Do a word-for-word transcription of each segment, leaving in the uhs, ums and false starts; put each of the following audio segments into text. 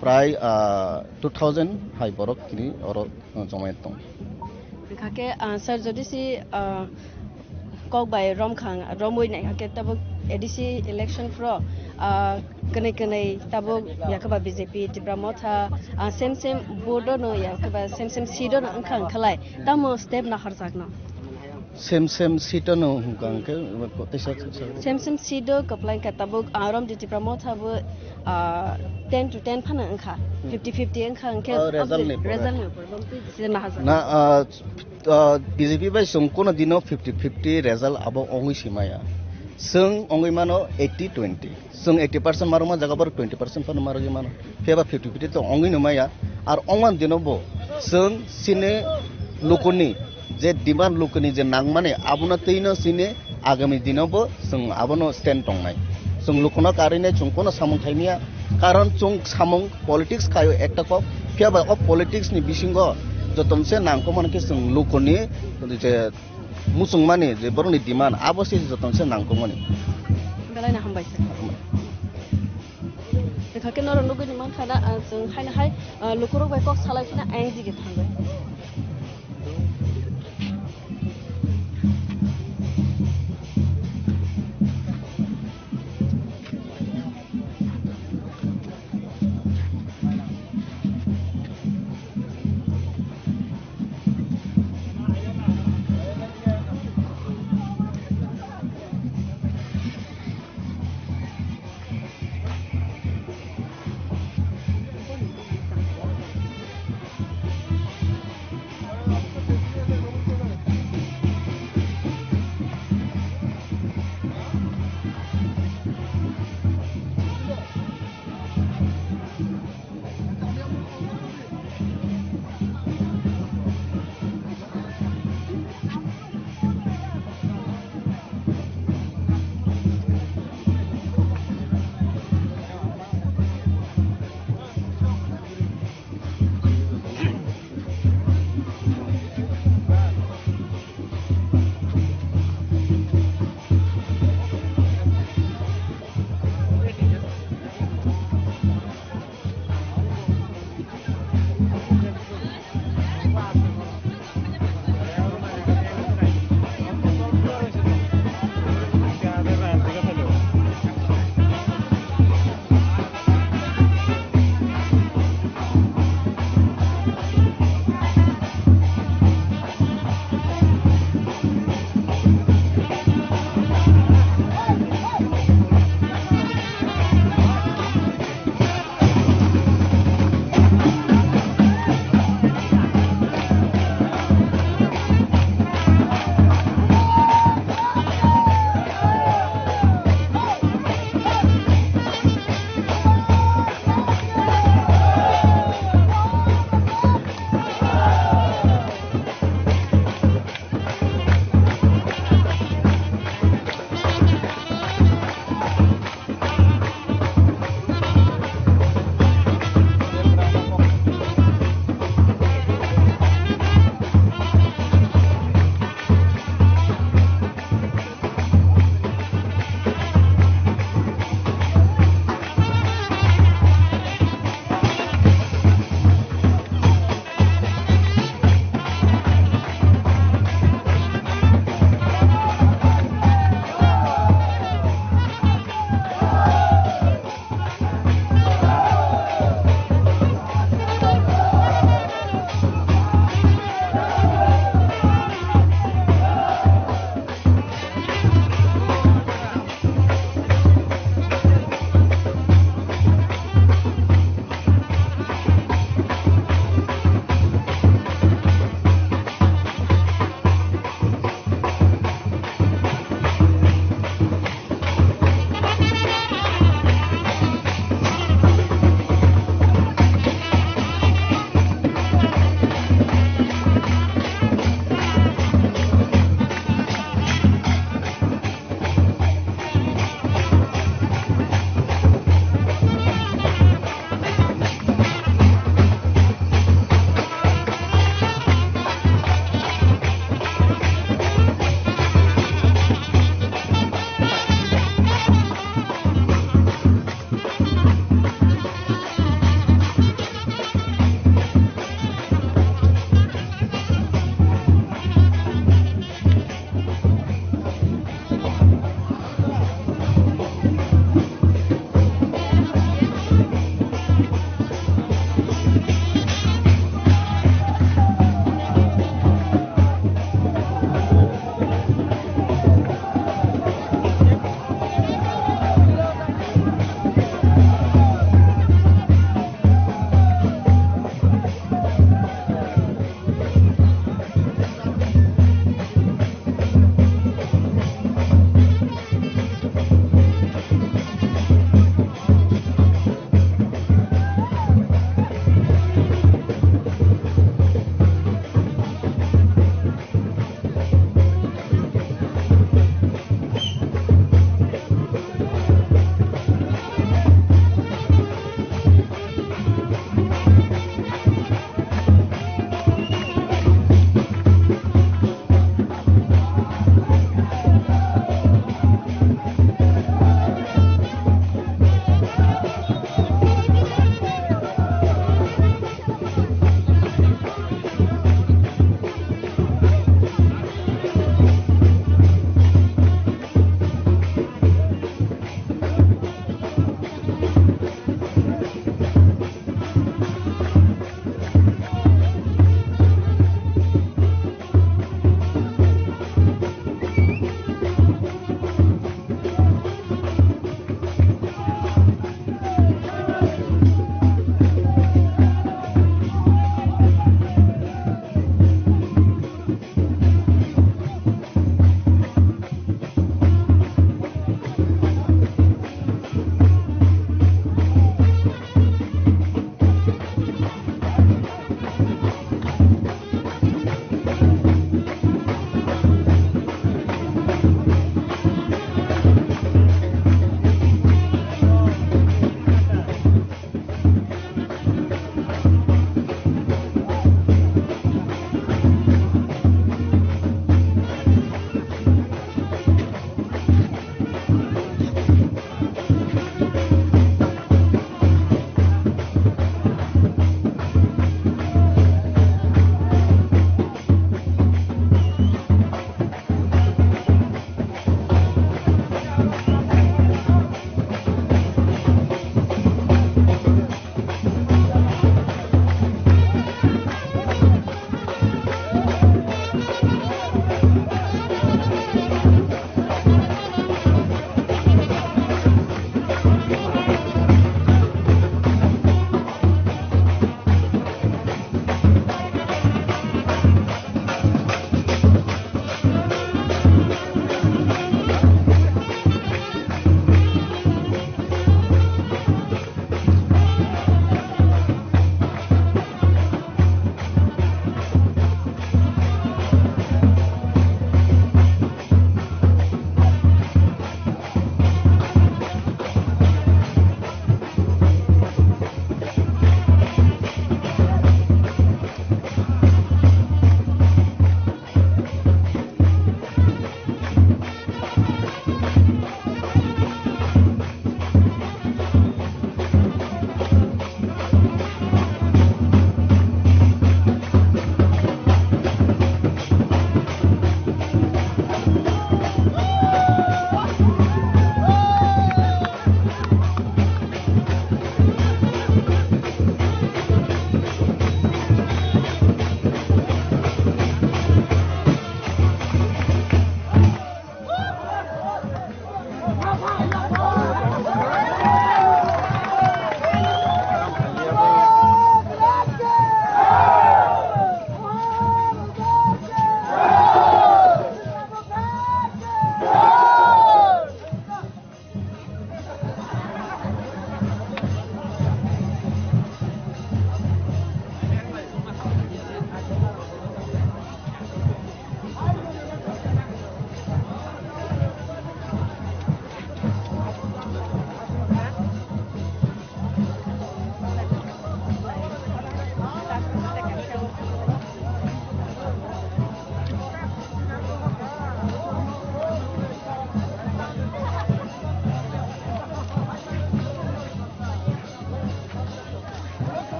Prai, ah, two thousand hai borok kini oro, ah, jomai tong. Hingkha khe, ah, sir, jodi si, ah, kok bai romkhang, romwi naikha khe tabuk A D C election phro, ah, kwnwi kwnwi tabuk yakaba B J P, Tipra Motha, ah, same same board no yakaba same same seat no wngkha wngkhalai, tamo step naharjakno? Same same seat no hwnka hwnkhe, teisa, teisa. Same same seat o kwplai kha tabuk, ah, Romdi Tipra Motha bo, ah, ten to ten phano wngkha, Hmm. fifty fifty wngkha hwnkhe Oh, result ni pore. Result ni pore, bang twi se naharjak. Na, ah, ah, B J P bai chwng kono dino fifty fifty result abo wngwi simaya. Chwng wngwi mano eighty twenty. Chwng eighty percent marwkma jaga borok twenty percent phano marwgwi mano. Phiya ba fifty fifty to wngwi no maya. Ar wngmani dino bo chwng chini lukuni je demand, lukuni je nangmani, abono twino chini agami dino bo chwng abono stand tongnai. Chwng lukuno karwi nai chwng kono samung khai maya. Karon chwng samung politics khaio ekta kok. Phiya ba o politics ni bisingo jotom se nangkukmani khe chwng lukuni je muchungmani je borokni demand, abo se jotono se nangkukmani. Belai no hambai se. Hambai. Tei kha khe norok nugwi ni mankha na, ah, chwng haino hai, ah, lukurok bai kok salai phina ayang jigi thangwi.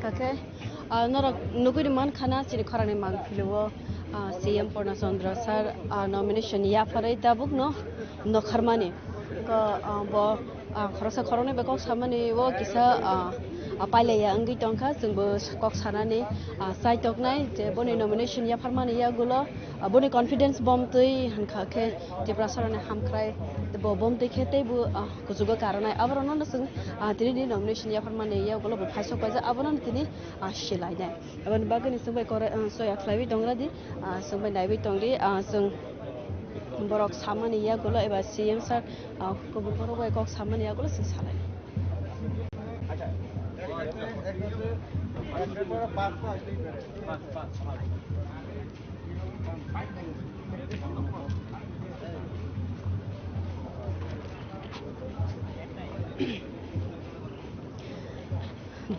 Kakhe, ah, norok nugui rwmankha na chini khorangni mangpili o, ah, C M Purna Chandra sir, ah, nomination yapharwi tabukno nokharmani. Ko, ah, bo, ah, khoroksa khoroknwi bai kok samani o kisa, ah, ah, pailaiya wngwi tongkha. Chwngbo kok sanani, ah, chaitoknai je boni nomination yapharmani yagulo, ah, boni confidence bomtwi hwnkha khe Tiprasarokni hamkrai bo bomtwi khe teibo, ah, kuchugo karonai. Aborokno chwng, ah, tini ni nomination yapharmani yagulo bo phaisok paijak, abono tini, ah, silainai. Aboni bagwino chwng bai kore, ah, soya khlaiwi tongradi, ah, chwng bai naiwi tongdi, ah, chwng borok samani yagulo eba C M sir, ah, kubui borok bai kok samani yagulo chwng salai.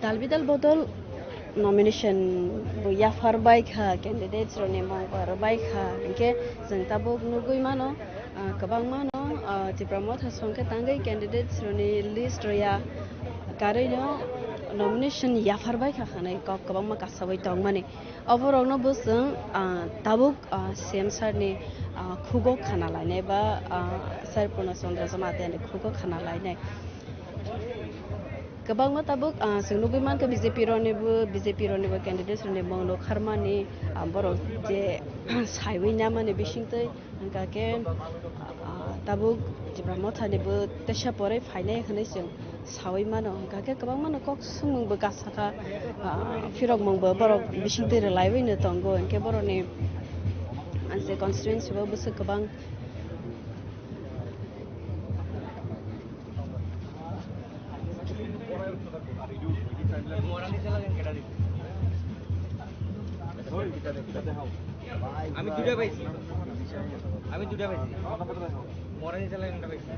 Dal bidal bodol nomination bo yaphar bai kha, candidates rokni mung bo aro bai kha, hinkhe chwng tabuk nugui mano, ah, kwbangma no, ah, Tipra Motha song khe tangwi candidates rokni list rwya karwi no nomination yaphar bai kha hwnwi kok kwbangma kasawi tongmani. Oborokno bo chwng, ah, tabuk, ah, C M sir ni, ah, khugo khana lainai ba, ah, sir Purna Chandra Jamatia ni khugo khana lainai. Kwbangma tabuk, ah, chwng nugui mankha B J P roknibo, B J P roknibo candidates rokni mung nokharmani, ah, borok je saiwi namani bisingtwi. Hwnkha khe, ah, tabuk Tipra Mothanibo teisa poroi phainai hwnwi chwng saui mano. Hwnkha khe kwbangmano kok swngmungbo kasakha, ah, phirokmungbo borok bisingtwi rwlaiwi no tongo. Hinkhe borokni, ah, je constituency bo bwswk kwbang. আমি দুটা পাইছি, আমি দুটা পাইছি। মরানি চালাই একটা পাইছি।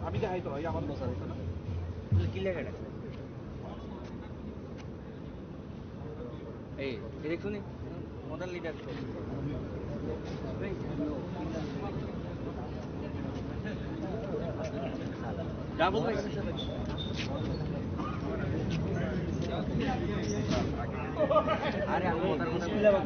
আমি দেখাই তো, এই আমার বসা। কি লেখা এটা? এই, এই দেখছো নি? Model leader. ডাবল পাইছি। আরে, আমি model, model.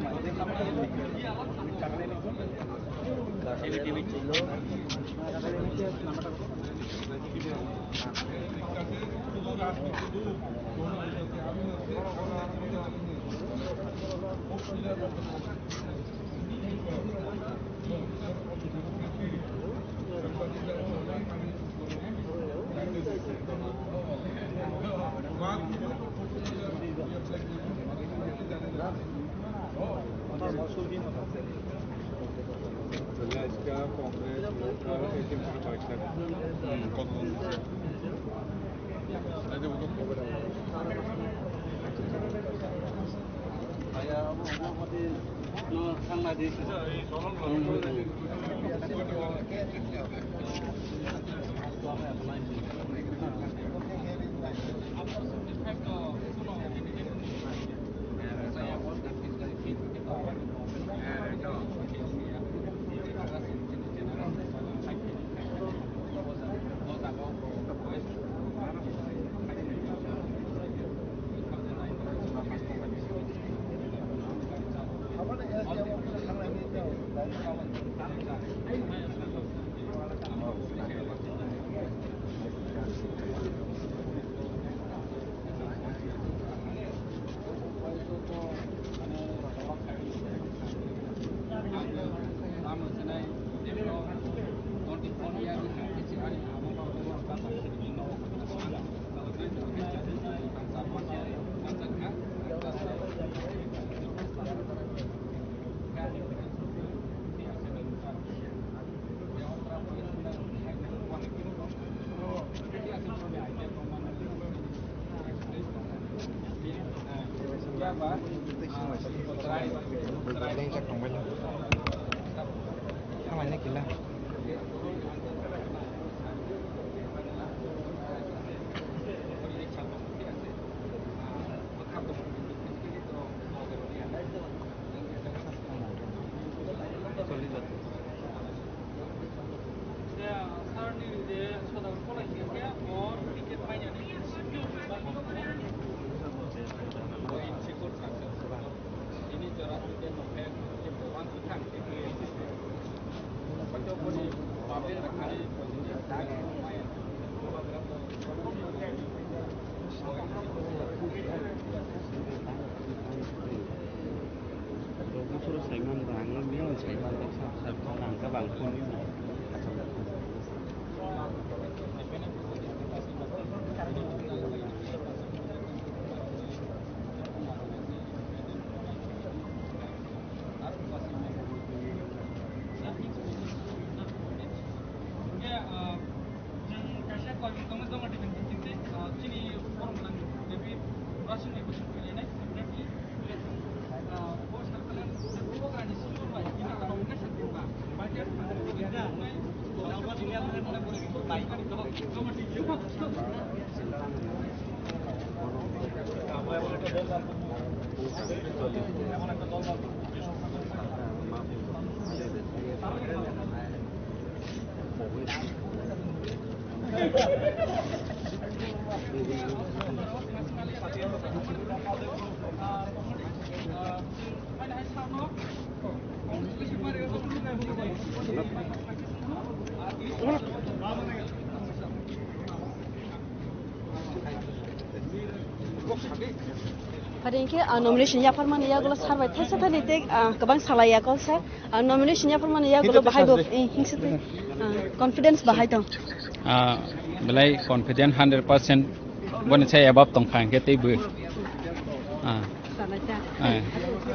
Hari hingke, ah, nomination yapharmani yagulo sir bai thaisa thani tei, ah, kwbang salai ya kok sir. Ah, nomination yapharmani yagulo bahai bo, eh, hingse tei, ah, confidence bahai tong. Ah, belai confident hundred percent boni sai above tong kha hingke tei bo. Ah. Ah.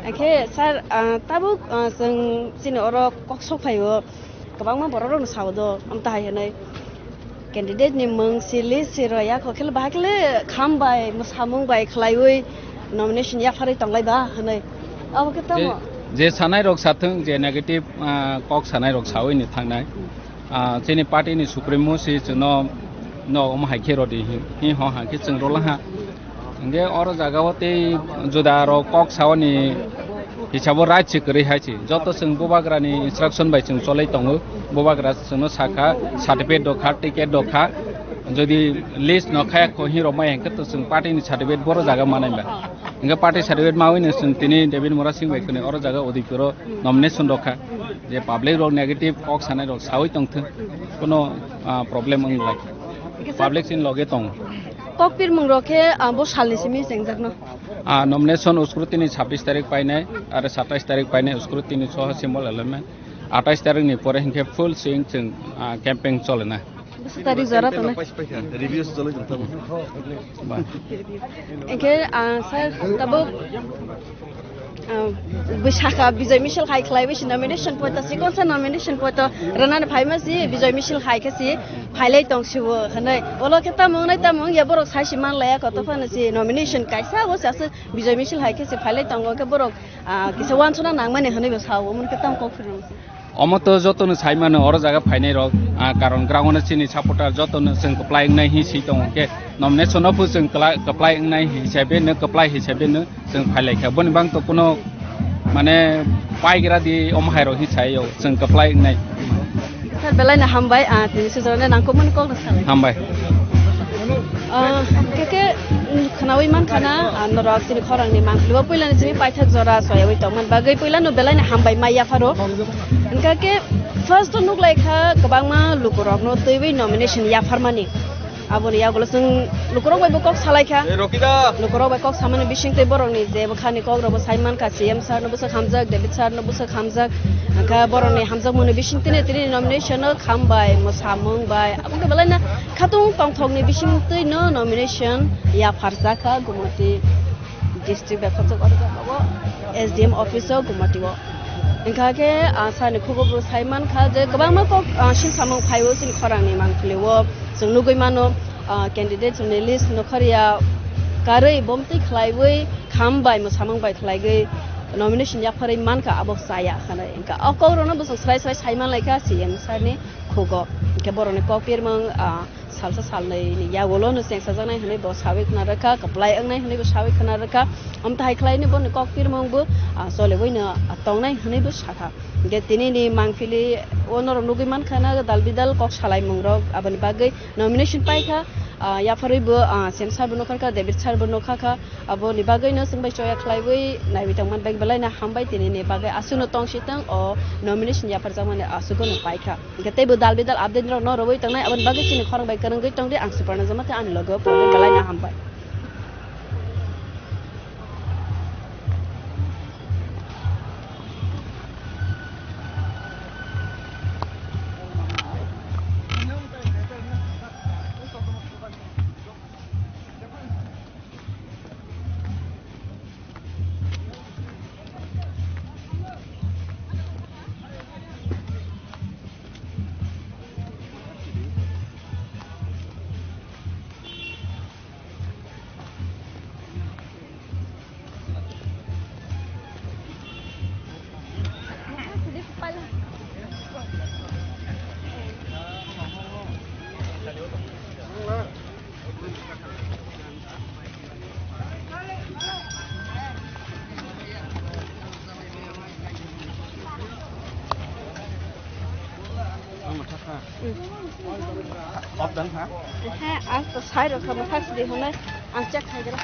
Hingke sir, ah, tabuk, ah, chwng chini oro kok sok phai o. Kwbangma borok rokno sao do, amtahai hinwi candidate ni mung si list si rw ya, kho khe bahai khe kham bai, mwsamung bai khlaiwi nomination yapharwi tonglai ba hinwi. Abo khe tamo? Je, je sanai rok sathung, je negative, ah, kok sanai rok sawi ni thangnai. Ah, chini party ni supremo si chwngno, no, omo hai khe rw di, hi, hi ho ha khe chwng rw laha. Hingke oro jaga o tei juda rok kok saoni hisabo right se kwrwi hai se. Joto chwng bubagra ni instruction bai chwng cholai tongo. Bubagra chwngno sakha, certificate dokha, ticket dokha. Jodi list no khaya kho hwnwi rok maya hwnkhe to chwng party ni certificate boro jaga manai ba. Hingke party certificate mawi no chwng tini David Murasing bai kwnwi oro jaga Udaipur o nomination dokha. Je public rok negative kok sanai rok sawi tongthwng, kono, ah, problem wng lai. Public chini loge tongo. Kok pirmung rok khe, ah, bo salni simi chengjakno. Ah, nomination scrutiny sabbish tarik painai, are satais tarik painai scrutiny soho symbol allotment. Atais tarik ni pore hinkhe full swing chwng, ah, campaign cholena. Bwswk tarik jora tongnai? Reviews cholai tong tamo. Ba. Hinkhe, ah, sir, tabuk, ah, Bwsakha Bijoy Misil hai khlaiwi si nomination poto, sikonsa nomination poto rwnani phaima si Bijoy Misil hai khe si phailai tong siwo hwnwi. Olo khe tamo wngnai tamo wngya borok sai si man laya koto phano si nomination kaisa o si aswk Bijoy Misil hai khe si phailai tongo khe borok, ah, kisa wansukna nangmani hwnwi bo sao, omo khe tamo kok phirnai si. Omo to jotono sai mano, oro jaga phainai rok, ah, karon ground o chini supporter jotono chwng kwplai wngnai hi si tongo, hwnkhe nomination no bo chwng kwla-, kwplai wngnai hisabe no, kwplai hisabe no chwng phai lai kha. Boni bang to kuno mane paigra di omo hai rok hi sai o, chwng kwplai wngnai. Sir, belai no hambai, ah, tini sujurane nangkukmani kok no salai. Hambai. Ah, khe khe, mm, khwnawi mankha na, ah, norok chini khorangni mangpili o puilani chini paithak jora soyawi tongmani bagwi puilano belaino hambai mai yapharo. Hwnkha khe first o nuklaikha kwbangma lukurokno twiwi nomination yapharmani. Aboni yagulo chwng lukurok bai bo kok salaikha. Lukurok bai kok samani bisingtwi borokni je bwkhani kokrokbo sai mankha, C M sir no bwswk hamjak, David sir no bwswk hamjak. Hwnkha borokni hamjakmungni bisingtwino tini nomination o kham bai, mwsamung bai, aboni belaino khatung tongthokni bisingtwino nomination yapharjakha Gumoti district bai khoroksa S D M office o Gumoti o. Hwnkha khe, ah, sani khugo bo sai mankha je kwbangma kok, ah, sini samung phaiwi chini khorangni mangpili o chwng nugwi mano, ah, candidate chwngni list nokharya karwi bomtwi khlaiwi kham bai mwsamung bai khlaigwi nomination yapharwi mankha abo chaya hinwi. Hwnkha o kokrokno bo chwng swrai swrai sai manlaikha C M sir ni khugo. Hwnkhe borokni kok pirmung, ah, salsa salnwi ni yagulo no chengsajaknai hinwi bo sawi khna rwkha, kwplai wngnai hinwi bo sawi khna rwkha. Amtahai khlaini boni kok pirmung bo, ah, choliwi no tongnai hinwi bo sakha. Hwnkhe tini ni mangpili o norok nugwi mankha na dal bidal kok salaimung rok, aboni bagwi nomination paikha, ah, yapharwi bo, ah, C M sir bo nokharkha, David sir bo nokharkha. Aboni bagwino chwng bai choya khlaiwi naiwi tongmani bai belaino hambai, tinini bagwi aswkno tong si tong o nomination yapharjakmani aswkno paikha. Hwnkhe teibo dal bidal update rokno rwui tongnai, aboni bagwi chini khorang bai kwrwngwi tongdi, ang Suparna Jamatia, ani logo o pore belaino hambai. Off done, ha? He, ang to sai rok kha, mwthak sidi hwnwi ang check khai dira.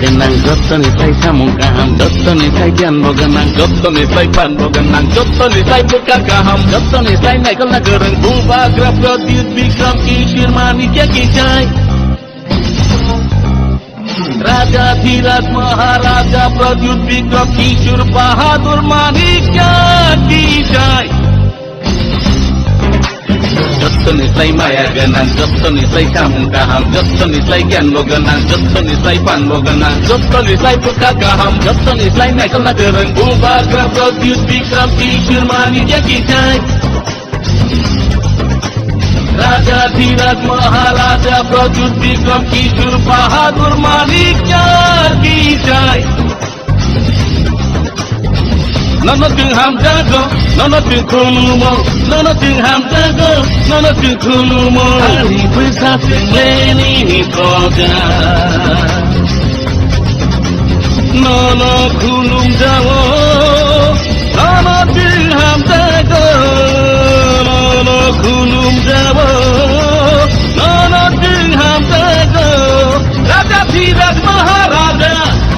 Gwnang jottoni slai samung kaham, jottoni slai giyan bo gwnang, jottoni slai phan bo gwnang, jottoni slai bwkha kaham, jottoni slai naikolna kwrwng Bubagra Pradyut Bikram Kishore Manikya ki jai. Raja Dhiraj Maharaja Pradyut Bikram Kishore Bahadur Manikya ki jai. Jottoni slai maya gwnang, jottoni slai samung kaham, jottoni slai giyan bo gwnang, jottoni slai phan bo gwnang, jottoni slai bwkha kaham, jottoni slai naikolna kwrwng Bubagra Pradyut Bikram Kishore Manikya ki jai. Raja Dhiraj Maharaja Pradyut Bikram Kishore Bahadur Manikya ki jai. Nono chwng hamjago, nono chwng khulumo, nono chwng hamjago, nono chwng khulumo. Ani bwsa chwng leni ni proja. Nono khulumjago, nono chwng hamjago, nono khulumjago, nono chwng hamjago. Raja Dhiraj Maharaja,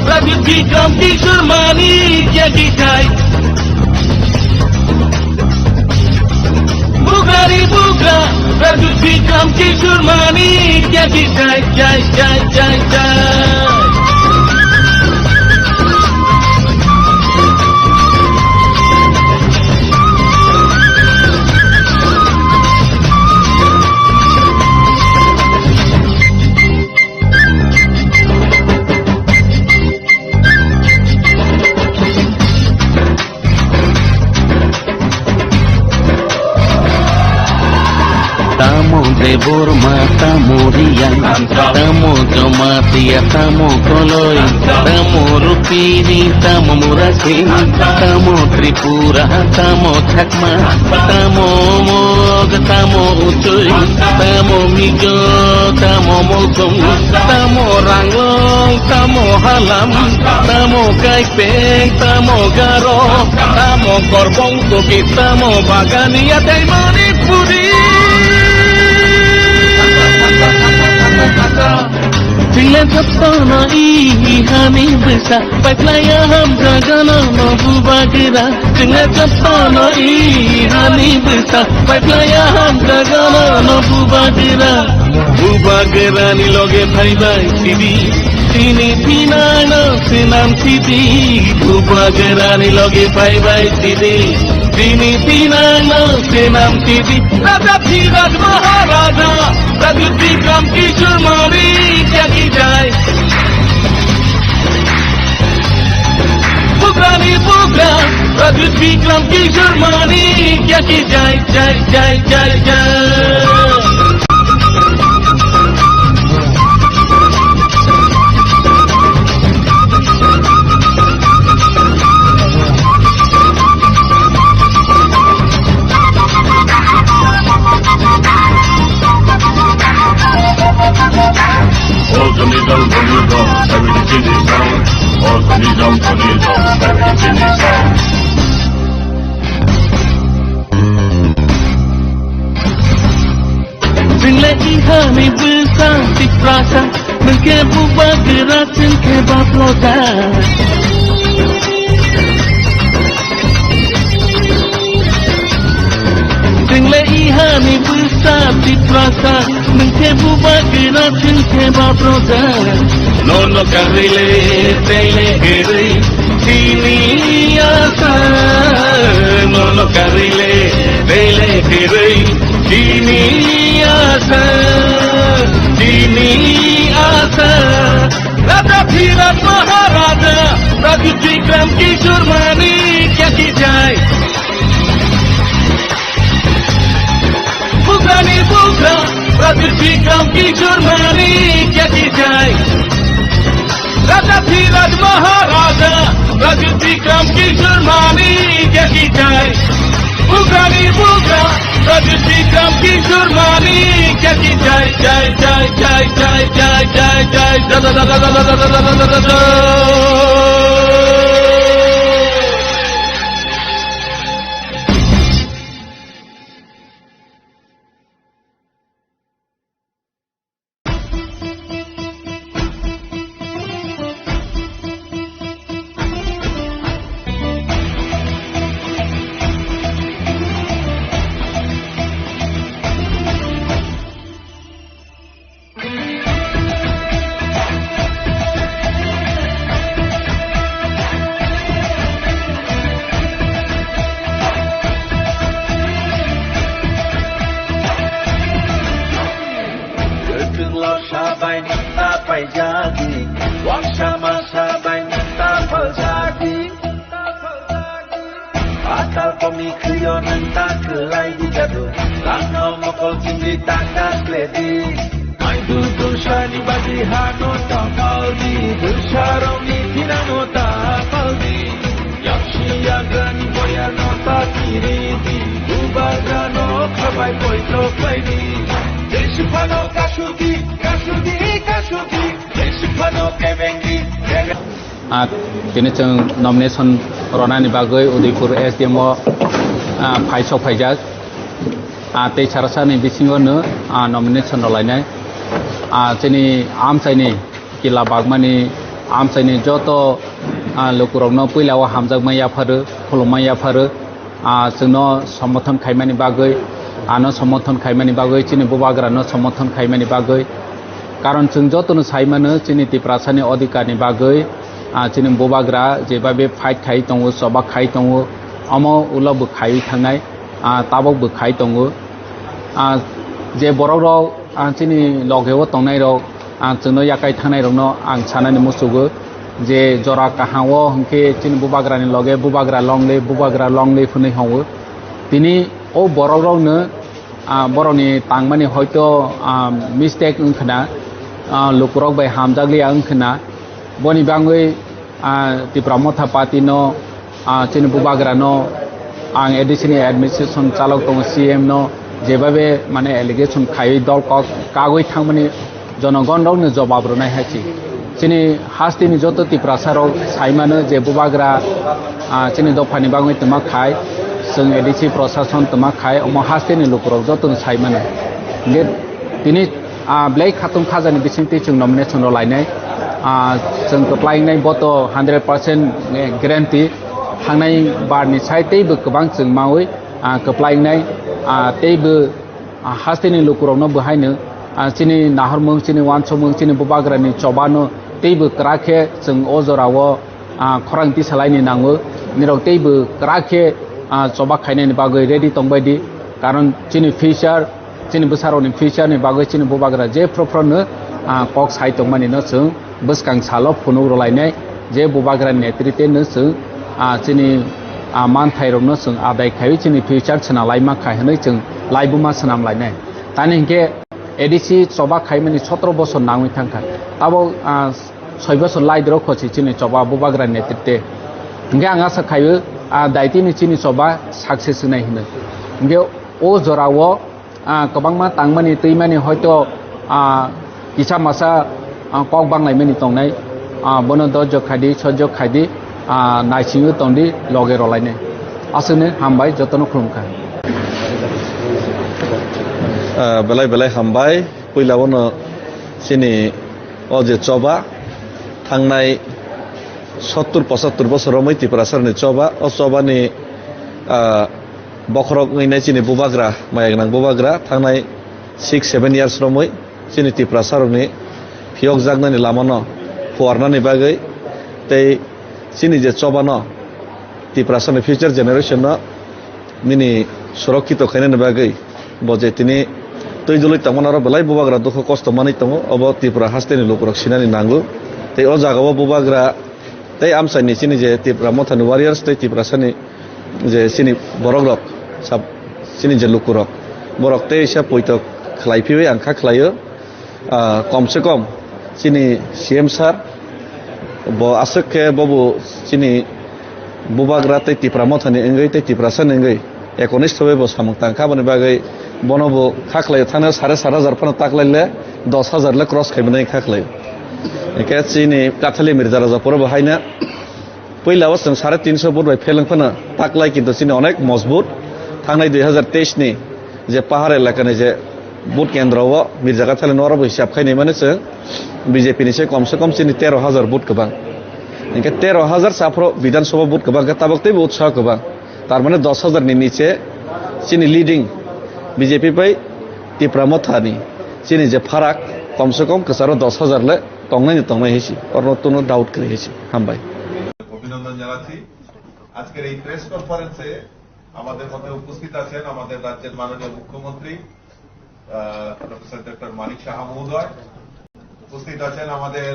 Raja Bikram Kishore Manikya ki jai. Bugrani bugra, Pradyut Bikram Kishore Manikya ki jai, jai, jai, jai, jai. Tamo Debbarma, tamo Reang, tamo Jamatia, tamo Koloi, tamo Rupini, tamo Murasing, tamo Tripura, tamo Chakma, tamo Mog, tamo Utui, tamo Mizo, tamo Molsong, tamo Ranglong, tamo Halam, tamo Kaipeng, tamo Garo, tamo Korbong Toki, tamo Bagania tei Manipuri. Chwngla jotono i hani bwsa, paiplaya hamjagano no Bubagra. Chwngla jotono i hani bwsa, paiplaya hamjagano no Bubagra. Bubagrani loge phaibai sidi, tini thinangno swnam sidi. Bubagrani loge phaibai sidi, tini thinangno swnam sidi. Raja Dhiraj Maharaja, Raja Bikram Kishore Manikya ki jai. Bugrani bugra, Pradyut Bikram Kishore Manikya ki jai, jai, jai, jai, jai. All the needle, the needle, everything is down. All the needle, the needle, everything is down. Chwngla ihani bwsa Tiprasa, nwng khe Bubagra, chwng khe Baproja. Chwngla ihani bwsa Tiprasa, nwng khe Bubagra, chwng khe Baproja. Nono karwi le, tei le kwrwi, chini asa. Nono karwi le, tei le kwrwi, chini asa, chini asa. Raja Dhiraj Maharaja, Raja Bikram Kishore Manikya ki jai. Bugrani bugra, Pradyut Bikram Kishore Manikya ki jai. Raja Dhiraj Maharaja, Pradyut Bikram Kishore Manikya ki jai. Bugrani bugra, Pradyut Bikram Kishore Manikya ki jai, jai, jai. Jadi, waksa masa bai nang ta phaljadi. Atal komi khwio nang ta kwlai di jadu. Lakno mokol chingri ta kas kledi. Mai du dusani badi hano ta paldi. Dusarokni thinano ta paldi. Yaksi yagrani boyano ta kiridi. Bubagrano khabai poito klaidi. Jesi phano kasuki, kasuki, kasuki. Ah, tini chwng nomination rwnani bagwi Udaipur S D M o, ah, phaisok phaijak. Ah, tei sarasani bisingo no, ah, nomination rwlainai. Ah, chini amchaini kila bagmani amchaini joto, ah, lukurokno puila o hamjakma yapharo, khulumma yapharo. Ah, chwngno somorthon khaimani bagwi, ano somorthon khaimani bagwi, chini bubagrano somorthon khaimani bagwi. Karon chwng jotono sai mano, chini Tiprasani odhikarni bagwi, ah, chini bubagra jebabe fight khai tongo, choba khai tongo, omo ulo bo khaiwi thangnai, ah, tabok bo khai tongo. Ah, je borokrok, ah, chini logeo tongnairok, ang chwngno yakai thangnairokno ang sanani muchugo je jora kaham o hwnkhe chini bubagrani loge bubagra longle, bubagra longle hwnwi hwngo. Tini o borokrokno, ah, borokni tangmani hoito, ah, mistake wngkhwna, ah, lukurok bai hamjakliya wngkhwna, boni bagwi, ah, Tipra Motha Party no, ah, chini bubagra no, ang A D C ni administration chalok tongo, C M no, jebabe mane allegation khaiwi dol kok kagwi thangmani jonogon rokni jobab rwnai hai se. Chini hasteni joto Tiprasa rok sai mano je bubagra, ah, chini dophani bagwi twma khai, chwng A D C prosason twma khai, omo hasteni lukurok jotono sai mano. Hingke tini, ah, Blai Khatung Khajani bisingtwi chwng nomination rw lainai. Ah, chwng kwplai wngnai boto hundred percent guarantee. Thangnai barni sai teibo kwbang chwng maui, ah, kwplai wngnai, ah, teibo, ah, hasteni lukurokno bo haino, ah, chini nahormung, chini uansukmung, chini bubagrani chobano teibo kwrak khe chwng o jorao, ah, khorang tisalaini nango. Nirok teibo kwrak khe, ah, choba khainani bagwi ready tongbai di. Karon chini future, chini bwsarokni future ni bagwi chini bubagra je phro phro no, ah, kok sai tongmani no chwng bwskang salo phunuk rwlainai je bubagra netrite no chwng, ah, chini, ah, manthairokno chwng adai khaiwi chini future chwna laima khai hwnwi chwng laibuma swnam lainai. Tani hinkhe A D C choba khaimani sotro bosor nangwi thangkha. Abo, ah, soi bosor laidrok khosi chini choba bubagra netrite. Hinkhe ang asa khaio, ah, daitini chini choba success wngnai hwnwi. Hinkhe o jorao ah, kwbangma tangmani, twimani hoito, ah, kisa masa, ah, kok banglaimani tongnai, ah, bono dojjo khaidi, sojjo khaidi, ah, naisingwi tongdi, loge rolainai. Aswkni hambai, jotono khulumkha. Ah, belai belai hambai. Puila bono chini o je choba thangnai sottur pochattur bosor romwi Tiprasarni choba, o chobani, ah, bokhorok wngwi nai chini bubagra, maya gwnang bubagra, thangnai six seven years romwi chini Tiprasarokni phiyokjaknani lamano phuarnani bagwi tei chini je chobano Tiprasarni future generation no nini surokkito khainani bagwi bo je tini twi dului tongmani oro belai bubagra dukhu kosto manwi tongo, obo Tripura hasteni lukurok sinani nango. Tei o jagao bubagra tei amchaini chini je Tipra Mothani warriors tei Tiprasani je chini borokrok, sab-, chini je lukurok, borok teisa poito khlai phiwi ang kha khlaio, ah, kom se kom chini C M sir bo aswk khe bobo chini bubagra tei Tipra Mothani wngwi tei Tiprasani wngwi ekonistho bai bo samung tang kha, aboni bagwi bono bo kha khlaio, thangnaio sare sat hajar phano taklaile dos hajar le cross khaimani kha khlaio. Hingkhe chini Kathali Mirza Rajapuro bo haino puila o chwng sare tinso vote bai pheleng phano taklai, kintu chini onek mojbut. Thangnai dui hajar teis ni je pahar elakani je vote kendro o Mirza Kathali no oro bo hisab khainai mani chwng B J P ni se kom se kom chini tero hajar vote kwbang. Hingkhe tero hajar sa phro Bidhan Sabha vote kwbang khe tabok teibo utsaho kwbang. Tar mane dos hajar ni niche chini leading B J P bai Tipra Mothani chini je pharak kom se kom kwcharo dos hajar le tongnai ni tongnai hai se, oro no tono doubt kwrwi hai se. Hambai. অভিনন্দন জানাচ্ছি। আজকের এই প্রেস কনফারেন্সে আমাদের মধ্যে উপস্থিত আছেন আমাদের রাজ্যের মাননীয় মুখ্যমন্ত্রী, আহ, প্রফেসর ডক্টর মানিক সাহা মহোদয়, উপস্থিত আছেন আমাদের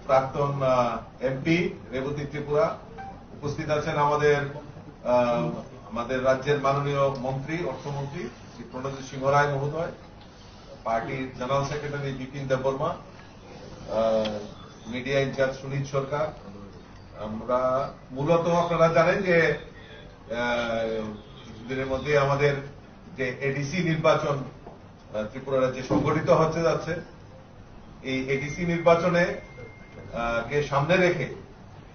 প্রাক্তন, আহ, এমপি রেবতী ত্রিপুরা, উপস্থিত আছেন আমাদের, আহ, আমাদের রাজ্যের মাননীয় মন্ত্রী, অর্থমন্ত্রী শ্রী প্রণজিৎ সিংহ রায় মহোদয়, পার্টির জেনারেল সেক্রেটারি বিপিন দেববর্মা, আহ, মিডিয়া ইনচার্জ সুনীত সরকার। আমরা মূলত, আপনারা জানেন যে, আহ, কিছুদিনের মধ্যেই আমাদের যে এডিসি নির্বাচন, আহ, ত্রিপুরা রাজ্যে সংগঠিত হচ্ছে যাচ্ছে, এই এডিসি নির্বাচনে, আহ, কে সামনে রেখে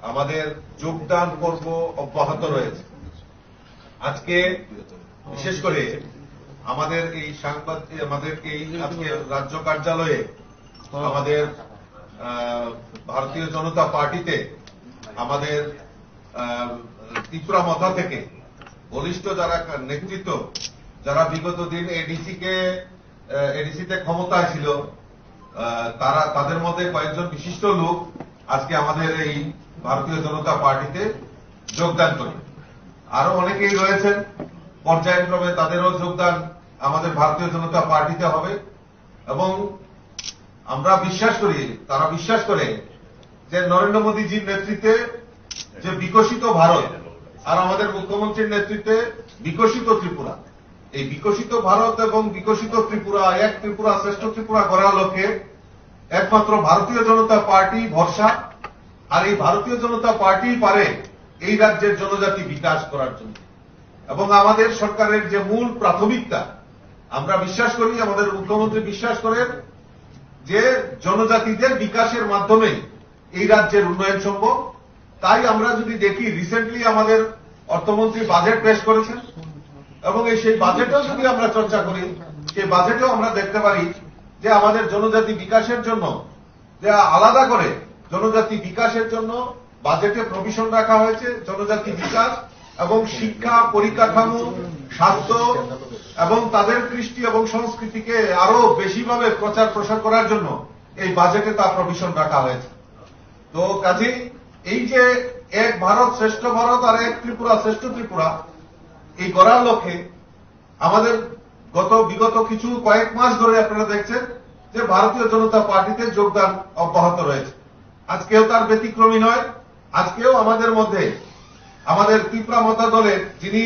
আমাদের যোগদান পর্ব অব্যাহত রয়েছে। আজকে বিশেষ করে আমাদের এই সাংবাদিক, আমাদের এই আজকে রাজ্য কার্যালয়ে আমাদের, আহ, ভারতীয় জনতা পার্টিতে আমাদের, আহ, ত্রিপুরা মথা থেকে বলিষ্ঠ যারা নেতৃত্ব, যারা বিগত দিন এডিসি কে, আহ, এডিসি তে ক্ষমতায় ছিল, আহ, তারা, তাদের মধ্যে কয়েকজন বিশিষ্ট লোক আজকে আমাদের এই ভারতীয় জনতা পার্টিতে যোগদান করবে। আরো অনেকেই রয়েছেন, পর্যায়ক্রমে তাদেরও যোগদান আমাদের ভারতীয় জনতা পার্টিতে হবে। এবং আমরা বিশ্বাস করি, তারা বিশ্বাস করে যে নরেন্দ্র মোদীজির নেতৃত্বে যে বিকশিত ভারত আর আমাদের মুখ্যমন্ত্রীর নেতৃত্বে বিকশিত ত্রিপুরা, এই বিকশিত ভারত এবং বিকশিত ত্রিপুরা, এক ত্রিপুরা, শ্রেষ্ঠ ত্রিপুরা গড়ার লক্ষ্যে একমাত্র ভারতীয় জনতা পার্টি ভরসা। আর এই ভারতীয় জনতা পার্টি পারে এই রাজ্যের জনজাতি বিকাশ করার জন্য। এবং আমাদের সরকারের যে মূল প্রাথমিকতা, আমরা বিশ্বাস করি, আমাদের মুখ্যমন্ত্রী বিশ্বাস করেন যে জনজাতিদের বিকাশের মাধ্যমে এই রাজ্যের উন্নয়ন সম্ভব। তাই আমরা যদি দেখি, রিসেন্টলি আমাদের অর্থমন্ত্রী বাজেট পেশ করেছেন এবং এই সেই বাজেটও যদি আমরা চর্চা করি, সেই বাজেটেও আমরা দেখতে পারি যে আমাদের জনজাতি বিকাশের জন্য যে আলাদা করে জনজাতি বিকাশের জন্য বাজেটে প্রভিশন রাখা হয়েছে। জনজাতি বিকাশ এবং শিক্ষা, পরিকাঠামো, স্বাস্থ্য এবং তাদের কৃষ্টি এবং সংস্কৃতিকে আরো বেশিভাবে প্রচার প্রসার করার জন্য এই বাজেটে তা প্রভিশন রাখা হয়েছে। তো কাজেই এই যে এক ভারত শ্রেষ্ঠ ভারত আর এক ত্রিপুরা শ্রেষ্ঠ ত্রিপুরা, এই গড়ার লক্ষ্যে আমাদের গত, বিগত কিছু কয়েক মাস ধরে আপনারা দেখছেন যে ভারতীয় জনতা পার্টিতে যোগদান অব্যাহত রয়েছে। আজকেও তার ব্যতিক্রমী নয়। আজকেও আমাদের মধ্যে আমাদের তিপ্রা মথা দলের যিনি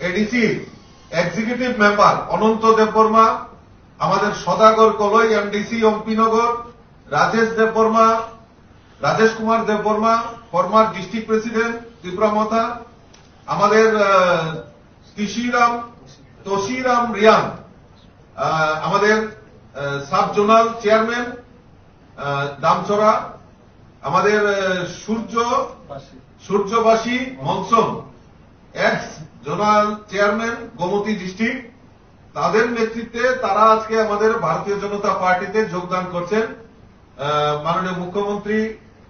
ADC executive member Ananta Debbarma, আমাদের Sadagar Kalai MDC Ampinagar, Rajesh Debbarma, Rajesh Kumar Debbarma, former district president Tipra Motha, আমাদের, আহ, তিশিরাম, তশিরাম রিয়াং, আহ, আমাদের, আহ, সাব জোনাল চেয়ারম্যান, আহ, দামছড়া, আমাদের, আহ, সূর্য, সূর্যবাসী মনসন, ex zonal chairman Gomati district, তাদের নেতৃত্বে তারা আজকে আমাদের ভারতীয় জনতা পার্টিতে যোগদান করছেন। আহ, মাননীয় মুখ্যমন্ত্রী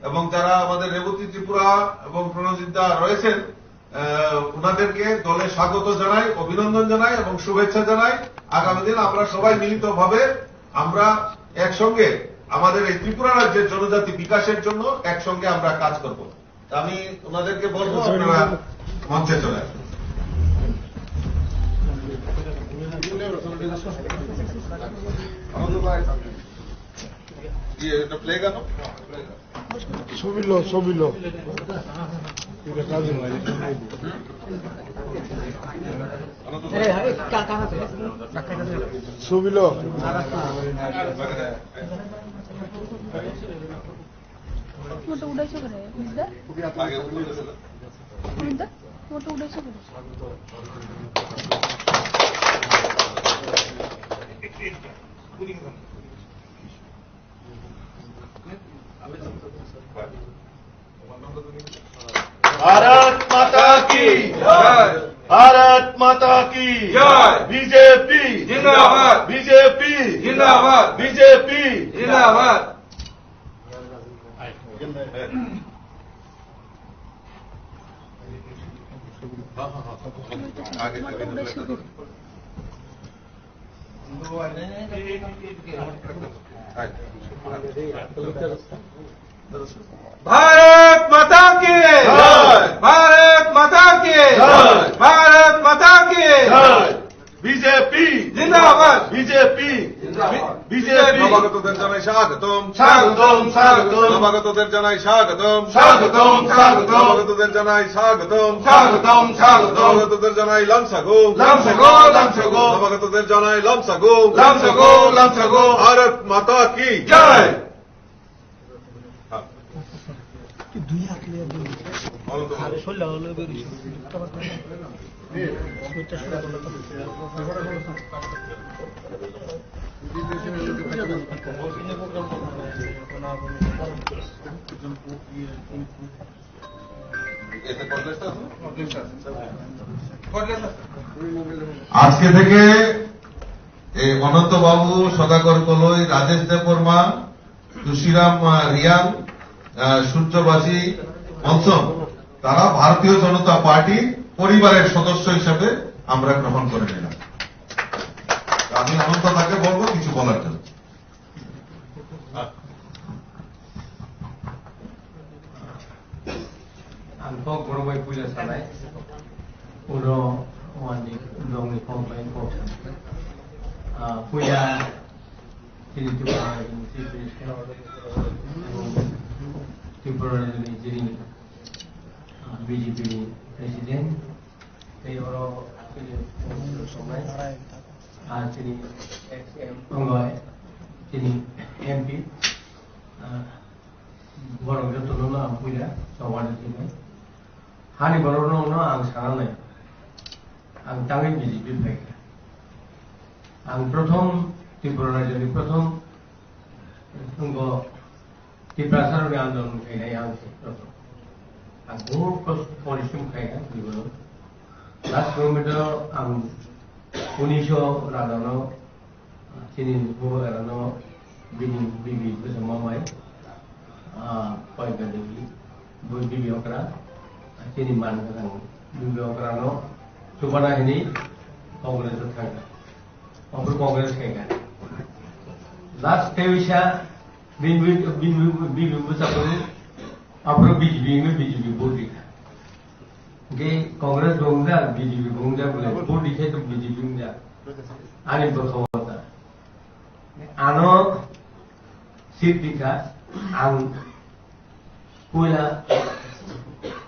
এবং যারা আমাদের রেবতী ত্রিপুরা এবং প্রণজিৎ দা রয়েছেন, আহ, ওনাদেরকে দলে স্বাগত জানাই, অভিনন্দন জানাই এবং শুভেচ্ছা জানাই। আগামী দিন আমরা সবাই মিলিতভাবে আমরা একসঙ্গে আমাদের এই ত্রিপুরা রাজ্যের জনজাতি বিকাশের জন্য একসঙ্গে আমরা কাজ করব। আমি ওনাদেরকে বলবো, আপনারা মঞ্চে চলে আসুন। ইয়ে, এটা প্লে গান? ছবি লো, ছবি লো। ছবি লো। মোটা উঠাইছো কেন? বুঝলে? বুঝলে? মোটা উঠাইছো কেন? भारत माता की जय। भारत माता की जय। बीजेपी जिंदाबाद। बीजेपी जिंदाबाद। बीजेपी जिंदाबाद। भारत माता की जय। भारत माता की जय। भारत माता की जय। বিজেপি জিন্দাবাদ। বিজেপি জিন্দাবাদ। বিজেপি। নবাগতদের জানাই স্বাগতম। স্বাগতম, স্বাগতম। নবাগতদের জানাই স্বাগতম। স্বাগতম, স্বাগতম। নবাগতদের জানাই স্বাগতম। স্বাগতম, স্বাগতম। নবাগতদের জানাই লামসাগো। লামসাগো, লামসাগো। নবাগতদের জানাই লামসাগো। লামসাগো, লামসাগো। ভারত মাতা কি জয়। আজকে থেকে এই অনন্ত বাবু, সদাগর কলই, রাজেশ দেববর্মা, তুশিরাম, আহ, রিয়াং, আহ, সূর্যবাসী, মনসন, তারা ভারতীয় জনতা পার্টি পরিবারের সদস্য হিসাবে আমরা গ্রহণ করে নিলাম। আমি অনন্ত তাকে বলবো কিছু বলার জন্য। Ang kok borok bai puila sanai, ulo wani nongni kok bai kok sanai. Ah, puila chini Tripura ni Chief Minister, Tripura ni chini, ah, B J P ni President, tei oro chini sanai, ah, chini ex M P, chini M P, ah, Borok jotono no ang puila chobani sinai. Hani borok no no ang sana nai. Ang tangwi B J P phaikha. Ang prothom Tripura rajyoni prothom wngkha Tiprasa rokni andolon khainai ang se prothom. Ang bahut kosto porishrom khaikha Tripura. Last moment o ang unisho rajano Chini bubagrano bini bibi bwsa mamai, ah, Paikha Devi, bo bibi okra, chini man gwnang bibi okrano chubana hini Congress o thangkha. Ophru Congress khaikha. Last teisa bini bibi bwsa phuru, aphuru B J P hwnwi B J P vote rikha. Hwnkhe Congress bo wngjak, B J P bo wngjak bole, vote rikhe to B J P wngjak. Ani bwkha o ta. Ano seat rikha, ang puila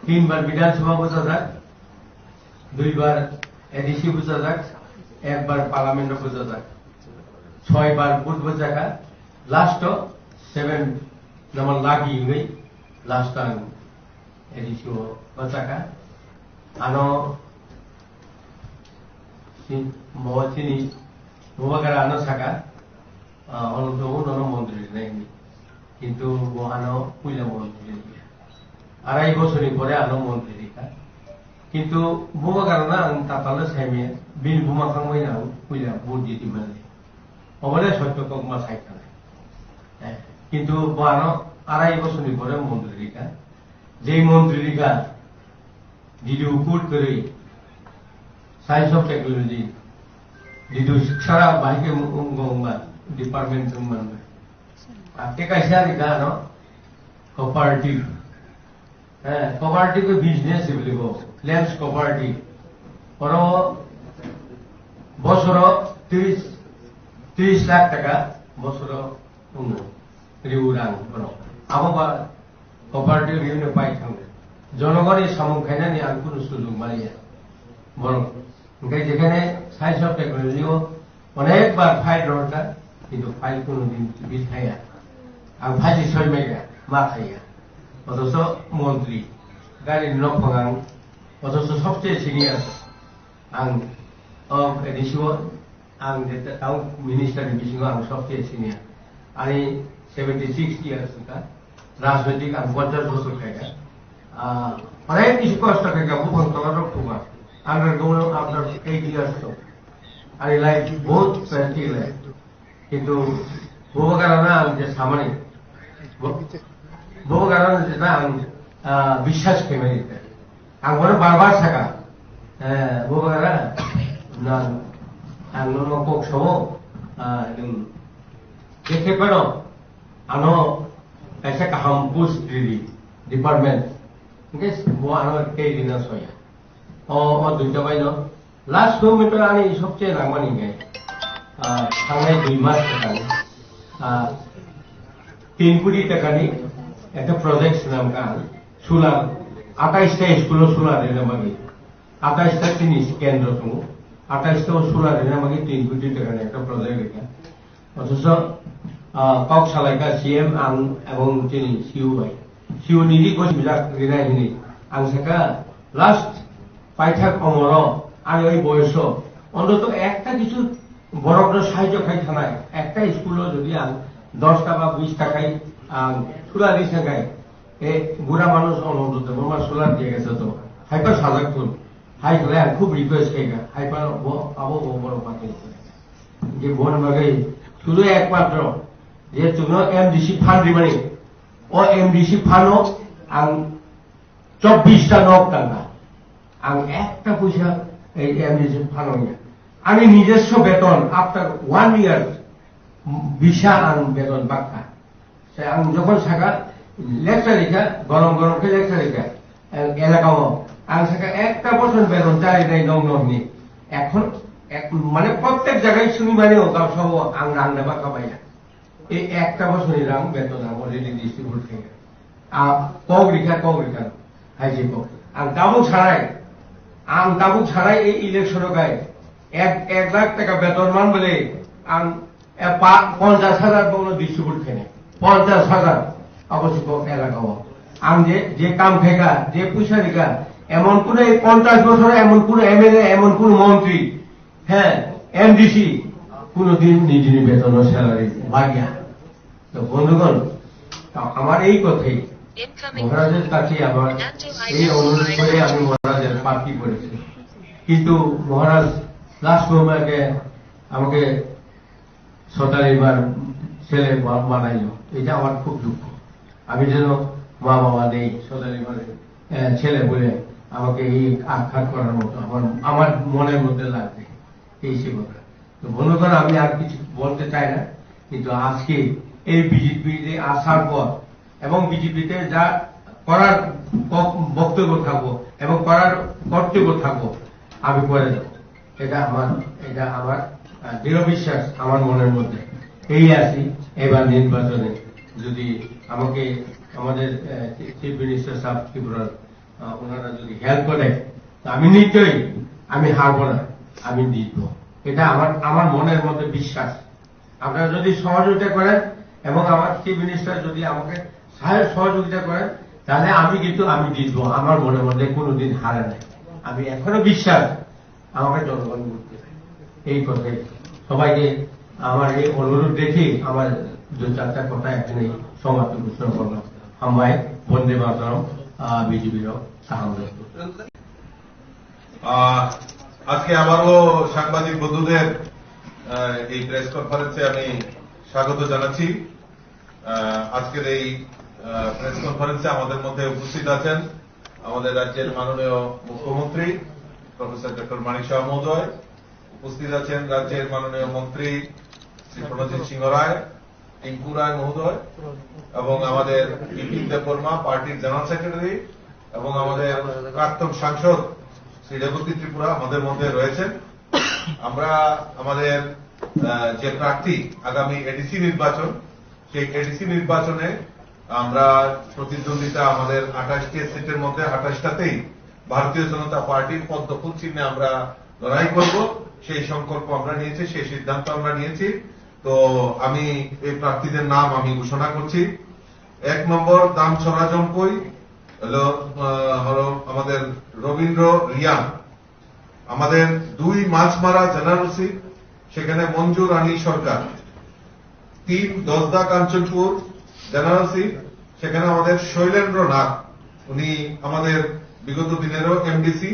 tinbar Bidhan Sabha bwchajak, duibar A D C bwchajak, ekbar Parliament o bwchajak, soibar vote bwchakha, last o seven number lucky wngwi last o ang A D C o bwchakha. Ano si-, bo chini bubagra ano saka, ah, ono to uno no montri rinai hinwi. Kintu bo ano puila montri rinai. Arai bosorni pore ano montri rikha. Kintu bubagra no ang tatalo saimaya, bini buma khangbai no ang puila vote di di mani. Obole sotto kok ma sai kha. Eh, kintu bo ano arai bosorni pore montri rikha. Jei montri rikha, D D O code kwrwi, Science of Technology, D D O sara bahai khe wng-, wng-, wngma, department wngma wngma. Ake kaisa rikha ano cooperative. Eh, cooperative business hibiligo, Lands Cooperative. Oro bosoro tris, tris lakh taka bosoro wngo. Riu rang borok. Abo ba cooperative riu no pai thang. Jonogoni samung khainani ang kunu sujug maliya. Borok. Hingke jekhane Science of Technology o onek bar fight rorkha, kintu fight kunu din bill khaya. Ang phaji soi mega, ma khaya. Othocho montri, gari no phang ang, othocho sobse senior. Ang, o, A D C o, ang je ta-, tao minister ni bisingo ang sobse senior. Ani seventy six years wngkha, rajnoitik ang ponchash bosor khaikha. Ah, onek bisi kosto khaikha, buphang tola rok thuma. Under government after eight years to. Ani life bahut pathetic life. Kintu bubagrano ang je samani, bu-, bubagrano je na ang, ah, biswas khaimani. Ang bono bar bar saka, eh, bubagra, nang, ang nono kok sao, ah, nwng, je khe phano, ano kaisa kaham post ridi, department. Hingke bo ano tei rina soya. O, o duita bai no, Last moment ani sobche nangmani khe, ah, thangnai dui mas takani, ah, tin koti takani ekta project swnamkha ang, solar, atais ta school o solar rina bagwi, atais ta chini kendro tongo, atais ta o solar rina bagwi tin koti takani ekta project rikha. Othocho, ah, kok salaikha C M ang ebong chini C E O bai. C E O ni ri gos bijak rinai hini. Ang sakha last paithak omoro ani oi boyoso ontoto ekta kichu borokno sahajyo khai thanai. Ekta school o jodi ang dos ta ba bis ta khai ang sula ri sangai, e bura manush ontoto buma sula diya gese to. Haipa sajak thun. Hai khlai ang khub request khaikha. Haipa bo abo bo borok pathai. Je bon bagwi sudu ekmatro je chwngno M D C fund rimani, o M D C fund o ang chobbish ta nok tangkha. Ang ekta puisa ei M D C fund o ya. Ani nijoswo beton after one year bisa ang beton bakha. Se ang jokhon saka lecture rikha, gorom gorom khe lecture rikha, e-, elaka o. Ang saka ekta bochor beton chari nai nong nong ni. Ekhon ek-, mane prottek jagai suni mani o gabsa o ang rang deba kabaiya. E ekta bochor ni rang beton ang already distribute khe. A kok rikha, kok rikha. Hai je kok. Ang tabuk sarai. Ang tabuk sarai e election o gai. Ek, ek lakh taka beton man bole ang E, pa-, ponchash hajar bono distribute khainai. Ponchash hajar. Abo se kok elaka o. Ang je, je kam khaikha, je puisa rikha, emon kuno ei ponchash bochor emon kuno M L A, emon kuno montri, he, M D C, kuno din nijini betono salary bagya. To bondhugon, to amar ei kothai, মহারাজের কাছে আমার এই অনুরোধ করে আমি মহারাজের প্রার্থী করেছি। কিন্তু মহারাজ লাস্ট মোমেন্টে আমাকে সতারিবার ছেলে বা-, বানাইলো, এটা আমার খুব দুঃখ। আমি যেন মা বাবা নেই, সতারিবার, আহ, ছেলে বলে আমাকে এই আখ্যাত করার মতো আমার, আমার মনের মধ্যে লাগবে এই সে কথা। তো বন্ধুগণ, আমি আর কিছু বলতে চাই না, কিন্তু আজকে এই বিজেপিতে আসার পর এবং বিজেপিতে যা করার ব-, বক্তব্য থাকবো এবং করার কর্তব্য থাকবো, আমি করে দেবো। এটা আমার, এটা আমার, আহ, দৃঢ় বিশ্বাস আমার মনের মধ্যে। এই আছি, এবার নির্বাচনে যদি আমাকে আমাদের, আহ, চিফ মিনিস্টার সাহেব ত্রিপুরার, আহ, ওনারা যদি হেল্প করে, তো আমি নিশ্চয়ই, আমি হারবো না, আমি জিতবো। এটা আমার, আমার মনের মধ্যে বিশ্বাস। আপনারা যদি সহযোগিতা করেন এবং আমার চিফ মিনিস্টার যদি আমাকে সাহায্য সহযোগিতা করেন, তাহলে আমি কিন্তু, আমি জিতবো। আমার মনের মধ্যে কোনোদিন হারে নাই। আমি এখনো বিশ্বাস, আমাকে জনগণ ভোট দেবে। এই কথাই সবাইকে আমার এই অনুরোধ রেখে আমার দু চারটা কথা এখানে সমাপ্ত ঘোষণা করলাম। হামবাই, বন্দে মাতরম, আহ, বিজেপির সাহায্য। আহ, আজকে আবারও সাংবাদিক বন্ধুদের, আহ, এই প্রেস কনফারেন্সে আমি স্বাগত জানাচ্ছি। আহ, আজকের এই, আহ, প্রেস কনফারেন্সে আমাদের মধ্যে উপস্থিত আছেন আমাদের রাজ্যের মাননীয় মুখ্যমন্ত্রী প্রফেসর ডক্টর মানিক সাহা মহোদয়, উপস্থিত আছেন রাজ্যের মাননীয় মন্ত্রী শ্রী প্রণজিৎ সিংহ রায়, টিঙ্কু রায় মহোদয় এবং আমাদের বিপিন দেববর্মা, পার্টির জেনারেল সেক্রেটারি, এবং আমাদের প্রাক্তন সাংসদ শ্রী রেবতী ত্রিপুরা আমাদের মধ্যে রয়েছেন। আমরা আমাদের, আহ, যে প্রার্থী আগামী এডিসি নির্বাচন, সেই এডিসি নির্বাচনে আমরা প্রতিদ্বন্দ্বিতা আমাদের আঠাশটি সিটের মধ্যে আঠাশটাতেই ভারতীয় জনতা পার্টির পদ্মফুল চিহ্নে আমরা লড়াই করব, সেই সংকল্প আমরা নিয়েছি, সেই সিদ্ধান্ত আমরা নিয়েছি। তো আমি এই প্রার্থীদের নাম আমি ঘোষণা করছি। এক নম্বর দামছড়া জম্পই হলো, আহ, হলো আমাদের রবীন্দ্র রিয়াং। আমাদের দুই মাছমারা জেনারেল সিট, সেখানে মঞ্জু রানী সরকার। তিন দশদা কাঞ্চনপুর জেনারেল সিট, সেখানে আমাদের শৈলেন্দ্র নাথ, উনি আমাদের বিগত দিনেরও এমডিসি।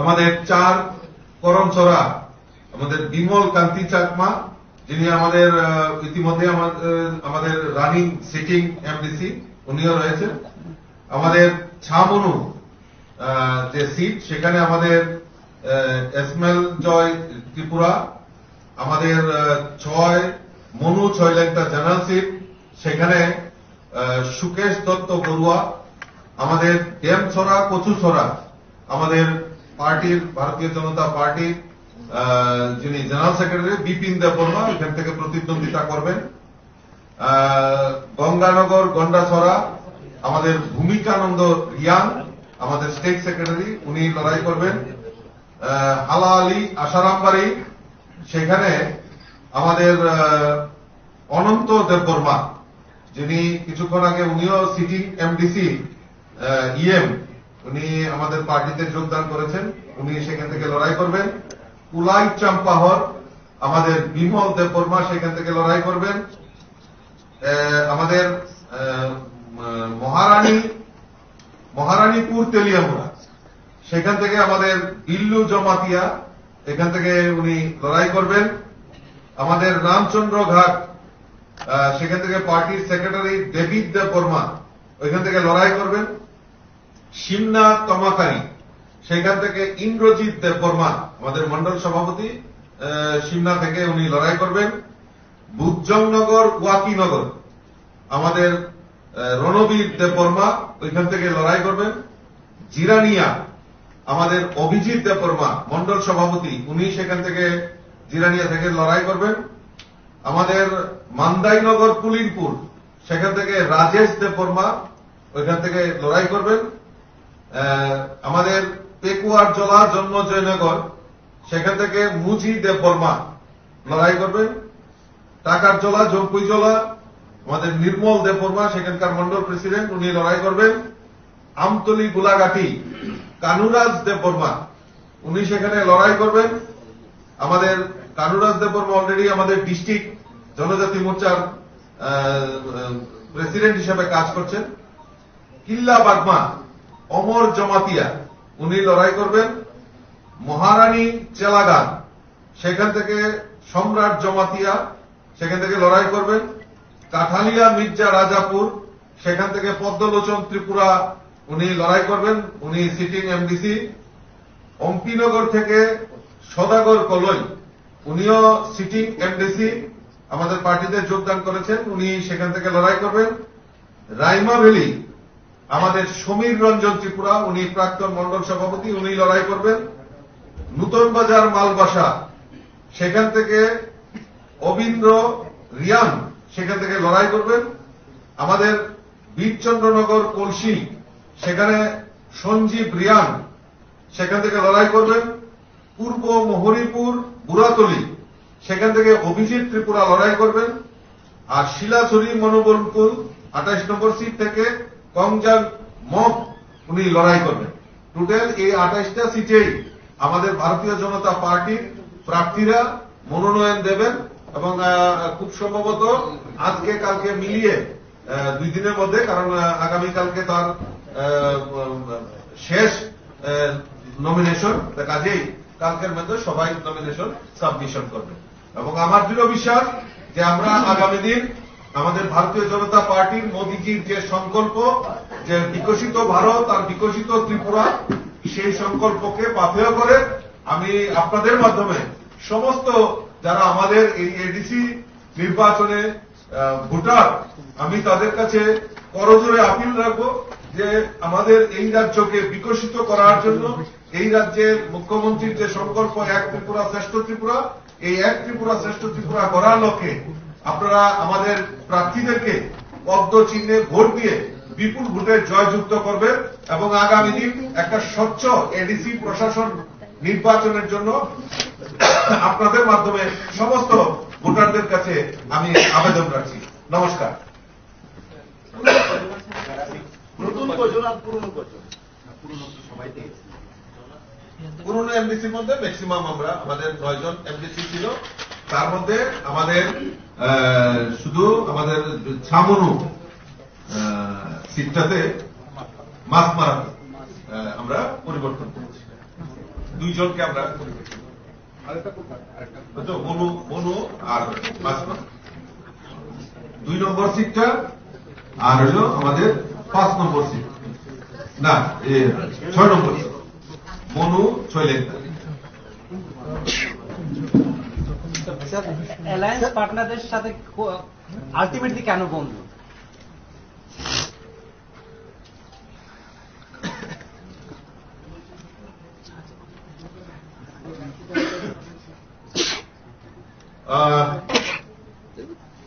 আমাদের চার করমছড়া, আমাদের বিমল কান্তি চাকমা, যিনি আমাদের, আহ, ইতিমধ্যে আমার, আহ, আমাদের রানিং সিটিং এমডিসি, উনিও রয়েছেন। আমাদের ছামনু, আহ, যে সিট, সেখানে আমাদের, আহ, এসমেল জয় ত্রিপুরা, আমাদের, আহ, ছয় মনু ছয়লেংটা জেনারেল সিট, সেখানে, আহ, সুকেশ দত্ত বড়ুয়া, আমাদের ডেমছড়া কচুছড়া, আমাদের পার্টির, ভারতীয় জনতা পার্টির, আহ, যিনি জেনারেল সেক্রেটারি বিপিন দেববর্মা এখান থেকে প্রতিদ্বন্দ্বিতা করবেন। আহ, গঙ্গানগর গন্ডাছড়া আমাদের ভূমিকানন্দ রিয়াং, আমাদের স্টেট সেক্রেটারি, উনি লড়াই করবেন। আহ, হালা আলী আশারামবাড়ি, সেখানে আমাদের, আহ, অনন্ত দেববর্মা, যিনি কিছুক্ষণ আগে উনিও সিটিং এমডিসি, আহ, ইএম, উনি আমাদের পার্টিতে যোগদান করেছেন, উনি সেখান থেকে লড়াই করবেন। কুলাই চাম্পাহর আমাদের বিমল দেববর্মা সেখান থেকে লড়াই করবেন। আহ, আমাদের, আহ, ম-, মহারানী, মহারানীপুর তেলিয়ামুড়া, সেখান থেকে আমাদের বিল্লু জমাতিয়া, এখান থেকে উনি লড়াই করবেন। আমাদের রামচন্দ্র ঘাট, আহ, সেখান থেকে পার্টির সেক্রেটারি ডেভিড দেববর্মা ওইখান থেকে লড়াই করবেন। সিমনা তমাকারি, সেখান থেকে ইন্দ্রজিৎ দেববর্মা, আমাদের মণ্ডল সভাপতি, আহ, সিমনা থেকে উনি লড়াই করবেন। বুজ্জংনগর ওয়াকিনগর, আমাদের, আহ, রণবীর দেববর্মা ওইখান থেকে লড়াই করবেন। জিরানিয়া, আমাদের অভিজিৎ দেববর্মা, মণ্ডল সভাপতি, উনি সেখান থেকে, জিরানিয়া থেকে লড়াই করবেন। আমাদের মান্দাইনগর পুলিনপুর, সেখান থেকে রাজেশ দেববর্মা ওইখান থেকে লড়াই করবেন। আহ, আমাদের পেকুয়ারজলা জন্মজয়নগর, সেখান থেকে মুজি দেববর্মা লড়াই করবেন। টাকারজলা, জম্পুইজলা, আমাদের নির্মল দেববর্মা, সেখানকার মণ্ডল প্রেসিডেন্ট, উনি লড়াই করবেন। আমতলি গোলাঘাটি, কানুরাজ দেববর্মা, উনি সেখানে লড়াই করবেন। আমাদের কানুরাজ দেববর্মা already আমাদের ডিস্ট্রিক্ট জনজাতি মোর্চার, আহ, আহ, প্রেসিডেন্ট হিসেবে কাজ করছেন। কিল্লা বাগমা, অমর জমাতিয়া, উনি লড়াই করবেন। মহারানী চেলাগান, সেখান থেকে সম্রাট জমাতিয়া, সেখান থেকে লড়াই করবেন। কাঠালিয়া মির্জা রাজাপুর, সেখান থেকে পদ্মলোচন ত্রিপুরা, উনি লড়াই করবেন, উনি সিটিং এমডিসি। অম্পিনগর থেকে সদাগর কলই, উনিও সিটিং এমডিসি, আমাদের পার্টিতে যোগদান করেছেন, উনি সেখান থেকে লড়াই করবেন। রাইমা ভ্যালি, আমাদের সমীর রঞ্জন ত্রিপুরা, উনি প্রাক্তন মণ্ডল সভাপতি, উনি লড়াই করবেন। নূতন বাজার মালবাসা, সেখান থেকে অবিন্দ্র রিয়াং সেখান থেকে লড়াই করবেন। আমাদের বীরচন্দ্রনগর কলসি, সেখানে সঞ্জীব রিয়াং সেখান থেকে লড়াই করবেন। পূর্ব মহরীপুর বুড়াতলি, সেখান থেকে অভিজিৎ ত্রিপুরা লড়াই করবেন। আর শিলাছড়ি মনোবলপুর আঠাইশ নম্বর সিট থেকে কংজান মগ উনি লড়াই করবেন। টোটাল এই আঠাইশটা সিটেই আমাদের ভারতীয় জনতা পার্টির প্রার্থীরা মনোনয়ন দেবেন এবং, আহ, খুব সম্ভবত আজকে কালকে মিলিয়ে, আহ, দুই দিনের মধ্যে, কারণ, আহ, আগামীকালকে তার, আহ, উম, শেষ, আহ, নমিনেশন, তা কাজেই কালকের মধ্যে সবাই নমিনেশন সাবমিশন করবে। এবং আমার দৃঢ় বিশ্বাস যে আমরা আগামী দিন আমাদের ভারতীয় জনতা পার্টির মোদিজির যে সংকল্প, যে বিকশিত ভারত আর বিকশিত ত্রিপুরা, সেই সংকল্পকে পাথেয় করে আমি আপনাদের মাধ্যমে সমস্ত যারা আমাদের এই এডিসি নির্বাচনে, আহ, ভোটার, আমি তাদের কাছে করজোড়ে আপিল রাখবো যে আমাদের এই রাজ্যকে বিকশিত করার জন্য এই রাজ্যের মুখ্যমন্ত্রীর যে সংকল্প এক ত্রিপুরা শ্রেষ্ঠ ত্রিপুরা, এই এক ত্রিপুরা শ্রেষ্ঠ ত্রিপুরা করার লক্ষ্যে আপনারা আমাদের প্রার্থীদেরকে পদ্ম চিহ্নে ভোট দিয়ে বিপুল ভোটে জয়যুক্ত করবেন এবং আগামী দিন একটা স্বচ্ছ এডিসি প্রশাসন নির্বাচনের জন্য আপনাদের মাধ্যমে সমস্ত ভোটারদের কাছে আমি আবেদন রাখছি। নমস্কার। নতুন কয়জন আর পুরনো কয়জন? পুরনো এমডিসির মধ্যে ম্যাক্সিমাম আমরা, আমাদের নয়জন এমডিসি ছিল, তার মধ্যে আমাদের, আহ, শুধু আমাদের ছামনু, আহ, সিটটাতে মাছ মারা, আহ, আমরা পরিবর্তন করেছি, দুইজনকে আমরা পরিবর্তন করেছি। আচ্ছা, মনু, মনু আর পাঁচ নম্বর। দুই নম্বর সিটটা আর হলো আমাদের পাঁচ নম্বর সিট। না, এ, ছয় নম্বর সিট। মনু ছয় লেখা। অ্যালায়েন্স পার্টনারদের সাথে আলটিমেটলি কেন বন্ধু? আহ,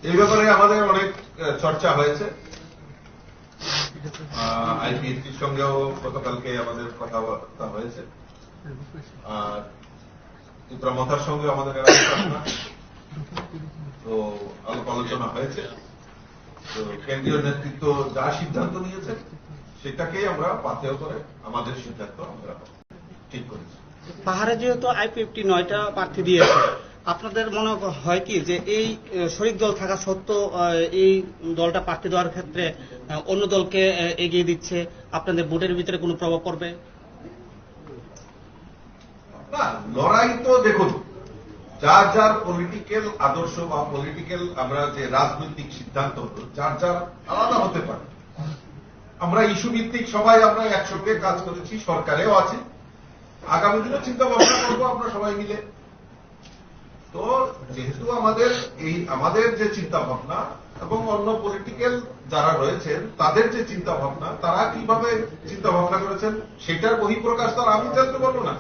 এই ব্যাপারে আমাদের অনেক আহ, চর্চা হয়েছে। আইপিএফটির সঙ্গেও গতকালকে আমাদের কথাবার্তা হয়েছে। আর ত্রিপুরা মথার সঙ্গে আমাদের এলাকার ঘটনা, তো আলাপ আলোচনা হয়েছে। তো কেন্দ্রীয় নেতৃত্ব যা সিদ্ধান্ত নিয়েছে, সেটাকেই আমরা পাথেয় করে আমাদের সিদ্ধান্ত আমরা ঠিক করেছি। পাহাড়ে যেহেতু আইপিএফটি নয়টা প্রার্থী দিয়েছে, আপনাদের মনে হয় কি যে এই আহ, শরিক দল থাকা সত্ত্বেও আহ, এই দলটা প্রার্থী দেওয়ার ক্ষেত্রে আহ, অন্য দলকে আহ, এগিয়ে দিচ্ছে, আপনাদের ভোটের ভিতরে কোনো প্রভাব পড়বে? না, লড়াই তো দেখুন, যার যার পলিটিক্যাল আদর্শ বা পলিটিক্যাল আমরা যে রাজনৈতিক সিদ্ধান্ত, যার যার আলাদা হতে পারে। আমরা ইস্যু ভিত্তিক সবাই আমরা একসঙ্গে কাজ করেছি, সরকারেও আছি, আগামী দিনে চিন্তা ভাবনা করবো আমরা সবাই মিলে। তো যেহেতু আমাদের এই আমাদের যে চিন্তা ভাবনা এবং অন্য পলিটিক্যাল যারা রয়েছেন তাদের যে চিন্তা ভাবনা, তারা কিভাবে চিন্তা ভাবনা করেছেন, সেটার বহিঃপ্রকাশ তো আর আমি জানতে পারবো না।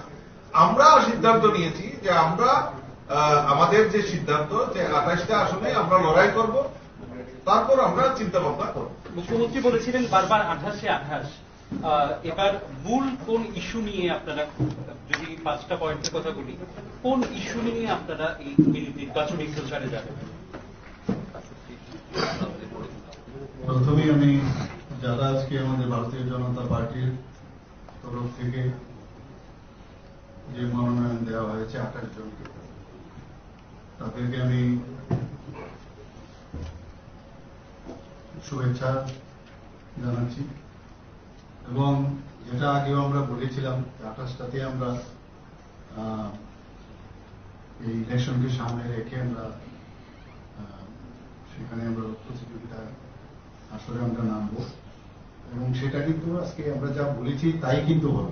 আমরা সিদ্ধান্ত নিয়েছি যে আমরা আহ, আমাদের যে সিদ্ধান্ত, যে আঠাশটা আসনে আমরা লড়াই করব, তারপর আমরা চিন্তা ভাবনা করব। মুখ্যমন্ত্রী বলেছিলেন বারবার আঠাশে আঠাশ। আহ, এবার মূল কোন ইস্যু নিয়ে আপনারা, যদি পাঁচটা পয়েন্টের কথা বলি, কোন ইস্যু নিয়ে আপনারা এই মিনি- নির্বাচনী প্রচারে যাবেন? প্রথমেই আমি যারা আজকে আমাদের ভারতীয় জনতা পার্টির তরফ থেকে যে মনোনয়ন দেওয়া হয়েছে আঠাশ জনকে, তাদেরকে আমি শুভেচ্ছা জানাচ্ছি। এবং যেটা আগেও আমরা বলেছিলাম, আঠাশটাতে আমরা আহ, এই ইলেকশনকে সামনে রেখে আমরা আহ, সেখানে আমরা প্রতিযোগিতা আসরে আমরা নামবো। এবং সেটা কিন্তু আজকে আমরা যা বলেছি তাই কিন্তু হলো।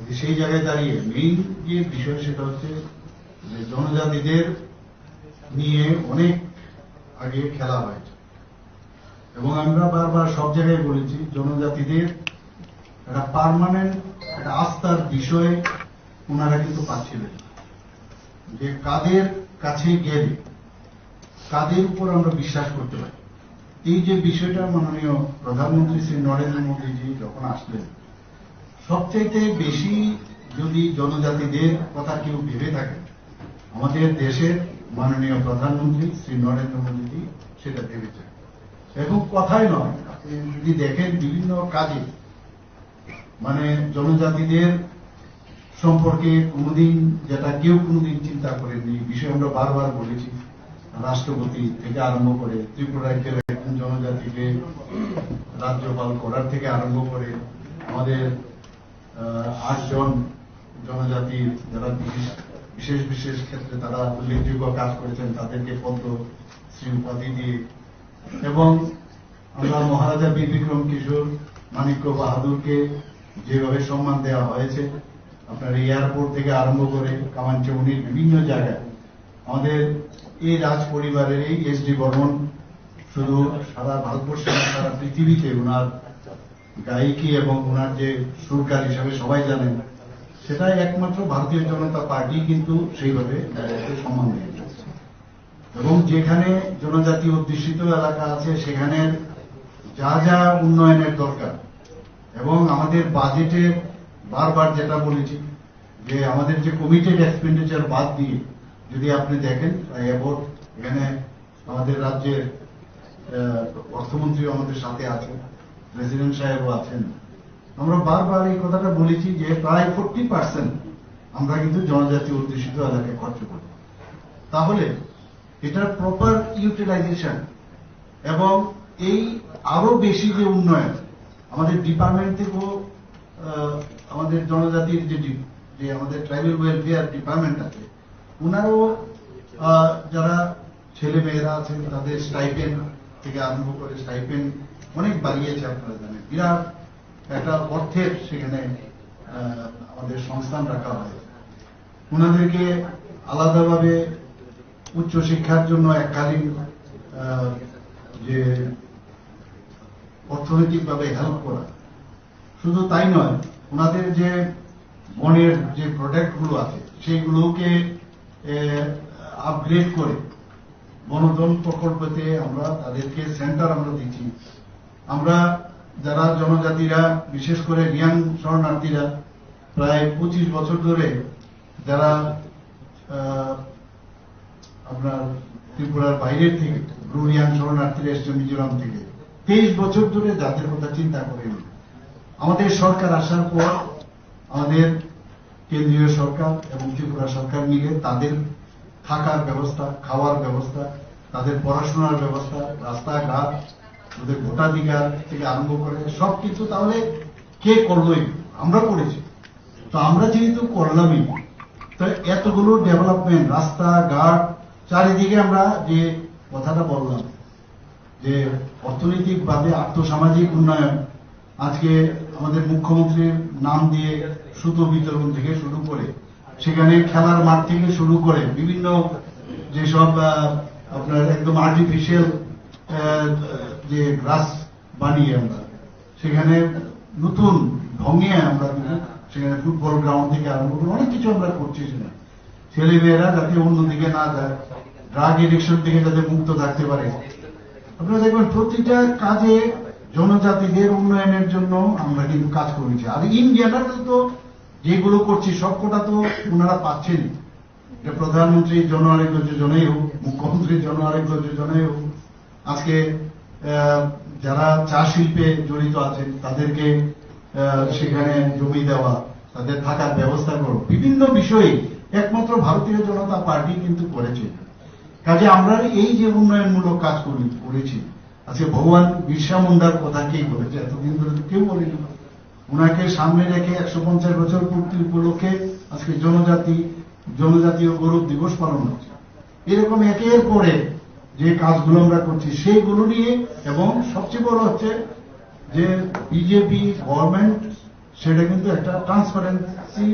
এই যে সেই জায়গায় দাঁড়িয়ে মেইন যে বিষয় সেটা হচ্ছে যে জনজাতিদের নিয়ে অনেক আগে খেলা হয়েছে। এবং আমরা বারবার সব জায়গায় বলেছি, জনজাতিদের একটা পার্মানেন্ট একটা আস্থার বিষয় ওনারা কিন্তু পাচ্ছিলেন না। যে কাদের কাছে গেলে কাদের উপর আমরা বিশ্বাস করতে পারি। এই যে বিষয়টা মাননীয় প্রধানমন্ত্রী শ্রী নরেন্দ্র মোদীজি যখন আসলেন, সবচাইতে বেশি যদি জনজাতিদের কথা কেউ ভেবে থাকে, আমাদের দেশের মাননীয় প্রধানমন্ত্রী শ্রী নরেন্দ্র মোদীজি সেটা ভেবেছেন। এবং কথাই নয়, আপনি যদি দেখেন বিভিন্ন কাজে মানে জনজাতিদের সম্পর্কে কোনোদিন, যেটা কেউ কোনোদিন চিন্তা করেননি, এই বিষয়ে আমরা বারবার বলেছি। রাষ্ট্রপতি থেকে আরম্ভ করে ত্রিপুরা রাজ্যের একজন জনজাতিকে রাজ্যপাল করার থেকে আরম্ভ করে আমাদের আহ, আটজন জনজাতির যারা বিশেষ বিশেষ বিশেষ ক্ষেত্রে তারা উল্লেখযোগ্য কাজ করেছেন, তাদেরকে পদ্মশ্রী উপাধি দিয়ে, এবং আমরা মহারাজা বীর বিক্রম কিশোর মাণিক্য বাহাদুরকে যেভাবে সম্মান দেওয়া হয়েছে, আপনার এয়ারপোর্ট থেকে আরম্ভ করে কামানচৌনির বিভিন্ন জায়গায় আমাদের এই রাজ পরিবারের এই এস ডি বর্মন শুধু সারা ভারতবর্ষে না, সারা পৃথিবীতে ওনার গায়িকী এবং ওনার যে সুরকার হিসাবে সবাই জানেন, সেটাই একমাত্র ভারতীয় জনতা পার্টি কিন্তু সেইভাবে গায়ককে সম্মান দিয়ে যাচ্ছে। এবং যেখানে জনজাতি অধ্যুষিত এলাকা আছে, সেখানে যা যা উন্নয়নের দরকার, এবং আমাদের বাজেটে বারবার যেটা বলেছি যে আমাদের যে কমিটেড এক্সপেন্ডিচার বাদ দিয়ে যদি আপনি দেখেন, প্রায় অ্যাবাউট এখানে আমাদের রাজ্যের আহ, অর্থমন্ত্রীও আমাদের সাথে আছেন, প্রেসিডেন্ট সাহেবও আছেন। আমরা বারবার এই কথাটা বলেছি যে প্রায় ফোর্টি পার্সেন্ট আমরা কিন্তু জনজাতি অধ্যুষিত এলাকায় খরচ করি। তাহলে এটার প্রপার ইউটিলাইজেশন এবং এই আরো বেশি যে উন্নয়ন আমাদের ডিপার্টমেন্ট থেকেও আহ, আমাদের জনজাতির যে ডি- যে আমাদের ট্রাইবাল ওয়েলফেয়ার ডিপার্টমেন্ট আছে, ওনারাও আহ, যারা ছেলে মেয়েরা আছেন তাদের স্টাইপেন্ড থেকে আরম্ভ করে স্টাইপেন্ড অনেক বাড়িয়েছে, আপনারা জানেন, বিরাট একটা অর্থের সেখানে আহ, আমাদের সংস্থান রাখা হয়। ওনাদেরকে আলাদাভাবে উচ্চশিক্ষার জন্য এককালীন আহ, যে অর্থনৈতিকভাবে হেল্প করা, শুধু তাই নয়, ওনাদের যে বনের যে প্রোডাক্টগুলো আছে সেইগুলোকে এ, আপগ্রেড করে বনধন প্রকল্পতে আমরা তাদেরকে সেন্টার আমরা দিচ্ছি। আমরা যারা জনজাতিরা, বিশেষ করে রিয়াং শরণার্থীরা, প্রায় পঁচিশ বছর ধরে যারা আহ, আপনার ত্রিপুরার বাইরের থেকে ব্রু রিয়াং শরণার্থীরা এসছে মিজোরাম থেকে, তেইশ বছর ধরে জাতির কথা চিন্তা করেনি। আমাদের সরকার আসার পর আমাদের কেন্দ্রীয় সরকার এবং ত্রিপুরা সরকার মিলে তাদের থাকার ব্যবস্থা, খাওয়ার ব্যবস্থা, তাদের পড়াশোনার ব্যবস্থা, রাস্তাঘাট, ওদের ভোটাধিকার থেকে আরম্ভ করে সবকিছু তাহলে কে করলো? এই আমরা করেছি। তো আমরা যেহেতু করলামই, তো এতগুলো ডেভেলপমেন্ট, রাস্তাঘাট, চারিদিকে আমরা যে কথাটা বললাম, যে অর্থনৈতিকভাবে আর্থসামাজিক উন্নয়ন, আজকে আমাদের মুখ্যমন্ত্রীর নাম দিয়ে সুতো বিতরণ থেকে শুরু করে, সেখানে খেলার মাঠ থেকে শুরু করে বিভিন্ন যেসব আহ, আপনার একদম আর্টিফিশিয়াল যে গ্রাস বানিয়ে আমরা সেখানে নতুন ঢঙে আমরা কিন্তু সেখানে ফুটবল গ্রাউন্ড থেকে আরম্ভ করে অনেক কিছু আমরা করছি সেখানে। ছেলেমেয়েরা যাতে অন্যদিকে না যায়, ড্রাগ এডিকশন থেকে যাতে মুক্ত থাকতে পারে। আপনারা দেখবেন প্রতিটা কাজে জনজাতিদের উন্নয়নের জন্য আমরা কিন্তু কাজ করেছি। আর ইন জেনারেল তো যেগুলো করছি সবকটা তো ওনারা পাচ্ছেন। এটা প্রধানমন্ত্রী জন আরোগ্য যোজনাই হোক, মুখ্যমন্ত্রী জন আরোগ্য যোজনাই হোক, আজকে আহ, যারা চা শিল্পে জড়িত আছেন তাদেরকে আহ, সেখানে জমি দেওয়া, তাদের থাকার ব্যবস্থা করো, বিভিন্ন বিষয়ে একমাত্র ভারতীয় জনতা পার্টি কিন্তু করেছে। কাজে আমরা এই যে উন্নয়নমূলক কাজ করি করেছি, আজকে ভগবান বিরসা মুন্ডার কথা কে বলেছে? এতদিন ধরে তো কেউ বলেনি। ওনাকে সামনে রেখে একশো পঞ্চাশ বছর পূর্তি উপলক্ষে আজকে জনজাতি জনজাতীয় গৌরব দিবস পালন হচ্ছে। এরকম একের পরে যে কাজগুলো আমরা করছি সেইগুলো নিয়ে, এবং সবচেয়ে বড় হচ্ছে যে বিজেপি গভর্নমেন্ট সেটা কিন্তু একটা ট্রান্সপারেন্সি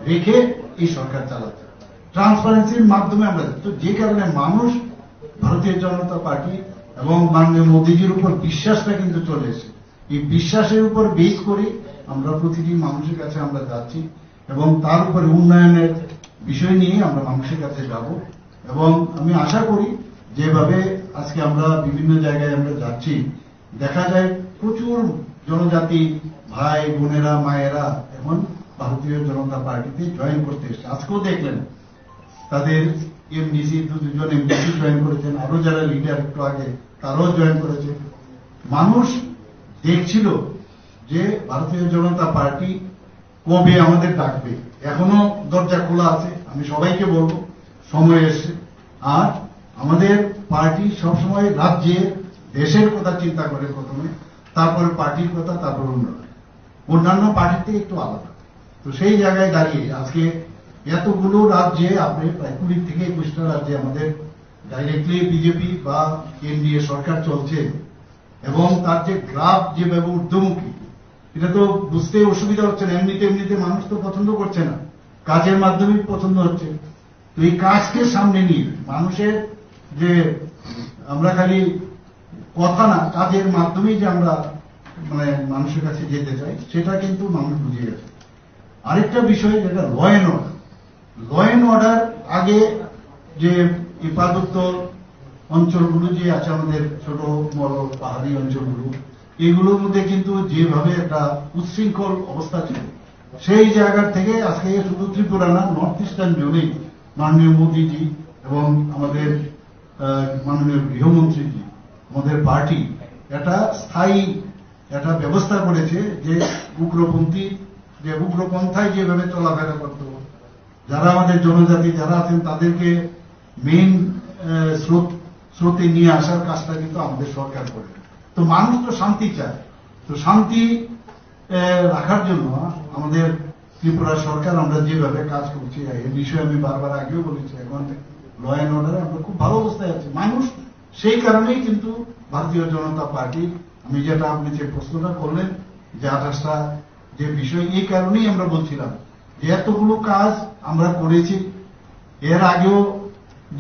রেখে এই সরকার চালাচ্ছে। ট্রান্সপারেন্সির মাধ্যমে আমরা, তো যে কারণে মানুষ ভারতীয় জনতা পার্টি এবং মাননীয় মোদীজির উপর বিশ্বাসটা কিন্তু চলে এসেছে। এই বিশ্বাসের উপর বেস করে আমরা প্রতিটি মানুষের কাছে আমরা যাচ্ছি এবং তার উপরে উন্নয়নের বিষয় নিয়ে আমরা মানুষের কাছে যাব। এবং আমি আশা করি যেভাবে আজকে আমরা বিভিন্ন জায়গায় আমরা যাচ্ছি, দেখা যায় প্রচুর জনজাতি ভাই বোনেরা মায়েরা এখন ভারতীয় জনতা পার্টিতে জয়েন করতে এসছে। আজকেও দেখলেন তাদের এমডিসি, দু দুজন এমডিসি জয়েন করেছেন, আরো যারা লিডার একটু আগে তারাও জয়েন করেছে। মানুষ দেখছিল যে ভারতীয় জনতা পার্টি কবে আমাদের ডাকবে। এখনো দরজা খোলা আছে, আমি সবাইকে বলবো, সময় এসছে। আর আমাদের পার্টি সবসময় রাজ্যে দেশের কথা চিন্তা করে প্রথমে, তারপরে পার্টির কথা, তারপর উন্নয়ন। অন্যান্য পার্টির থেকে একটু আলাদা। তো সেই জায়গায় দাঁড়িয়ে আজকে এতগুলো রাজ্যে, আপনি প্রায় কুড়ি থেকে একুশটা রাজ্যে আমাদের ডাইরেক্টলি বিজেপি বা এনডিএ সরকার চলছে, এবং তার যে গ্রাফ যেভাবে ঊর্ধ্বমুখী, এটা তো বুঝতে অসুবিধা হচ্ছে না। এমনিতে এমনিতে মানুষ তো পছন্দ করছে না, কাজের মাধ্যমেই পছন্দ হচ্ছে। তো এই কাজকে সামনে নিয়ে মানুষের যে, আমরা খালি কথা না, কাজের মাধ্যমেই যে আমরা মানে মানুষের কাছে যেতে চাই, সেটা কিন্তু মানুষ বুঝে গেছে। আরেকটা বিষয় যেটা law and order, law and order আগে যে এই পার্বত্য অঞ্চলগুলো যে আছে, আমাদের ছোট বড় পাহাড়ি অঞ্চলগুলো, এগুলোর মধ্যে কিন্তু যেভাবে একটা উচ্ছৃঙ্খল অবস্থা ছিল, সেই জায়গা থেকে আজকে শুধু ত্রিপুরা না, নর্থ ইস্টার্ন জোনেই মাননীয় মোদীজি এবং আমাদের আহ, মাননীয় গৃহমন্ত্রীজি, আমাদের পার্টি একটা স্থায়ী একটা ব্যবস্থা করেছে যে উগ্রপন্থী, যে উগ্রপন্থায় যেভাবে চলাফেরা করতো, যারা আমাদের জনজাতি যারা আছেন তাদেরকে মেইন স্রোত স্রোতে নিয়ে আসার কাজটা কিন্তু আমাদের সরকার করে। তো মানুষ তো শান্তি চায়, তো শান্তি আহ, রাখার জন্য আমাদের ত্রিপুরা সরকার আমরা যেভাবে কাজ করছি, এই বিষয়ে আমি বারবার আগেও বলেছি, এখন ল অ্যান্ড অর্ডারে আমরা খুব ভালো অবস্থায় আছি। মানুষ সেই কারণেই কিন্তু ভারতীয় জনতা পার্টি, আমি যেটা আপনি যে প্রশ্নটা করলেন যে আঠাশটা যে বিষয়, এই কারণেই আমরা বলছিলাম যে এতগুলো কাজ আমরা করেছি। এর আগেও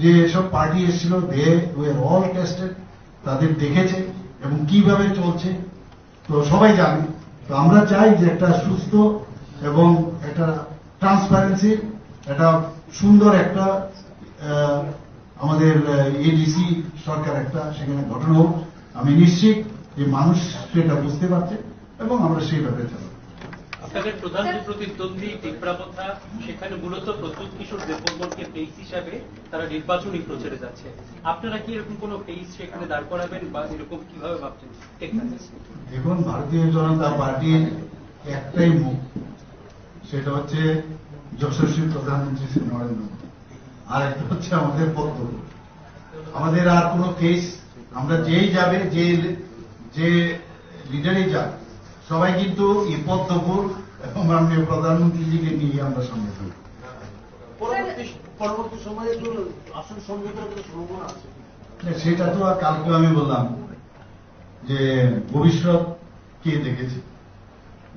যে সব পার্টি এসেছিল, they were all tested, তাদের দেখেছে এবং কিভাবে চলছে তো সবাই জানে। তো আমরা চাই যে একটা সুস্থ এবং একটা ট্রান্সপারেন্সি, একটা সুন্দর একটা আহ, আমাদের এডিসি সরকার একটা সেখানে গঠন হোক। আমি নিশ্চিত যে মানুষ সেটা বুঝতে পারছে এবং আমরা সেভাবে চালাবো। আপনাদের প্রধান যে প্রতিদ্বন্দ্বী টিপ্রামথা, সেখানে মূলত প্রদ্যুৎ কিশোর দেববর্মনকে ফেস হিসাবে তারা নির্বাচনী প্রচারে যাচ্ছে। আপনারা কি এরকম কোনো ফেস সেখানে দাঁড় করাবেন বা এরকম কিভাবে ভাবছেন? ঠিক আছে। দেখুন, ভারতীয় জনতা পার্টির একটাই মুখ, সেটা হচ্ছে যশস্বী প্রধানমন্ত্রী শ্রী নরেন্দ্র মোদী। আর একটা হচ্ছে আমাদের পদ্মপুর। আমাদের আর কোনো ফেস, আমরা যেই যাবে, যে, যে লিডারই যাক, সবাই কিন্তু এই পদ্মপুর এবং মাননীয় প্রধানমন্ত্রীজিকে নিয়ে আমরা সামনে যাবো। পরবর্তী, পরবর্তী সময়ে তো আসন সমঝোতার কোনো সম্ভাবনা আছে? না, সেটা তো আর কালকে আমি বললাম যে ভবিষ্যৎ কে দেখেছে?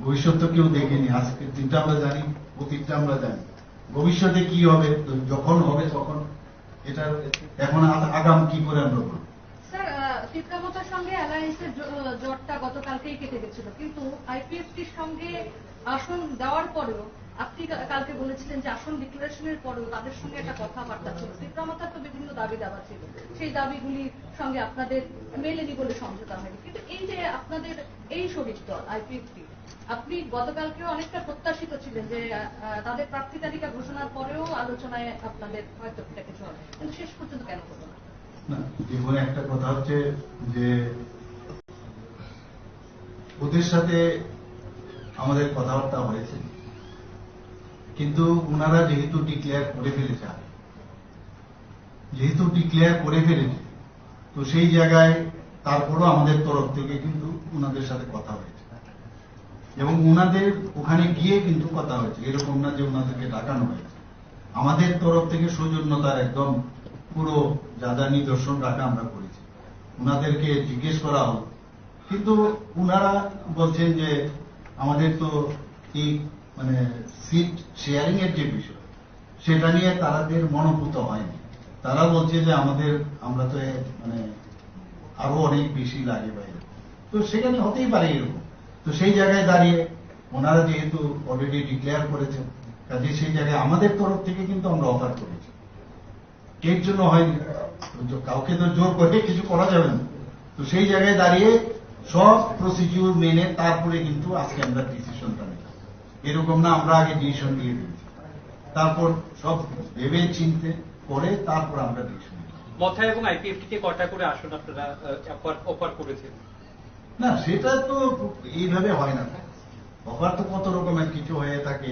ভবিষ্যৎ তো কেউ দেখেনি। আজকের দিনটা আমরা জানি, অতীতটা আমরা জানি। ভবিষ্যতে কি হবে, তো যখন হবে তখন। এটা এখন আ-, আগাম কি করে আমরা বলবো? স্যার, আহ, টিপ্রামথার সঙ্গে অ্যালায়েন্সের জো-, জোটটা গতকালকেই কেটে গেছিল, কিন্তু আইপিএফটির সঙ্গে আসন দেওয়ার পরেও আপনি কা-, কালকে বলেছিলেন যে আসন ডিক্লারেশনের পরেও তাদের সঙ্গে একটা কথাবার্তা ছিল। টিপ্রামথার তো বিভিন্ন দাবি দাবা ছিল, সেই দাবিগুলির সঙ্গে আপনাদের মেলেনি বলে সমঝোতা হয়নি। কিন্তু এই যে আপনাদের এই শরিক দল আইপিএফটি, আপনি গতকালকেও অনেকটা প্রত্যাশিত ছিলেন যে, আহ, আহ, তাদের প্রার্থী তালিকা ঘোষণার পরেও আলোচনায় আপনাদের হয়তো একটা কিছু হবে, কিন্তু শেষ পর্যন্ত কেন হলো না? না, দেখুন, একটা কথা হচ্ছে যে ওদের সাথে আমাদের কথাবার্তা হয়েছে, কিন্তু ওনারা যেহেতু ডিক্লেয়ার করে ফেলেছে আগে, যেহেতু ডিক্লেয়ার করে ফেলেছে, তো সেই জায়গায় তারপরও আমাদের তরফ থেকে কিন্তু ওনাদের সাথে কথা হয়েছে এবং ওনাদের ওখানে গিয়ে কিন্তু কথা হয়েছে। এরকম না যে ওনাদেরকে ডাকানো হয়েছে। আমাদের তরফ থেকে সৌজন্যতার একদম পুরো যা যা নিদর্শন রাখা আমরা করেছি। ওনাদেরকে জিজ্ঞেস করা হলো, কিন্তু ওনারা বলছেন যে আমাদের তো এই, মানে, সিট শেয়ারিং এর যে বিষয়, সেটা নিয়ে তাদের মনোপুত হয়নি। তারা বলছে যে আমাদের, আমরা তো এ, মানে, আরো অনেক বেশি লাগে বাইরে। তো সেখানে হতেই পারে এরকম। তো সেই জায়গায় দাঁড়িয়ে ওনারা যেহেতু অলরেডি ডিক্লেয়ার করেছেন, কাজে সেই জায়গায় আমাদের তরফ থেকে কিন্তু আমরা অফার করেছি। এর জন্য হয়নি, তো কাউকে তো জোর করে কিছু করা যাবে না। তো সেই জায়গায় দাঁড়িয়ে সব প্রসিডিউর মেনে তারপরে কিন্তু আজকে আমরা ডিসিশনটা নিলাম। এরকম না আমরা আগে ডিসিশন দিয়ে দিয়েছি, তারপর সব ভেবে চিনতে করে তারপর আমরা ডিসিশন নিলাম। মথা এবং আইপিএফটি কে কটা করে আসন আপনারা, আহ, অফার, অফার করেছেন? না, সেটা তো এইভাবে হয় না। অফার তো কত রকমের কিছু হয়ে থাকে।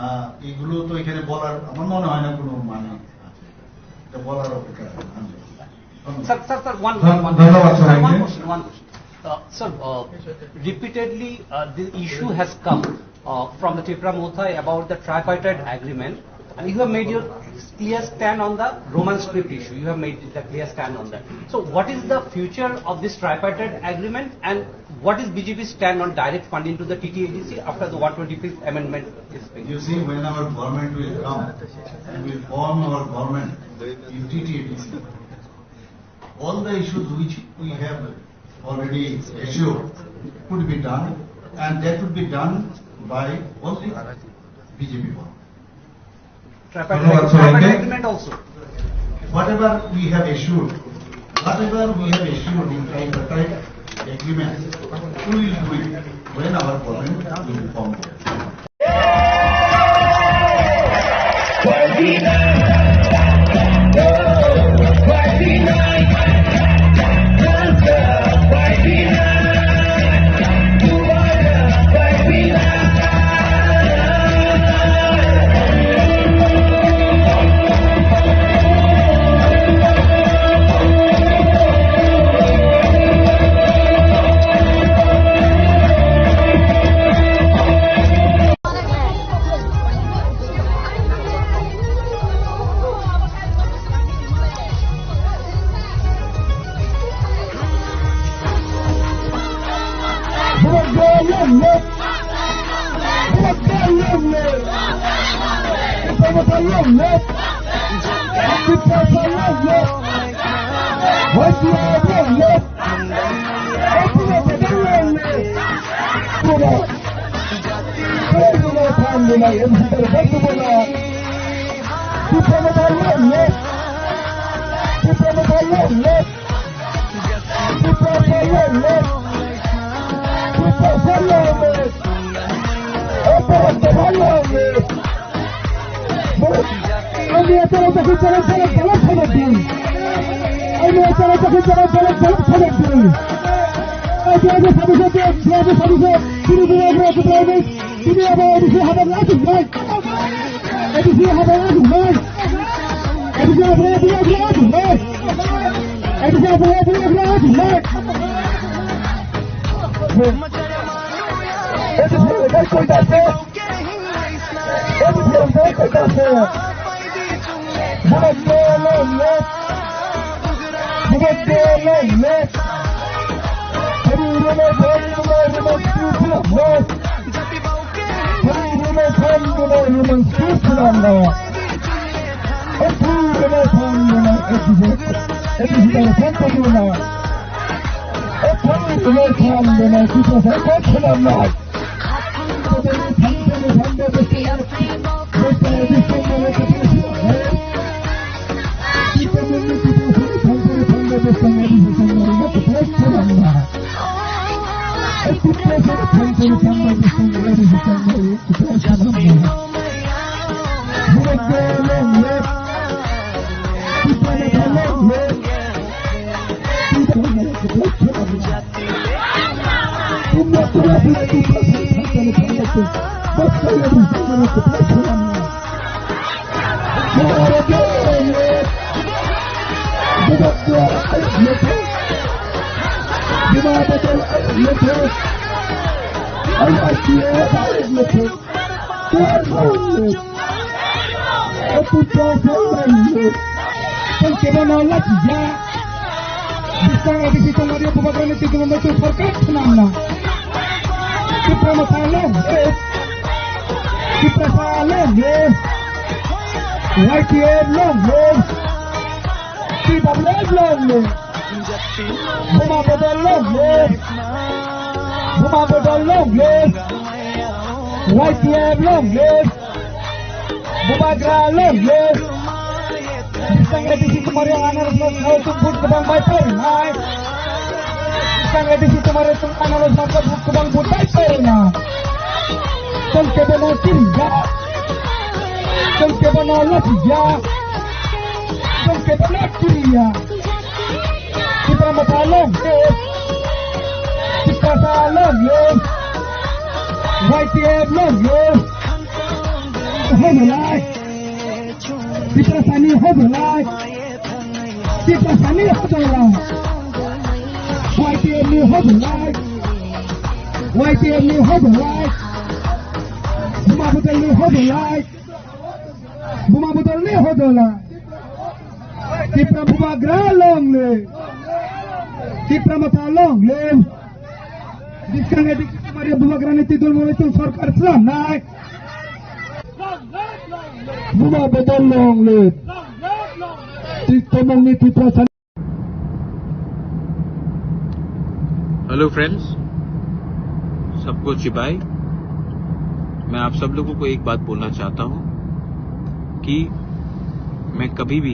আহ, এগুলো তো এখানে বলার আমার মনে হয় না কোনো মানে আছে। এটা বলার অপেক্ষা রাখে না। ধন্যবাদ। Sir, sir, sir, one, one, one, ধন্যবাদ, sir, one, one sir। Question, one question। Uh, sir, uh, repeatedly, uh, the issue has come, uh, from the Tipra Motha about the tripartite agreement, and you have made your clear stand on the Roman script issue. You have made the clear stand on that. So, what is the future of this tripartite agreement, and what is B J P's stand on direct funding to the T T A D C after the one twenty-fifth amendment is being? You see, when our government will come and will form our government in T T A D C, all the issues which we have already assured could be done, and that would be done by only B J P government. Tripartite, ধন্যবাদ সবাইকে। Tripartite agreement also. Whatever we have assured, whatever we have assured in tripartite agreement, we will do it when our government will be formed. Long live! Tiprasa long live! Tiprasa long live! Aparanta long live! Ang niya tara takut tara tara tara tara tara. Ang niya tara takut tara tara tara tara tara. Ang niya tara takut tara tara tara tara tara. Sini dua dua dua dua. Sini apa yang bisa hadir lagi, Mike? Yang bisa hadir lagi, Mike? Yang bisa hadir lagi, Mike? Yang bisa hadir lagi, Mike? Yang bisa hadir lagi, Mike? Tong kebo no lachija. Bwskang A D C tongmani bubagrani twi tongmani twi sorkar swnamna. Tipra Motha long live. Tiprasa long live. Y T F long live. T W F long live. Buma Bodol long live. Buma Bodol long live. Y T F long live. Bubagra long live. Bwskang A D C tongmani anaros no sao tung vote kwbang bai pairwnai. Bwskang A D C tongmani tung anaros no vote kwbang vote bai pairwnai. Tong kebo no kiriya. Tong kebo no lachiya. Tong kebo no kiriya. Tipra Motha long live. Tiprasa long live. Y T F long live. Hojolai. Tiprasani hojolai. Tiprasani hojolai. Y T F ni hojolai. Y T F ni hojolai. Buma Bodol ni hojolai. Buma Bodol ni hojolai. Tipra Bubagra long live. Tipra Motha long live. Bwskang A D C tongmani bubagrani twi tongmani twi sorkar swnamnai. Buma Bodol long live. Twi tongmani Tiprasa. Hello friends, सबको चिबाई। मैं आप सब लोगों को एक बात बोलना चाहता हूँ कि मैं कभी भी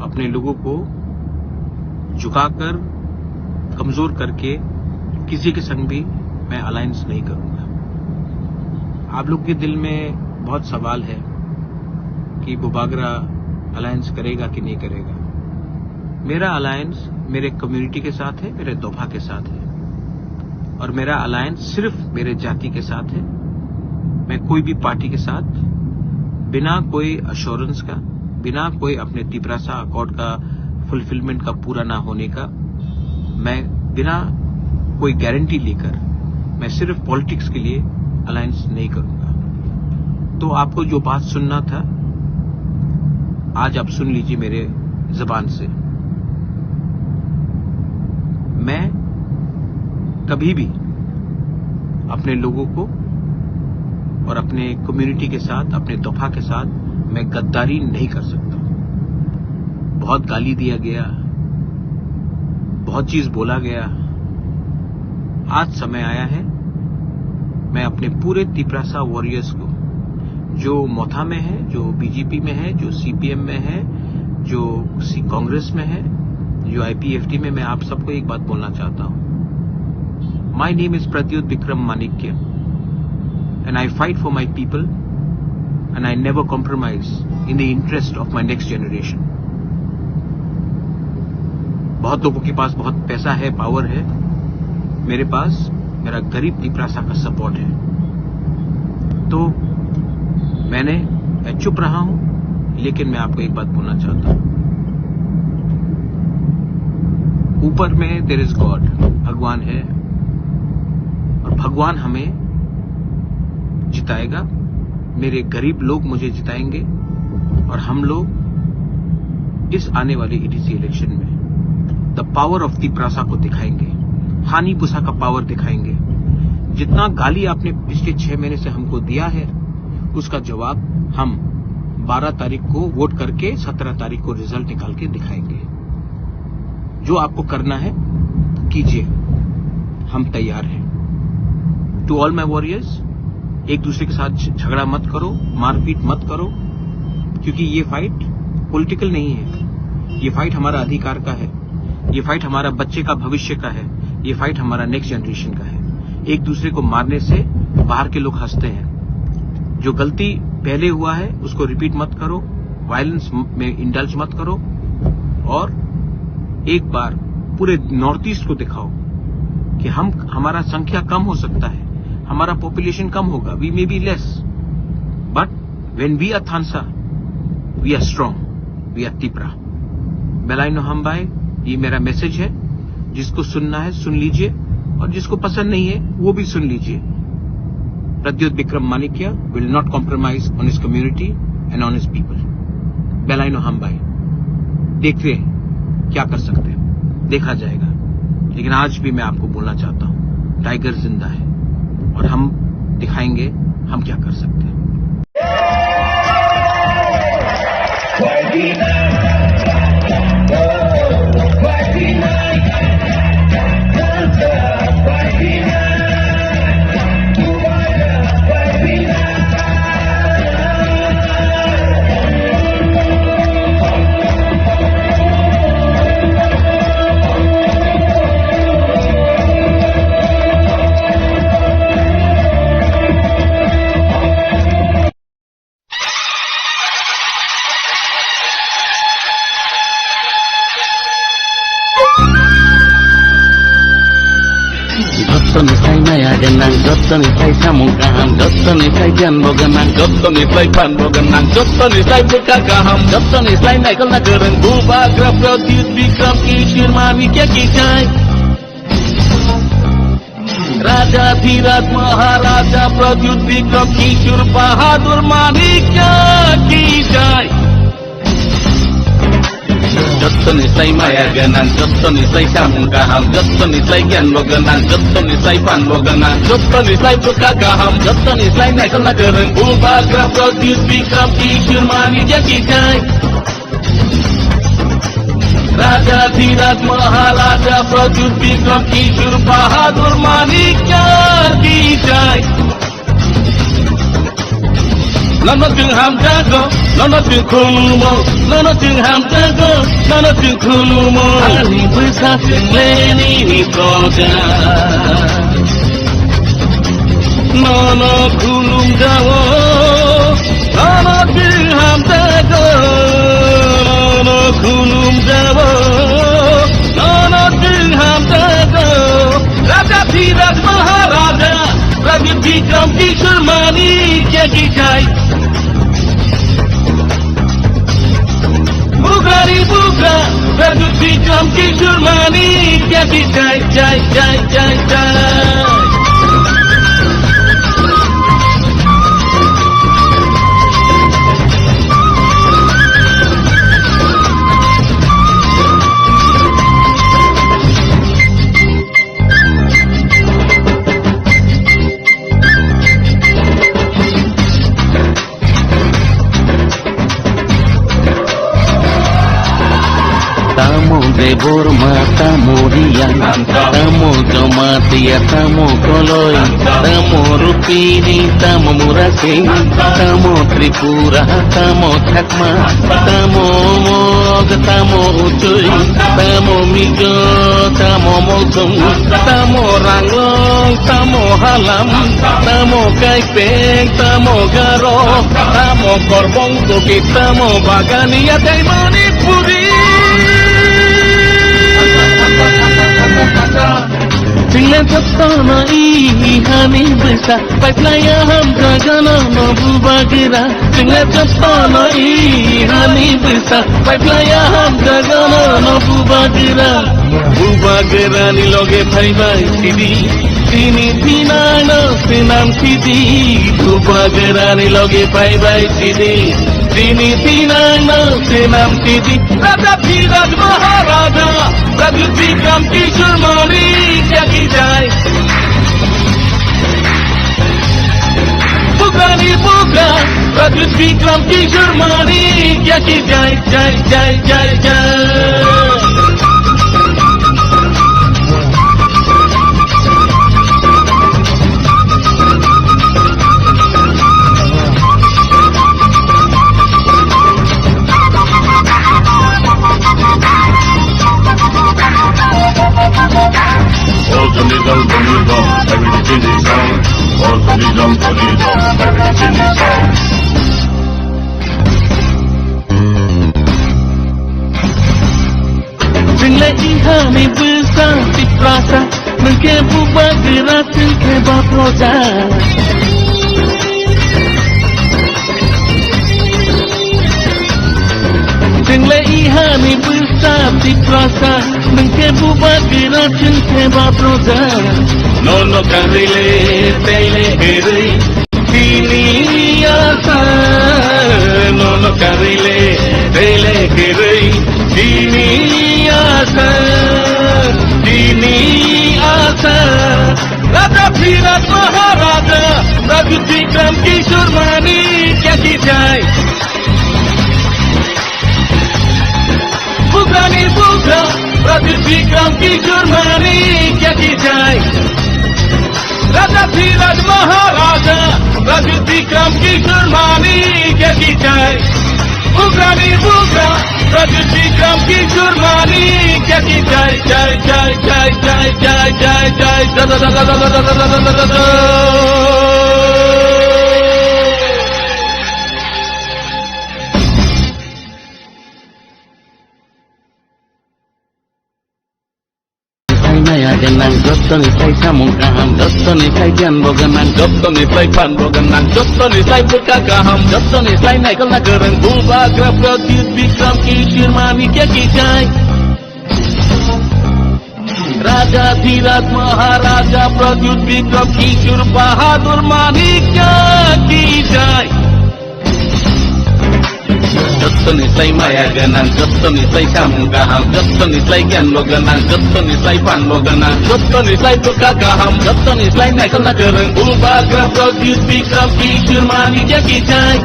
अपने लोगों को झुकाकर, कमजोर करके किसी के संग भी मैं अलायंस नहीं करूँगा। आप लोग के दिल में बहुत सवाल है कि बुबागरा अलायंस करेगा कि नहीं करेगा। मेरा अलायंस मेरे कम्युनिटी के साथ है, मेरे दोफा के साथ है, और मेरा अलायंस सिर्फ मेरे जाति के साथ है। मैं कोई भी पार्टी के साथ बिना कोई अश्योरेंस का, बिना कोई अपने तिपरासा अकॉर्ड का फुलफिलमेंट का पूरा ना होने का, मैं बिना कोई गारंटी लेकर मैं सिर्फ पॉलिटिक्स के लिए अलायंस नहीं करूँगा। तो आपको जो बात सुनना था, आज आप सुन लीजिए मेरे जबान से। मैं कभी भी अपने लोगों को और अपने कम्युनिटी के साथ, अपने दोफा के साथ मैं गद्दारी नहीं कर सकता। बहुत गाली दिया गया, बहुत चीज बोला गया। आज समय आया है, मैं अपने पूरे तिपरासा वॉरियर्स को, जो मोथा में है, जो बीजेपी में है, जो सीपीएम में है, जो सी-, कांग्रेस में है, जो आईपीएफटी में, मैं आप सबको एक बात बोलना चाहता हूँ। My name is Pradyut Bikram Manikya, and I fight for my people, and I never compromise in the interest of my next generation. बहुत लोगों के पास बहुत पैसा है, पावर है, मेरे पास मेरा गरीब तिपरासा का सपोर्ट है। तो मैंने, मैं चुप रहा हूं, लेकिन मैं आपको एक बात बोलना चाहता हूं। ऊपर में there is God, भगवान है, और भगवान हमें जिताएगा। मेरे गरीब लोग मुझे जिताएंगे और हम लोग इस आने वाली ईडीसी इलेक्शन में द पावर ऑफ तिपरासा को दिखाएंगे, हानि पुसा का पावर दिखाएंगे। जितना गाली आपने पिछले छह महीने से हमको दिया है, उसका जवाब हम बारह तारीख को वोट करके सत्रह तारीख को रिजल्ट निकाल के दिखाएंगे। जो आपको करना है, कीजिए, हम तैयार हैं। To all my warriors, एक दूसरे के साथ झ-, झगड़ा मत करो, मारपीट मत करो, क्योंकि ये फाइट पॉलिटिकल नहीं है। ये फाइट हमारा अधिकार का है, ये फाइट हमारा बच्चे का भविष्य का है, ये फाइट हमारा नेक्स्ट जनरेशन का है। एक दूसरे को मारने से बाहर के लोग हंसते हैं। जो गलती पहले हुआ है, उसको रिपीट मत करो, वायलेंस म-, में इंडल्ज मत करो, और एक बार पूरे नॉर्थ ईस्ट को दिखाओ कि हम, हमारा संख्या कम हो सकता है, हमारा पॉपुलेशन कम होगा, we may be less, but when we are Thansa, we are strong, we are Tipra. Belai no hambai, ये मेरा मैसेज है। जिसको सुनना है, सुन लीजिए, और जिसको पसंद नहीं है, वो भी सुन लीजिए। Pradyut Bikram Manikya will not compromise on his community and on his people. Belai no hambai, देखते हैं क्या कर सकते हैं, देखा जाएगा। लेकिन आज भी मैं आपको बोलना चाहता हूँ, टाइगर जिंदा है और हम दिखाएंगे हम क्या कर सकते हैं। Jottoni sai maya gwnang, jottoni sai samung kaham, jottoni sai giyan bo gwnang, jottoni sai phan bo gwnang, jottoni sai bwkha kaham, jottoni sai naikolna kwrwng, Bubagra Pradyut Bikram Kishore Manikya ki jai. Raja Dhiraj Maharaja Pradyut Bikram Kishore Bahadur Manikya ki jai. Jottoni sai maya gwnang, jottoni sai samung kaham, jottoni sai giyan bo gwnang, jottoni sai phan bo gwnang, jottoni sai bwkha kaham, jottoni sai naikolna kwrwng, Bubagra Pradyut Bikram Kishore Manikya ki jai. Raja Dhiraj Maharaja Pradyut Bikram Kishore Bahadur Manikya ki jai. Nono chwng hamjago, nono chwng khulumo, nono chwng hamjago, nono chwng khulumo. Ani bwsa chwng le nini proja. Nono khulumjago, nono chwng hamjago, nono khulumjago, nono chwng hamjago. Raja Dhiraj Maharaja, Raja Bikram Kishore Manikya ki jai. Bugrani bugra, Pradyut Bikram Kishore Manikya ki jai, jai, jai, jai, jai. Tamo Debbarma, tamo Reang, tamo Jamatia, tamo Koloi, tamo Rupini, tamo Murasing, tamo Tripura, tamo Chakma, tamo Mog, tamo Uchui, tamo Mizo, tamo Mosong, tamo Ranglong, tamo Halam, tamo Kaipeng, tamo Garo, tamo Korbong Kuki, tamo Bagania tei Manipuri. Chwngno jotono i hani bwsa, paiplaiya hamjagano no bubagra. Chwngno jotono i hani bwsa, paiplaiya hamjagano no bubagra. Bubagrani loge phaibai sidi, chini thinangno swnam sidi. Bubagrani loge phaibai sidi, chini thinangno swnam sidi. Raja Dhiraj Maharaja, Raja Bikram Kishore Manikya ki jai. Bugrani bugra, Raja Bikram Kishore Manikya ki jai, jai, jai, jai, jai. All the little, the little, everything is sound. All the little, the little, everything is sound. Chwngno i hani bwsa Tiprasa, nwng khe bubagra, chwng khe ba proja. Chwngno i hani bwsa Tiprasa, nwng khe bubagra, chwng khe ba proja. Nono karwi le, tei le kwrwi, chini asa. Nono karwi le, tei le kwrwi, chini asa, chini asa. Raja Dhiraj Maharaja, Raja Bikram Kishore Manikya ki jai. Bugrani bugra, Raja Bikram Kishore Manikya ki jai. Raja Dhiraj Maharaja, Raja Bikram Kishore Manikya ki jai. Bugrani bugra, Raja Bikram Kishore Manikya ki jai, jai, jai. Sai maya gwnang, jotoni sai samung kaham, jotoni sai giyan bo gwnang, jotoni sai phan bo gwnang, jotoni sai bwkha kaham, jotoni sai naikolna kwrwng, Bubagra Pradyut Bikram Kishore Manikya ki jai. Raja Dhiraj Maharaja Pradyut Bikram Kishore Bahadur Manikya ki jai. Jotoni sai maya gwnang, jotoni sai samung kaham, jotoni sai giyan bo gwnang, jotoni sai phan bo gwnang, jotoni sai bwkha kaham, jotoni sai naikolna kwrwng, Bubagra Pradyut Bikram Kishore Manikya ki jai.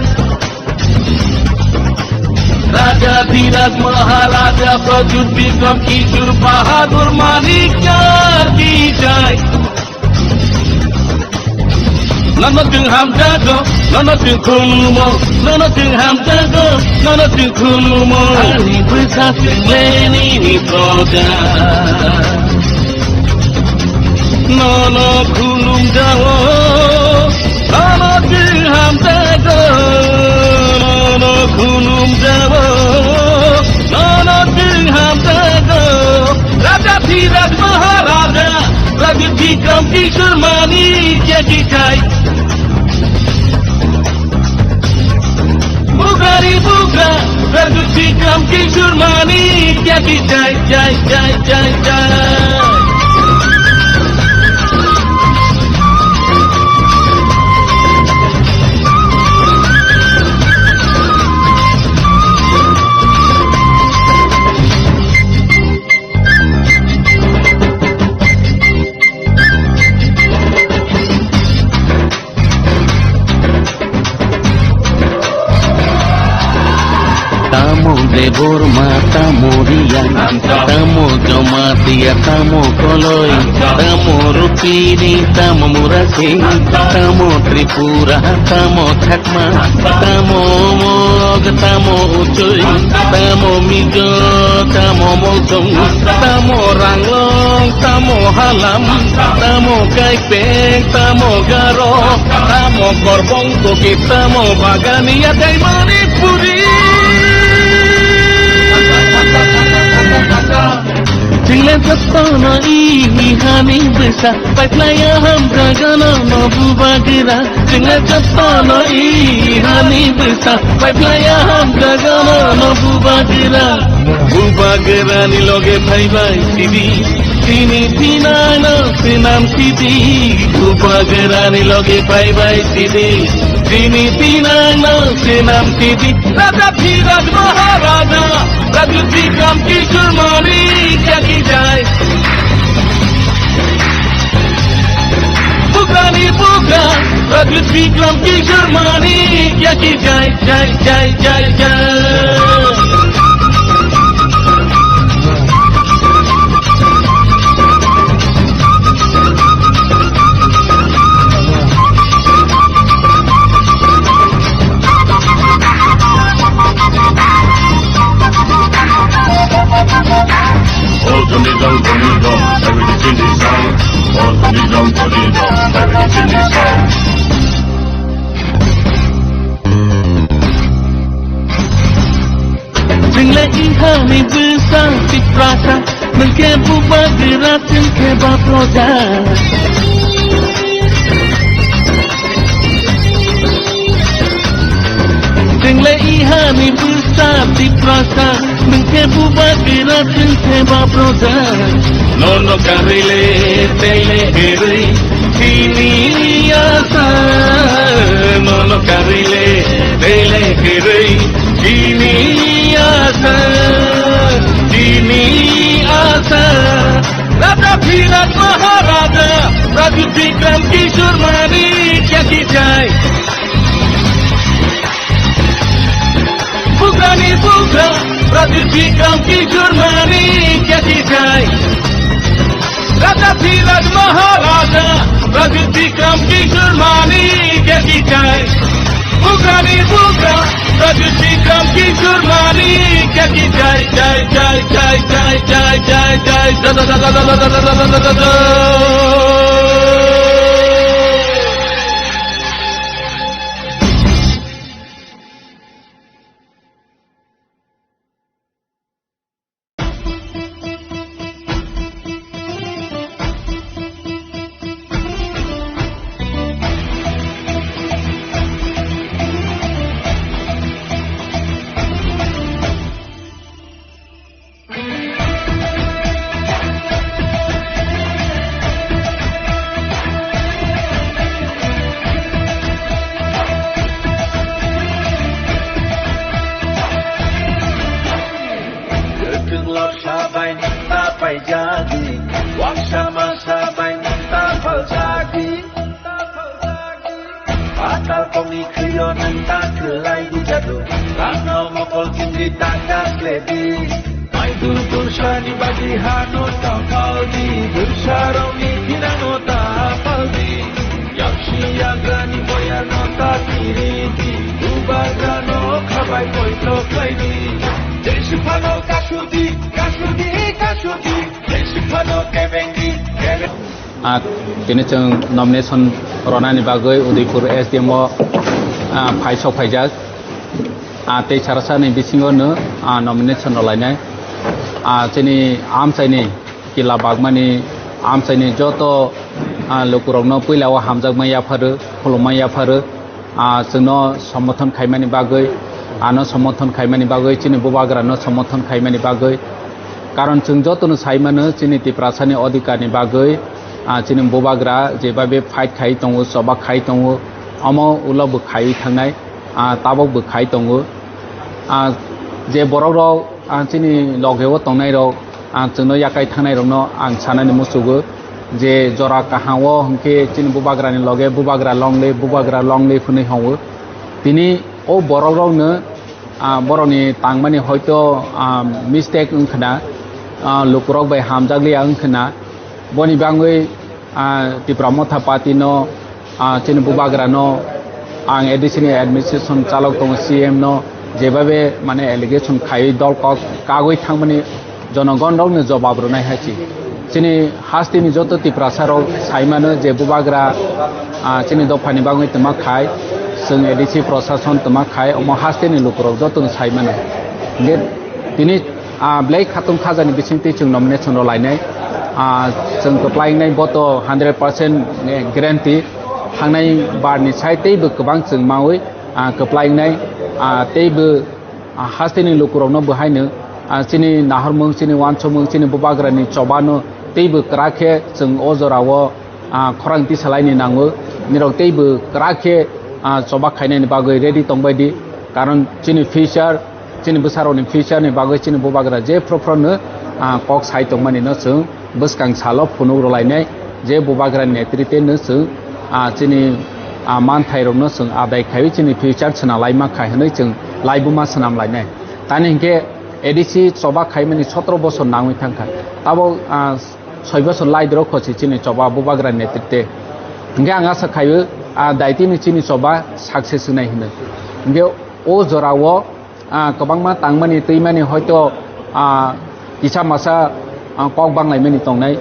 Raja Dhiraj Maharaja Pradyut Bikram Kishore Bahadur Manikya ki jai. Nono chwng hamjago, nono chwng khulumo, nono chwng hamjago, nono chwng khulumo. Ani bwsa chwng le nini proja. Nono khulumjago, nono chwng hamjago, nono khulumjago, nono chwng hamjago. Raja Dhiraj Maharaja, Raja Bikram Kishore Manikya ki jai. Bugrani bugra, Raja Bikram Kishore Manikya ki jai, jai, jai, jai, jai. Tamo Debbarma, tamo Oriya, tamo Jamatia, tamo Koloi, tamo Rupini, tamo Murasing, tamo Tripura, tamo Chakma, tamo Mog, tamo Uchoi, tamo Mizo, tamo Molsong, tamo Ranglong, tamo Halam, tamo Kaipeng, tamo Garo, tamo Korbong Kuki, tamo Bagani, yatai Manipuri. Chwngla jotono i hani bwsa, paiphlaiya hamjagano no bubagra. Chwngla jotono i hani bwsa, paiphlaiya hamjagano no bubagra. Bubagrani loge phaibai sidi, chini thinangno swnam sidi. Bubagrani loge phaibai sidi, chini thinangno swnam sidi. Raja Dhiraj Maharaja, Raja Vikram Kishore Manikya ki jai. Bugrani bugra, Raja Vikram Kishore Manikya ki jai, jai, jai, jai, jai. Oh, Tony Dong, Tony Dong, everything is sound. Oh, Tony Dong, Tony Dong, everything is sound. Chwngla ihani bwsa Tiprasa, nwng khe bubagra, chwng khe ba proja. Chwngla ihani bwsa Tiprasa, nwng khe bubagra, chwng khe ba proja. Nono karwi le tei le herwi chini asa, nono karwi le tei le herwi chini asa, chini asa. Raja Dhiraj Maharaja, Raja Vikram Kishore Manikya ki jai. Bugrani bugra, Raja Vikram Kishore Manikya ki jai. Raja Dhiraj Maharaja, Raja Vikram Kishore Manikya ki jai. Bugrani bugra, Raja Vikram Kishore Manikya ki jai, jai, jai. Kwthwng lorsa bai nwng ta paijadi, waksa masa bai nwng ta phaljadi. Patal kokni khwio nwng ta khwlai di jadu, rangno mokol chumri ta kasledi. Maidu dursani badi hano ta phaldi, dursarokni thinangno ta phaldi. Yaksi yagrani boyarno ta kiridi, bubagrano khabai poito khlaidi. Jesi phano kasudi, kasudi, kasudi, jesi phano kebengdi, kebeng. Ah, tini chwng nomination ronani bagwi Udaipur S D M o, ah, phai sok phaijak. Ah, tei sarasani bisingo no, ah, nomination rolainai. Ah, chini amchaini kila bagmani amchaini joto, ah, lukurokno puila o hamjakma yapharu, khulumma yapharu. Ah, chwngno somothon khaimani bagwi, ano somothon khaimani bagwi, chini bubagrano somothon khaimani bagwi. Karon chwng jotono sai mano, chini Tiprasani odhikarni bagwi, ah, chini bubagra jebabe fight khai tongo, choba khai tongo, omo ulo bo khaiwi thangnai, ah, tabok bo khai tongo. Ah, je borokrok, ah, chini logeo tongnairok, ah, chwngno yakai thangnairokno ang sanani muchugo je jora kaham o hwnkhe chini bubagrani loge bubagra longle, bubagra longle phwnwi hwngo. Tini o borokrokno Ah, borokni tangmani hoito, ah, mistake wngkhwna, ah, lukurok bai hamjakliya wngkhwna, boni bangwi, ah, Tipra Motha Party no, ah, chini bubagra no, ang A D C ni administration chalok tongo, C M no jebabe mane allegation khaiwi dol kok kagwi thangmani jonogon rokno jobab rwnai hai se. Chini hasteni joto Tiprasa rok sai mano je bubagra, ah, chini dophani bagwi twma khai, chwng A D C prosason twma khai, omo hasteni lukurok joto no sai mano. Hingke tini, ah, belai khatung khajani bisingtwi chwng nomination rw lainai, ah, chwng kwplai wngnai boto hundred percent guarantee, thangnai barni sai teibo kwbang chwng maui, ah, kwplai wngnai, ah, teibo ah, hasteni lukurokno bo haino, ah, chini nahormung, chini wansukmung, chini bubagrani chobano teibo kwrak khe chwng o jorao, ah, khorang tisalaini nango. Nirok teibo kwrak khe, ah, choba khainani bagwi ready tongbai di. Karon chini future, chini bwsarokni future ni bagwi chini bubagra je phro phrono, ah, kok sai tongmani no chwng bwskang salo phunuk rwlainai je bubagrani netrite no chwng, ah, chini, ah, manthairokno chwng adai khaiwi chini future swnam laima kha hwnwi chwng laibuma swnam lainai. Tani hinkhe A D C choba khaimani sotro bosor nangwi thangkha. Tabok, ah, soi bosor laidrok khosi chini choba bubagra netrite. Hinkhe ang asa khaio, ah, daitini chini choba success wngnai hwnwi. Hinkhe o jorao ah, kwbangma tangmani twimani hoito, ah, kisa masa, ah, kok banglaimani tongnai,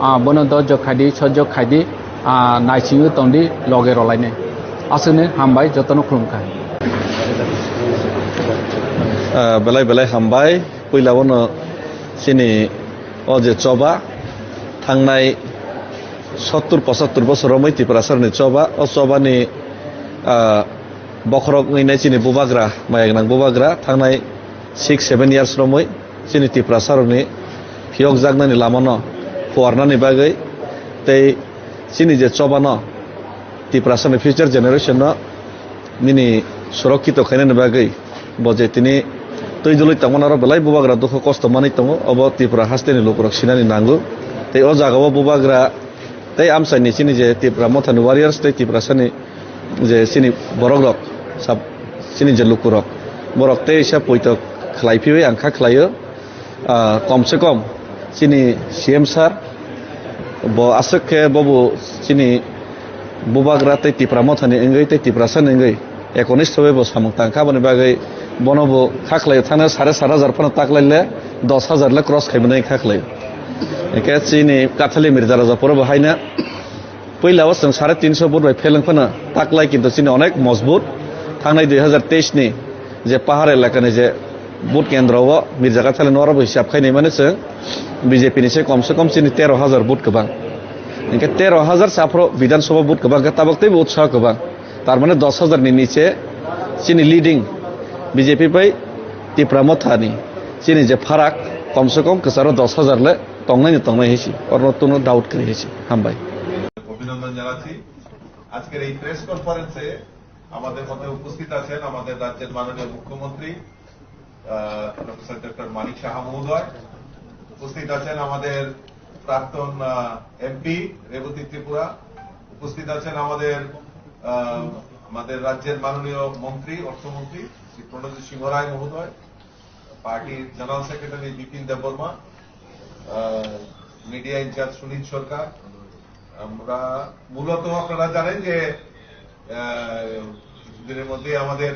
ah, bono dojok khaidi, sojok khaidi, ah, naisingwi tongdi, loge rwlainai. Aswkno hambai, jotono khulumkha. Ah, belai belai hambai. Puila bono chini o je choba thangnai sottur pochottur bosor romwi Tiprasarni choba, o chobani, ah, bokhorok wngwi nai chini bubagra, maya gwnang bubagra, thangnai six seven years romwi chini Tiprasarokni phiyokjaknani lamano phuarnani bagwi tei chini je chobano Tiprasarni future generation no nini surokkito khainani bagwi bo je tini twi dwlwi tongmani oro belai bubagra dukhu kosto manwi tongo, obo Tripura hasteni lukurok sinani nango. Tei o jagao bubagra tei amchaini chini je Tipra Mothani warriors tei Tiprasani je chini borokrok, sab-, chini je lukurok, borok teisa poito khlai phiwi ang kha khlaio, ah, kom se kom chini C M sir bo aswk khe bobo chini bubagra tei Tipra Mothani wngwi tei Tiprasani wngwi ekonistho bai bo samung tang kha, aboni bagwi bono bo kha khlaio, thangna sare sat hajar phano taklaile dos hajar le cross khaimani kha khlaio. Hingkhe chini Kathali Mirza Raja poro bo haina puila o chwng sare tinso vote bai pheleng phano taklai, kintu chini onek mojbut thangnai dui hajar teis ni je pahar elakani je vote kendro o Mirza Kathali no oro bo hisab khainai mani chwng B J P ni se kom se kom chini tero hajar vote kwbang. Hingkhe tero hajar se aphuru Bidhan Sabha vote kwbang khe tabok teibo utsaho kwbang. Tar mane dos hajar ni niche chini leading B J P bai Tipra Mothani chini je pharak kom se kom kwcharo dos hajar le tongnai ni tongnai hai se. Oro no doubt kwrwi hai se. Hambai. অভিনন্দন জানাচ্ছি। আজকের এই প্রেস কনফারেন্সে আমাদের মধ্যে উপস্থিত আছেন আমাদের রাজ্যের মাননীয় মুখ্যমন্ত্রী, আহ, প্রফেসর ডক্টর মানিক সাহা মহোদয়, উপস্থিত আছেন আমাদের প্রাক্তন, আহ, এমপি রেবতী ত্রিপুরা, উপস্থিত আছেন আমাদের, আহ, আমাদের রাজ্যের মাননীয় মন্ত্রী, অর্থমন্ত্রী শ্রী প্রণজিৎ সিংহ রায় মহোদয়, পার্টির জেনারেল সেক্রেটারি বিপিন দেববর্মা, আহ, মিডিয়া ইনচার্জ সুনীল সরকার। আমরা মূলত, আপনারা জানেন যে, আহ, কিছুদিনের মধ্যে আমাদের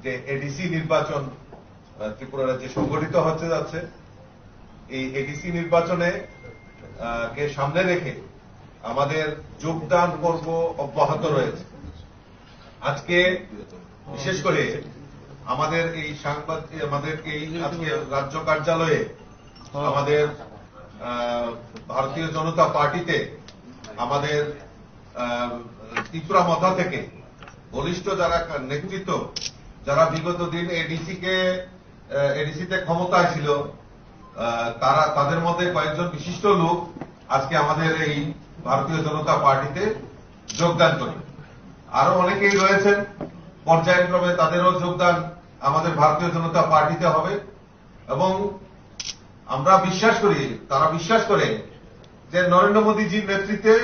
যে এডিসি নির্বাচন, আহ, ত্রিপুরা রাজ্যে সংগঠিত হতে যাচ্ছে, এই এডিসি নির্বাচনে, আহ, কে সামনে রেখে আমাদের যোগদান পর্ব অব্যাহত রয়েছে। আজকে বিশেষ করে আমাদের এই সাংবাদ-, আমাদের এই আজকে রাজ্য কার্যালয়ে আমাদের, আহ, ভারতীয় জনতা পার্টিতে আমাদের, আহ, ত্রিপুরা মথা থেকে বলিষ্ঠ যারা কা-, নেতৃত্ব, যারা বিগত দিন এডিসি কে, আহ, এডিসি তে ক্ষমতায় ছিল, আহ, তারা, তাদের মধ্যে কয়েকজন বিশিষ্ট লোক আজকে আমাদের এই ভারতীয় জনতা পার্টিতে যোগদান করে। আরো অনেকেই রয়েছেন, পর্যায়ক্রমে তাদেরও যোগদান আমাদের ভারতীয় জনতা পার্টিতে হবে এবং আমরা বিশ্বাস করি, তারা বিশ্বাস করে যে নরেন্দ্র মোদীজির নেতৃত্বে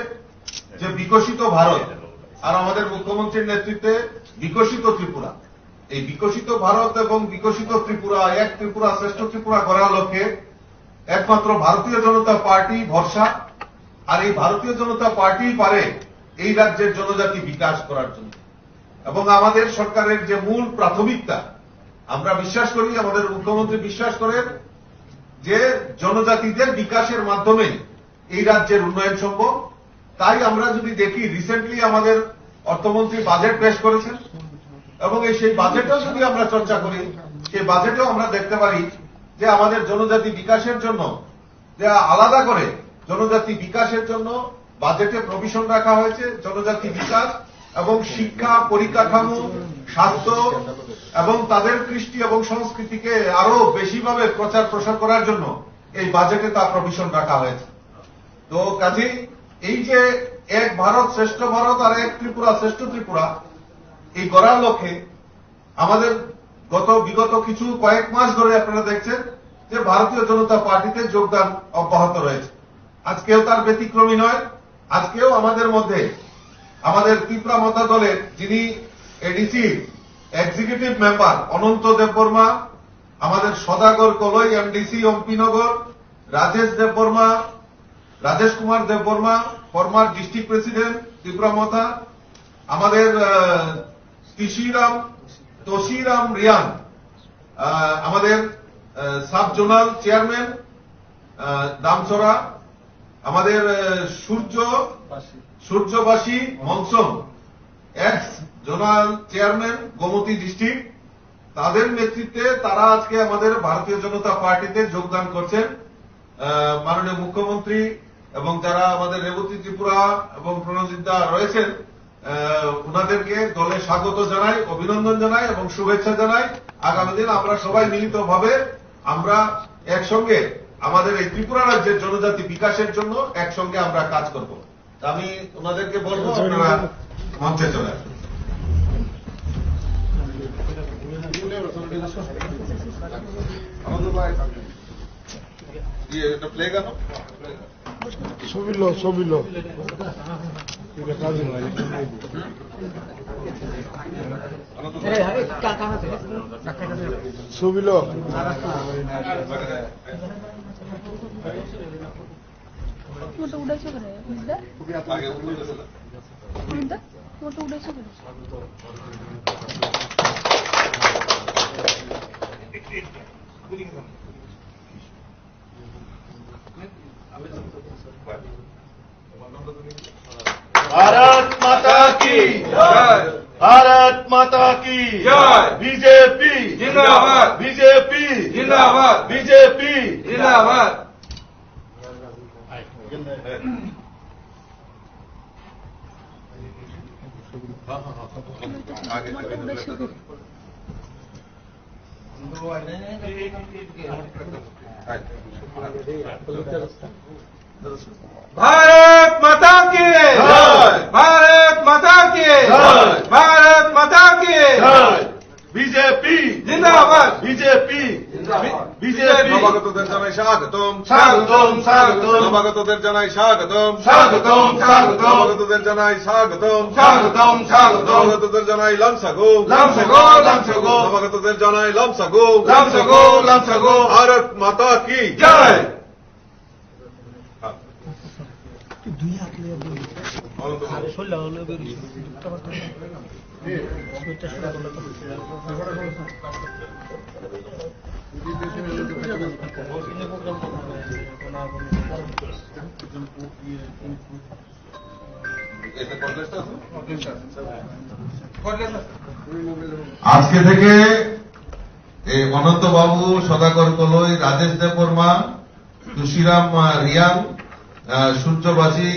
যে বিকশিত ভারত আর আমাদের মুখ্যমন্ত্রীর নেতৃত্বে বিকশিত ত্রিপুরা, এই বিকশিত ভারত এবং বিকশিত ত্রিপুরা, এক ত্রিপুরা শ্রেষ্ঠ ত্রিপুরা গড়ার লক্ষ্যে একমাত্র ভারতীয় জনতা পার্টি ভরসা। আর এই ভারতীয় জনতা পার্টি পারে এই রাজ্যের জনজাতি বিকাশ করার জন্য। এবং আমাদের সরকারের যে মূল প্রাথমিকতা, আমরা বিশ্বাস করি, আমাদের মুখ্যমন্ত্রী বিশ্বাস করেন যে জনজাতিদের বিকাশের মাধ্যমে এই রাজ্যের উন্নয়ন সম্ভব। তাই আমরা যদি দেখি, রিসেন্টলি আমাদের অর্থমন্ত্রী বাজেট পেশ করেছেন এবং এই সেই বাজেটেও যদি আমরা চর্চা করি, সেই বাজেটেও আমরা দেখতে পারি যে আমাদের জনজাতি বিকাশের জন্য যে আলাদা করে জনজাতি বিকাশের জন্য বাজেটে প্রভিশন রাখা হয়েছে, জনজাতি বিকাশ এবং শিক্ষা, পরিকাঠামো, স্বাস্থ্য এবং তাদের কৃষ্টি এবং সংস্কৃতিকে আরো বেশিভাবে প্রচার প্রসার করার জন্য এই বাজেটে তা প্রভিশন রাখা হয়েছে। তো কাজেই এই যে এক ভারত শ্রেষ্ঠ ভারত আর এক ত্রিপুরা শ্রেষ্ঠ ত্রিপুরা, এই গড়ার লক্ষ্যে আমাদের গত, বিগত কিছু কয়েক মাস ধরে আপনারা দেখছেন যে ভারতীয় জনতা পার্টিতে যোগদান অব্যাহত রয়েছে। আজকেও তার ব্যতিক্রমী নয়। আজকেও আমাদের মধ্যে আমাদের ত্রিপুরা মথা দলের যিনি ADC executive member Ananta Debbarma, আমাদের Sadagar Kalai MDC Ampinagar, Rajesh Debbarma, Rajesh Kumar Debbarma, former district president Tripura Motha, আমাদের আহ, তিশিরাম, তশিরাম রিয়াং, আহ, আমাদের সাব জোনাল চেয়ারম্যান দামছড়া, আমাদের আহ, সূর্য সূর্যবাসী মনসং, x zonal chairman Gomati district, তাদের নেতৃত্বে তারা আজকে আমাদের ভারতীয় জনতা পার্টিতে যোগদান করছেন। আহ, মাননীয় মুখ্যমন্ত্রী এবং যারা আমাদের রেবতী ত্রিপুরা এবং প্রণজিৎ দা রয়েছেন, আহ, ওনাদেরকে দলে স্বাগত জানাই, অভিনন্দন জানাই এবং শুভেচ্ছা জানাই। আগামী দিন আমরা সবাই মিলিতভাবে আমরা একসঙ্গে আমাদের এই ত্রিপুরা রাজ্যের জনজাতি বিকাশের জন্য একসঙ্গে আমরা কাজ করব। আমি ওনাদেরকে বলবো, আপনারা মঞ্চে চলে আসুন। ইয়ে, এটা ফ্ল্যাগ আনো। ছবি লো, ছবি লো। ছবি লো। তোমারটা উঠাইছো কেন? বুঝলে? কোনটা? তোমারটা উঠাইছো কেন? भारत माता की जय। भारत माता की जय। बीजेपी जिंदाबाद। बीजेपी जिंदाबाद। बीजेपी जिंदाबाद। भारत माता की जय। भारत माता की जय। भारत माता की जय। বিজেপি জিন্দাবাদ। বিজেপি জিন্দাবাদ। বিজেপি। নবাগতদের জানাই স্বাগতম। স্বাগতম, স্বাগতম। নবাগতদের জানাই স্বাগতম। স্বাগতম, স্বাগতম। নবাগতদের জানাই স্বাগতম। স্বাগতম, স্বাগতম। নবাগতদের জানাই লামসাগো। লামসাগো, লামসাগো। নবাগতদের জানাই লামসাগো। লামসাগো, লামসাগো। ভারত মাতা কি জয়। আজকে থেকে এই অনন্ত বাবু, সদাগর কলই, রাজেশ দেববর্মা, তুশিরাম, আহ, রিয়াং, আহ, সূর্যবাসী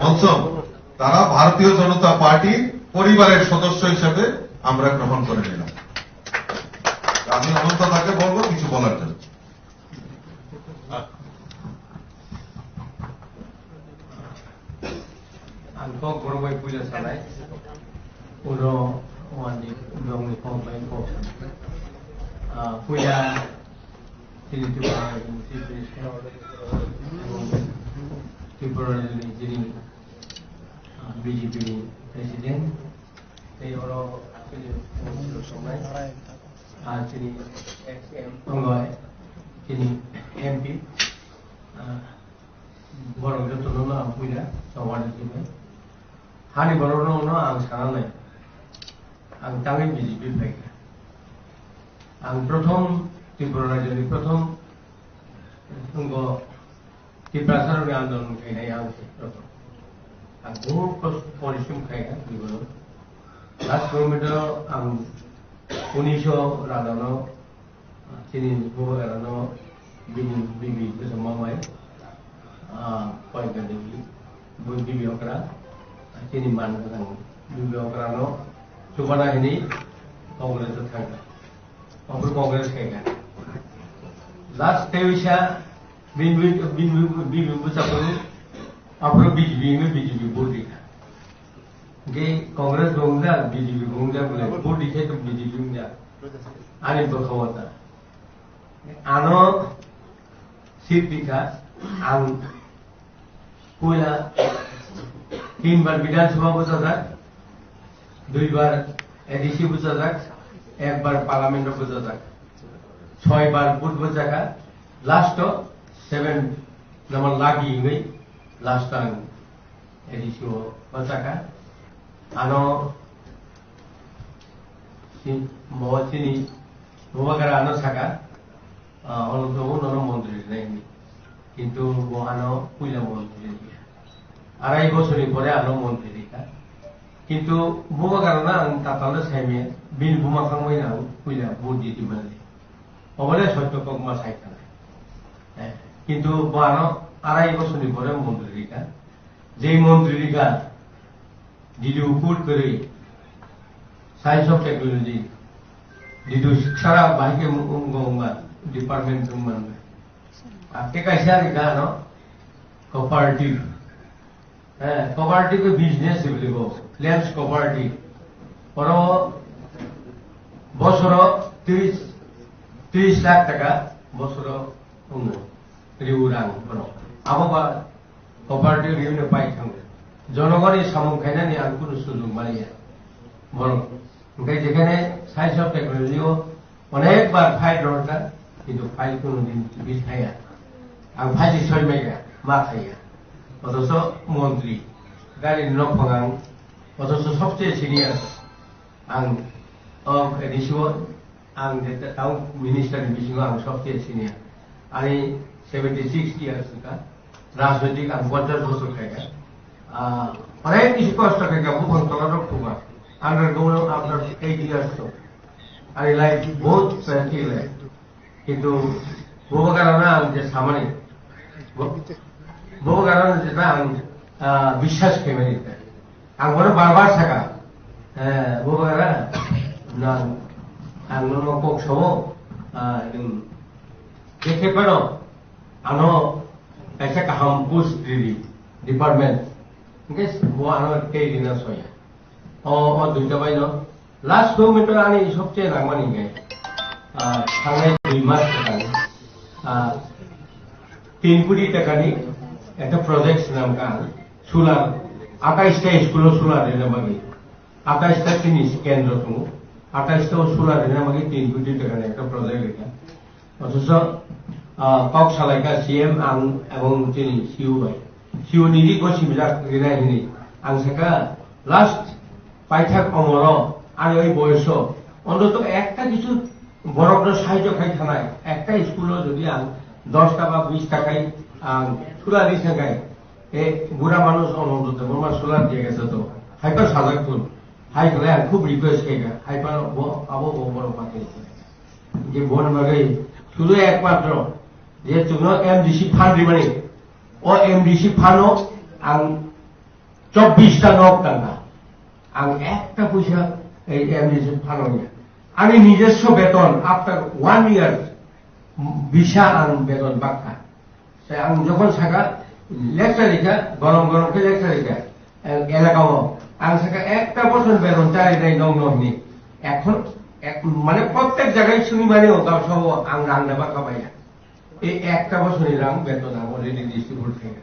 মনসং, তারা ভারতীয় জনতা পার্টির পরিবারের সদস্য হিসেবে আমরা গ্রহণ করে নিলাম। আমি অনন্ত তাকে বলবো কিছু বলার জন্য। Ang kok borok bai puila sanai. Ulo wani, ulo wani kok bai kok sanai. Ah, puila chini Tripura ni Chief Minister, Tripura ni chini, ah, B J P ni President, tei oro Ah, chini ex M P, chini M P, ah, borok jotono no ang puila tongwani simi. Hani borok no no ang sana nai. Ang tangwi B J P phaikha. Ang prothom Tripura rajyoni prothom wngkha Tiprasarokni andolon khainai ang se prothom. Ang bohut kosto porishrom khaikha jibon o. Last moment o ang unisho radano, chini bubagrano bini bibi bwsa mamai, ah, Koyka Devi, bo bibi okra, chini man kwthang bibi okrano chubana hini Congress o thangkha. Obo Congress khaikha. Last tei wisa bini, bini, bini bwsakni aphuru B J P wngwi B J P vote rikha. Hwnkhe Congress bo wngjak, B J P bo wngjak bole, vote rikhe to B J P wngjak. Ani bwkha o ta. Ano seat rikha, ang puila tinbar Bidhan Sabha bwchajak, duibar A D C bwchajak, ekbar Parliament o bwchajak, soibar vote bwchakha, last o seven number lucky wngwi last o ang A D C o bwchakha. Ano si-, bo chini bubagra ano saka, ah, ono to nono montri rinai hinwi. Kintu bo ano puila montri rinai. Arai bosorni pore ano montri rikha. Kintu bubagrano ang tatalno saimaya, bini buma khangmani ang puila vote di di mali. Obole sotto kok ma sai kha. Eh, kintu bo ano arai bosorni pore montri rikha. Je montri rikha, Didu kut kwrwi, Science of Technology, Didu sara bahai khe wng-, wng-, wngma, department wngma. Ate kaisa rikha ano, cooperative. Eh, cooperative business hibiligo, Lens Cooperative. Oro bosoro tris, tris lakh taka bosoro wngo, riu rang borok. Abo ba cooperative riu no pai thango. Jonogoni samung khainani ang kunu sujung maliya. Borok. Hingke jekhane Science of Technology o Onekbar fight rwkha, kintu fight kunu din biphaya. Ang phaisi soi maikha, ma khaiya. Othocho montri, gari nok phangang, othocho sobse senior. Ang, o, A D C o, ang je town minister ni bisingo ang sobse senior. Ani seventy six years wngkha. Rajnoitik ang ponchash bosor khaikha. Ah, onek bisi kosto khaikha, buphang tola rok thuma. Under government after eight years to. Ani life bohut painful life. Kintu bubagrano ang je samani, bu-, bubagrano je ang, ah, biswas khaimani. Ang bono bar bar saka, eh, bubagra, nang, ang nono kok sao, ah, nwng je khe phano, ano kaisa kaham post ridi, department. Hingke bo ano tei rina soya. O, o duita bai no. Last moment o ani sobse nangmani hingke, ah, thangnai dui mas kwthang, ah, tin koti takani ekta project swnam kha ang. Solar, atais ta school o solar rina bagwi. Atais ta chini kendro tongo. Atais ta o solar rina bagwi tin koti takani ekta project rikha. Othocho, ah, kok salaikha C M ang ebong chini C E O bai. C E O ni ri gosi bijak rinai hini. Ang saka last paithak omoro ani oi boyoso ontoto ekta kichu borokno sahajyo khai thanai. Ekta school o jodi ang dos ta ba bis ta khai ang solar ri thangkhai, e bura manuj Anando Debbarma solar diya gese to. Haipa sajak tun. Hai khlai ang khub request khaikha. Haipa bo abo bo borok pathai. Je bon bagwi sudu ekmatro je chwngno M D C fund rimani, o M D C fund o ang chobbish ta nok tangkha. Ang ekta puisa ei M D C fund o ya. Ani nijoswo beton after one year bisa ang beton bakha. Sai ang jokhon saka lecture rikha, gorom gorom khe lecture rikha, el-, elaka o. Ang saka ekta bochor beton chari nai nong nong ni. Ekhon ek-, mane prottek jagai suni mani o gabsa o ang rang deba kabaya. Ei ekta bochor ni rang beton ang already distribute khe.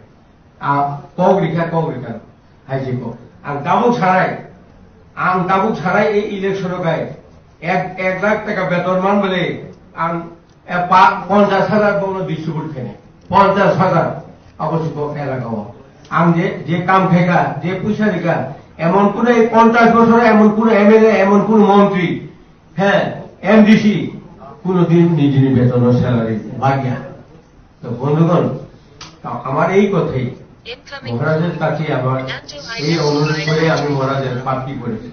A kok rikha, kok rikha, hai se kok. Ang tabuk sarai, Ang tabuk sarai ei election o kai ek, ek lakh taka beton man bole ang, eh, pa-, ponchash hajar bono distribute khainai. Ponchash hajar abo se bo elaka o. Ang je, je kam khaika, je puisa rika, emon kuno ei ponchash bosor emon kuno M L A, emon kuno montri, he, M D C, kuno din nijini beton o salary bagya. তো বন্ধুগণ, তো আমার এই কথাই মহারাজের কাছে আমার এই অনুরোধ করে আমি মহারাজের প্রার্থী করেছি।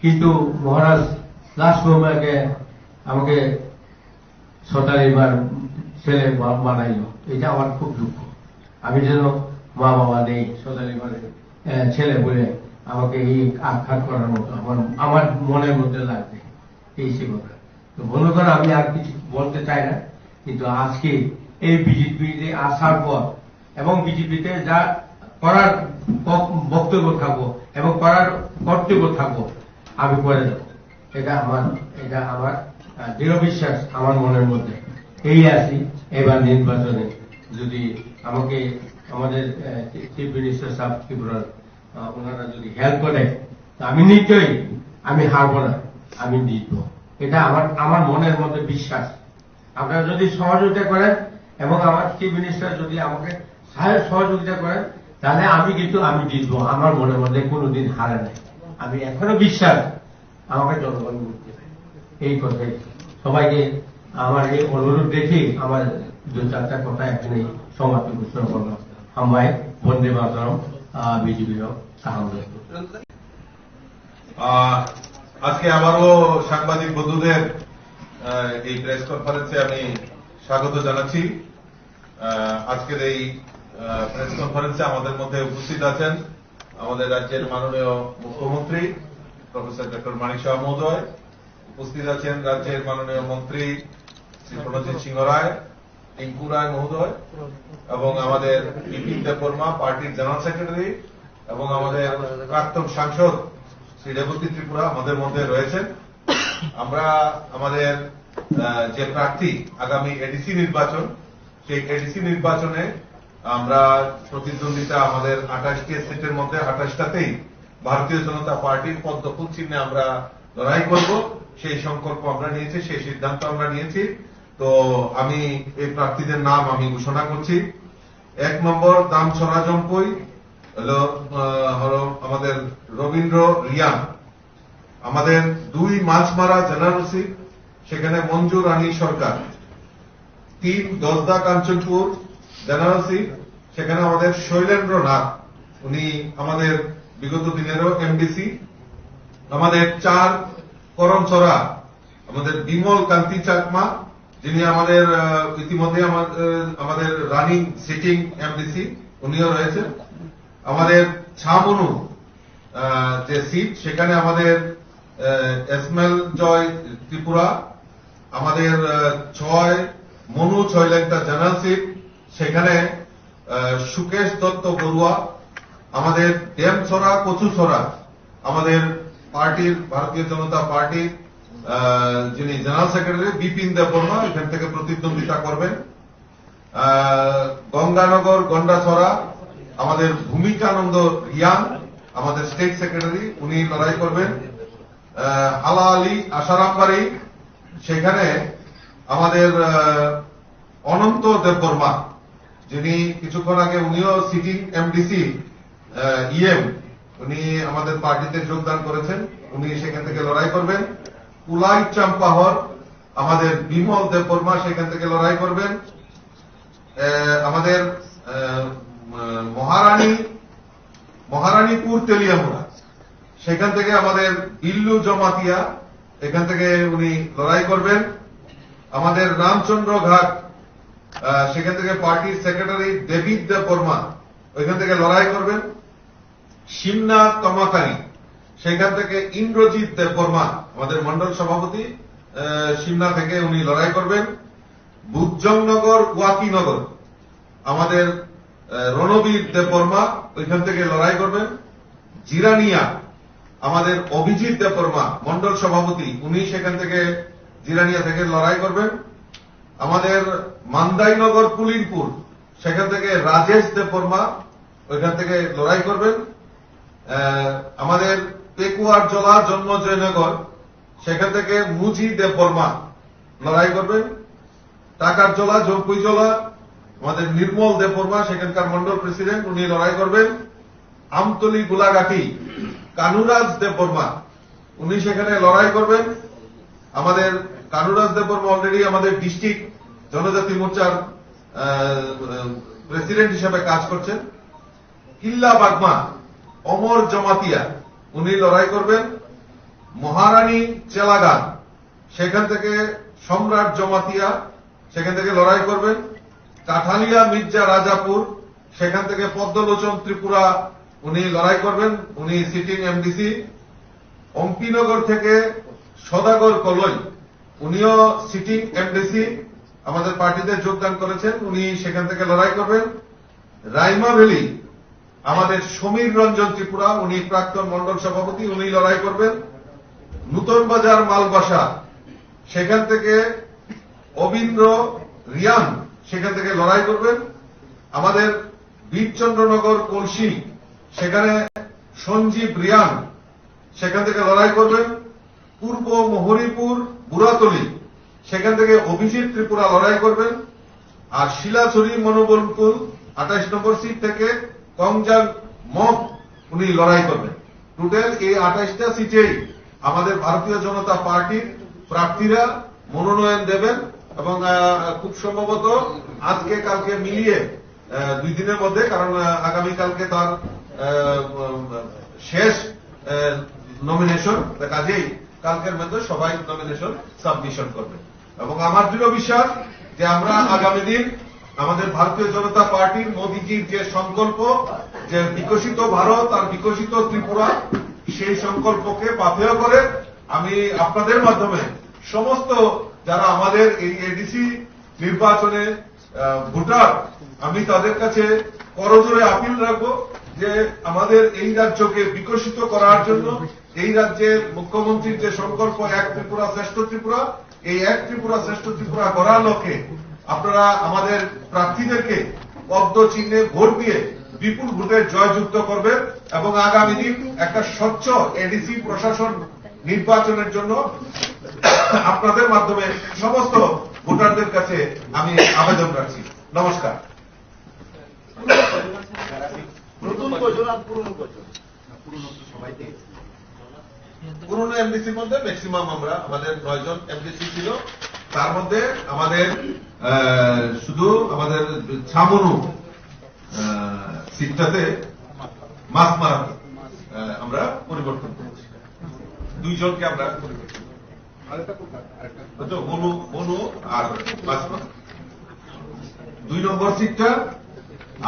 কিন্তু মহারাজ লাস্ট মোমেন্টে আমাকে সতারিবার ছেলে বা-, বানাইলো। এটা আমার খুব দুঃখ। আমি যেন মা বাবা নেই, সতারিবার, আহ, ছেলে বলে আমাকে এই আখ্যান করার মতো আমার, আমার মনের মধ্যে লাগবে। এই সে কথা। তো বন্ধুগণ, আমি আর কিছু বলতে চাই না, কিন্তু আজকে এই বিজেপিতে আসার পর এবং বিজেপিতে যা করার ব-, বক্তব্য থাকবো এবং করার কর্তব্য থাকবো, আমি করে দেবো। এটা আমার, এটা আমার, আহ, দৃঢ় বিশ্বাস আমার মনের মধ্যে। এই আছি, এবার নির্বাচনে যদি আমাকে আমাদের, আহ, চিফ মিনিস্টার সাহেব ত্রিপুরার, আহ, ওনারা যদি হেল্প করে, তো আমি নিশ্চয়ই, আমি হারবো না, আমি জিতবো। এটা আমার, আমার মনের মধ্যে বিশ্বাস। আপনারা যদি সহযোগিতা করেন এবং আমার চিফ মিনিস্টার যদি আমাকে সাহায্য সহযোগিতা করেন, তাহলে আমি কিন্তু, আমি জিতবো। আমার মনের মধ্যে কোনোদিন হারে নেই। আমি এখনো বিশ্বাস আমাকে জনগণ ভোট দেবে। এই কথাই সবাইকে আমার এই অনুরোধ রেখে আমার দু চারটা কথা এখানে সমাপ্তি ঘোষণা করলাম। হামবাই, বন্দে মাতরম, আহ, বিজেপি হোক, কাহাম হোক। আহ, আজকে আবারও সাংবাদিক বন্ধুদের, আহ, এই প্রেস কনফারেন্সে আমি স্বাগত জানাচ্ছি। আহ, আজকের এই, আহ, প্রেস কনফারেন্সে আমাদের মধ্যে উপস্থিত আছেন আমাদের রাজ্যের মাননীয় মুখ্যমন্ত্রী প্রফেসর ডক্টর মানিক সাহা মহোদয়, উপস্থিত আছেন রাজ্যের মাননীয় মন্ত্রী শ্রী প্রণজিৎ সিংহ রায়, টিঙ্কু রায় মহোদয় এবং আমাদের বিপিন দেববর্মা, পার্টির জেনারেল সেক্রেটারি, এবং আমাদের প্রাক্তন সাংসদ শ্রী রেবতী ত্রিপুরা আমাদের মধ্যে রয়েছেন। আমরা আমাদের, আহ, যে প্রার্থী আগামী এডিসি নির্বাচন, সেই এডিসি নির্বাচনে আমরা প্রতিদ্বন্দ্বিতা আমাদের আঠাশটি সিটের মধ্যে আঠাশটাতেই ভারতীয় জনতা পার্টির পদ্ম ফুল চিহ্নে আমরা লড়াই করব, সেই সংকল্প আমরা নিয়েছি, সেই সিদ্ধান্ত আমরা নিয়েছি। তো আমি এই প্রার্থীদের নাম আমি ঘোষণা করছি। এক নম্বর দামছড়া জম্পই হলো, আহ, হলো আমাদের রবীন্দ্র রিয়াং। আমাদের দুই মাছমারা জেনারেল সিট, সেখানে মঞ্জু রানী সরকার। তিন দশদা কাঞ্চনপুর জেনারেল সিট, সেখানে আমাদের শৈলেন্দ্র নাথ, উনি আমাদের বিগত দিনেরও এমডিসি। আমাদের চার করমছড়া, আমাদের বিমল কান্তি চাকমা, যিনি আমাদের, আহ, ইতিমধ্যে আমার, আহ, আমাদের রানিং সিটিং এমডিসি, উনিও রয়েছেন। আমাদের ছামনু, আহ, যে সিট, সেখানে আমাদের, আহ, এসমেল জয় ত্রিপুরা, আমাদের, আহ, ছয় মনু ছয় লেংটা জেনারেল সিট, সেখানে, আহ, সুকেশ দত্ত বড়ুয়া, আমাদের ডেমছড়া কচুছড়া, আমাদের পার্টির, ভারতীয় জনতা পার্টির, আহ, যিনি জেনারেল সেক্রেটারি বিপিন দেববর্মা এখান থেকে প্রতিদ্বন্দ্বিতা করবেন। আহ, গঙ্গানগর গন্ডাছড়া আমাদের ভূমিকানন্দ রিয়াং, আমাদের স্টেট সেক্রেটারি, উনি লড়াই করবেন। আহ, হালা আলী আশারামবাড়ি, সেখানে আমাদের, আহ, অনন্ত দেববর্মা, যিনি কিছুক্ষণ আগে উনিও সিটিং এমডিসি, আহ, ইএম, উনি আমাদের পার্টিতে যোগদান করেছেন, উনি সেখান থেকে লড়াই করবেন। কুলাই চাম্পাহর, আমাদের বিমল দেববর্মা সেখান থেকে লড়াই করবেন। আহ, আমাদের, আহ, মহারানী, মহারানীপুর তেলিয়ামুড়া, সেখান থেকে আমাদের বিল্লু জমাতিয়া, এখান থেকে উনি লড়াই করবেন। আমাদের রামচন্দ্র ঘাট, আহ, সেখান থেকে পার্টির সেক্রেটারি ডেভিড দেববর্মা ওইখান থেকে লড়াই করবেন। সিমনা তমাকারি, সেখান থেকে ইন্দ্রজিৎ দেববর্মা, আমাদের মণ্ডল সভাপতি, আহ, সিমনা থেকে উনি লড়াই করবেন। বুজ্জংনগর ওয়াকিনগর, আমাদের, আহ, রণবীর দেববর্মা ওইখান থেকে লড়াই করবেন। জিরানিয়া, আমাদের অভিজিৎ দেববর্মা, মণ্ডল সভাপতি, উনি সেখান থেকে, জিরানিয়া থেকে লড়াই করবেন। আমাদের মান্দাইনগর পুলিনপুর, সেখান থেকে রাজেশ দেববর্মা ওইখান থেকে লড়াই করবেন। আহ, আমাদের পেকুয়ারজলা জন্ম জয়নগর, সেখান থেকে মুজি দেববর্মা লড়াই করবেন। টাকারজলা, জম্পুইজলা, আমাদের নির্মল দেববর্মা, সেখানকার মন্ডল প্রেসিডেন্ট, উনি লড়াই করবেন। আমতলি গোলাঘাটি, কানুরাজ দেববর্মা, উনি সেখানে লড়াই করবেন। আমাদের কানুরাজ দেববর্মা অলরেডি আমাদের ডিস্ট্রিক্ট জনজাতি মোর্চার প্রেসিডেন্ট হিসেবে কাজ করছেন। কিল্লা বাগমা, অমর জমাতিয়া, উনি লড়াই করবেন। মহারানী চেলাগা, সেখান থেকে সম্রাট জমাতিয়া, সেখান থেকে লড়াই করবেন। কাঠালিয়া মির্জা রাজাপুর, সেখান থেকে পদ্মলোচন ত্রিপুরা, উনি লড়াই করবেন, উনি সিটিং এমডিসি। অম্পিনগর থেকে সদাগর কলই, উনিও সিটিং এমডিসি, আমাদের পার্টিতে যোগদান করেছেন, উনি সেখান থেকে লড়াই করবেন। রাইমা ভ্যালি, আমাদের সমীর রঞ্জন ত্রিপুরা, উনি প্রাক্তন মণ্ডল সভাপতি, উনি লড়াই করবেন। নূতন বাজার মালবাসা, সেখান থেকে অবিন্দ্র রিয়ান সেখান থেকে লড়াই করবেন। আমাদের বীরচন্দ্রনগর কলসি, সেখানে সঞ্জীব রিয়ান সেখান থেকে লড়াই করবেন। পূর্ব মহরিপুর বুড়াতলি, সেখান থেকে অভিজিৎ ত্রিপুরা লড়াই করবেন। আর শিলাছড়ি মনোবলপুর আঠাশ নম্বর সিট থেকে কংজাং মগ উনি লড়াই করবেন। টোটাল এই আঠাশটা সিটেই আমাদের ভারতীয় জনতা পার্টির প্রার্থীরা মনোনয়ন দেবেন এবং, আহ, খুব সম্ভবত আজকে কালকে মিলিয়ে, আহ, দুই দিনের মধ্যে, কারণ, আহ, আগামীকালকে তার, আহ, উম, শেষ, আহ, নমিনেশন, তা কাজেই কালকের মধ্যে সবাই নমিনেশন সাবমিশন করবে। এবং আমার দৃঢ় বিশ্বাস যে আমরা আগামী দিন আমাদের ভারতীয় জনতা পার্টির মোদিজির যে সংকল্প, যে বিকশিত ভারত আর বিকশিত ত্রিপুরা, সেই সংকল্পকে পাথেয় করে আমি আপনাদের মাধ্যমে সমস্ত যারা আমাদের এই এডিসি নির্বাচনে, আহ, ভোটার, আমি তাদের কাছে করজোড়ে আপিল রাখবো যে আমাদের এই রাজ্যকে বিকশিত করার জন্য এই রাজ্যের মুখ্যমন্ত্রীর যে সংকল্প এক ত্রিপুরা শ্রেষ্ঠ ত্রিপুরা, এই এক ত্রিপুরা শ্রেষ্ঠ ত্রিপুরা গড়ার লক্ষ্যে আপনারা আমাদের প্রার্থীদেরকে পদ্ম চিহ্নে ভোট দিয়ে বিপুল ভোটে জয়যুক্ত করবেন এবং আগামী দিন একটা স্বচ্ছ এডিসি প্রশাসন নির্বাচনের জন্য আপনাদের মাধ্যমে সমস্ত ভোটারদের কাছে আমি আবেদন রাখছি। নমস্কার। নতুন কয়জন আর পুরনো কয়জন? পুরনো এমডিসির মধ্যে ম্যাক্সিমাম আমরা, আমাদের নয় জন এমডিসি ছিল, তার মধ্যে আমাদের, আহ, শুধু আমাদের ছামনু, আহ, সিটটাতে মাছ মারা, আহ, আমরা পরিবর্তন করেছি, দুইজনকে আমরা পরিবর্তন করেছি। আচ্ছা, মনু, মনু আর বাসনা। দুই নম্বর সিটটা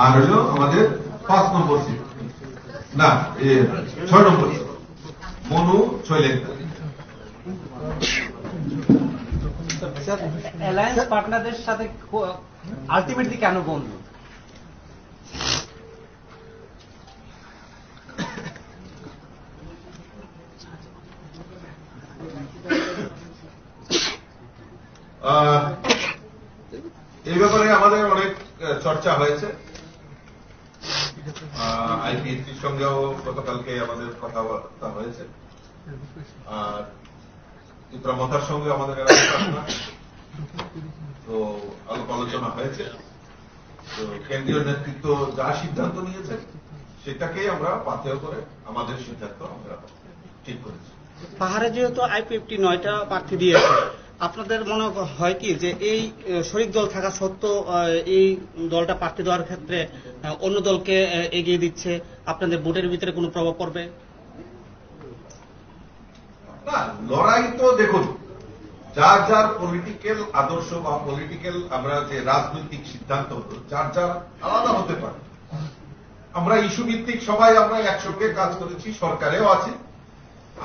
আর হলো আমাদের পাঁচ নম্বর সিট। না, এ, ছয় নম্বর সিট। মনু, ছয় লেখা। স্যার, অ্যালায়েন্স পার্টনারদের সাথে আলটিমেটলি কেন বন্ধ? আহ, এই ব্যাপারে আমাদের অনেক, আহ, চর্চা হয়েছে। আহ, আইপিএফটির সঙ্গেও গতকালকে আমাদের কথাবার্তা হয়েছে। আর ত্রিপুরা মথার সঙ্গে আমাদের এলাকার ঘটনা। তো আলাপ আলোচনা হয়েছে। তো কেন্দ্রীয় নেতৃত্ব যা সিদ্ধান্ত নিয়েছে, সেটাকেই আমরা পাথেয় করে আমাদের সিদ্ধান্ত আমরা ঠিক করেছি। পাহাড়ে যেহেতু আইপিএফটি নয়টা প্রার্থী দিয়েছে, আপনাদের মনে হয় কি যে এই, আহ, শরিক দল থাকা সত্ত্বেও, আহ, এই দলটা প্রার্থী দেওয়ার ক্ষেত্রে, আহ, অন্য দলকে, আহ, এগিয়ে দিচ্ছে, আপনাদের ভোটের ভিতরে কোনো প্রভাব পড়বে? না, লড়াই তো দেখুন, যার যার পলিটিক্যাল আদর্শ বা পলিটিক্যাল আমরা যে রাজনৈতিক সিদ্ধান্ত হলো, যার যার আলাদা হতে পারে। আমরা ইস্যু ভিত্তিক সবাই আমরা একসঙ্গে কাজ করেছি, সরকারেও আছি,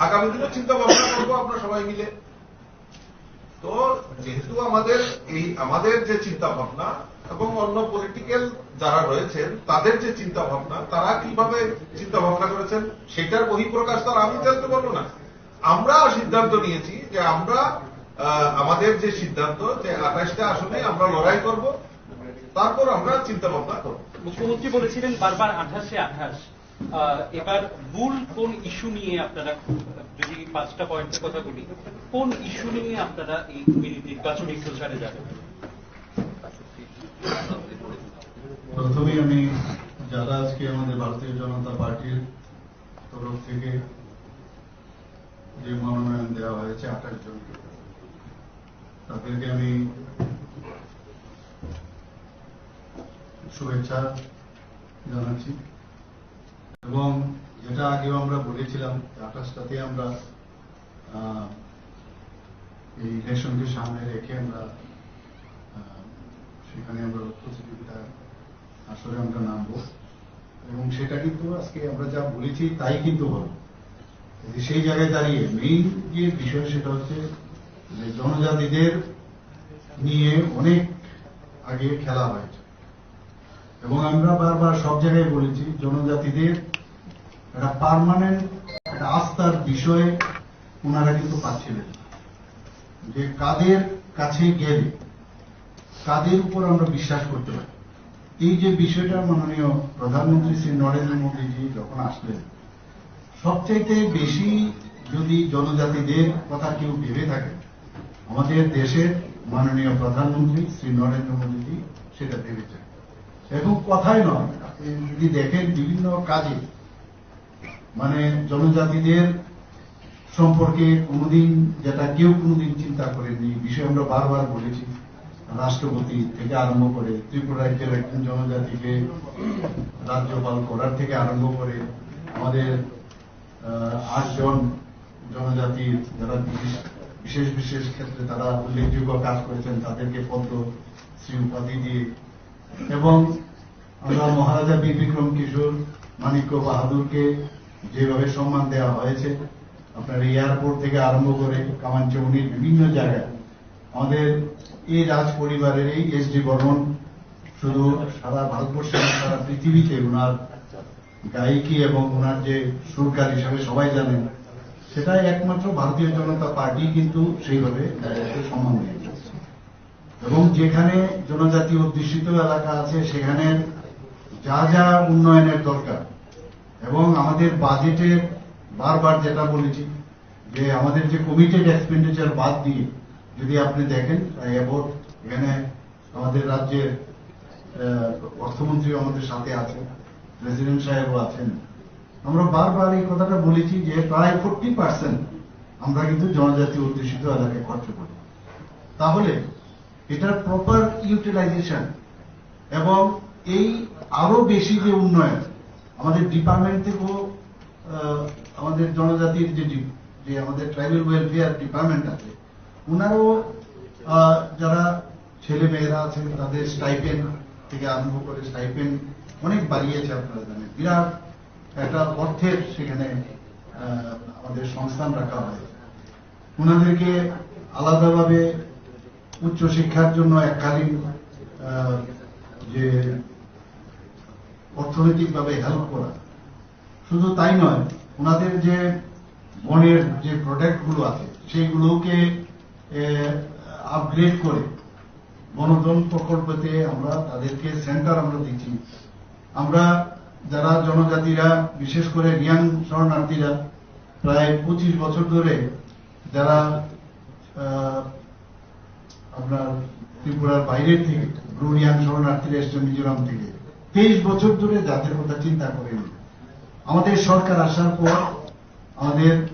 আগামী দিনে চিন্তা ভাবনা করবো আমরা সবাই মিলে। তো যেহেতু আমাদের এই, আমাদের যে চিন্তা ভাবনা এবং অন্য পলিটিক্যাল যারা রয়েছেন তাদের যে চিন্তা ভাবনা, তারা কিভাবে চিন্তা ভাবনা করেছেন সেটার বহিঃপ্রকাশ তো আর আমি জানতে পারবো না। আমরা সিদ্ধান্ত নিয়েছি যে আমরা, আহ, আমাদের যে সিদ্ধান্ত যে আঠাশটা আসনে আমরা লড়াই করব, তারপর আমরা চিন্তা ভাবনা করব। মুখ্যমন্ত্রী বলেছিলেন বারবার আঠাশে আঠাশ। আহ, এবার মূল কোন ইস্যু নিয়ে আপনারা, যদি পাঁচটা পয়েন্টের কথা বলি, কোন ইস্যু নিয়ে আপনারা এই কমিউনিটি নির্বাচনী প্রচারে যাবেন? প্রথমেই আমি, যারা আজকে আমাদের ভারতীয় জনতা পার্টির তরফ থেকে যে মনোনয়ন দেওয়া হয়েছে আঠাশ জনকে, তাদেরকে আমি শুভেচ্ছা জানাচ্ছি। এবং যেটা আগেও আমরা বলেছিলাম, যে আঠাশটাতে আমরা, আহ, এই ইলেকশনকে সামনে রেখে আমরা, আহ, সেখানে আমরা প্রতিযোগিতা আসরে আমরা নামবো। এবং সেটা কিন্তু আজকে আমরা যা বলেছি, তাই কিন্তু হলো। এই যে সেই জায়গায় দাঁড়িয়ে মেইন যে বিষয়, সেটা হচ্ছে যে জনজাতিদের নিয়ে অনেক আগে খেলা হয়েছে। এবং আমরা বারবার সব জায়গায় বলেছি, জনজাতিদের একটা পার্মানেন্ট, একটা আস্থার বিষয় ওনারা কিন্তু পাচ্ছিলেন না। যে কাদের কাছে গেলে, কাদের উপর আমরা বিশ্বাস করতে পারি, এই যে বিষয়টা মাননীয় প্রধানমন্ত্রী শ্রী নরেন্দ্র মোদীজি যখন আসলেন, সবচাইতে বেশি যদি জনজাতিদের কথা কেউ ভেবে থাকে, আমাদের দেশের মাননীয় প্রধানমন্ত্রী শ্রী নরেন্দ্র মোদীজি সেটা ভেবেছেন। এবং কথাই নয়, আপনি যদি দেখেন বিভিন্ন কাজে, মানে, জনজাতিদের সম্পর্কে কোনোদিন, যেটা কেউ কোনোদিন চিন্তা করেনি, এই বিষয়ে আমরা বারবার বলেছি। রাষ্ট্রপতি থেকে আরম্ভ করে, ত্রিপুরা রাজ্যের একজন জনজাতিকে রাজ্যপাল করার থেকে আরম্ভ করে, আমাদের, আহ, আটজন জনজাতির যারা বিশেষ, বিশেষ বিশেষ ক্ষেত্রে তারা উল্লেখযোগ্য কাজ করেছেন, তাদেরকে পদ্মশ্রী উপাধি দিয়ে, এবং আমরা মহারাজা বীর বিক্রম কিশোর, মাণিক্য বাহাদুরকে যেভাবে সম্মান দেওয়া হয়েছে, আপনার এয়ারপোর্ট থেকে আরম্ভ করে কামানচৌনির বিভিন্ন জায়গায় আমাদের এই রাজ পরিবারের এই এস ডি বর্মন শুধু সারা ভারতবর্ষে না, সারা পৃথিবীতে ওনার গায়িকা এবং ওনার যে সুরকার হিসাবে সবাই জানেন, সেটা একমাত্র ভারতীয় জনতা পার্টি কিন্তু সেইভাবে সম্মান দিয়েছে। এবং যেখানে জনজাতি অধ্যুষিত এলাকা আছে, সেখানে যা যা উন্নয়নের দরকার, এবং আমাদের বাজেটে বারবার যেটা বলেছি, যে আমাদের যে কমিটেড এক্সপেন্ডিচার বাদ দিয়ে যদি আপনি দেখেন, প্রায় অ্যাবাউট এখানে আমাদের রাজ্যের, আহ, অর্থমন্ত্রীও আমাদের সাথে আছেন, প্রেসিডেন্ট সাহেবও আছেন। আমরা বারবার এই কথাটা বলেছি যে প্রায় ফোর্টি পার্সেন্ট আমরা কিন্তু জনজাতি অধ্যুষিত এলাকায় খরচ করি। তাহলে এটার প্রপার ইউটিলাইজেশন এবং এই আরো বেশি যে উন্নয়ন আমাদের ডিপার্টমেন্ট থেকেও, আহ, আমাদের জনজাতির যে ডি-, যে আমাদের ট্রাইবাল ওয়েলফেয়ার ডিপার্টমেন্ট আছে, ওনারাও, আহ, যারা ছেলে মেয়েরা আছেন, তাদের স্টাইপেন্ড থেকে আরম্ভ করে স্টাইপেন্ড অনেক বাড়িয়েছে, আপনারা জানেন, বিরাট একটা অর্থের সেখানে, আহ, আমাদের সংস্থান রাখা হয়। ওনাদেরকে আলাদাভাবে উচ্চশিক্ষার জন্য এককালীন, আহ, যে অর্থনৈতিকভাবে হেল্প করা, শুধু তাই নয়, ওনাদের যে বনের যে প্রোডাক্টগুলো আছে, সেইগুলোকে, এ, আপগ্রেড করে বনধন প্রকল্পতে আমরা তাদেরকে সেন্টার আমরা দিচ্ছি। আমরা যারা জনজাতিরা, বিশেষ করে রিয়াং শরণার্থীরা, প্রায় পঁচিশ বছর ধরে যারা, আহ, আপনার ত্রিপুরার বাইরের থেকে ব্রু রিয়াং শরণার্থীরা এসছে মিজোরাম থেকে, তেইশ বছর ধরে জাতের কথা চিন্তা করেনি। আমাদের সরকার আসার পর আমাদের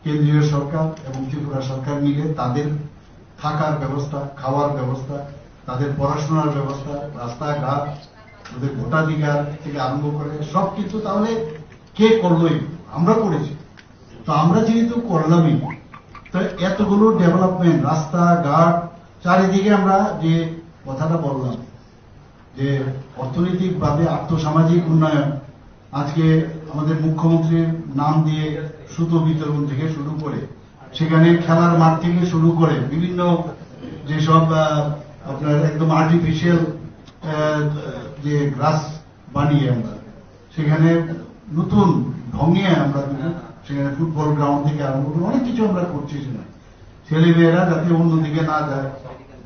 কেন্দ্রীয় সরকার এবং ত্রিপুরা সরকার মিলে তাদের থাকার ব্যবস্থা, খাওয়ার ব্যবস্থা, তাদের পড়াশোনার ব্যবস্থা, রাস্তাঘাট, ওদের ভোটাধিকার থেকে আরম্ভ করে সব কিছু তাহলে কে করলো? এই আমরা করেছি। তো আমরা যেহেতু করলামই, তো এতগুলো ডেভেলপমেন্ট, রাস্তাঘাট, চারিদিকে আমরা যে কথাটা বললাম, যে অর্থনৈতিকভাবে আর্থসামাজিক উন্নয়ন, আজকে আমাদের মুখ্যমন্ত্রীর নাম দিয়ে সুতো বিতরণ থেকে শুরু করে, সেখানে খেলার মাঠ থেকে শুরু করে বিভিন্ন যেসব, আহ, আপনার একদম আর্টিফিশিয়াল, আহ, যে গ্রাস বানিয়ে আমরা সেখানে নতুন ঢঙে আমরা কিন্তু সেখানে ফুটবল গ্রাউন্ড থেকে আরম্ভ করে অনেক কিছু আমরা করছি। সেখানে ছেলে মেয়েরা যাতে অন্যদিকে না যায়,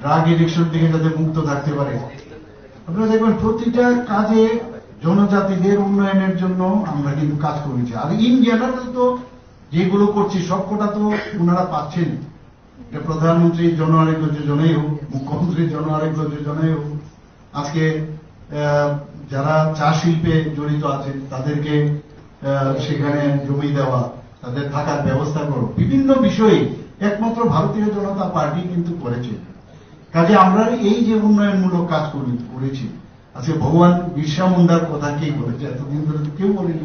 ড্রাগ এডিকশন থেকে যাতে মুক্ত থাকতে পারে। আপনারা দেখবেন প্রতিটা কাজে জনজাতিদের উন্নয়নের জন্য আমরা কিন্তু কাজ করেছি। আর ইন জেনারেল তো যেগুলো করছি সবকটা তো ওনারা পাচ্ছেন, যে প্রধানমন্ত্রী জন আরোগ্য যোজনাই হোক, মুখ্যমন্ত্রী জন আরোগ্য যোজনাই হোক, আজকে আহ, যারা চা শিল্পে জড়িত আছেন তাদেরকে আহ, সেখানে জমি দেওয়া, তাদের থাকার ব্যবস্থা করো, বিভিন্ন বিষয়ে একমাত্র ভারতীয় জনতা পার্টি কিন্তু করেছে। কাজে আমরা এই যে উন্নয়নমূলক কাজ করি করেছি, আজকে ভগবান বিরসা মুন্ডার কথা কে বলেছে? এতদিন ধরে তো কেউ বলেনি।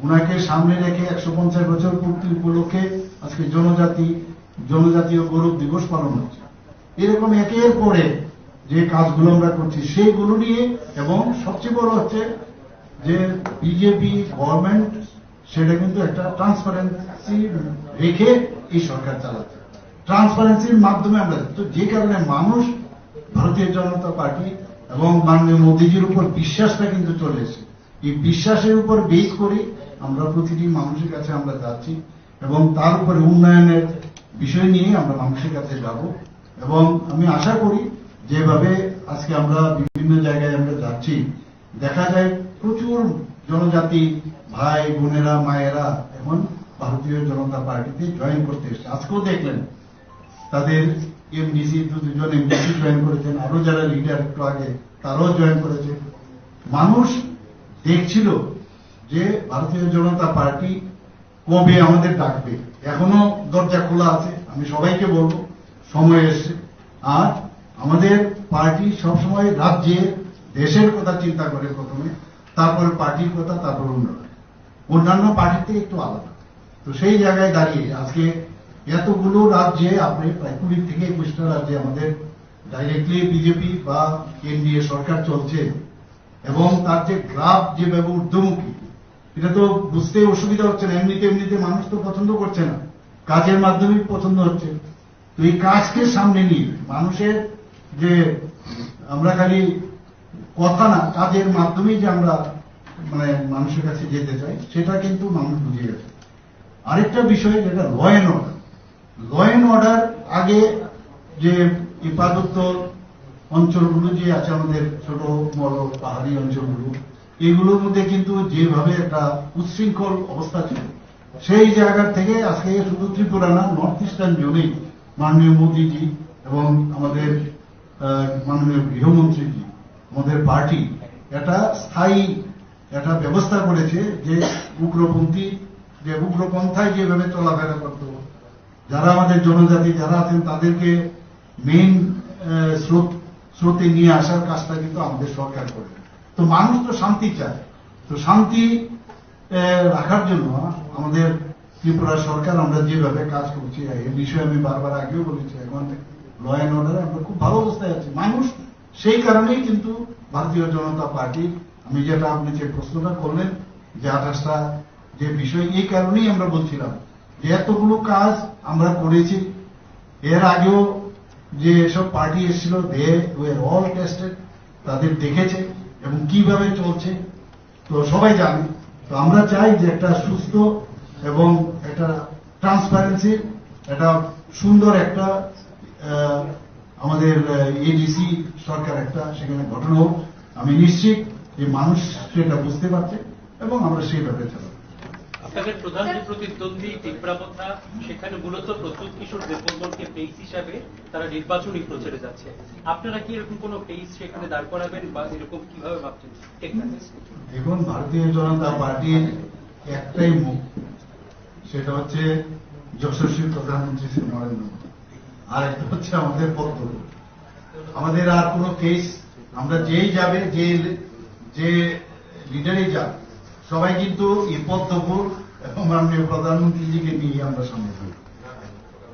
ওনাকে সামনে রেখে একশো পঞ্চাশ বছর পূর্তি উপলক্ষে আজকে জনজাতি জনজাতীয় গৌরব দিবস পালন হচ্ছে। এরকম একের পরে যে কাজগুলো আমরা করছি সেইগুলো নিয়ে, এবং সবচেয়ে বড় হচ্ছে যে বিজেপি গভর্নমেন্ট সেটা কিন্তু একটা ট্রান্সপারেন্সি রেখে এই সরকার চালাচ্ছে। ট্রান্সপারেন্সির মাধ্যমে আমরা, তো যে কারণে মানুষ ভারতীয় জনতা পার্টি এবং মাননীয় মোদীজির উপর বিশ্বাসটা কিন্তু চলে এসেছে। এই বিশ্বাসের উপর বেস করে আমরা প্রতিটি মানুষের কাছে আমরা যাচ্ছি এবং তার উপরে উন্নয়নের বিষয় নিয়ে আমরা মানুষের কাছে যাব। এবং আমি আশা করি যেভাবে আজকে আমরা বিভিন্ন জায়গায় আমরা যাচ্ছি, দেখা যায় প্রচুর জনজাতি ভাই বোনেরা মায়েরা এখন ভারতীয় জনতা পার্টিতে জয়েন করতে এসেছে। আজকেও দেখলেন তাদের এমডিসি, দু দুজন এমডিসি জয়েন করেছেন, আরো যারা লিডার একটু আগে তারাও জয়েন করেছে। মানুষ দেখছিল যে ভারতীয় জনতা পার্টি কবে আমাদের ডাকবে। এখনো দরজা খোলা আছে, আমি সবাইকে বলবো, সময় এসছে। আর আমাদের পার্টি সবসময় রাজ্যে দেশের কথা চিন্তা করে প্রথমে, তারপরে পার্টির কথা, তারপর উন্নয়ন। অন্যান্য পার্টির থেকে একটু আলাদা। তো সেই জায়গায় দাঁড়িয়ে আজকে এতগুলো রাজ্যে, আপনি প্রায় কুড়ি থেকে একুশটা রাজ্যে আমাদের ডাইরেক্টলি বিজেপি বা এনডিএ সরকার চলছে, এবং তার যে গ্রাফ যেভাবে ঊর্ধ্বমুখী, এটা তো বুঝতে অসুবিধা হচ্ছে না। এমনিতে এমনিতে মানুষ তো পছন্দ করছে না, কাজের মাধ্যমেই পছন্দ হচ্ছে। তো এই কাজকে সামনে নিয়ে মানুষের যে আমরা খালি কথা না, কাজের মাধ্যমেই যে আমরা মানে মানুষের কাছে যেতে চাই, সেটা কিন্তু মানুষ বুঝে গেছে। আরেকটা বিষয় যেটা law and order, law and order আগে যে এই পার্বত্য অঞ্চলগুলো যে আছে আমাদের ছোট বড় পাহাড়ি অঞ্চলগুলো, এগুলোর মধ্যে কিন্তু যেভাবে একটা উচ্ছৃঙ্খল অবস্থা ছিল, সেই জায়গা থেকে আজকে শুধু ত্রিপুরা না, নর্থ ইস্টার্ন জোনেই মাননীয় মোদীজি এবং আমাদের আহ, মাননীয় গৃহমন্ত্রীজি, আমাদের পার্টি একটা স্থায়ী একটা ব্যবস্থা করেছে যে উগ্রপন্থী, যে উগ্রপন্থায় যেভাবে চলাফেরা করতো, যারা আমাদের জনজাতি যারা আছেন তাদেরকে মেইন স্রোত স্রোতে নিয়ে আসার কাজটা কিন্তু আমাদের সরকার করে। তো মানুষ তো শান্তি চায়, তো শান্তি আহ, রাখার জন্য আমাদের ত্রিপুরা সরকার আমরা যেভাবে কাজ করছি, এই বিষয়ে আমি বারবার আগেও বলেছি, এখন ল অ্যান্ড অর্ডারে আমরা খুব ভালো অবস্থায় আছি। মানুষ সেই কারণেই কিন্তু ভারতীয় জনতা পার্টি, আমি যেটা আপনি যে প্রশ্নটা করলেন যে আঠাশটা যে বিষয়, এই কারণেই আমরা বলছিলাম যে এতগুলো কাজ আমরা করেছি। এর আগেও যে সব পার্টি এসেছিল, they were all tested, তাদের দেখেছে এবং কিভাবে চলছে তো সবাই জানে। তো আমরা চাই যে একটা সুস্থ এবং একটা ট্রান্সপারেন্সি, একটা সুন্দর একটা আহ, আমাদের এডিসি সরকার একটা সেখানে গঠন হোক। আমি নিশ্চিত যে মানুষ সেটা বুঝতে পারছে এবং আমরা সেইভাবে চালাবো। আপনাদের প্রধান যে প্রতিদ্বন্দ্বী টিপ্রাপথা, সেখানে মূলত প্রদ্যুৎ কিশোর দেববর্মনকে ফেস হিসাবে তারা নির্বাচনী প্রচারে যাচ্ছে। আপনারা কি এরকম কোনো ফেস সেখানে দাঁড় করাবেন বা এরকম কিভাবে ভাবছেন? দেখুন, ভারতীয় জনতা পার্টির একটাই মুখ, সেটা হচ্ছে যশস্বী প্রধানমন্ত্রী শ্রী নরেন্দ্র মোদী। আর একটা হচ্ছে আমাদের পদ্ম। আমাদের আর কোনো ফেস, আমরা যেই যাবে, যে যে লিডারই যাক, সবাই কিন্তু এই পদ্মপুর এবং মাননীয় প্রধানমন্ত্রীজিকে নিয়ে আমরা সামনে থাকবো।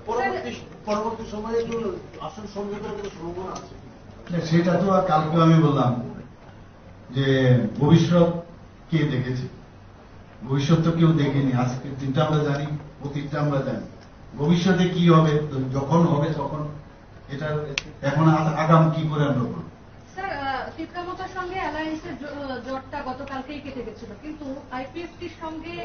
পরবর্তী পরবর্তী সময়ে কি আসন সমঝোতার কোনো সম্ভাবনা আছে? না, সেটা তো আর কালকে আমি বললাম যে ভবিষ্যৎ কে দেখেছে? ভবিষ্যৎ তো কেউ দেখেনি। আজকের দিনটা আমরা জানি, অতীতটা আমরা জানি। ভবিষ্যতে কি হবে, যখন হবে তখন। এটা এখন আ- আগাম কি করে আমরা বলবো? স্যার, আহ, তিপ্রামতার সঙ্গে অ্যালায়েন্সের জো- জোটটা গতকালকেই কেটে গেছিল, কিন্তু আইপিএফটির সঙ্গে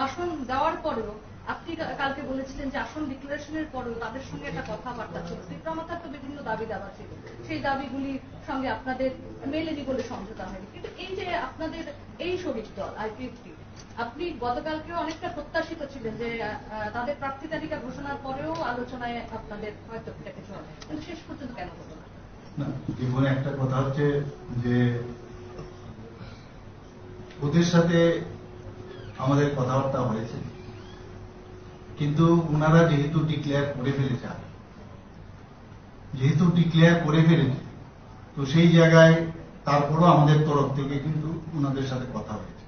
আসন দেওয়ার পরেও আপনি কা- কালকে বলেছিলেন যে আসন ডিক্লারেশনের পরেও তাদের সঙ্গে একটা কথাবার্তা ছিল। তিপ্রামতার তো বিভিন্ন দাবি দাবা ছিল, সেই দাবিগুলি সঙ্গে আপনাদের মেলেনি বলে সমঝোতা হয়নি, কিন্তু এই যে আপনাদের এই শরিক দল আইপিএফটি, আপনি গতকালকেও অনেকটা প্রত্যাশিত ছিলেন যে আহ, তাদের প্রার্থী তালিকা ঘোষণার পরেও আলোচনায় আপনাদের হয়তো একটা কিছু হবে, কিন্তু শেষ পর্যন্ত কেন হলো না? না, দেখুন, একটা কথা হচ্ছে যে ওদের সাথে আমাদের কথাবার্তা হয়েছে, কিন্তু ওনারা যেহেতু ডিক্লেয়ার করে ফেলেছে, যেহেতু ডিক্লেয়ার করে ফেলেছে, তো সেই জায়গায় তারপরও আমাদের তরফ থেকে কিন্তু ওনাদের সাথে কথা হয়েছে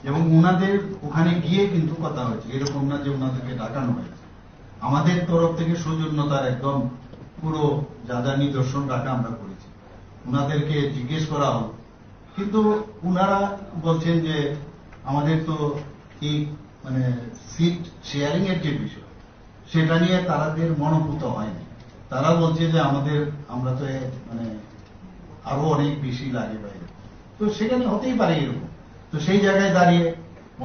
এবং ওনাদের ওখানে গিয়ে কিন্তু কথা হয়েছে। এরকম না যে ওনাদেরকে ডাকানো হয়েছে। আমাদের তরফ থেকে সৌজন্যতার একদম পুরো যা যা নিদর্শন রাখা আমরা করেছি। ওনাদেরকে জিজ্ঞেস করা হলো, কিন্তু ওনারা বলছেন যে আমাদের তো এই, মানে, সিট শেয়ারিং এর যে বিষয়, সেটা নিয়ে তাদের মনোপুত হয়নি। তারা বলছে যে আমাদের, আমরা তো এ, মানে, আরো অনেক বেশি লাগে বাইরে। তো সেখানে হতেই পারে এরকম। তো সেই জায়গায় দাঁড়িয়ে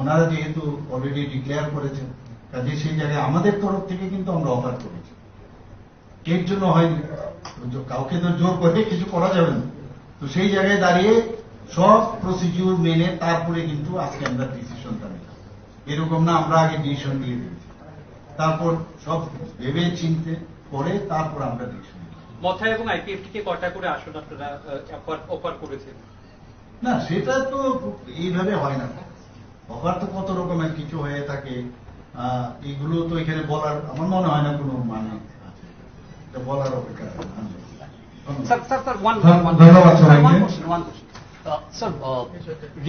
ওনারা যেহেতু অলরেডি ডিক্লেয়ার করেছেন, কাজে সেই জায়গায় আমাদের তরফ থেকে কিন্তু আমরা অফার করেছি। এর জন্য হয়নি, কাউকে তো জোর করে কিছু করা যাবে না। তো সেই জায়গায় দাঁড়িয়ে সব প্রসিডিউর মেনে তারপরে কিন্তু আজকে আমরা ডিসিশনটা নিলাম। এরকম না আমরা আগে ডিসিশন দিয়ে দিয়েছি, তারপর সব ভেবে চিনতে করে তারপর আমরা ডিসিশন নিলাম। মথা এবং আইপিএফটি কে কয়টা করে আসন আপনারা অফার অফার করেছেন? না, সেটা তো এইভাবে হয় না। অফার তো কত রকমের কিছু হয়ে থাকে। আহ, এগুলো তো এখানে বলার আমার মনে হয় না কোনো মানে আছে। এটা বলার অপেক্ষা রাখে না। ধন্যবাদ। Sir, sir, sir, one, ধন্যবাদ one, sir, সবাইকে। One question, one question. Uh, sir, uh,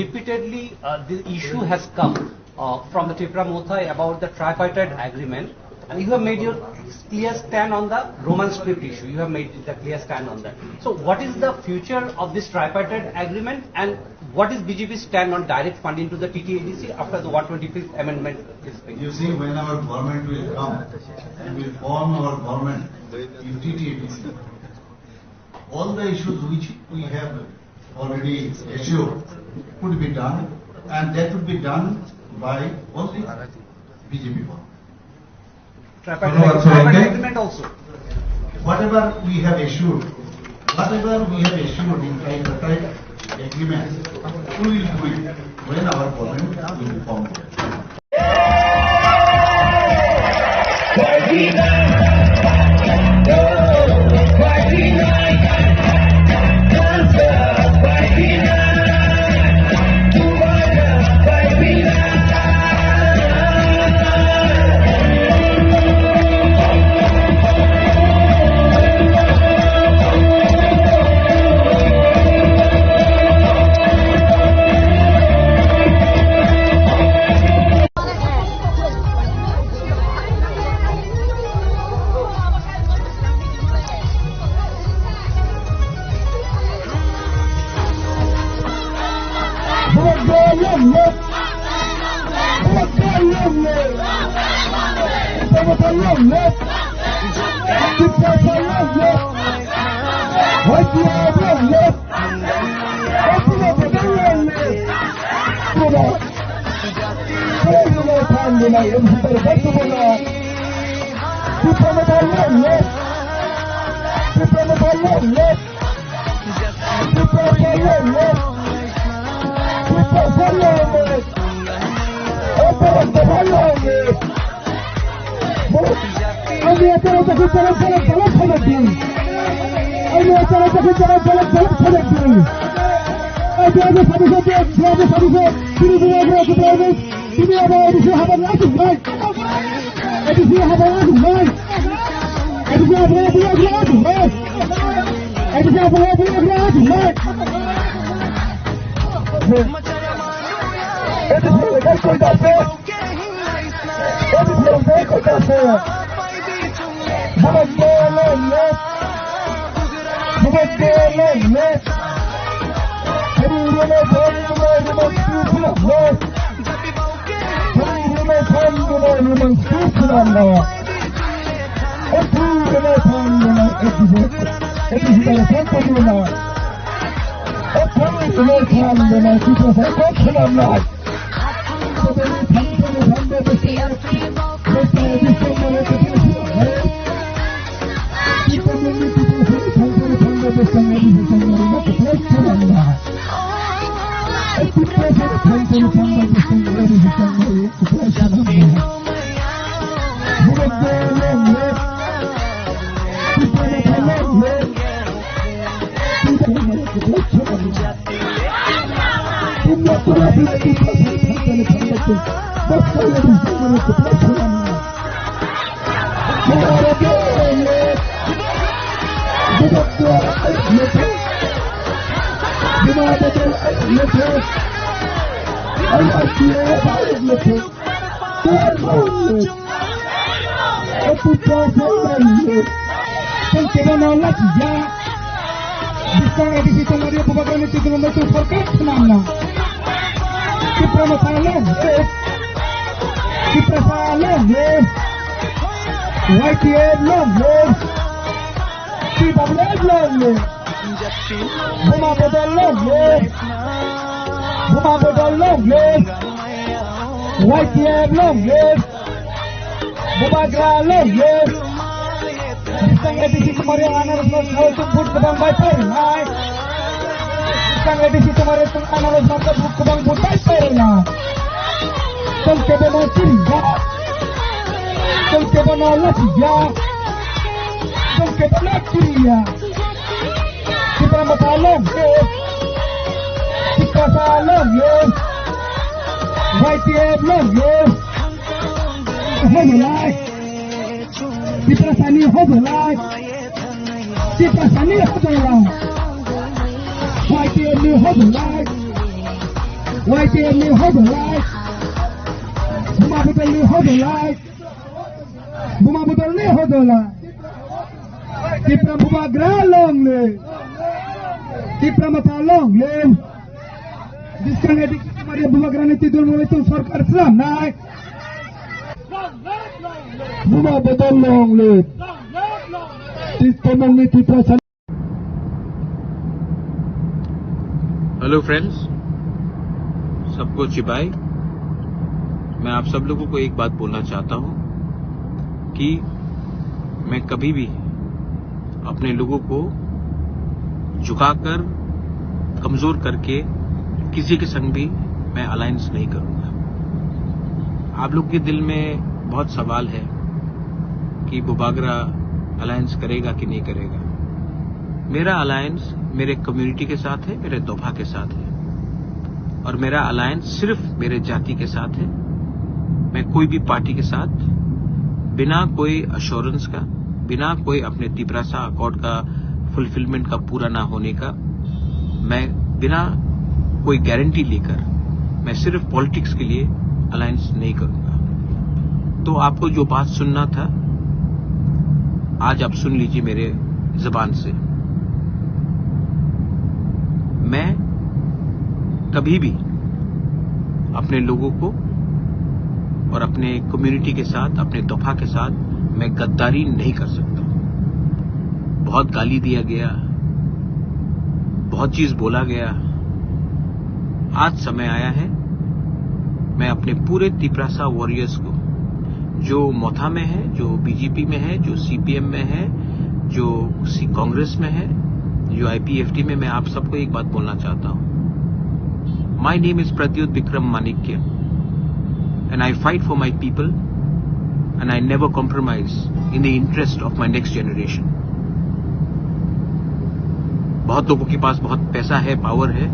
repeatedly, uh, the issue has come, uh, from the Tipra Motha about the tripartite agreement, and you have made your clear stand on the Roman script issue. You have made the clear stand on that. So, what is the future of this tripartite agreement, and what is B J P's stand on direct funding to the T T A D C after the one twenty-fifth amendment is being? You see, when our government will come and will form our government in T T A D C, all the issues which we have already assured could be done, and that would be done by only B J P government. Tripartite, ধন্যবাদ সবাইকে। Tripartite agreement also. Whatever we have assured, whatever we have assured in tripartite agreement, we will do it when our government will be formed. আমি এছাড়া তখন যারা যারা যারা ফেরত দিন, আমি এছাড়া তখন যারা যারা যারা ফেরত দিন। এই দু হাজার ছাব্বিশে, দু হাজার ছাব্বিশে তিনি দিনে এগুলো আছে, তিনি আবার এডিসি হাবার রাখুন ভাই, এডিসি হাবার রাখুন ভাই, এডিসি হাবার রাখুন ভাই, এডিসি হাবার রাখুন ভাই। এডিসি হাবার রাখুন ভাই। Tei kebo no lachijak. Bwskang A D C tongmani bubagrani twi dulumbai tong sorkar khwnamna. Tipra Motha long live. Tiprasa long live. Y T F long live. T W F long live. Buma Bodol long live. Buma Bodol long live. Y T F long live. Bubagra long live. Bwskang A D C tongmani anaros no sao tong vote kwbang bai pairwnai. Bwskang A D C tongmani tong anaros no tong vote kwbang vote bai pairwnai. Tong kebo no chiriya. Tong kebo no lachiya. Tong kebo no chiriya. Tipra Motha long live. Tiprasa long live. Y T F long live. Hojolai. Tiprasani hojolai. Tiprasani hojolai. Y T F ni hojolai. Y T F ni hojolai. Buma Bodol ni hojolai. Buma Bodol ni hojolai. Tipra Bubagra long live. Tipra Motha long live. Bwskang A D C tongmani bubagrani twi dulumbai tong sorkar khwnamnai. Buma Bodol long live. Tis tomongni Tiprasa. Hello friends, सबको चिबाई। मैं आप सब लोगों को एक बात बोलना चाहता हूँ कि मैं कभी भी अपने लोगों को झुकाकर, कमजोर करके किसी के संग भी मैं अलायंस नहीं करूंगा। आप लोग के दिल में बहुत सवाल है कि बुबागरा अलायंस करेगा कि नहीं करेगा। मेरा अलायंस मेरे कम्युनिटी के साथ है, मेरे दोफा के साथ है, और मेरा अलायंस सिर्फ मेरे जाति के साथ है। मैं कोई भी पार्टी के साथ बिना कोई अश्योरेंस का, बिना कोई अपने तिपरासा अकॉर्ड का फुलफिलमेंट का पूरा ना होने का, मैं बिना कोई गारंटी लेकर मैं सिर्फ पॉलिटिक्स के लिए अलायंस नहीं करूंगा। तो आपको जो बात सुनना था, आज आप सुन लीजिए मेरे जबान से। मैं कभी भी अपने लोगों को और अपने कम्युनिटी के साथ, अपने दोफा के साथ मैं गद्दारी नहीं कर सकता। बहुत गाली दिया गया, बहुत चीज बोला गया। आज समय आया है, मैं अपने पूरे तिपरासा वॉरियर्स को, जो मोथा में है, जो बीजेपी में है, जो सीपीएम में है, जो सी-, कांग्रेस में है, जो आईपीएफटी में, मैं आप सबको एक बात बोलना चाहता हूँ। My name is Pradyot Vikram Manikya, and I fight for my people, and I never compromise in the interest of my next generation. बहुत लोगों के पास बहुत पैसा है, पावर है,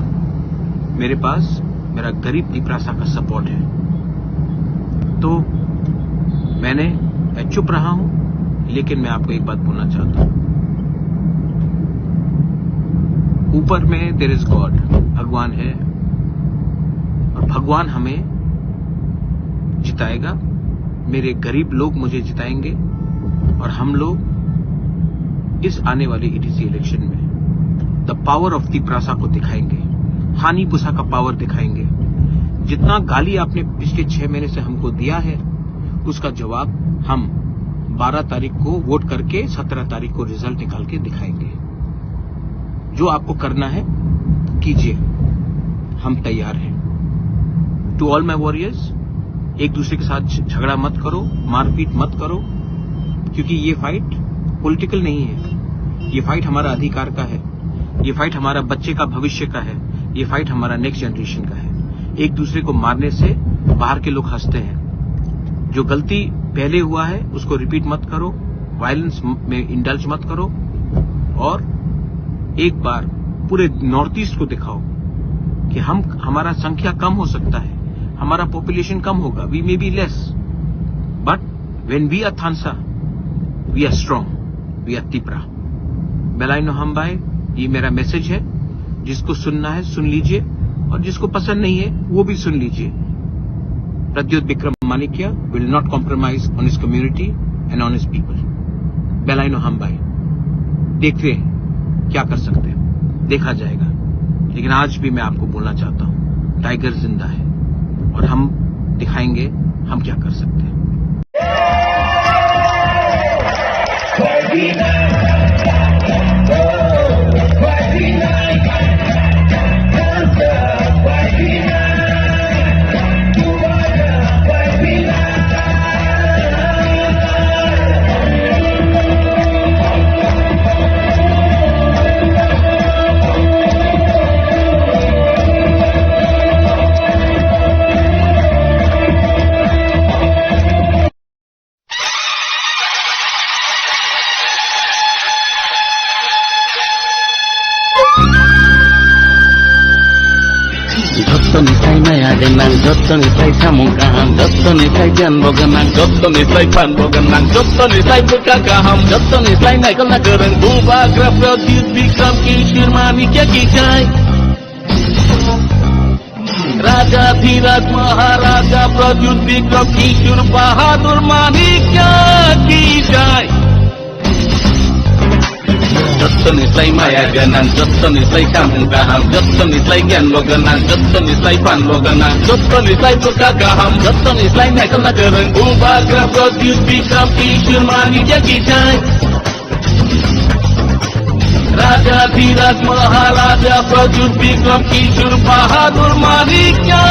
मेरे पास मेरा गरीब तिपरासा का सपोर्ट है। तो मैंने मैं चुप रहा हूं, लेकिन मैं आपको एक बात बोलना चाहता हूं। ऊपर में there is God, भगवान है, और भगवान हमें जिताएगा। मेरे गरीब लोग मुझे जिताएंगे और हम लोग इस आने वाले एडीसी इलेक्शन में द पावर ऑफ तिपरासा को दिखाएंगे, हानि पुसा का पावर दिखाएंगे। जितना गाली आपने पिछले छह महीने से हमको दिया है, उसका जवाब हम बारह तारीख को वोट करके सत्रह तारीख को रिजल्ट निकाल के दिखाएंगे। जो आपको करना है, कीजिए, हम तैयार हैं। टू ऑल माय वॉरियर्स, एक दूसरे के साथ झ-, झगड़ा मत करो, मारपीट मत करो, क्योंकि ये फाइट पॉलिटिकल नहीं है, ये फाइट हमारा अधिकार का है। ये फाइट हमारा बच्चे का भविष्य का है, ये फाइट हमारा नेक्स्ट जनरेशन का है। एक दूसरे को मारने से बाहर के लोग हंसते हैं। जो गलती पहले हुआ है उसको रिपीट मत करो, वायलेंस में इंडल्ज मत करो। और एक बार पूरे नॉर्थ ईस्ट को दिखाओ कि हम, हमारा संख्या कम हो सकता है, हमारा पॉपुलेशन कम होगा, we may be less, but when we are Thansa, we are strong, we are Tipra. Belaino hambai, ये मेरा मैसेज है। जिसको सुनना है सुन लीजिए, और जिसको पसंद नहीं है वो भी सुन लीजिए। Pradyut Bikram Manikya will not compromise on his community and on his people. Belaino hambai, देखते हैं क्या कर सकते हैं, देखा जाएगा। लेकिन आज भी मैं आपको बोलना चाहता हूँ, टाइगर जिंदा है और हम दिखाएंगे हम क्या कर सकते हैं। Jottoni sai maya gwnang, jottoni sai samung kaham, jottoni sai giyan bo gwnang, jottoni sai phan bo gwnang, jottoni sai bwkha kaham, jottoni sai naikolna kwrwng Bubagra Pradyut Bikram Kishore Manikya ki jai. Raja Dhiraj Maharaja Pradyut Bikram Kishore Bahadur Manikya ki jai. Jottoni sai maya gwnang, jottoni sai samung kaham, jottoni sai giyan bo gwnang, jottoni sai phan bo gwnang, jottoni sai bwkha kaham, jottoni sai naikolna kwrwng Bubagra Pradyut Bikram Kishore Manikya ki jai. Raja Dhiraj Maharaja Pradyut Bikram Kishore Bahadur Manikya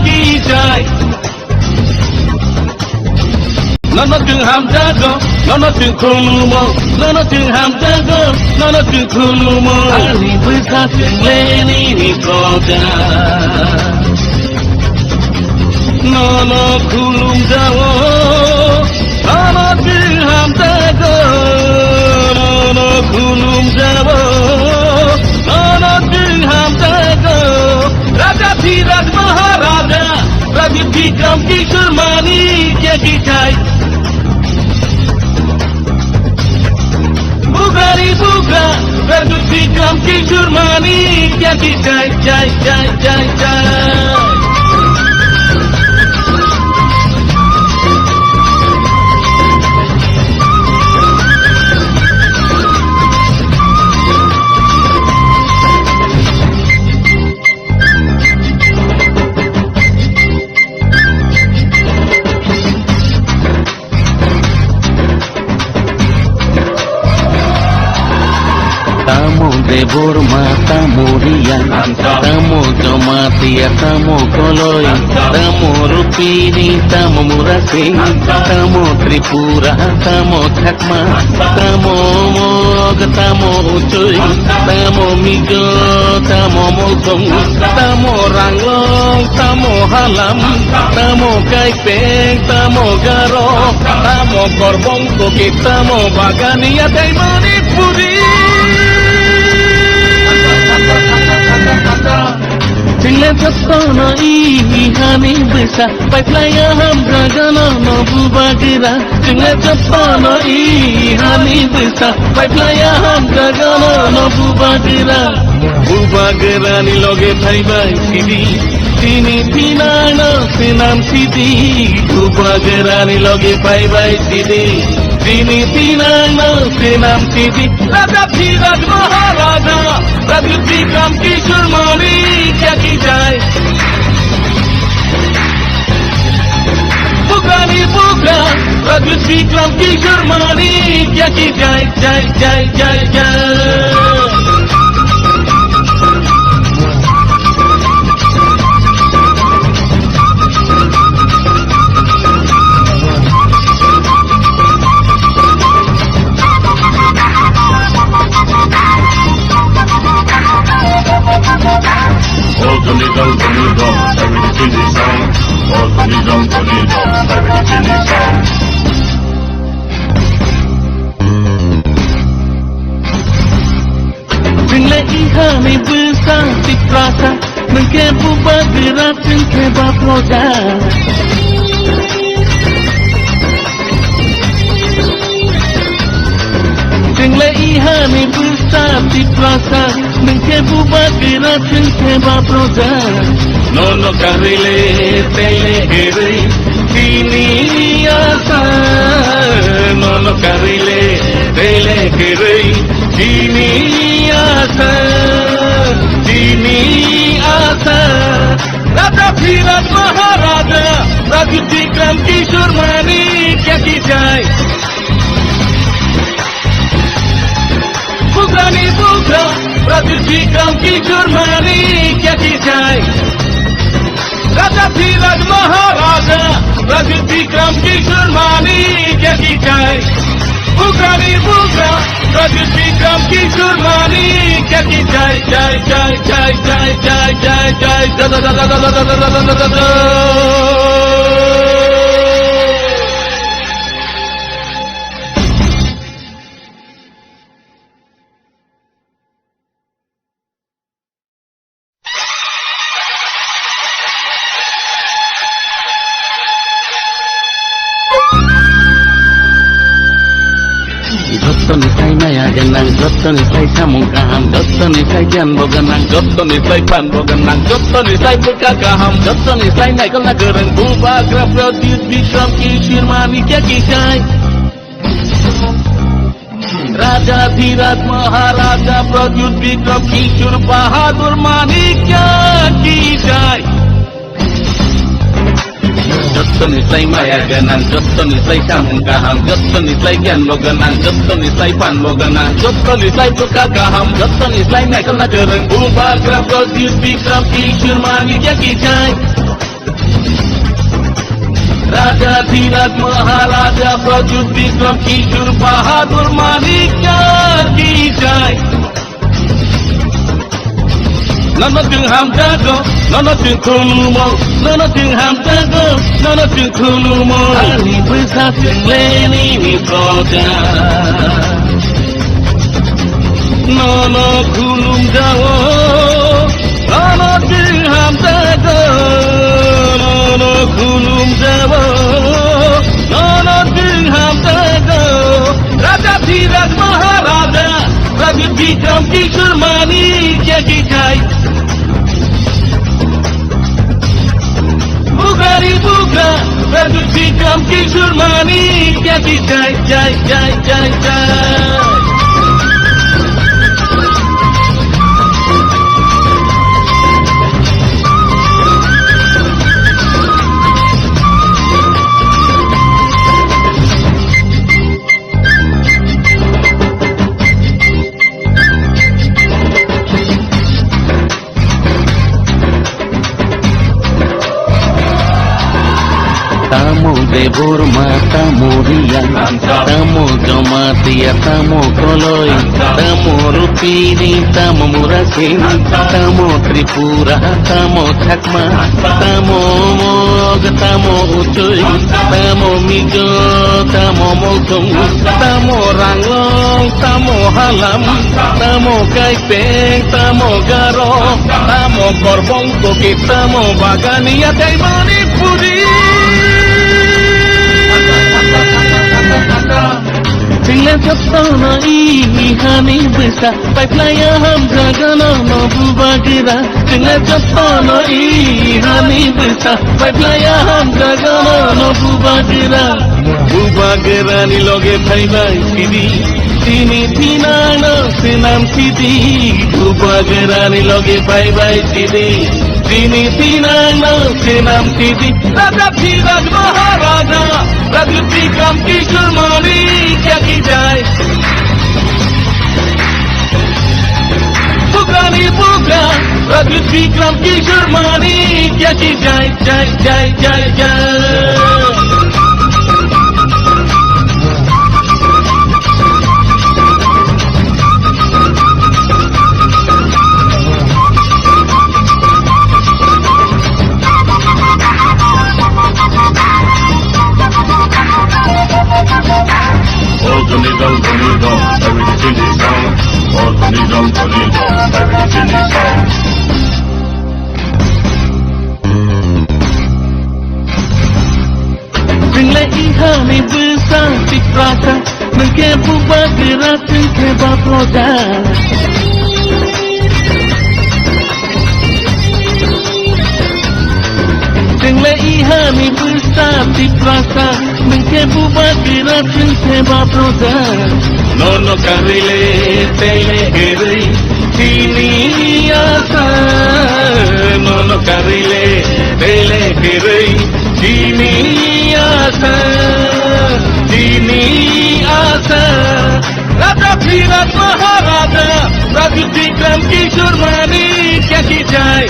ki jai. Nono chwng hamjago, nono chwng khulumo, nono chwng hamjago, nono chwng khulumo. Ani bwsa chwng le nini koja. Nono khulumjao, nono chwng hamjago, nono khulumjao, nono chwng hamjago. Raja Dhiraj Maharaja, Pradyut Bikram Kishore Manikya ki jai. Bubagra, Bubagra, Pradyut Bikram Kishore Manikya ki jai, jai, jai, jai, jai. Tamo Debbarma, tamo Reang, tamo Jamatia, tamo Koloi, tamo Rupini, tamo Murasing, tamo Tripura, tamo Chakma, tamo Mog, tamo Uchoi, tamo Mizo, tamo Molsong, tamo Ranglong, tamo Halam, tamo Kaipeng, tamo Garo, tamo Korbong, Kuki, tamo Bagania, tei Manipuri. Chwng le jotono i hani bwsa, paiphlaiya hamjagano no Bubagra. Chwng le jotono i hani bwsa, paiphlaiya hamjagano no Bubagra. Bubagrani loge phaibai sidi, chini thinangno swnam sidi. Bubagrani loge phaibai sidi, chini thinangno swnam sidi. Raja Dhiraj Maharaja, Pradyut Bikram Kishore Manikya ki jai. Bubagrani Bubagra, Pradyut Bikram Kishore Manikya ki jai, jai, jai, jai, jai. Chwngle ihani bwsa Tiprasa, nwng khe bubagra, chwng khe ba proja. Chwngle ihani bwsa Tiprasa, nwng khe bubagra, chwng khe ba proja. Nono karwi le tele kerwi chini asa, nono karwi le tele kerwi chini asa, chini asa. Raja Dhiraj Maharaja, Pradyut Bikram Kishore Manikya ki jai. Bugrani bugra, Pradyut Bikram Kishore Manikya ki jai. Raja Dhiraj Maharaja, Pradyut Bikram Kishore Manikya ki jai. Bugrani bugra, Pradyut Bikram Kishore Manikya ki jai, jai, jai. Jottoni sai maya gwnang, jottoni sai samung kaham, jottoni sai giyan bo gwnang, jottoni sai phan bo gwnang, jottoni sai bwkha kaham, jottoni sai naikolna kwrwng Bubagra Pradyut Bikram Kishore Manikya ki jai. Raja Dhiraj Maharaja Pradyut Bikram Kishore Bahadur Manikya ki jai. Jottoni sai maya gwnang, jottoni sai samung kaham, jottoni sai giyan bo gwnang, jottoni sai phan bo gwnang, jottoni sai bwkha kaham, jottoni sai naikolna kwrwng Bubagra Pradyut Bikram Kishore Manikya ki jai. Raja Dhiraj Maharaja Pradyut Bikram Kishore Bahadur Manikya ki jai. Nono chwng hamjago, nono chwng khulumo, nono chwng hamjago, nono chwng khulumo. Ani bwsa chwng le nini proja. Nono khulumjao, nono chwng hamjago, nono khulumjao, nono chwng hamjago. Raja Dhiraj Maharaja, Raja Bikram Kishore Manikya ki jai. Bugrani bugra, Pradyut Bikram Kishore Manikya ki jai, jai, jai, jai, jai. Tamo Debbarma, tamo Riya, tamo Jamatia, tamo Koloi, tamo Rupini, tamo Murasin, tamo Tripura, tamo Chakma, tamo Mog, tamo Uchoi, tamo Mizo, tamo Mokong, tamo Ranglong, tamo Halam, tamo Kaipeng, tamo Garo, tamo Korbong, Kuki, tamo Bagania, tei Manipuri. Chwngno jotono i hani bwsa, paiphlaiya hamjago nono Bubagra. Chwngno jotono i hani bwsa, paiphlaiya hamjago nono Bubagra. Bubagrani loge phaibai sidi, chini thinangno swnam sidi. Bubagrani loge phaibai sidi, chini thinangno swnam sidi. Raja Dhiraj Maharaja, Raja Bikram Kishore Manikya ki jai. Bugrani bugra, Raja Bikram Kishore Manikya ki jai, jai, jai, jai, jai. Jingle ihani bwsa Tiprasa, nwngke bubagra chwngke baproja. Jingle ihani bwsa Tiprasa, nwngke bubagra chwngke baproja. Nono karile tele kerei chini asa, nono karile tele kerei chini asa, chini asa. Raja Dhiraj Maharaja, Raja Bikram Kishore Manikya ki jai.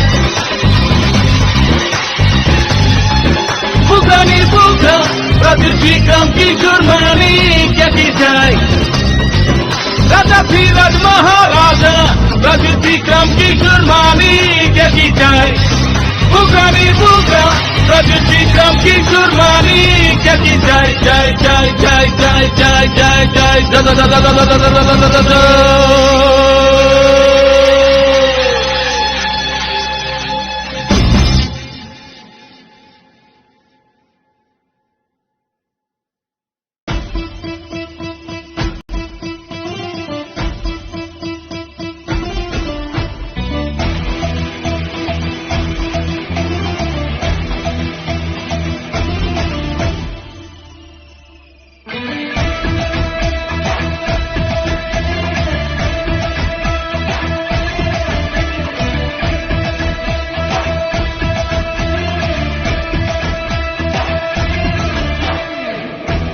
Bugrani bugra, Raja Bikram Kishore Manikya ki jai. Raja Dhiraj Maharaja, Raja Bikram Kishore Manikya ki jai. Bugrani bugra, Raja Bikram Kishore Manikya ki jai, jai, jai.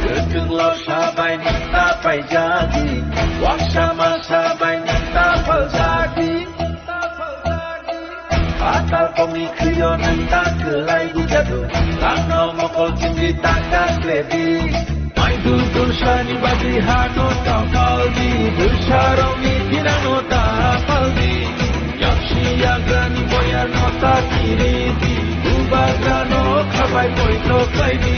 Kwchwng lorsa bai nini ta paijadi, waksa masa bai nini ta phaljadi. Atal kongni khwio nwng ta kwlai bujadu, langno mokol chimri ta kakledi. Maidul tursani bagwi hano ta paldi, bwsarokni thinangno ta paldi. Yaksi yagrani boyarno ta kiridi, bubagrano khabai poito khlaidi.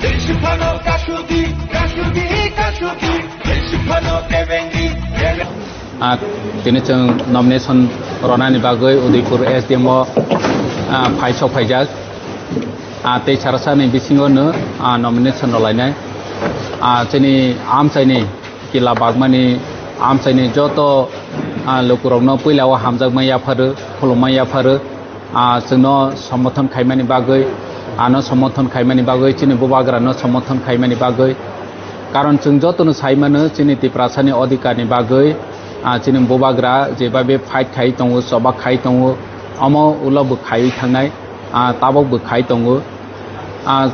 Tei siphano kasudi, kasudi, kasudi, tei siphano kebengdi, kebeng- Ah, tini chwng nomination ronani bagwi Udaipur S D M o, ah, phai sok phaijak. Ah, tei sarasani bisingo no, ah, nomination rolainai. Ah, chini amchaini kila bagmani amchaini joto, ah, lukurokno puila o hamjakma yapharo, khulumma yapharo. Ah, chwngno somothon khaimani bagwi, ano somothon khaimani bagwi, chini bubagrano somothon khaimani bagwi. Karon chwng jotono saimano chini Tiprasani odhikarni bagwi, ah, chini bubagra jebabe fight khai tongo, choba khai tongo, omo ulo bo khaiwi thangnai, ah, tabok bo khai tongo. Ah,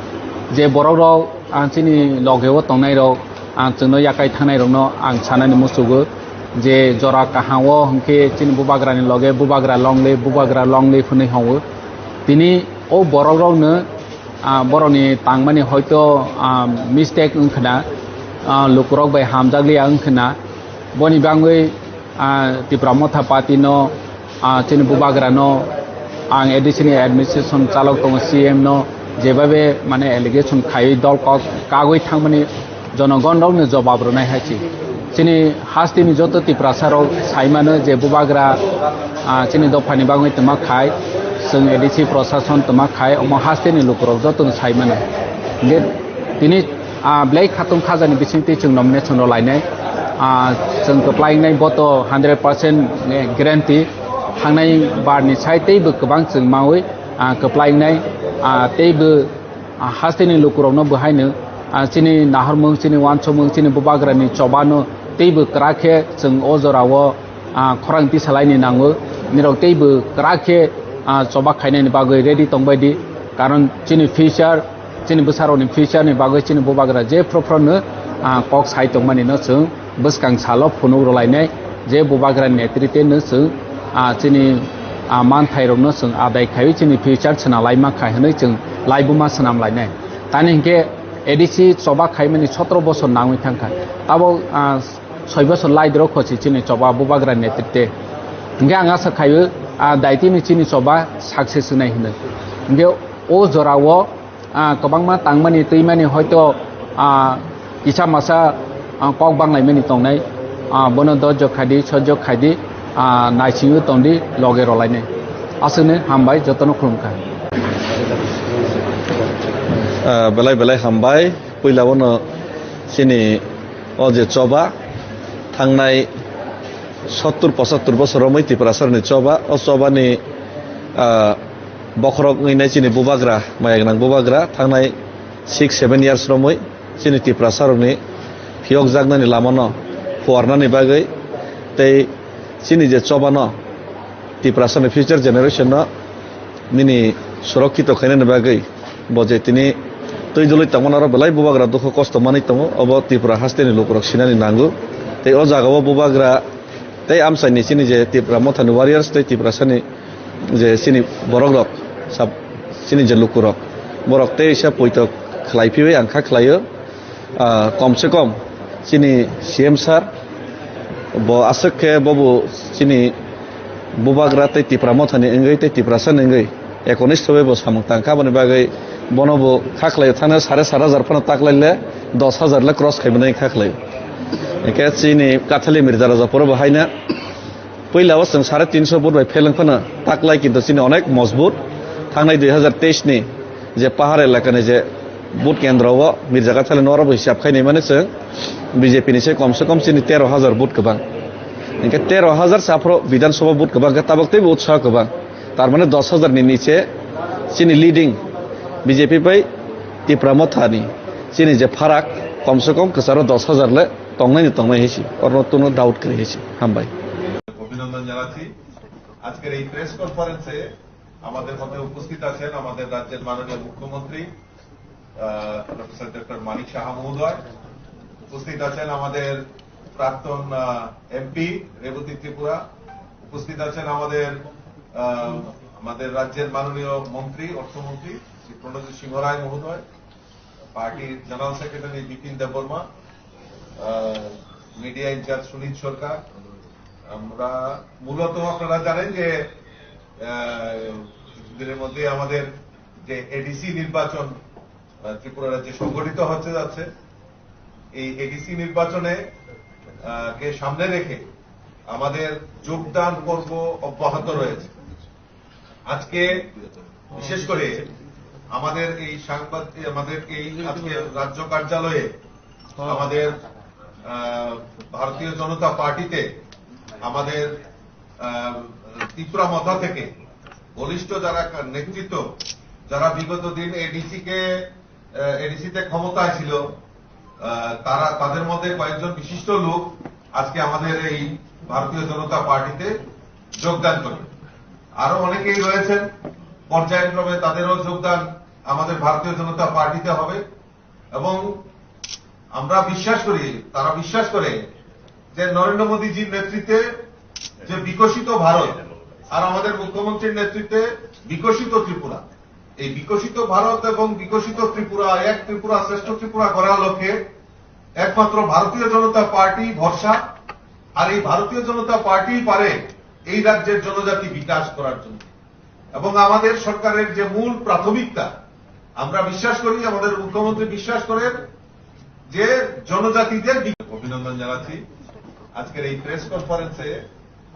je borokrok, ah, chini logeo tongnairok, ah, chwngno yakai thangnairokno ang sanani muchugo je jora kaham o hwnkhe chini bubagrani loge bubagra longle, bubagra longle hwnwi hwngo. Tini o borokrokno, ah, borokni tangmani hoito, ah, mistake wngkhwna, ah, lukurok bai hamjakliya wngkhwna. Boni bangwi, ah, Tipra Motha Party no, ah, chini bubagra no, ang A D C ni administration chalok tongo, C M no, jebabe mane allegation khaiwi dol kok kagwi thangmani jonogon rokno jobab rwnai hai se. Chini hasteni joto Tiprasa rok saimano je bubagra, ah, chini dophani bagwi twma khai, chwng A D C prosason twma khai, omo hasteni lukurok jotono saimano. Hingke tini, ah, Blai Khatung Khajani bisingtwi chwng nomination rw lainai. Ah, chwng kwplai wngnai boto hundred percent guarantee. Thangnai barni sai teibo kwbang chwng maui, ah, kwplai wngnai, ah, teibo, ah, hasteni lukurokno bo haino, ah, chini nahormung, chini wansukmung, chini bubagrani chobano teibo kwrak khe chwng o jorao, ah, khorang tisalaini nango. Nirok teibo kwrak khe, ah, choba khainani bagwi ready tongbai di. Karon chini future, chini bwsarokni future ni bagwi chini bubagra je phro phro no, ah, kok sai tongmani no chwng bwskang salo phunuk rwlainai, je bubagra netrite no chwng, ah, chini, ah, manthairokno chwng adai khaiwi chini future swnam laima khai hwnwi chwng laibuma swnam lainai. Tani hinkhe A D C choba khaimani sotro bosor nangwi thangkha. Tabok, ah, soi bosor laidrok khosi chini choba bubagra netrite. Hinkhe ang asa khaio, ah, daitini chini choba success wngnai hwnwi. Hinkhe o jorao, ah, kwbangma tangmani twimani hoito, ah, kisa masa, ah, kok banglaimani tongnai. Ah, bono dojok khaidi, sojok khaidi, ah, naisingwi tongdi, loge rolainai. Aswkno hambai, jotono khulumkha. Ah, belai belai hambai. Puila bono chini o je choba thangnai sottur pochattur bosor romwi Tiprasarni choba, o chobani, ah, bokhorok wngwi nai chini bubagra, maya gwnang bubagra thangnai six seven years romwi chini Tiprasarokni phiyokjaknani lamano phuarnani bagwi tei chini je chobano Tiprasani future generation no nini surokkito khainani bagwi bo je tini twi dulwi tongmani oro belai bubagra dukhu kosto manwi tongo, obo Tripura hasteni lukurok sinani nango. Tei o jagao bubagra tei amchaini chini je Tipra Mothani warriors tei Tiprasani je chini borokrok sab-, chini je lukurok borok tei sa poito khlai phiwi ang kha khlaio. Ah, kom se kom chini C M sir bo aswk khe bobo chini bubagra tei Tipra Mothani wngwi tei Tiprasani wngwi ekonistho bai bo samung tangkha, aboni bagwi bono bo kha khlai thangna sare sat hajar phano taklaile dos hajar le cross khaimani kha khlai. Hingkhe chini Kathali Mirza Raja poro bo haina puila o chwng sare tinso vote bai pheleng phano taklai, kintu chini onek mojbut thangnai dui hajar teis ni je pahar elakani je vote kendro o Mirza Kathali no oro bo hisab khainai mani chwng B J P ni se kom se kom chini tero hajar vote kwbang. Hingkhe tero hajar se aphro Bidhan Sabha vote kwbang khe tabok teibo utsaho kwbang. Tar mane dos hajar ni niche chini leading B J P bai Tipra Motha ni chini je pharak kom se kom kwcharo dos hajar le tongnai ni tongnai hai se. Oro no tungno doubt kwrwi hai se. Hambai. অভিনন্দন জানাচ্ছি। আজকের এই প্রেস কনফারেন্সে আমাদের মধ্যে উপস্থিত আছেন আমাদের রাজ্যের মাননীয় মুখ্যমন্ত্রী, আহ, প্রফেসর ডক্টর মানিক সাহা মহোদয়, উপস্থিত আছেন আমাদের প্রাক্তন, আহ, এমপি রেবতী ত্রিপুরা, উপস্থিত আছেন আমাদের, আহ, আমাদের রাজ্যের মাননীয় মন্ত্রী, অর্থমন্ত্রী শ্রী প্রণজিৎ সিংহ রায় মহোদয়, পার্টির জেনারেল সেক্রেটারি বিপিন দেববর্মা, আহ, মিডিয়া ইনচার্জ সুনীত সরকার। আমরা মূলত আপনারা জানেন যে, আহ, কিছুদিনের মধ্যে আমাদের যে এডিসি নির্বাচন, আহ, ত্রিপুরা রাজ্যে সংগঠিত হতে যাচ্ছে, এই এডিসি নির্বাচনে, আহ, কে সামনে রেখে আমাদের যোগদান পর্ব অব্যাহত রয়েছে। আজকে বিশেষ করে আমাদের এই সাংবাদ-, আমাদের এই আজকে রাজ্য কার্যালয়ে আমাদের, আহ, ভারতীয় জনতা পার্টিতে আমাদের, আহ, ত্রিপুরা মথা থেকে বলিষ্ঠ যারা কা-, নেতৃত্ব, যারা বিগত দিন এডিসি কে, আহ, এডিসি তে ক্ষমতায় ছিল, আহ, তারা, তাদের মধ্যে কয়েকজন বিশিষ্ট লোক আজকে আমাদের এই ভারতীয় জনতা পার্টিতে যোগদান করে। আরো অনেকেই রয়েছেন, পর্যায়ক্রমে তাদেরও যোগদান আমাদের ভারতীয় জনতা পার্টিতে হবে এবং আমরা বিশ্বাস করি, তারা বিশ্বাস করে যে নরেন্দ্র মোদীজির নেতৃত্বে যে বিকশিত ভারত আর আমাদের মুখ্যমন্ত্রীর নেতৃত্বে বিকশিত ত্রিপুরা, এই বিকশিত ভারত এবং বিকশিত ত্রিপুরা, এক ত্রিপুরা শ্রেষ্ঠ ত্রিপুরা করার লক্ষ্যে একমাত্র ভারতীয় জনতা পার্টি ভরসা। আর এই ভারতীয় জনতা পার্টি পারে এই রাজ্যের জনজাতি বিকাশ করার জন্য। এবং আমাদের সরকারের যে মূল প্রাথমিকতা, আমরা বিশ্বাস করি, আমাদের মুখ্যমন্ত্রী বিশ্বাস করেন যে জনজাতিদের বি-, অভিনন্দন জানাচ্ছি। আজকের এই প্রেস কনফারেন্সে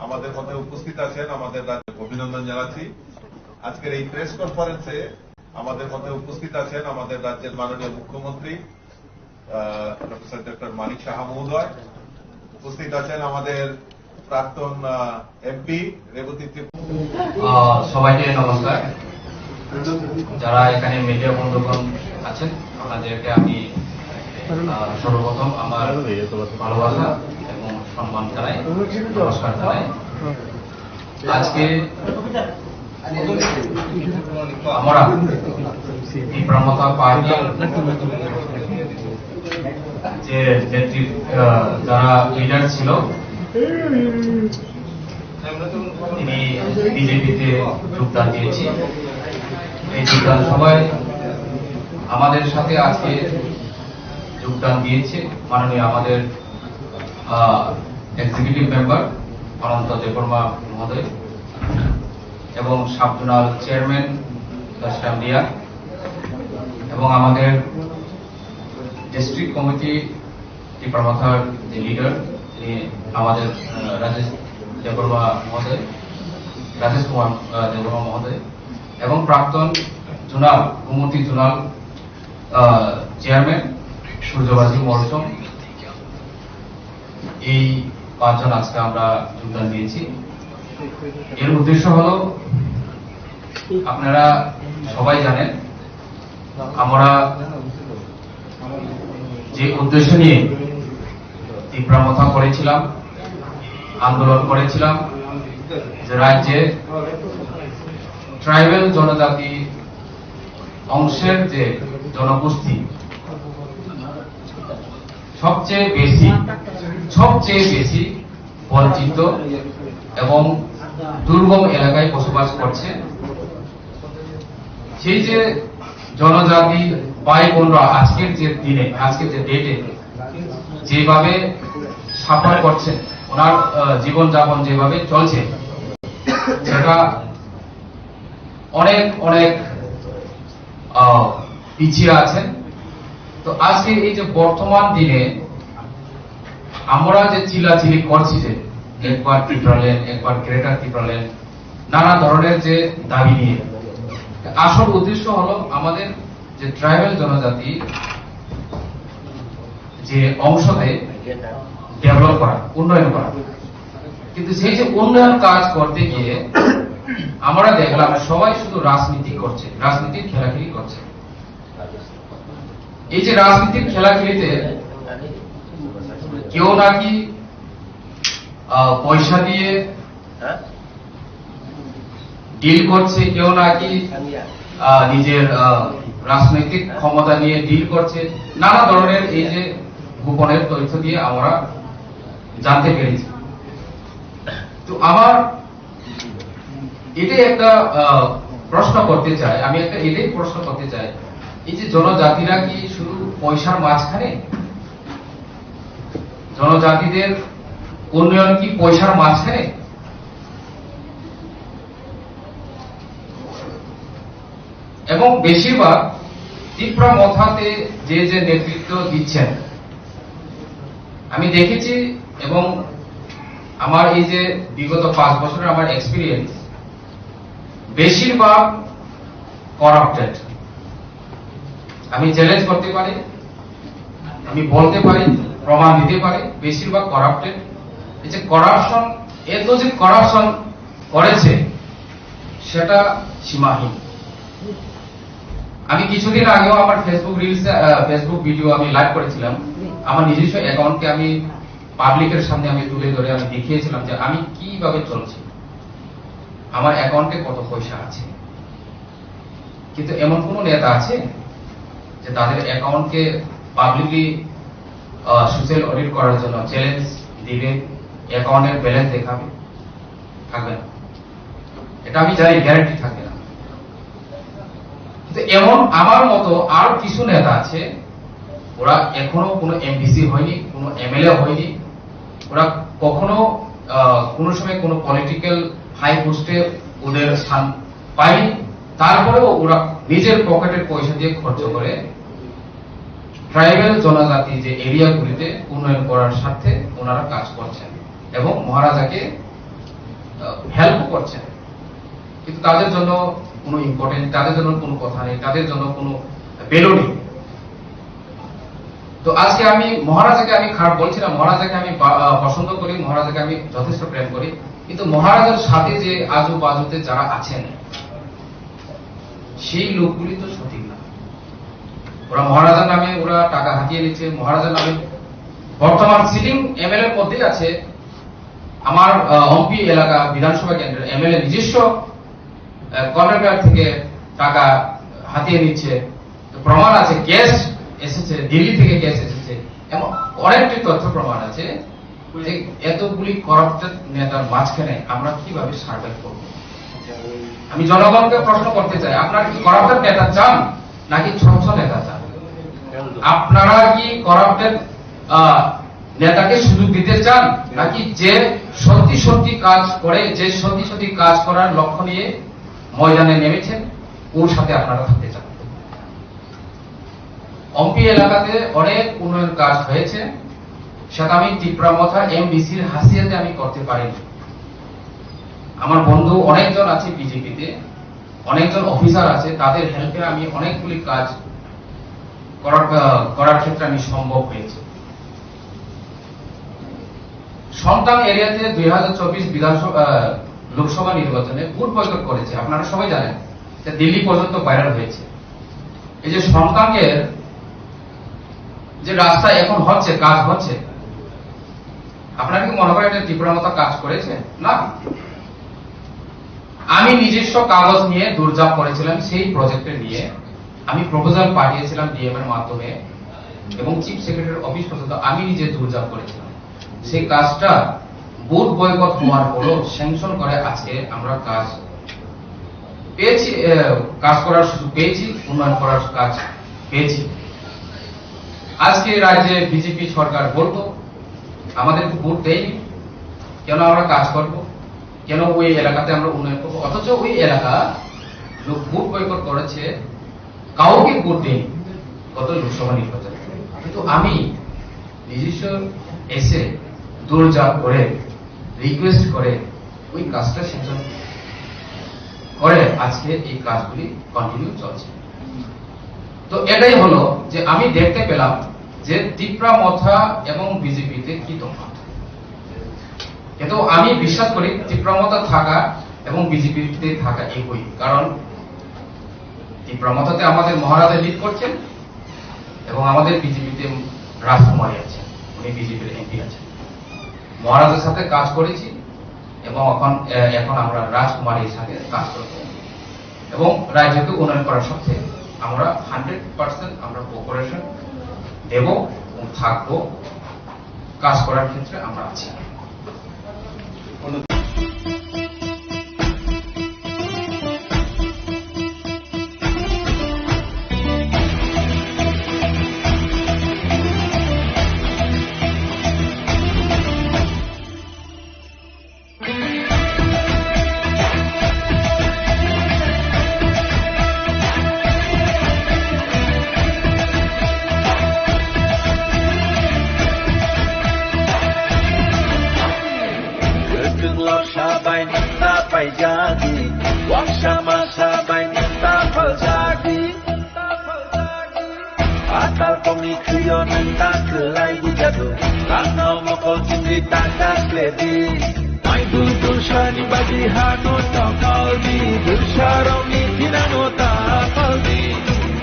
আমাদের মধ্যে উপস্থিত আছেন আমাদের রাজ্য, অভিনন্দন জানাচ্ছি। আজকের এই প্রেস কনফারেন্সে আমাদের মধ্যে উপস্থিত আছেন আমাদের রাজ্যের মাননীয় মুখ্যমন্ত্রী, আহ, প্রফেসর ডক্টর মানিক সাহা মহোদয়, উপস্থিত আছেন আমাদের প্রাক্তন, আহ, এমপি রেবতী ত্রিপুরা। আহ, সবাইকে নমস্কার। যারা এখানে মিডিয়া বন্ধুগণ আছেন, আপনাদেরকে আমি, আহ, সর্বপ্রথম আমার ভালোবাসা এবং সম্মান জানাই, নমস্কার জানাই। আজকে আমরা ত্রিপুরা মথা পার্টির যে নেতৃত্ব, আহ, যারা লিডার ছিল, তিনি বিজেপিতে যোগদান দিয়েছি। এই যোগদান সভায় আমাদের সাথে আজকে যোগদান দিয়েছে মাননীয় আমাদের, আহ, এক্সিকিউটিভ মেম্বার অনন্ত দেববর্মা মহোদয় এবং সাব জোনাল চেয়ারম্যান দশগ্রাম রিয়া এবং আমাদের ডিস্ট্রিক্ট কমিটি ত্রিপুরা মথার যে লিডার আমাদের, আহ, রাজেশ দেববর্মা মহোদয়, রাজেশ কুমার, আহ, দেববর্মা মহোদয় এবং প্রাক্তন জোনাল, গোমতী জোনাল, আহ, চেয়ারম্যান সূর্যবাসী মহোদয়, এই পাঁচজন আজকে আমরা যোগদান দিয়েছি। এর উদ্দেশ্য হলো, আপনারা সবাই জানেন, আমরা যে উদ্দেশ্য নিয়ে তিপ্রা মথা করেছিলাম, আন্দোলন করেছিলাম, যে রাজ্যে ট্রাইবাল জনজাতি অংশের যে জনগোষ্ঠী সবচেয়ে বেশি, সবচেয়ে বেশি বঞ্চিত এবং দুর্গম এলাকায় বসবাস করছে, সেই যে জনজাতি ভাই বোনরা আজকের যে দিনে, আজকের যে ডেটে যেভাবে সাফার করছেন, ওনার, আহ, জীবনযাপন যেভাবে চলছে, সেটা অনেক, অনেক, আহ, পিছিয়ে আছেন। তো আজকে এই যে বর্তমান দিনে আমরা যে চিল্লাচিল্লি করছি, যে একবার টিপ্রাল্যান্ড, একবার গ্রেটার টিপ্রাল্যান্ড, নানা ধরনের যে দাবি নিয়ে, আসল উদ্দেশ্য হলো আমাদের যে ট্রাইবাল জনজাতি যে অংশতে ডেভেলপ করা, উন্নয়ন করা। কিন্তু সেই যে উন্নয়ন কাজ করতে গিয়ে আমরা দেখলাম সবাই শুধু রাজনীতি করছে, রাজনীতির খেলাখেলি করছে। এই যে রাজনীতির খেলাখেলিতে কেউ নাকি, আহ, পয়সা দিয়ে ডিল করছে, কেউ নাকি, আহ, নিজের, আহ, রাজনৈতিক ক্ষমতা নিয়ে ডিল করছে, নানা ধরনের এই যে গোপনের তথ্য দিয়ে আমরা জানতে পেরেছি। তো আমার এটাই একটা, আহ, প্রশ্ন করতে চাই, আমি একটা এটাই প্রশ্ন করতে চাই, এই যে জনজাতিরা কি শুধু পয়সার মাঝখানে, জনজাতিদের উন্নয়ন কি পয়সার মাঝখানে? এবং বেশিরভাগ তিপ্রা মথাতে যে যে নেতৃত্ব দিচ্ছেন, আমি দেখেছি এবং আমার এই যে বিগত পাঁচ বছরের আমার এক্সপিরিয়েন্স, বেশিরভাগ করাপ্টেড। আমি চ্যালেঞ্জ করতে পারি, আমি বলতে পারি, প্রমাণ দিতে পারি, বেশিরভাগ করাপ্টেড। এই যে করাপশন, এত যে করাপশন করেছে, সেটা সীমাহীন। আমি কিছুদিন আগেও আমার ফেসবুক রিলস, আহ, ফেসবুক ভিডিও আমি লাইভ করেছিলাম। আমার নিজস্ব অ্যাকাউন্টকে আমি পাবলিকের সামনে আমি তুলে ধরে আমি দেখিয়েছিলাম যে আমি কিভাবে চলছি, আমার অ্যাকাউন্টে কত পয়সা আছে। কিন্তু এমন কোনো নেতা আছে যে তাদের অ্যাকাউন্টকে পাবলিকলি সোশ্যাল অডিট করার জন্য চ্যালেঞ্জ দিবে, অ্যাকাউন্টের ব্যালেন্স দেখাবে? থাকবে না। এটা আমি জানি, গ্যারান্টি থাকবে না। কিন্তু এমন আমার মতো আরো কিছু নেতা আছে, ওরা এখনো কোনো এমডিসি হয়নি, কোনো এমএলএ হয়নি, ওরা কখনো, আহ, কোনো সময় কোনো পলিটিক্যাল হাই পোস্টে ওদের স্থান পায়নি। তারপরেও ওরা নিজের পকেটের পয়সা দিয়ে খরচ করে ট্রাইবাল জনজাতি যে এরিয়াগুলিতে উন্নয়ন করার স্বার্থে ওনারা কাজ করছেন এবং মহারাজাকে, আহ, হেল্প করছেন। কিন্তু তাদের জন্য কোনো ইম্পর্টেন্স, তাদের জন্য কোনো কথা নেই, তাদের জন্য কোনো ভ্যালু নেই। তো আজকে আমি মহারাজাকে আমি খারাপ বলছি না, মহারাজাকে আমি বা-, আহ, পছন্দ করি, মহারাজাকে আমি যথেষ্ট প্রেম করি, কিন্তু মহারাজার সাথে যে আজুবাজুতে যারা আছেন, সেই লোকগুলি তো সঠিক না। ওরা মহারাজার নামে ওরা টাকা হাতিয়ে নিচ্ছে, মহারাজার নামে বর্তমান সিটিং এমএলএর মধ্যেই আছে আমার, আহ, অম্পি এলাকা বিধানসভা কেন্দ্রের এমএলএ নিজস্ব, আহ, কন্ট্রাক্টর থেকে টাকা হাতিয়ে নিচ্ছে। তো প্রমাণ আছে, ক্যাশ এসেছে, দিল্লি থেকে ক্যাশ এসেছে, এমন অনেকটি তথ্য প্রমাণ আছে যে এতগুলি করাপ্টেড নেতার মাঝখানে আমরা কিভাবে সার্ভাইভ করব। আমি জনগণকে প্রশ্ন করতে চাই, আপনারা কি করাপ্টেড নেতা চান নাকি স্বচ্ছ নেতা চান? আপনারা কি করাপ্টেড, আহ, নেতাকে সুযোগ দিতে চান, নাকি যে সত্যি সত্যি কাজ করে, যে সত্যি সত্যি কাজ করার লক্ষ্য নিয়ে ময়দানে নেমেছেন, ওর সাথে আপনারা থাকতে চান? অম্পি এলাকাতে অনেক উন্নয়ন কাজ হয়েছে, সেটা আমি টিপ্রা মথা এমডিসির হাসিয়াতে আমি করতে পারিনি। আমার বন্ধু অনেকজন আছে বিজেপিতে, অনেকজন অফিসার আছে, তাদের হেল্পে আমি অনেকগুলি কাজ করার আহ, করার ক্ষেত্রে আমি সম্ভব হয়েছে। সন্তান এরিয়াতে দুই হাজার চব্বিশ বিধানসভা আহ, লোকসভা নির্বাচনে ভোট বয়কট করেছে, আপনারা সবাই জানেন। এটা দিল্লি পর্যন্ত ভাইরাল হয়েছে। এই যে সন্তানের যে রাস্তা এখন হচ্ছে, কাজ হচ্ছে, আপনারা কি মনে করেন এটা টিপ্রা মথা কাজ করেছে? না। আমি নিজস্ব কাগজ নিয়ে দৌড়ঝাঁপ করেছিলাম সেই প্রজেক্টে নিয়ে। আমি প্রপোজাল পাঠিয়েছিলাম ডিএম এর মাধ্যমে এবং চিফ সেক্রেটারির অফিস পর্যন্ত আমি নিজে দৌড়ঝাঁপ করেছিলাম। সেই কাজটা ভোট বয়কট হওয়ার পরও স্যাংশন করে আজকে আমরা কাজ পেয়েছি, আহ, কাজ করার সুযোগ পেয়েছি, উন্নয়ন করার কাজ পেয়েছি। আজকে রাজ্যে বিজেপি সরকার বলতো, "আমাদেরকে ভোট দেয়নি, কেন আমরা কাজ করব, কেন ওই এলাকাতে আমরা উন্নয়ন করবো?" অথচ ওই এলাকা লোক ভোট বয়কট করেছে, কাউকে ভোট দেয়নি গত লোকসভা নির্বাচনে। কিন্তু আমি নিজস্ব এসে দৌড়ঝাঁপ করে, রিকোয়েস্ট করে ওই কাজটা সেশন করে আজকে এই কাজগুলি কন্টিনিউ চলছে। তো এটাই হলো যে আমি দেখতে পেলাম যে তিপ্রা মথা এবং বিজেপিতে কি তফাৎ। কিন্তু আমি বিশ্বাস করি তিপ্রা মথা থাকা এবং বিজেপিতে থাকা একই, কারণ তিপ্রা মথাতে আমাদের মহারাজা লিড করছেন এবং আমাদের বিজেপিতে রাজকুমারী আছেন, উনি বিজেপির এমপি আছেন। মহারাজের সাথে কাজ করেছি এবং এখন, এ, এখন আমরা রাজকুমারীর সাথে কাজ করব এবং রাজ্যকে উন্নয়ন করার স্বার্থে আমরা হান্ড্রেড পার্সেন্ট আমরা কোঅপারেশন দেব এবং থাকবো, কাজ করার ক্ষেত্রে আমরা আছি। Kwthwng lorsa bai nwng ta paijadi, waksa masa bai nwng ta phaljadi. Atal kongni thwio nwng ta kwlai bujadu, langno mokol chingri ta kasledi. Mai dul dul sani badi hano ta paldi, dul sarongni thinano ta paldi.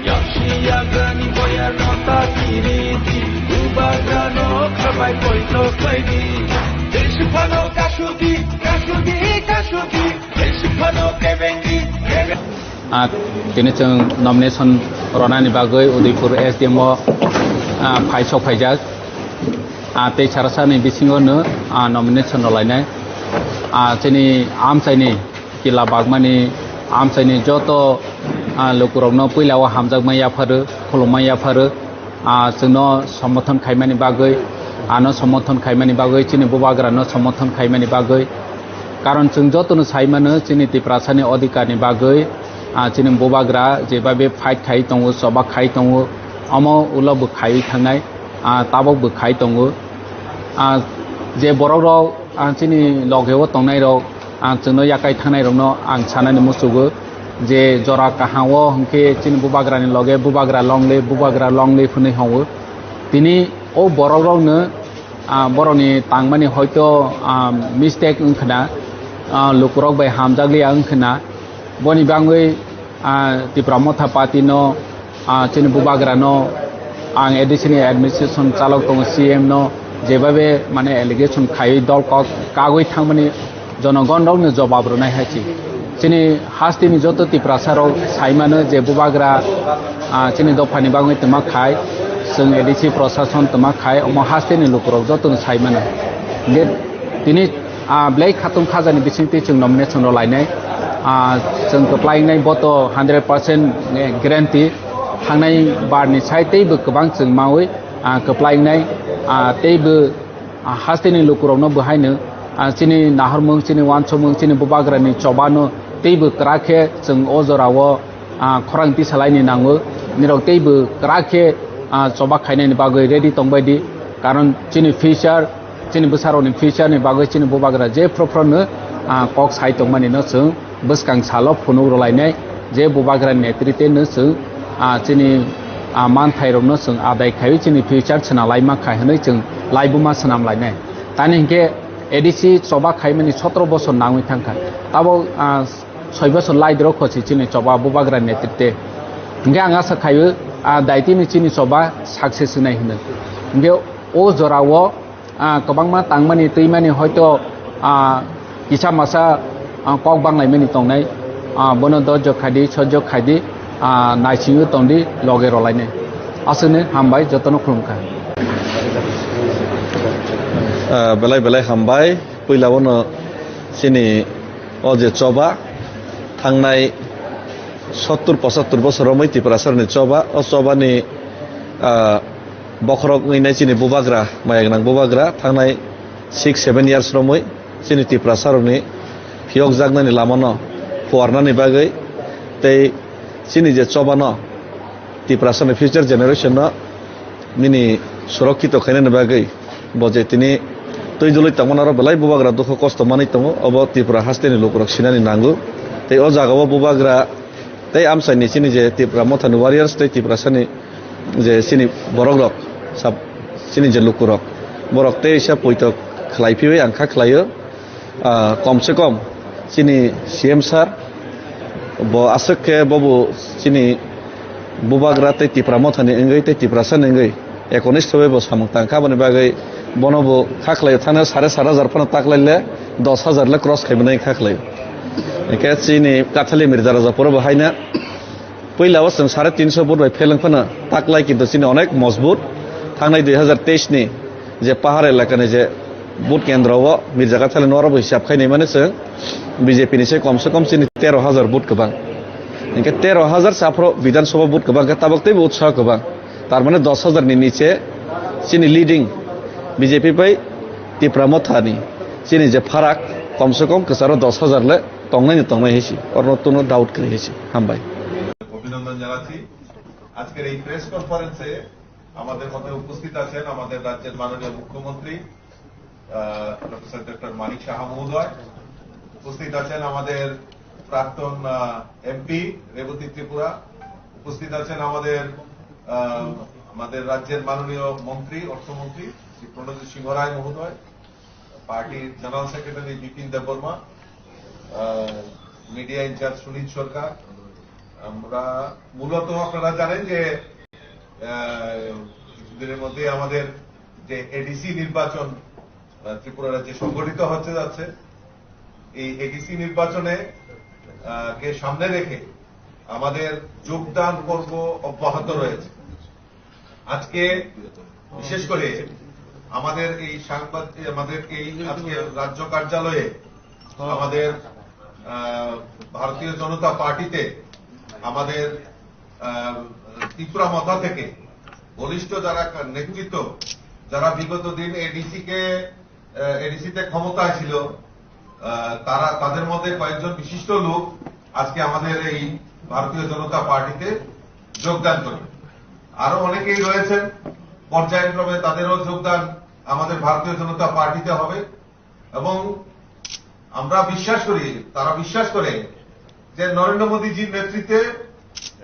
Yaksi yagrani boyarno ta kiridi, bubagrano khabai poito khlaidi. Tei suphano kasudi, kasudi, kasudi, tei suphano kebengdi, kebeng. Ah, tini chwng nomination ronani bagwi Udaipur S D M o, ah, phai sok phaijak. Ah, tei sarasani bisingo no, ah, nomination rolainai. Ah, chini amchaini kila bagmani amchaini joto, ah, lukurokno puila o hamjakma yapharu, khulumma yapharu. Ah, chwngno sombothon khaimani bagwi, ano sombothon khaimani bagwi, chini bubagrano sombothon khaimani bagwi. Karon chwng jotono sai mano, chini Tiprasani odhikarni bagwi, ah, chini bubagra jebabe fight khai tongo, choba khai tongo, omo ulo bo khaiwi thangnai, ah, tabok bo khai tongo. Ah, je borokrok, ah, chini logeo tongnairok, ah, chwngno yakai thangnairokno ang sanani muchugo je jora kaham o hwnkhe chini bubagrani loge bubagra longle, bubagra longle hwnwi hwngo. Tini o borokrokno, ah, borokni tangmani hoito, ah, mistake wngkhwna, ah, lukurok bai hamjakliya wngkhwna. Boni bangwi, ah, Tipra Motha Party no, ah, chini bubagra no, ang A D C ni administration chalok tongo, C M no jebabe mane allegation khaiwi dol kok kagwi thangmani jonogon rokno jobab rwnai hai se. Chini hasteni joto Tiprasa rok sai mano je bubagra, ah, chini dophani bangwi twma khai, chwng A D C prosason twma khai, omo hasteni lukurok jotono sai mano. Hingke tini, ah, belai khatung khajani bisingtwi chwng nomination rw lainai. Ah, chwng kwplai wngnai boto hundred percent guarantee. Thangnai barni sai teibo kwbang chwng maui, ah, kwplai wngnai, ah, teibo, ah, hasteni lukurokno bo haino, ah, chini nahormung, chini wansukmung, chini bubagrani chobano teibo kwrak khe chwng o jorao, ah, khorang tisalaini nango. Nirok teibo kwrak khe, ah, choba khainani bagwi ready tongbaidi. Karon chini future, chini bwsarokni future ni bagwi chini bubagra je phuru phuru no, ah, kok sai tongmani no chwng bwskang salo phunuk rwlainai, je bubagra netrite no chwng, ah, chini, ah, manthairok no chwng adai khaiwi chini future swnam laima khai hwnwi chwng laibuma swnam lainai. Tani hinkhe A D C choba khaimani sotro bosor nangwi thangkha. Tabok, ah, soi bosor laidrok khosi chini choba bubagra netrite. Hinkhe ang asa khaio, ah, daitini chini choba success wngnai hwnwi. Hinkhe o jorao, ah, kwbangma tangmani twimani hoito, ah, kisa masa, ah, kok banglaimani tongnai. Ah, bono dojok khaidi, sojok khaidi, ah, naisingwi tongdi, loge rwlainai. Aswkni hambai, jotono khulumkha. Ah, belai belai hambai. Puila bono chini o je choba thangnai sottur pochattur bosor romwi Tiprasarni choba, o chobani, ah, bokhorok wngnai chini bubagra, maya gwnang bubagra thangnai six seven years romwi chini Tiprasarokni phiyokjaknani lamano phuarnani bagwi tei chini je chobano Tiprasani future generation no nini surokkito khainani bagwi bo je tini twi dului tongmani oro belai bubagra dukhu kosto manwi tongo, obo Tripura hasteni lukurok sinani nango. Tei o jagao bubagra tei amchaini chini je Tipra Mothani warriors tei Tiprasani je chini borokrok sab-, chini je lukurok borok tei isa poito khlai phiwi ang kha khlaio. Ah, kom se kom chini C M sir bo aswk khe bobo chini bubagra tei Tipra Mothani wngwi tei Tiprasani wngwi ekonistho bai bo samung tang kha, aboni bagwi bono bo kha khlai thangna sare sat hajar phano taklaile dos hajar le cross khai mwnai kha khlai. Hingkhe chini Kathali Mirza Raja poro bo haina Puila o chwng sare tinso vote bai pheleng phano taklai kintu chini onek mojbut. Thangnai dui hazar teis ni je pahar elakani je vote kendro o Mirza Kathali norok bo hisab khainai mani chwng B J P ni se kom se kom chini tero hazar vote kwbang. Hinkhe tero hazar saphro Bidhan Sabha vote kwbang khe tabok teibo utsaho kwbang. Tar mane dos hazar ni niche chini leading B J P bai Tipra Motha ni chini je pharak kom se kom kwcharo dos hazar le tongnai ni tongnai hai se. Orno tungno doubt kwrwi hai se. Hambai. অভিনন্দন জানাচ্ছি। আজকের এই প্রেস কনফারেন্সে আমাদের মধ্যে উপস্থিত আছেন আমাদের রাজ্যের মাননীয় মুখ্যমন্ত্রী, আহ, প্রফেসর ডক্টর মানিক সাহা মহোদয়, উপস্থিত আছেন আমাদের প্রাক্তন, আহ, এমপি রেবতী ত্রিপুরা, উপস্থিত আছেন আমাদের, আহ, আমাদের রাজ্যের মাননীয় মন্ত্রী, অর্থমন্ত্রী শ্রী প্রণজিৎ সিংহ রায় মহোদয়, পার্টির জেনারেল সেক্রেটারি বিপিন দেববর্মা, আহ, মিডিয়া ইনচার্জ সুনীত সরকার। আমরা মূলত, আপনারা জানেন যে, আহ, কিছুদিনের মধ্যে আমাদের যে এডিসি নির্বাচন, আহ, ত্রিপুরা রাজ্যে সংগঠিত হতে যাচ্ছে, এই এডিসি নির্বাচনে, আহ, কে সামনে রেখে আমাদের যোগদান পর্ব অব্যাহত রয়েছে। আজকে বিশেষ করে আমাদের এই সাংবাদ-, আমাদের এই আজকে রাজ্য কার্যালয়ে আমাদের, আহ, ভারতীয় জনতা পার্টিতে আমাদের, আহ, ত্রিপুরা মথা থেকে বলিষ্ঠ যারা কা-, নেতৃত্ব, যারা বিগত দিন এডিসি কে, আহ, এডিসি তে ক্ষমতায় ছিল, আহ, তারা, তাদের মধ্যে কয়েকজন বিশিষ্ট লোক আজকে আমাদের এই ভারতীয় জনতা পার্টিতে যোগদান করবে। আরো অনেকেই রয়েছেন, পর্যায়ক্রমে তাদেরও যোগদান আমাদের ভারতীয় জনতা পার্টিতে হবে এবং আমরা বিশ্বাস করি, তারা বিশ্বাস করে যে নরেন্দ্র মোদীজির নেতৃত্বে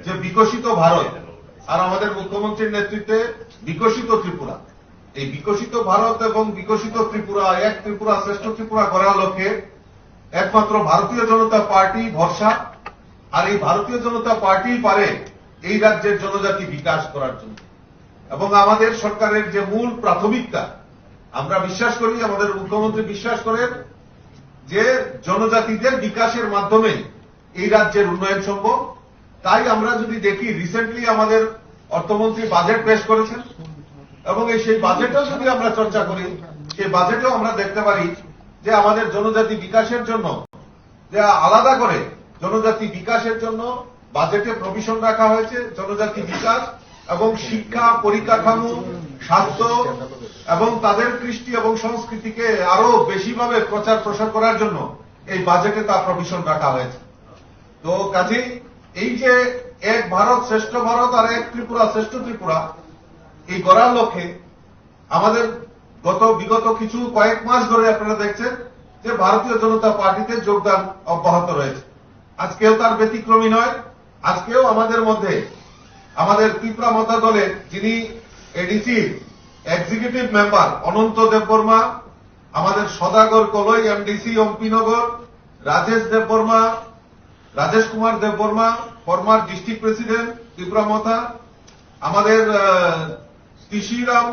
যে বিকশিত ভারত আর আমাদের মুখ্যমন্ত্রীর নেতৃত্বে বিকশিত ত্রিপুরা, এই বিকশিত ভারত এবং বিকশিত ত্রিপুরা, এক ত্রিপুরা শ্রেষ্ঠ ত্রিপুরা করার লক্ষ্যে একমাত্র ভারতীয় জনতা পার্টি ভরসা। আর এই ভারতীয় জনতা পার্টি পারে এই রাজ্যের জনজাতি বিকাশ করার জন্য। এবং আমাদের সরকারের যে মূল প্রাথমিকতা, আমরা বিশ্বাস করি, আমাদের মুখ্যমন্ত্রী বিশ্বাস করেন যে জনজাতিদের বিকাশের মাধ্যমে এই রাজ্যের উন্নয়ন সম্ভব। তাই আমরা যদি দেখি, রিসেন্টলি আমাদের অর্থমন্ত্রী বাজেট পেশ করেছেন এবং এই সেই বাজেটও যদি আমরা চর্চা করি, সেই বাজেটেও আমরা দেখতে পারি যে আমাদের জনজাতি বিকাশের জন্য যে আলাদা করে জনজাতি বিকাশের জন্য বাজেটে প্রভিশন রাখা হয়েছে, জনজাতি বিকাশ এবং শিক্ষা, পরিকাঠামো, স্বাস্থ্য এবং তাদের কৃষ্টি এবং সংস্কৃতিকে আরো বেশিভাবে প্রচার প্রসার করার জন্য এই বাজেটে তা প্রভিশন রাখা হয়েছে। তো কাজেই এই যে এক ভারত শ্রেষ্ঠ ভারত আর এক ত্রিপুরা শ্রেষ্ঠ ত্রিপুরা, এই গড়ার লক্ষ্যে আমাদের গত, বিগত কিছু কয়েক মাস ধরে আপনারা দেখছেন যে ভারতীয় জনতা পার্টিতে যোগদান অব্যাহত রয়েছে। আজকেও তার ব্যতিক্রমী নয়। আজকেও আমাদের মধ্যে আমাদের ত্রিপুরা মথা দলের যিনি ADC executive member Ananta Debbarma, আমাদের Sadagar Kalai MDC Ampinagar, Rajesh Debbarma, Rajesh Kumar Debbarma, former district president Tripura Motha, আমাদের, আহ, তিশিরাম,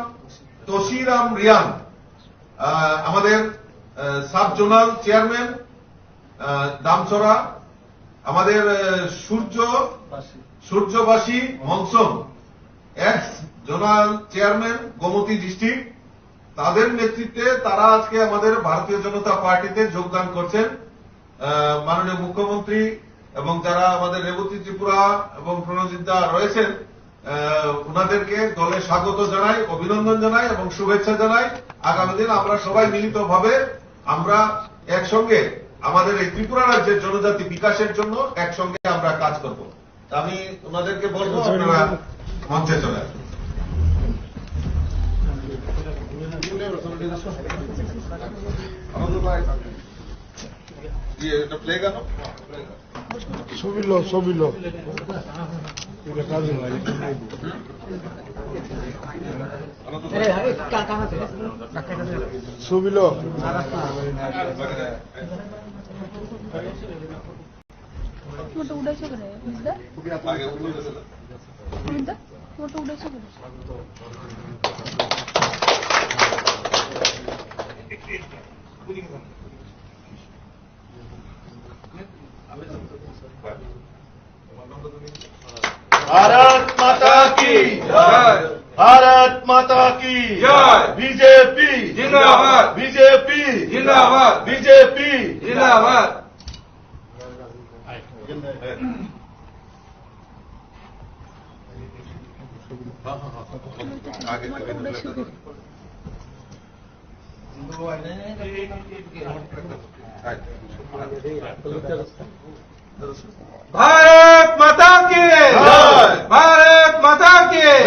তশিরাম রিয়াং, আহ, আমাদের, আহ, সাব জোনাল চেয়ারম্যান, আহ, দামচড়া, আমাদের, আহ, সূর্য, সূর্যবাসী মনসন, ex zonal chairman Gomati district, তাদের নেতৃত্বে তারা আজকে আমাদের ভারতীয় জনতা পার্টিতে যোগদান করছেন। আহ, মাননীয় মুখ্যমন্ত্রী এবং যারা আমাদের রেবতী ত্রিপুরা এবং প্রণজিৎ দা রয়েছেন, আহ, ওনাদেরকে দলে স্বাগত জানাই, অভিনন্দন জানাই এবং শুভেচ্ছা জানাই। আগামী দিন আমরা সবাই মিলিতভাবে আমরা একসঙ্গে আমাদের এই ত্রিপুরা রাজ্যের জনজাতি বিকাশের জন্য একসঙ্গে আমরা কাজ করব। আমি ওনাদেরকে বলবো, আপনারা মঞ্চে চলে আসুন। ইয়ে, এটা প্লে গান? ছবি লো, ছবি লো। এটা কাজে লাগে। ছবি লো। তোমারটা উঠাইছো কেন, বুঝলে? বুঝলে? তোমারটা উঠাইছো কেন? भारत माता की जय। भारत माता की जय। बीजेपी जिंदाबाद। बीजेपी जिंदाबाद। बीजेपी जिंदाबाद। भारत माता की जय। भारत माता की जय।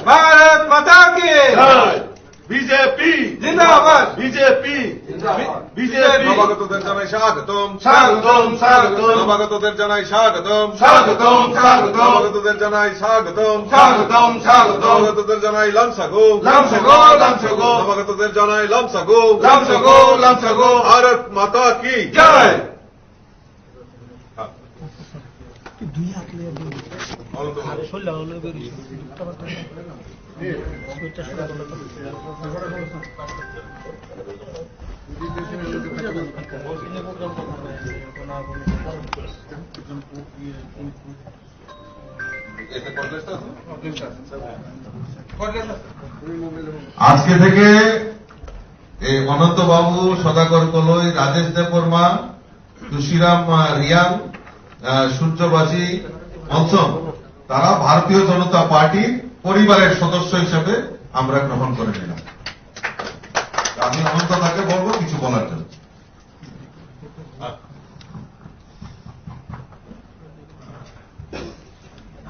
भारत माता की जय। বিজেপি জিন্দাবাদ। বিজেপি জিন্দাবাদ। বিজেপি। নবাগতদের জানাই স্বাগতম। স্বাগতম, স্বাগতম। নবাগতদের জানাই স্বাগতম। স্বাগতম, স্বাগতম। নবাগতদের জানাই স্বাগতম। স্বাগতম, স্বাগতম। নবাগতদের জানাই লামসাগো। লামসাগো, লামসাগো। নবাগতদের জানাই লামসাগো। লামসাগো, লামসাগো। ভারত মাতা কি জয়। আজকে থেকে এই অনন্ত বাবু, সদাগর কলই, রাজেশ দেববর্মা, তুশিরাম, আহ, রিয়াং, আহ, সূর্যবাসী মনসন, তারা ভারতীয় জনতা পার্টির পরিবারের সদস্য হিসেবে আমরা গ্রহণ করে নিলাম। আমি অনন্ত তাকে বলবো কিছু বলার জন্য।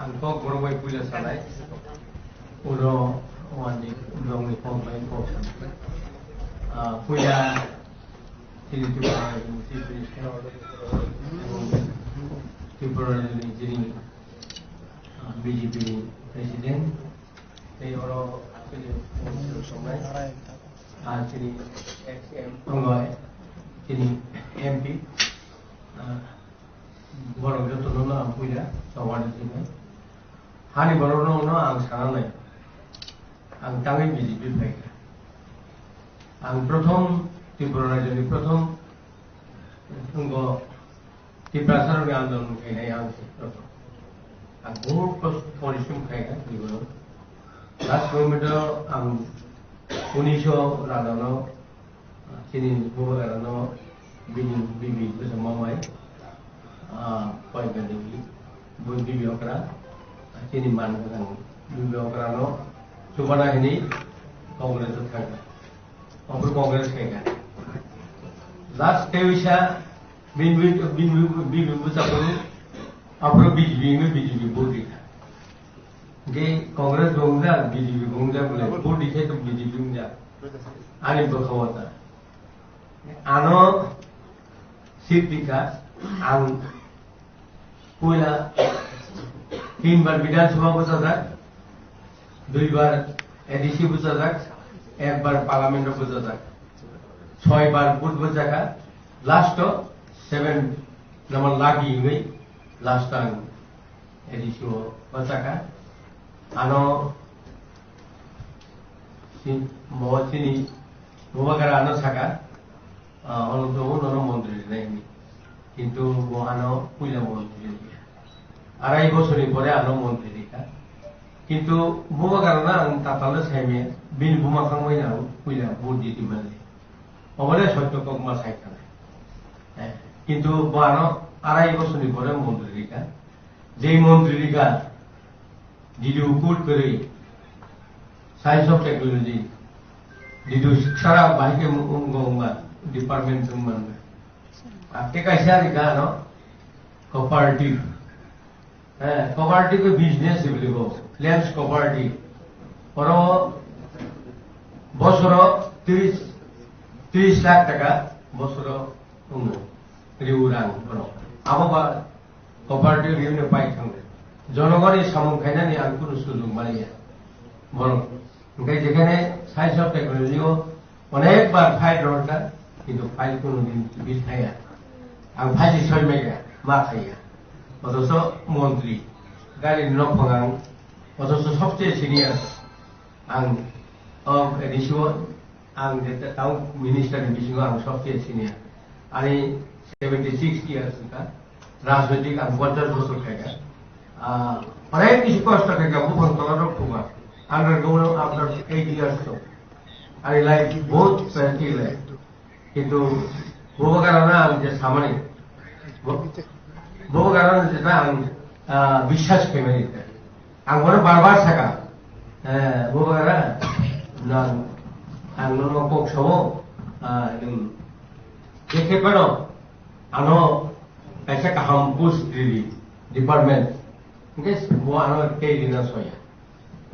Ang kok borok bai puila sanai, ulo wani blongni kok bai kok sanai. Ah, puila chini Tripura ni Chief Minister, Tripura ni chini, ah, B J P ni President, tei oro chini President songnai, ah, chini ex M, tongo, chini M P, ah, Borok jotono no ang puila tongwani simi. Hani borok no no ang sana nai. Ang tangwi B J P phaikha. Ang prothom Tripura rajyoni prothom wngkha Tiprasa rokni andolon khainai ang se prothom. Ang bahut kosto porishrom khaikha Tripura. Last moment o ang unisho rajano Chini bubagrano bini bibi bwsa mamai, ah, koi gani bui bibi okra, chini man gwnang bibi okrano chubana hini Congress o thangkha. Ophru Congress khaikha. Last tewisa bini bui, bini bui, bibi bwsa phuru, ophru B J P hwnwi B J P vote rikha. Hwnkhe Congress bo wngjak, B J P bo wngjak bole, vote di khe to B J P wngjak. Ani bwkha o ta. Ano seat rikha, ang puila tinbar Bidhan Sabha bwchajak, duibar A D C bwchajak, ekbar Parliament o bwchajak, soibar vote bwchakha, last o seven number lucky hwnwi last o ang A D C o bwchakha. Ano si-, mo chini Bubagra ano saka, ah, ono to nono montri rinai hwnwi. Kintu bo ano puila montri rikha. Arai bosorni pore ano montri rikha. Kintu Bubagra no ang tatal saimaya, bini buma khangbai no ang puila vote jiti mali. Obole sotto kokma sai kha. Eh, kintu bo ano arai bosorni pore montri rikha. Jei montri rikha, Didu kut kwrwi, Science of Technology, Didu sara bahai khe wng-, wng-, wngma, department wngma wngma. Ake kaisa rikha ano cooperative. Eh, cooperative business hwnwi bo, Lens Cooperative. Oro bosoro tris, tris lakh taka bosoro wngo, riu rang borok. Abo ba cooperative rino pai thangdi. Jonogoni samung khainani ang kunu sujug maliya. Borok. Hingke jekhane Science of Technology o onek bar file rohorkha, kintu file kunu din bis thaya. Ang phaji soi mega, ma thaya. Othocho montri, gari nok phangang, othocho sobse senior. Ang, o, A D C o, ang je town minister ni bisingo ang sobse senior. Ani seventy six years ka. Rajnoitik ang ponchash bosor khaikha. Ah, onek bisi kosto khaikha, buphang tola rok phuba. Underground after eight years to. Ani life both plenty life. Kintu Bubagra no ang je samani. Bu-, Bubagra no je ang, ah, biswas khaimani. Ang bono bar bar saka. Eh, Bubagra, nang, ang nono kok sao, ah, nwng je khe phano, ano kaisa kaham post ridi department. Hingke bo ano tei rina soya.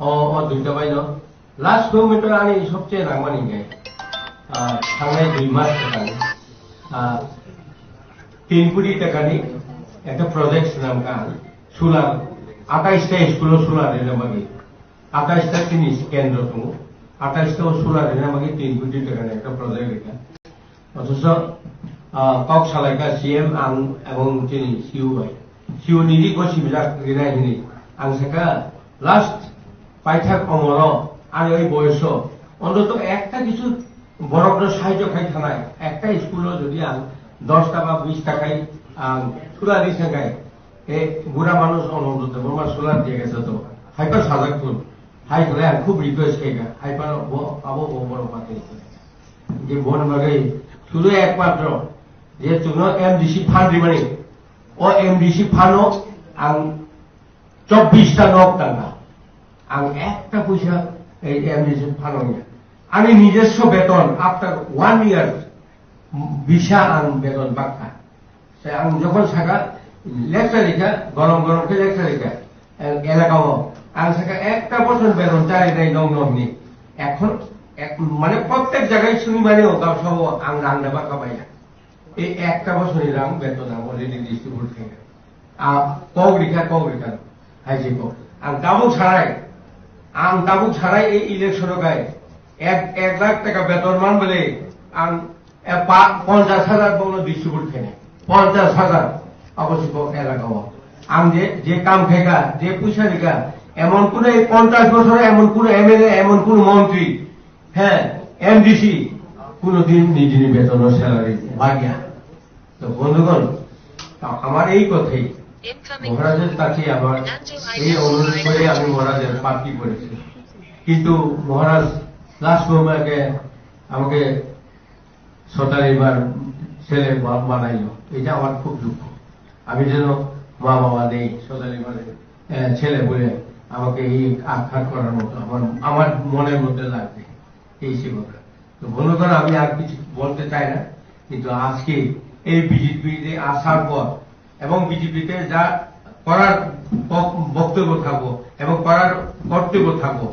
O, o duita bai no. Last moment o ani sobse nangmani hingke, ah, thangnai dui mas kwtal, ah, tin koti takani ekta project swnamkha ang. Solar, atais ta school o solar rina bagwi. Atais ta tini kendro tongo. Atais ta o solar rina bagwi tin koti takani ekta project rikha. Othocho, ah, kok salaikha C M ang ebong chini C E O bai. C E O ni ri gosi bijak rinai hini. Ang saka last paithak omoro ani oi boyoso ontoto ekta kichu borokno sahajyo khai thanai. Ekta school o jodi ang dos ta ba bis ta khai ang sula ri sangai, e bura manush Anando Debbarma sula diya gese to. Haipa sajak thun. Hai khlai ang khub request khaikha. Haipa bo abo bo borok ma tei. Je bon bagwi sudu ekmatro je chwngno M D C fund rimani, o M D C fund o ang chobbish ta nok tangkha. Ang ekta puisa ei M D C fund o ya. Ani nijoswo beton after one year bisa ang beton bakha. Sai ang jokhon saka lecture rikha, gorom gorom khe lecture rikha, el-, elaka o. Ang saka ekta bochor beton chari nai nong nong ni. Ekhon ek-, mane prottek jagai suni mani o gabsa o ang rang da bakha baiya. Ei ekta bochor ni rang beton ang already distribute khaikha. A kok rikha, kok rikha, hai se kok. Ang tabuk sarai, ang tabuk sarai ei election o gai ek, ek lakh taka beton man bole ang E, pa-, ponchash hajar bono distribute khainai. Ponchash hajar. Abo se kok elaka o. Ang je, je kam khaikha, je puisa rikha, emon kuno ei ponchash bosor emon kuno M L A, emon kuno montri, he, M D C, kuno din nijini betono salary bagya. To bondhugon, to amar ei kothai, মহারাজের কাছে আমার এই অনুরোধ করে আমি মহারাজের প্রার্থী করেছি। কিন্তু মহারাজ লাস্ট মোমেন্টে আমাকে সতারিবার ছেলে বা-, বানাইলো, এটা আমার খুব দুঃখ। আমি যেন মা বাবা নেই, সতারিবার, আহ, ছেলে বলে আমাকে এই আঘাত করার মতো আমার, আমার মনের মধ্যে লাগবে এই সে কথা। তো বন্ধুগণ, আমি আর কিছু বলতে চাই না, কিন্তু আজকে এই বিজেপিতে আসার পর এবং বিজেপিতে যা করার ব-, বক্তব্য থাকবো এবং করার কর্তব্য থাকবো,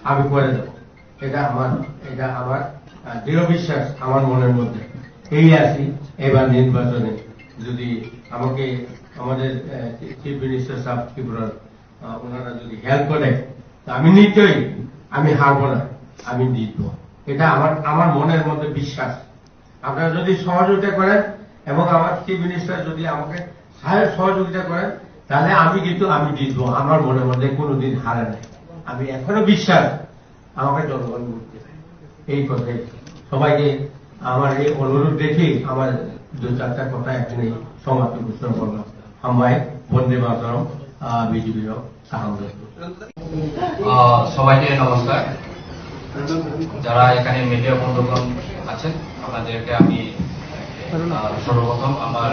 আমি করে দেবো। এটা আমার, এটা আমার, আহ, দৃঢ় বিশ্বাস আমার মনের মধ্যে। এই আছি, এবার নির্বাচনে যদি আমাকে আমাদের, আহ, চিফ মিনিস্টার সাহেব ত্রিপুরার, আহ, ওনারা যদি হেল্প করে, তো আমি নিশ্চয়ই, আমি হারবো না, আমি জিতবো। এটা আমার, আমার মনের মধ্যে বিশ্বাস। আপনারা যদি সহযোগিতা করেন এবং আমার চিফ মিনিস্টার যদি আমাকে সাহেব সহযোগিতা করেন, তাহলে আমি কিন্তু, আমি জিতবো। আমার মনের মধ্যে কোনোদিন হারে নাই। আমি এখনো বিশ্বাস, আমাকে জনগণ ভোট দেবে। এই কথাই সবাইকে আমার এই অনুরোধ রেখে আমার দু চারটা কথা এখানে সমাপ্ত ঘোষণা করলাম। হামবাই, বন্দে মাতরম, আহ, বিজেপি রক, সাহাম। আহ, সবাইকে নমস্কার। যারা এখানে মিডিয়া বন্ধুগণ আছেন, আপনাদেরকে আমি, আহ, সর্বপ্রথম আমার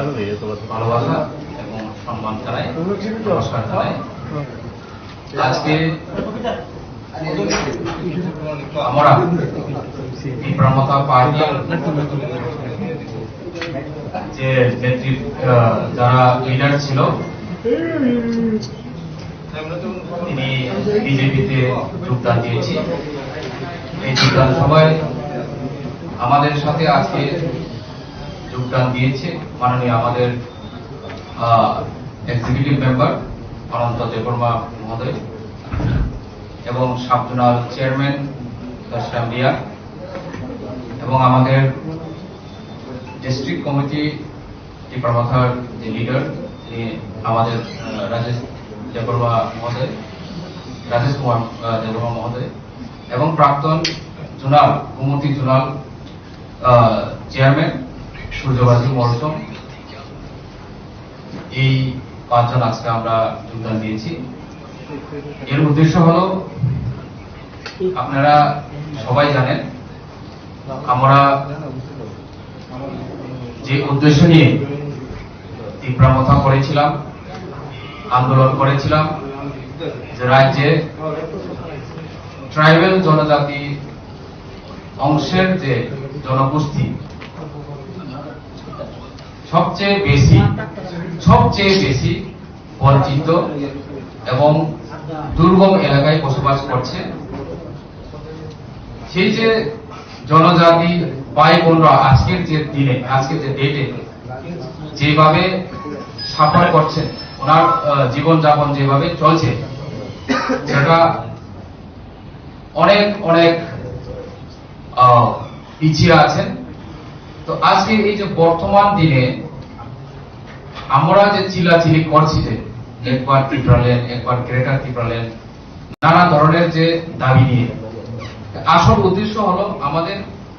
ভালোবাসা এবং সম্মান জানাই, নমস্কার জানাই। আজকে আমরা ত্রিপুরা মথা পার্টির যে নেতৃত্ব, আহ, যারা লিডার ছিল, তিনি বিজেপিতে যোগদান দিয়েছি। এই যোগদান সভায় আমাদের সাথে আজকে যোগদান দিয়েছে মাননীয় আমাদের, আহ, এক্সিকিউটিভ মেম্বার অনন্ত দেববর্মা মহোদয় এবং সাব জোনাল চেয়ারম্যান দশরাম রিয়া এবং আমাদের ডিস্ট্রিক্ট কমিটি ত্রিপুরা মথার যে লিডার, তিনি আমাদের, আহ, রাজেশ দেববর্মা মহোদয়, রাজেশ কুমার, আহ, দেববর্মা মহোদয় এবং প্রাক্তন জোনাল, গোমতী জোনাল, আহ, চেয়ারম্যান সূর্যবাসী মরসম, এই পাঁচজন আজকে আমরা যোগদান দিয়েছি। এর উদ্দেশ্য হলো, আপনারা সবাই জানেন, আমরা যে উদ্দেশ্য নিয়ে ত্রিপুরা মথা করেছিলাম, আন্দোলন করেছিলাম, যে রাজ্যে ট্রাইবাল জনজাতি অংশের যে জনগোষ্ঠী সবচেয়ে বেশি, সবচেয়ে বেশি বঞ্চিত এবং দুর্গম এলাকায় বসবাস করছে, সেই যে জনজাতি ভাই বোনরা আজকের যে দিনে, আজকের যে ডেটে যেভাবে সাফার করছেন, ওনার, আহ, জীবনযাপন যেভাবে চলছে, সেটা অনেক, অনেক, আহ, পিছিয়ে আছেন। তো আজকে এই যে বর্তমান দিনে আমরা যে চিল্লাচিল্লি করছি, যে একবার ত্রিপুরাল্যান্ড, একবার গ্রেটার ত্রিপুরাল্যান্ড, নানা ধরনের যে দাবি নিয়ে, আসল উদ্দেশ্য হলো আমাদের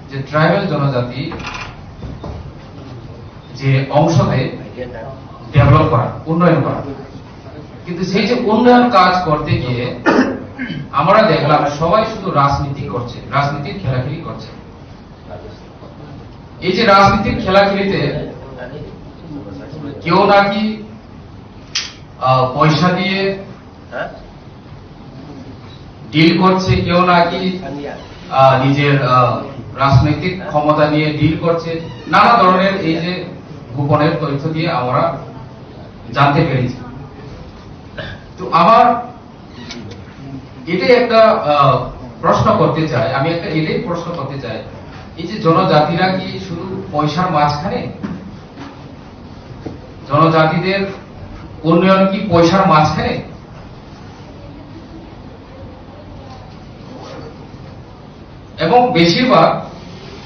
যে ট্রাইবাল জনজাতি যে অংশকে ডেভেলপ করা, উন্নয়ন করা। কিন্তু সেই যে উন্নয়ন কাজ করতে গিয়ে আমরা দেখলাম সবাই শুধু রাজনীতি করছে, রাজনীতির খেলাখেলি করছে। এই যে রাজনীতির খেলাখেলিতে কেউ নাকি, আহ, পয়সা দিয়ে ডিল করছে, কেউ নাকি, আহ, নিজের, আহ, রাজনৈতিক ক্ষমতা নিয়ে ডিল করছে, নানা ধরনের এই যে গোপনের তথ্য দিয়ে আমরা জানতে পেরেছি। তো আমার এটাই একটা, আহ, প্রশ্ন করতে চাই, আমি একটা এটাই প্রশ্ন করতে চাই, এই যে জনজাতিরা কি শুধু পয়সার মাঝখানে, জনজাতিদের উন্নয়ন কি পয়সার মাঝখানে? এবং বেশিরভাগ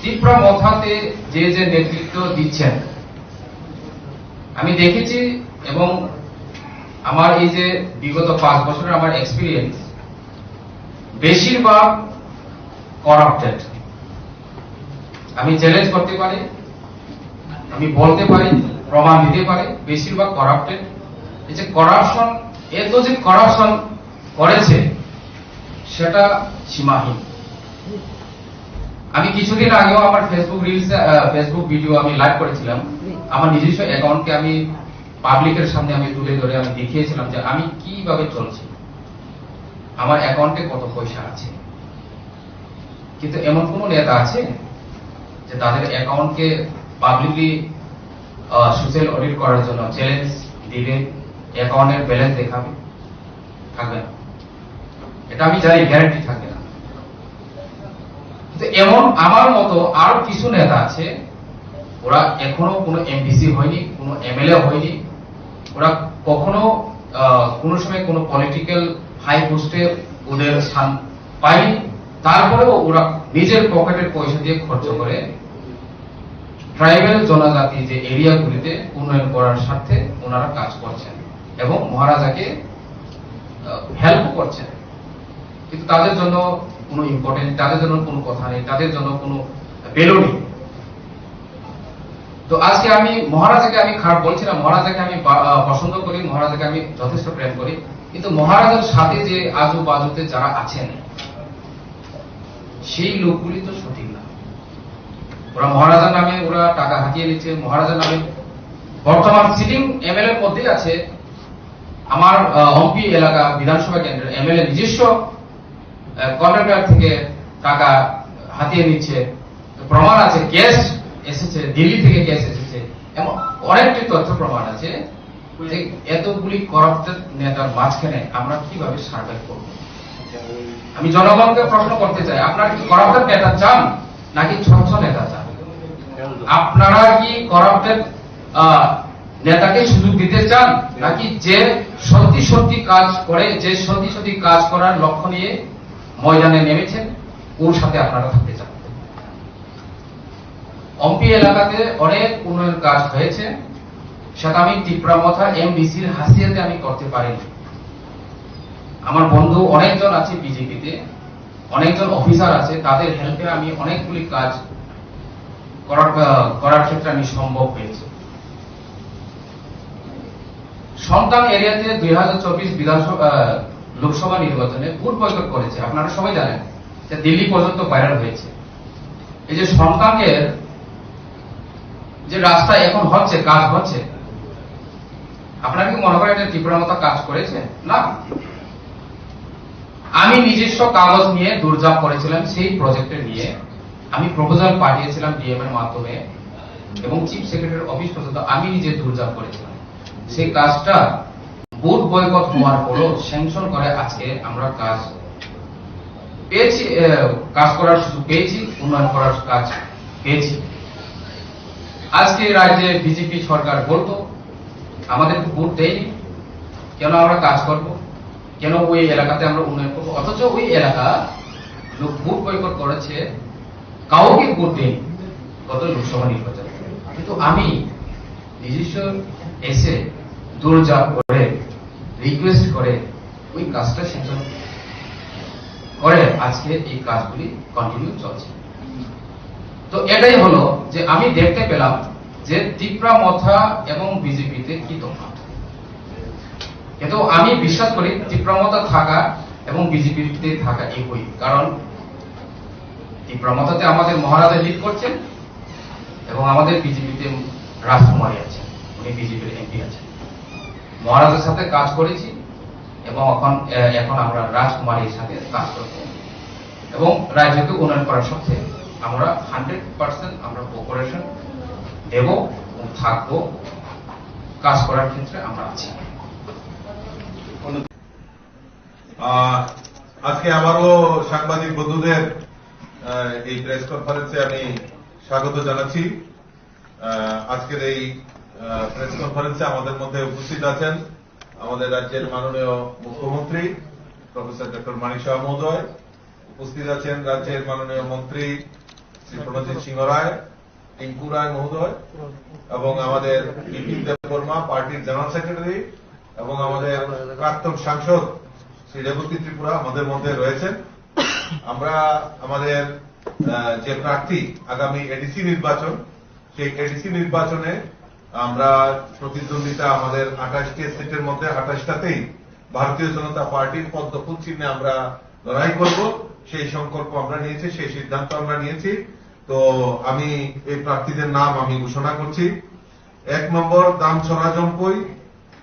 ত্রিপুরা মথাতে যে যে নেতৃত্ব দিচ্ছেন, আমি দেখেছি এবং আমার এই যে বিগত পাঁচ বছরের আমার এক্সপিরিয়েন্স, বেশিরভাগ করাপ্টেড। আমি চ্যালেঞ্জ করতে পারি, আমি বলতে পারি, প্রমাণ দিতে পারি, বেশিরভাগ করাপ্টেড। এই যে করাপশন, এত যে করাপশন করেছে, সেটা সীমাহীন। আমি কিছুদিন আগেও আমার ফেসবুক রিলস, আহ, ফেসবুক ভিডিও আমি লাইভ করেছিলাম। আমার নিজস্ব অ্যাকাউন্টকে আমি পাবলিকের সামনে আমি তুলে ধরে আমি দেখিয়েছিলাম যে আমি কিভাবে চলছি, আমার অ্যাকাউন্টে কত পয়সা আছে। কিন্তু এমন কোনো নেতা আছে যে তাদের অ্যাকাউন্টকে পাবলিকলি, আহ, সোশ্যাল অডিট করার জন্য চ্যালেঞ্জ দিবে? অ্যাকাউন্টের ব্যালেন্স দেখাবে, থাকবে না। এটা আমি জানি, গ্যারান্টি থাকবে না। কিন্তু এমন আমার মতো আরো কিছু নেতা আছে, ওরা এখনো কোনো এমডিসি হয়নি, কোনো এমএলএ হয়নি, ওরা কখনো আহ, কোনো সময় কোনো পলিটিক্যাল হাই পোস্টে ওদের স্থান পায়নি, তারপরেও ওরা নিজের পকেটের পয়সা দিয়ে খরচ করে ট্রাইবাল জনজাতি যে এরিয়াগুলিতে উন্নয়ন করার স্বার্থে ওনারা কাজ করছেন এবং মহারাজাকে হেল্প করছেন। কিন্তু তাদের জন্য কোনো ইম্পর্টেন্ট, তাদের জন্য কোনো কথা নেই, তাদের জন্য কোনো ভ্যালু নেই। তো আজকে আমি মহারাজাকে আমি খারাপ বলছি না, মহারাজাকে আমি বা- আহ, পছন্দ করি, মহারাজাকে আমি যথেষ্ট প্রেম করি। কিন্তু মহারাজার সাথে যে আজু বাজুতে যারা আছেন, সেই লোকগুলি তো সঠিক না। ওরা মহারাজার নামে ওরা টাকা হাতিয়ে নিচ্ছে, মহারাজার নামে। বর্তমান সিটিং এমএলএর মধ্যেই আছে আমার, আহ, অম্পি এলাকা বিধানসভা কেন্দ্রের এমএলএ নিজস্ব কন্ট্রাক্টর থেকে টাকা হাতিয়ে নিচ্ছে। তো প্রমাণ আছে, ক্যাশ এসেছে, দিল্লি থেকে ক্যাশ এসেছে, এমন অনেকটি তথ্য প্রমাণ আছে যে এতগুলি করাপ্টেড নেতার মাঝখানে আমরা কিভাবে সার্ভাইভ করব। আমি জনগণকে প্রশ্ন করতে চাই, আপনারা কি করাপ্টেড নেতা চান নাকি স্বচ্ছ নেতা চান? আপনারা কি করাপ্টেড নেতাকে সুযোগ দিতে চান, নাকি যে সত্যি সত্যি কাজ করে, যে সত্যি সত্যি কাজ করার লক্ষ্য নিয়ে ময়দানে নেমেছেন, ওর সাথে আপনারা থাকতে চান? অম্পি এলাকাতে অনেক উন্নয়ন কাজ হয়েছে, সেটা আমি তিপ্রা মথা এমডিসির হাসিয়াতে আমি করতে পারিনি। আমার বন্ধু অনেকজন আছে বিজেপিতে, অনেকজন অফিসার আছে, তাদের হেল্পে আমি অনেকগুলি কাজ করার, আহ, করার ক্ষেত্রে আমি সম্ভব হয়েছে। সন্তান এরিয়াতে দুই হাজার চব্বিশ বিধানসভা, আহ, লোকসভা নির্বাচনে ভোট বয়কট করেছে, আপনারা সবাই জানেন, যে দিল্লি পর্যন্ত ভাইরাল হয়েছে। এই যে সন্তানের যে রাস্তা এখন হচ্ছে, কাজ হচ্ছে, আপনারা কি মনে করেন এটা তিপ্রা মথা কাজ করেছে? না। আমি নিজস্ব কাগজ নিয়ে দুর্জাপ করেছিলাম, সেই প্রজেক্টে নিয়ে আমি প্রপোজাল পাঠিয়েছিলাম ডিএম এর মাধ্যমে এবং চিফ সেক্রেটারির অফিস পর্যন্ত আমি নিজে দুর্জাপ করেছিলাম। সেই কাজটা ভোট বয়কট হওয়ার পরও স্যাংশন করে আজকে আমরা কাজ পেয়েছি, এ, কাজ করার সুযোগ পেয়েছি, উন্নয়ন করার কাজ পেয়েছি। আজকে রাজ্যে বিজেপি সরকার বলতো, আমাদের ভোট দেয়নি, কেন আমরা কাজ করব, কেন ওই এলাকাতে আমরা উন্নয়ন করবো, অথচ ওই এলাকা লোক ভোট বয়কট করেছে, কাউকে ভোট দেয়নি গত লোকসভা নির্বাচনে। কিন্তু আমি নিজস্ব এসে দুর্জাপ করে, রিকোয়েস্ট করে ওই কাজটা স্যাংশন করে আজকে এই কাজগুলি কন্টিনিউ চলছে। তো এটাই হলো যে আমি দেখতে পেলাম যে তিপ্রা মথা এবং বিজেপিতে কি তফাৎ। কিন্তু আমি বিশ্বাস করি তিপ্রা মথা থাকা এবং বিজেপিতে থাকা একই, কারণ তিপ্রা মথাতে আমাদের মহারাজা লিড করছেন এবং আমাদের বিজেপিতে রাজকুমারী আছেন, উনি বিজেপির এমপি আছেন। মহারাজার সাথে কাজ করেছি এবং এখন, এ, এখন আমরা রাজকুমারীর সাথে কাজ করব এবং রাজ্যকে উন্নয়ন করার স্বার্থে আমরা হান্ড্রেড পার্সেন্ট আমরা কোঅপারেশন দেব এবং থাকবো, কাজ করার ক্ষেত্রে আমরা আছি। আহ, আজকে আবারও সাংবাদিক বন্ধুদের, আহ, এই প্রেস কনফারেন্সে আমি স্বাগত জানাচ্ছি। আহ, আজকের এই, আহ, প্রেস কনফারেন্সে আমাদের মধ্যে উপস্থিত আছেন আমাদের রাজ্যের মাননীয় মুখ্যমন্ত্রী প্রফেসর ডক্টর মানিক সাহা মহোদয়, উপস্থিত আছেন রাজ্যের মাননীয় মন্ত্রী শ্রী প্রণজিৎ সিংহ রায়, টিঙ্কু রায় মহোদয় এবং আমাদের বিপিন দেববর্মা, পার্টির জেনারেল সেক্রেটারি, এবং আমাদের প্রাক্তন সাংসদ শ্রী রেবতী ত্রিপুরা আমাদের মধ্যে রয়েছেন। আমরা আমাদের, আহ, যে প্রার্থী আগামী এডিসি নির্বাচন, সেই এডিসি নির্বাচনে আমরা প্রতিদ্বন্দ্বিতা, আমাদের আঠাশটি সিটের মধ্যে আঠাশটাতেই ভারতীয় জনতা পার্টির পদ্ম ফুল চিহ্নে আমরা লড়াই করব, সেই সংকল্প আমরা নিয়েছি, সেই সিদ্ধান্ত আমরা নিয়েছি। তো আমি এই প্রার্থীদের নাম আমি ঘোষণা করছি। এক নম্বর দামছড়া জম্পুই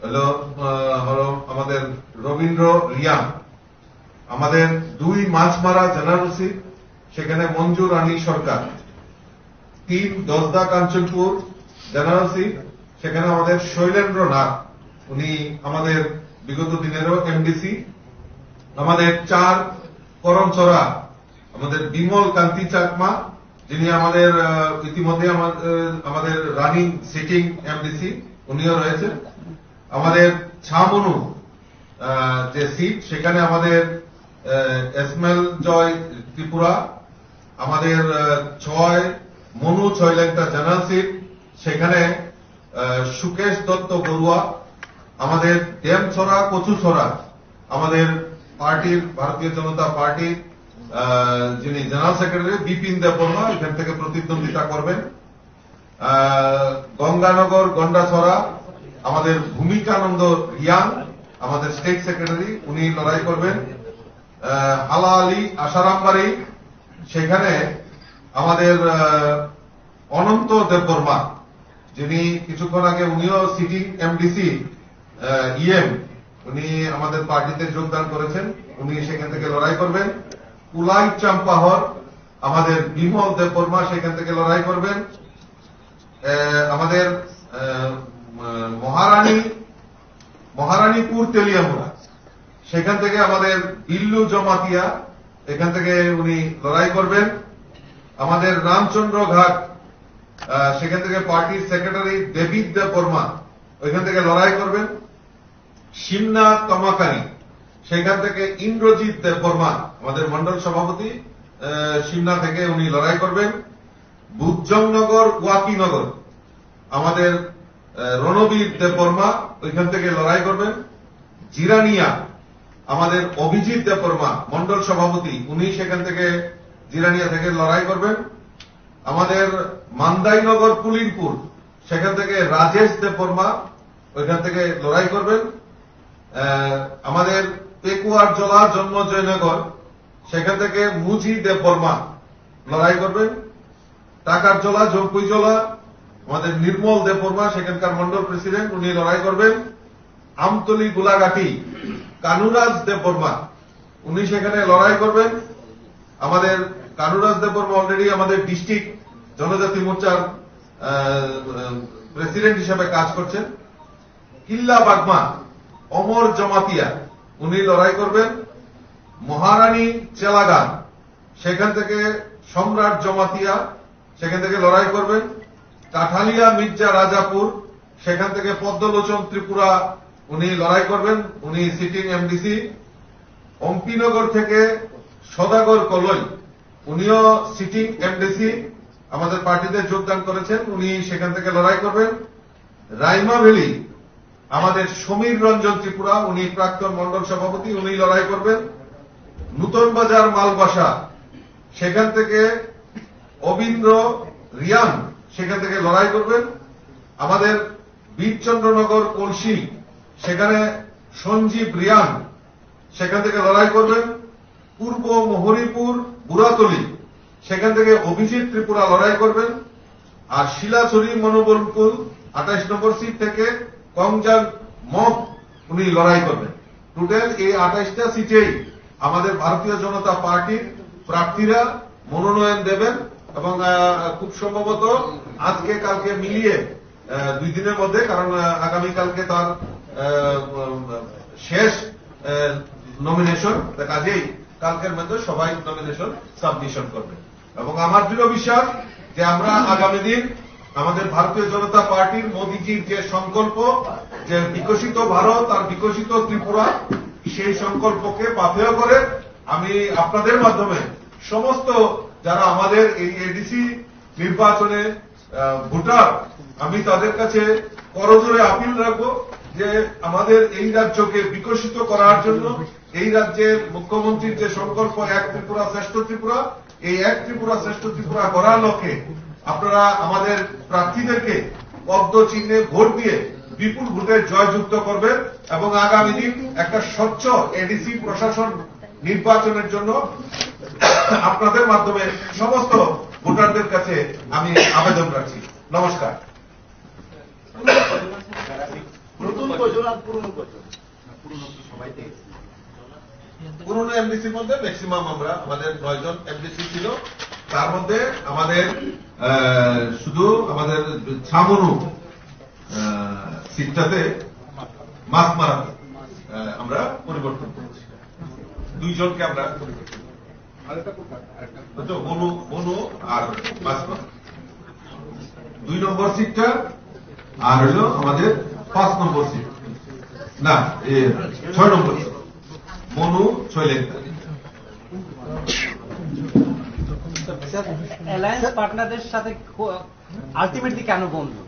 হলো, আহ, হলো আমাদের রবীন্দ্র রিয়াং। আমাদের দুই মাছমারা জেনারেল সিট, সেখানে মঞ্জু রানী সরকার। তিন দশদা কাঞ্চনপুর জেনারেল সিট, সেখানে আমাদের শৈলেন্দ্র নাথ। উনি আমাদের বিগত দিনেরও এমডিসি। আমাদের চার করমছড়া, আমাদের বিমল কান্তি চাকমা, যিনি আমাদের, আহ, ইতিমধ্যে আমার, আহ, আমাদের রানিং সিটিং এমডিসি, উনিও রয়েছেন। আমাদের ছামনু, আহ, যে সিট, সেখানে আমাদের, আহ, এসমেল জয় ত্রিপুরা, আমাদের, আহ, ছয় মনু ছয় লেংটা জেনারেল সিট, সেখানে, আহ, সুকেশ দত্ত বড়ুয়া, আমাদের ডেমছড়া কচুছড়া, আমাদের পার্টির, ভারতীয় জনতা পার্টির, আহ, যিনি জেনারেল সেক্রেটারি বিপিন দেববর্মা এখান থেকে প্রতিদ্বন্দ্বিতা করবেন। আহ, গঙ্গানগর গন্ডাছড়া, আমাদের ভূমিকানন্দ রিয়াং, আমাদের স্টেট সেক্রেটারি, উনি লড়াই করবেন। আহ, হালা আলী আশারামবাড়ি, সেখানে আমাদের, আহ, অনন্ত দেববর্মা, যিনি কিছুক্ষণ আগে উনিও সিটিং এমডিসি, ইএম, উনি আমাদের পার্টিতে যোগদান করেছেন, উনি সেখান থেকে লড়াই করবেন। কুলাই চাম্পাহর, আমাদের বিমল দেববর্মা সেখান থেকে লড়াই করবেন। আহ, আমাদের, আহ, উম, মহারানী, মহারানীপুর তেলিয়ামুড়া, সেখান থেকে আমাদের বিল্লু জমাতিয়া, এখান থেকে উনি লড়াই করবেন। আমাদের রামচন্দ্র ঘাট, আহ, সেখান থেকে পার্টির সেক্রেটারি ডেভিড দেববর্মা ওইখান থেকে লড়াই করবেন। শিমনা তমাকারি, সেখান থেকে ইন্দ্রজিৎ দেববর্মা, আমাদের মণ্ডল সভাপতি, আহ, শিমনা থেকে উনি লড়াই করবেন। বুজজংনগর, ওয়াকিনগর, আমাদের, আহ, রণবীর দেববর্মা ওইখান থেকে লড়াই করবেন। জিরানিয়া, আমাদের অভিজিৎ দেববর্মা, মণ্ডল সভাপতি, উনি সেখান থেকে, জিরানিয়া থেকে লড়াই করবেন। আমাদের মান্দাইনগর পুলিনপুর, সেখান থেকে রাজেশ দেববর্মা ওইখান থেকে লড়াই করবেন। আহ, আমাদের পেকুয়ার জলা জন্ম জয়নগর, সেখান থেকে মুজি দেববর্মা লড়াই করবেন। টাকার জলা, জম্পুই জলা, আমাদের নির্মল দেববর্মা, সেখানকার মন্ডল প্রেসিডেন্ট, উনি লড়াই করবেন। আমতলি গোলাঘাটি, কানুরাজ দেববর্মা, উনি সেখানে লড়াই করবেন। আমাদের কানুরাজ দেববর্মা অলরেডি আমাদের ডিস্ট্রিক্ট জনজাতি মোর্চার, আহ, প্রেসিডেন্ট হিসেবে কাজ করছেন। কিল্লা বাগমা, অমর জমাতিয়া, উনি লড়াই করবেন। মহারানী চেলাগান, সেখান থেকে সম্রাট জমাতিয়া, সেখান থেকে লড়াই করবেন। কাঠালিয়া মির্জা রাজাপুর, সেখান থেকে পদ্মলোচন ত্রিপুরা, উনি লড়াই করবেন, উনি সিটিং এমডিসি। অম্পিনগর থেকে সদাগর কলই, উনিও সিটিং এমডিসি, আমাদের পার্টিতে যোগদান করেছেন, উনি সেখান থেকে লড়াই করবেন। রাইমা ভ্যালি, আমাদের সমীর রঞ্জন ত্রিপুরা, উনি প্রাক্তন মণ্ডল সভাপতি, উনি লড়াই করবেন। নূতন বাজার মালবাসা, সেখান থেকে অবিন্দ্র রিয়াং সেখান থেকে লড়াই করবেন। আমাদের বীরচন্দ্রনগর কলসি, সেখানে সঞ্জীব রিয়াং সেখান থেকে লড়াই করবেন। পূর্ব মহরীপুর বুড়াতলি, সেখান থেকে অভিজিৎ ত্রিপুরা লড়াই করবেন। আর শিলাছড়ি মনোবলপুর আঠাইশ নম্বর সিট থেকে কংজান মগ উনি লড়াই করবেন। টোটাল এই আঠাইশটা সিটেই আমাদের ভারতীয় জনতা পার্টির প্রার্থীরা মনোনয়ন দেবেন এবং, আহ, খুব সম্ভবত আজকে কালকে মিলিয়ে, আহ, দুই দিনের মধ্যে, কারণ, আহ, আগামীকালকে তার, আহ, উম, শেষ, আহ, নমিনেশন, তা কাজেই কালকের মধ্যে সবাই নমিনেশন সাবমিশন করবে। এবং আমার দৃঢ় বিশ্বাস যে আমরা আগামী দিন আমাদের ভারতীয় জনতা পার্টির মোদিজির যে সংকল্প, যে বিকশিত ভারত আর বিকশিত ত্রিপুরা, সেই সংকল্পকে পাথেয় করে আমি আপনাদের মাধ্যমে সমস্ত যারা আমাদের এই এডিসি নির্বাচনে, আহ, ভোটার, আমি তাদের কাছে করজোড়ে আপিল রাখবো যে আমাদের এই রাজ্যকে বিকশিত করার জন্য, এই রাজ্যের মুখ্যমন্ত্রীর যে সংকল্প এক ত্রিপুরা শ্রেষ্ঠ ত্রিপুরা, এই এক ত্রিপুরা শ্রেষ্ঠ ত্রিপুরা গড়ার লক্ষ্যে আপনারা আমাদের প্রার্থীদেরকে পদ্ম চিহ্নে ভোট দিয়ে বিপুল ভোটে জয়যুক্ত করবেন এবং আগামী দিন একটা স্বচ্ছ এডিসি প্রশাসন নির্বাচনের জন্য আপনাদের মাধ্যমে সমস্ত ভোটারদের কাছে আমি আবেদন রাখছি। নমস্কার। নতুন কয়জন আর পুরনো কয়জন? পুরনো এমডিসির মধ্যে ম্যাক্সিমাম আমরা, আমাদের নয়জন এমডিসি ছিল, তার মধ্যে আমাদের, আহ, শুধু আমাদের ছামনু, আহ, সিটটাতে মাছমারা, আহ, আমরা পরিবর্তন করেছি। দুইজনকে আমরা পরিবর্তন করেছি। আরেকটা কোথায়? আরেকটা। বুঝছো? মনু, মনু আর মাছমারা। দুই নম্বর সিটটা আর হলো আমাদের পাঁচ নম্বর সিট। না, এ, ছয় নম্বর সিট। মনু ছয় লেখা। অ্যালায়েন্স পার্টনারদের সাথে আলটিমেটলি কেন বন্ধু?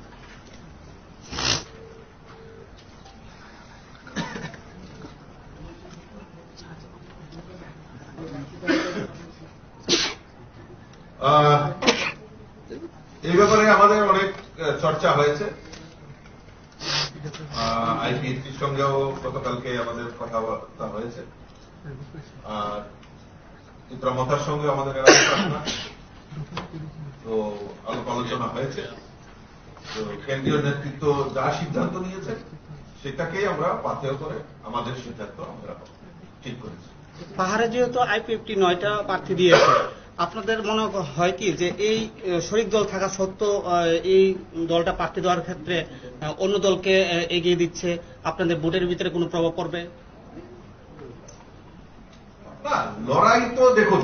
আহ, এই ব্যাপারে আমাদের অনেক, আহ, চর্চা হয়েছে। আইপিএফটির সঙ্গেও গতকালকে আমাদের কথাবার্তা হয়েছে। আর চিত্রা মথার সঙ্গে আমাদের এলাকার প্রার্থনা, তো আলাপ আলোচনা হয়েছে। তো কেন্দ্রীয় নেতৃত্ব যা সিদ্ধান্ত নিয়েছে, সেটাকেই আমরা পাথেয় করে আমাদের সিদ্ধান্ত আমরা ঠিক করেছি। পাহাড়ে যেহেতু আইপিএফটি নয়টা প্রার্থী দিয়েছে, আপনাদের মনে হয় কি যে এই আহ, শরিক দল থাকা সত্ত্বেও আহ, এই দলটা প্রার্থী দেওয়ার ক্ষেত্রে আহ, অন্য দলকে আহ, এগিয়ে দিচ্ছে, আপনাদের ভোটের ভিতরে কোনো প্রভাব পড়বে? না, লড়াই তো দেখুন,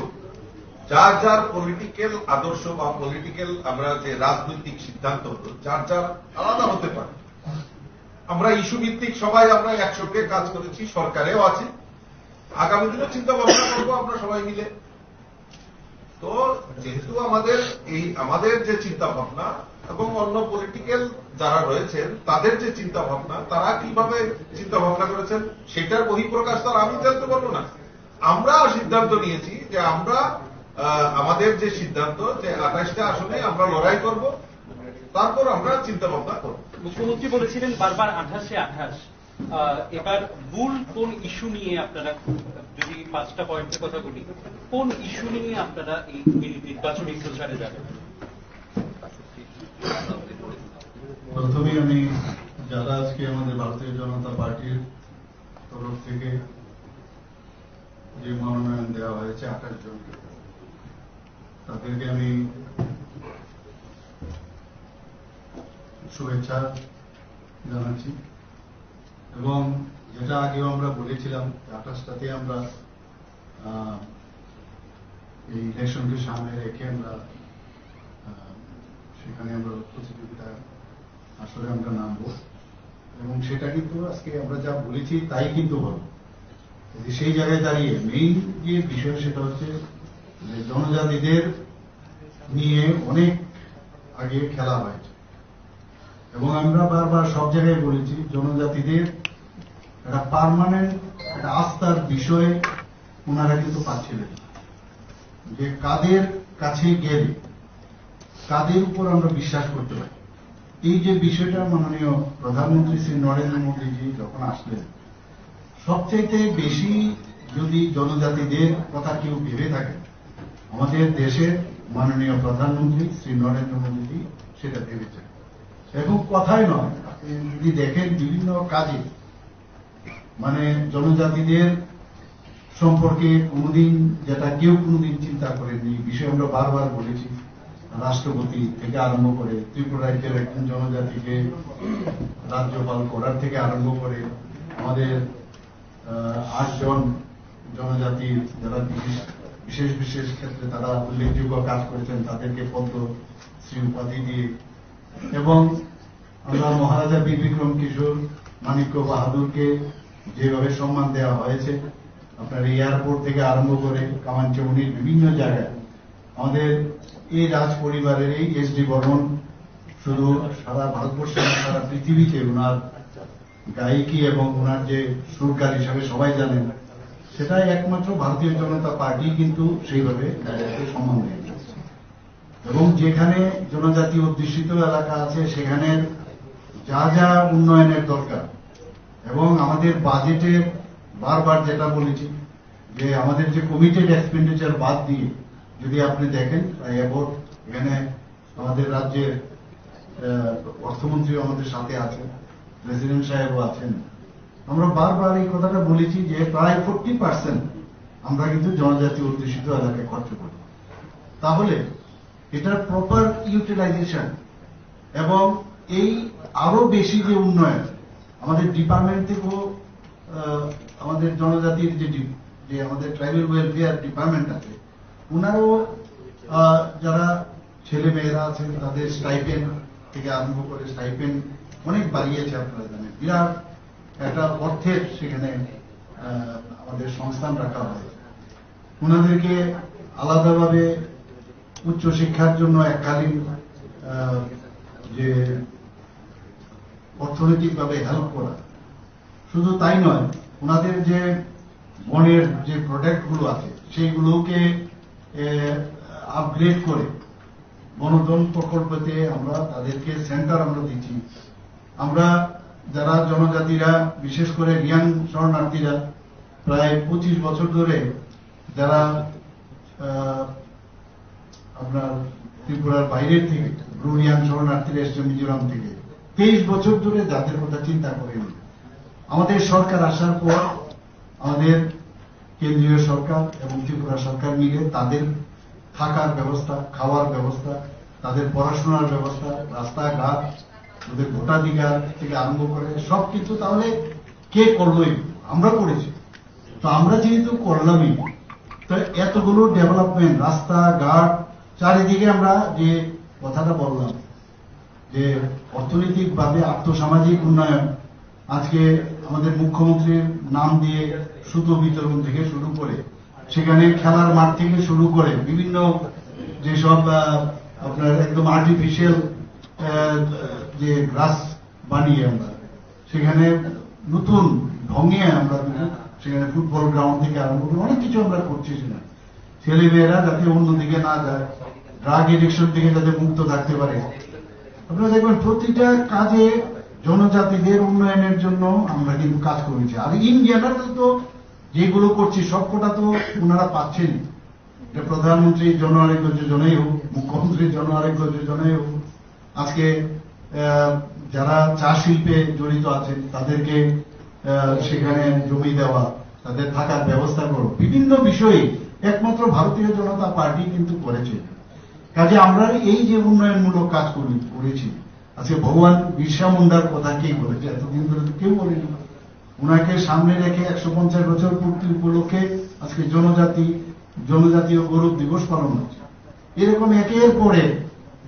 যার যার পলিটিক্যাল আদর্শ বা পলিটিক্যাল আমরা যে রাজনৈতিক সিদ্ধান্ত হলো, যার যার আলাদা হতে পারে। আমরা ইস্যু ভিত্তিক সবাই আমরা একসঙ্গে কাজ করেছি, সরকারেও আছি, আগামী দিনে চিন্তা ভাবনা করবো আমরা সবাই মিলে। তো যেহেতু আমাদের এই, আমাদের যে চিন্তা ভাবনা এবং অন্য পলিটিক্যাল যারা রয়েছেন তাদের যে চিন্তা ভাবনা, তারা কিভাবে চিন্তা ভাবনা করেছেন, সেটার বহিঃপ্রকাশ তো আর আমি জানতে পারবো না। আমরা সিদ্ধান্ত নিয়েছি যে আমরা, আহ, আমাদের যে সিদ্ধান্ত যে আঠাশটা আসনে আমরা লড়াই করব, তারপর আমরা চিন্তা ভাবনা করব। মুখ্যমন্ত্রী বলেছিলেন বারবার আঠাশে আঠাশ। আহ, এবার মূল কোন ইস্যু নিয়ে আপনারা, যদি পাঁচটা পয়েন্টের কথা বলি, কোন ইস্যু নিয়ে আপনারা এই নির্বাচনী প্রচারে যাবেন? প্রথমেই আমি, যারা আজকে আমাদের ভারতীয় জনতা পার্টির তরফ থেকে যে মনোনয়ন দেওয়া হয়েছে আঠাশ জনকে, তাদেরকে আমি শুভেচ্ছা জানাচ্ছি। এবং যেটা আগেও আমরা বলেছিলাম, আঠাশটাতে আমরা, আহ, এই ইলেকশনকে সামনে রেখে আমরা, আহ, সেখানে আমরা প্রতিযোগিতা আসলে আমরা নামবো। এবং সেটা কিন্তু আজকে আমরা যা বলেছি তাই কিন্তু হলো। যদি সেই জায়গায় দাঁড়িয়ে মেইন যে বিষয়, সেটা হচ্ছে যে জনজাতিদের নিয়ে অনেক আগে খেলা হয়েছে। এবং আমরা বারবার সব জায়গায় বলেছি, জনজাতিদের একটা পার্মানেন্ট, একটা আস্থার বিষয় ওনারা কিন্তু পাচ্ছিলেন না। যে কাদের কাছে গেলে, কাদের উপর আমরা বিশ্বাস করতে পারি। এই যে বিষয়টা মাননীয় প্রধানমন্ত্রী শ্রী নরেন্দ্র মোদীজি যখন আসলেন, সবচাইতে বেশি যদি জনজাতিদের কথা কেউ ভেবে থাকে, আমাদের দেশের মাননীয় প্রধানমন্ত্রী শ্রী নরেন্দ্র মোদীজি সেটা ভেবেছেন। এবং কথাই নয়, আপনি যদি দেখেন বিভিন্ন কাজে, মানে, জনজাতিদের সম্পর্কে কোনোদিন, যেটা কেউ কোনোদিন চিন্তা করেনি, এই বিষয়ে আমরা বারবার বলেছি। রাষ্ট্রপতি থেকে আরম্ভ করে, ত্রিপুরা রাজ্যের একজন জনজাতিকে রাজ্যপাল করার থেকে আরম্ভ করে, আমাদের, আহ, আটজন জনজাতির যারা বিশেষ, বিশেষ বিশেষ ক্ষেত্রে তারা উল্লেখযোগ্য কাজ করেছেন, তাদেরকে পদ্মশ্রী উপাধি দিয়ে, এবং আমরা মহারাজা বীর বিক্রম কিশোর, মাণিক্য বাহাদুরকে যেভাবে সম্মান দেওয়া হয়েছে, আপনার এয়ারপোর্ট থেকে আরম্ভ করে কামানচৌনির বিভিন্ন জায়গায় আমাদের এই রাজ পরিবারের এই এসডি বর্মন শুধু সারা ভারতবর্ষে না, সারা পৃথিবীতে ওনার গায়িকী এবং ওনার যে সুরকার হিসাবে সবাই জানেন, সেটা একমাত্র ভারতীয় জনতা পার্টি কিন্তু সেইভাবে গায়ককে সম্মান দিয়ে যাচ্ছে। এবং যেখানে জনজাতি অধ্যুষিত এলাকা আছে, সেখানে যা যা উন্নয়নের দরকার, এবং আমাদের বাজেটে বারবার যেটা বলেছি যে আমাদের যে কমিটেড এক্সপেন্ডিচার বাদ দিয়ে যদি আপনি দেখেন, প্রায় অ্যাবাউট এখানে আমাদের রাজ্যের, আহ, অর্থমন্ত্রীও আমাদের সাথে আছেন, প্রেসিডেন্ট সাহেবও আছেন। আমরা বারবার এই কথাটা বলেছি যে প্রায় ফোর্টি পার্সেন্ট আমরা কিন্তু জনজাতি অধ্যুষিত এলাকায় খরচ করি। তাহলে এটার প্রপার ইউটিলাইজেশন এবং এই আরো বেশি যে উন্নয়ন, আমাদের ডিপার্টমেন্ট থেকেও, আহ, আমাদের জনজাতির যে ডি-, যে আমাদের ট্রাইবাল ওয়েলফেয়ার ডিপার্টমেন্ট আছে, ওনারাও, আহ, যারা ছেলে মেয়েরা আছেন, তাদের স্টাইপেন্ড থেকে আরম্ভ করে স্টাইপেন্ড অনেক বাড়িয়েছে, আপনারা জানেন, বিরাট একটা অর্থের সেখানে, আহ, আমাদের সংস্থান রাখা হয়। ওনাদেরকে আলাদাভাবে উচ্চশিক্ষার জন্য এককালীন, আহ, যে অর্থনৈতিকভাবে হেল্প করা, শুধু তাই নয়, ওনাদের যে বনের যে প্রোডাক্টগুলো আছে, সেইগুলোকে, এ, আপগ্রেড করে বনধন প্রকল্পতে আমরা তাদেরকে সেন্টার আমরা দিচ্ছি। আমরা যারা জনজাতিরা, বিশেষ করে রিয়াং শরণার্থীরা প্রায় পঁচিশ বছর ধরে, যারা, আহ, আপনার ত্রিপুরার বাইরের থেকে, ব্রু রিয়াং শরণার্থীরা এসছে মিজোরাম থেকে, তেইশ বছর ধরে যাদের কথা চিন্তা করেনি। আমাদের সরকার আসার পর আমাদের কেন্দ্রীয় সরকার এবং ত্রিপুরা সরকার মিলে তাদের থাকার ব্যবস্থা, খাওয়ার ব্যবস্থা, তাদের পড়াশোনার ব্যবস্থা, রাস্তাঘাট, ওদের ভোটাধিকার থেকে আরম্ভ করে সব কিছু। তাহলে কে করলো এগুলো? আমরা করেছি। তো আমরা যেহেতু করলামই, তো এতগুলো ডেভেলপমেন্ট, রাস্তাঘাট, চারিদিকে আমরা যে কথাটা বললাম, যে অর্থনৈতিকভাবে আর্থসামাজিক উন্নয়ন, আজকে আমাদের মুখ্যমন্ত্রীর নাম দিয়ে সুতো বিতরণ থেকে শুরু করে, সেখানে খেলার মাঠ থেকে শুরু করে বিভিন্ন যেসব, আহ, আপনার একদম আর্টিফিশিয়াল যে গ্রাস বানিয়ে আমরা সেখানে নতুন ঢঙে আমরা কিন্তু সেখানে ফুটবল গ্রাউন্ড থেকে আরম্ভ করে অনেক কিছু আমরা করছি সেখানে। ছেলেমেয়েরা যাতে অন্যদিকে না যায়, ড্রাগ এডিকশন থেকে যাতে মুক্ত থাকতে পারে। আপনারা দেখবেন প্রতিটা কাজে জনজাতিদের উন্নয়নের জন্য আমরা কিন্তু কাজ করেছি। আর ইন জেনারেল তো যেগুলো করছি সবকটা তো ওনারা পাচ্ছেন। এটা প্রধানমন্ত্রী জন আরোগ্য যোজনাই হোক, মুখ্যমন্ত্রী জন আরোগ্য যোজনাই হোক, আজকে, আহ, যারা চা শিল্পে জড়িত আছেন তাদেরকে, আহ, সেখানে জমি দেওয়া, তাদের থাকার ব্যবস্থা করো, বিভিন্ন বিষয়ে একমাত্র ভারতীয় জনতা পার্টি কিন্তু করেছে। কাজে আমরা এই যে উন্নয়নমূলক কাজ করি, করেছি, আজকে ভগবান বিরসা মুন্ডার কথা কে বলেছে? এতদিন ধরে তো কেউ বলেনি। ওনাকে সামনে রেখে একশো পঞ্চাশ বছর পূর্তি উপলক্ষে আজকে জনজাতি, জনজাতীয় গৌরব দিবস পালন হচ্ছে। এরকম একের পরে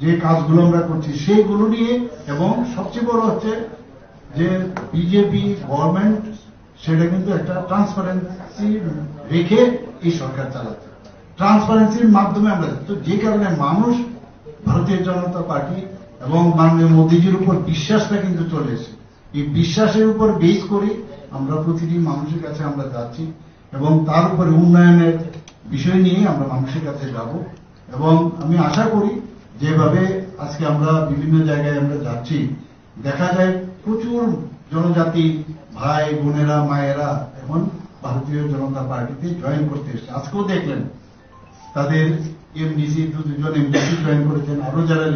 যে কাজগুলো আমরা করছি সেইগুলো নিয়ে, এবং সবচেয়ে বড় হচ্ছে যে বিজেপি গভর্নমেন্ট সেটা কিন্তু একটা ট্রান্সপারেন্সি রেখে এই সরকার চালাচ্ছে। ট্রান্সপারেন্সির মাধ্যমে আমরা, তো যে কারণে মানুষ ভারতীয় জনতা পার্টি এবং মাননীয় মোদীজির উপর বিশ্বাসটা কিন্তু চলে এসেছে। এই বিশ্বাসের উপর বেস করে আমরা প্রতিটি মানুষের কাছে আমরা যাচ্ছি এবং তার উপরে উন্নয়নের বিষয় নিয়ে আমরা মানুষের কাছে যাব। এবং আমি আশা করি যেভাবে আজকে আমরা বিভিন্ন জায়গায় আমরা যাচ্ছি, দেখা যায় প্রচুর জনজাতি ভাই বোনেরা মায়েরা এখন ভারতীয় জনতা পার্টিতে জয়েন করতে এসছে। আজকেও দেখলেন তাদের এমডিসি, দু দুজন এমডিসি জয়েন করেছেন, আরো যারা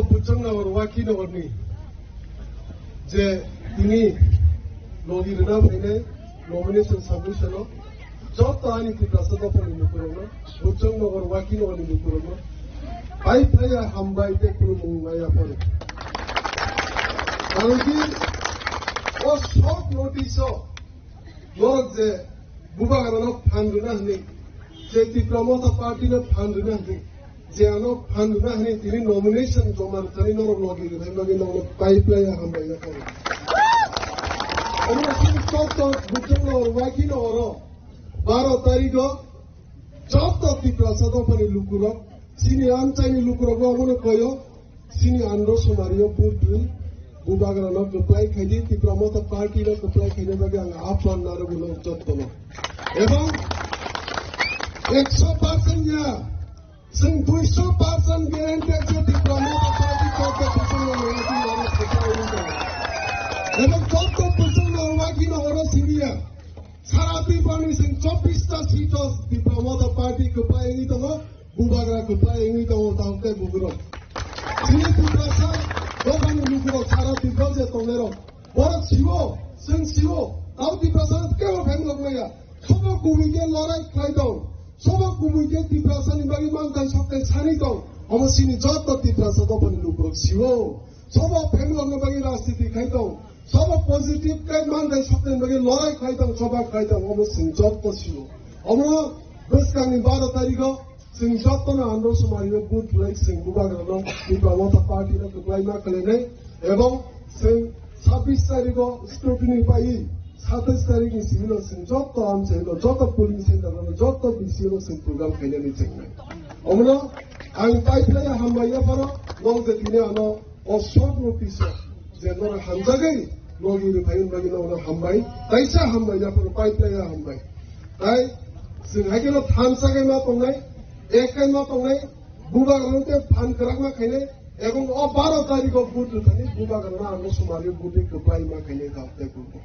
Buchang Nagar Waki Nagar ni je tini logi rwna phainai nomination submission o joto ani Tiprasa dophani lukurokno, Buchang Nagar Waki Nagar ni lukurokno pai phaiya hambai tei khulumung maya phano. Karon ki o short notice o norok je Bubagrano phan rwna hwnwi, je Tipra Motha Party no phan rwna hwnwi, je ano phan rwna hwnwi tini nomination joma rwthani norok logi rwthani bagwi norokno pai phaiya hambai ya kho. Omo chini tok tok Buchang Nagar Waki Nagar o baro tarikh o joto Tiprasa dophani lukurok, chini amchaini lukurokno omono koyo, chini andro sumario vote rwi, Bubagrano kwplai khaidi, Tipra Motha Party no kwplai khaina bagwi ang aphan narwgwino jottono. Ebong ekso percent ya, chwng duiso percent guarantee khe Tipra Motha Party joto Buchang Nagar Waki Nagar o kwplai wngwi tongo. Ebong joto Buchang Nagar Waki Nagar o siniya. Sara Tripura ni sing chobbish ta seat o Tipra Motha Party kwplai wngwi tongo, Bubagra kwplai wngwi tongo, tamo tei bugrok. Chini Tiprasa dophani lukurok sara Tripura je tongnairok, borok siwo, chwng siwo, tamo Tiprasa kebo phenglok maya. Sobo kubui khe lorai khlai tong, sobo kubui khe Tiprasa ni bagwi manthai sokthai sani tong, omo chini joto Tiprasa dophani lukurok siwo. Sobo phenglokna bagwi rajniti khai tong, sobo positive khe manthai sokthai bagwi lorai khai tong, soba khai tong, omo chwng joto sio. Omo bwskangni baro tarikh o chwng jotono andro sumario vote rwlai chwng Bubagrano Tipra Motha Party no kwplai ma khlainai, ebong chwng sabbish tarikh o scrutiny paiwi satais tarikh ni simi no chwng joto amchaino, joto polling center no, joto B C O no chwng program khainani chengnai. Omono ang pai phlai hambai yapharo nong je tini ano o short notice o je norok hamjagwi logi rwphai wng bagwi norokno hambai, taisa hambai, yaphano pai phlaiya hambai. Tai chwng hai kheno thansa khe ma tongnai, ek khe ma tongnai, Bubagrano tei phan kwrak ma khainai, ebong o baro tarikh o vote rwthani Bubagrano ang sumario vote kwplai ma khainai kha tei kurbo.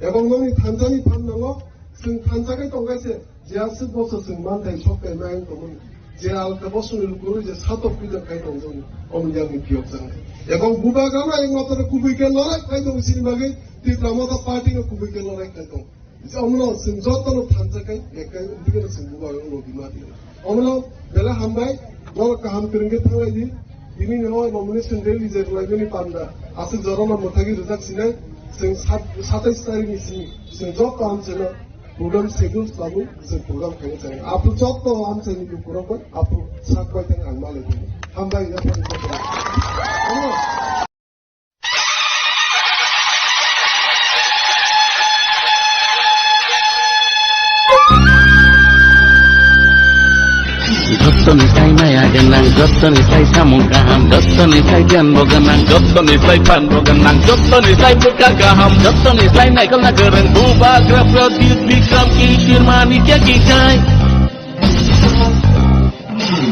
Ebong nokni thansani phan nango, chwng thansa khe tongkha se, je aswk boso chwng manthai sok kai ma wng tongmani, je alka bosongni lukurok je satok puja khai tongjago, omo yakni phiyok changnai. Ebong Bubagrano ekmatro kubui khe lorai khai tong sini bagwi Tipra Motha Party no kubui khe lorai khai tong. Je omono chwng jotono thansa khai, ekai, bikhe chwng Bubagrano logi ma di. Omono belai hambai, norok kaham kwrwng khe thanglai di. Tini ni o nomination rally je rwlaimani panda, aswk jorano mwthagwi rwjak sinai, chwng sat-, satais tarikh ni simi, chwng joto amchaino program schedule swlaiwi chwng program khaina chai. Aphuru joto amchaini lukurok bai aphuru sak bai thang ang malai di. Hambai, yaphang joto. Jottoni sai maya gwnang, jottoni sai samung kaham, jottoni sai giyan bo gwnang, jottoni sai phan bo gwnang, jottoni sai bwkha kaham, jottoni sai naikolna kwrwng Bubagra Pradyut Bikram Kishore Manikya ki jai.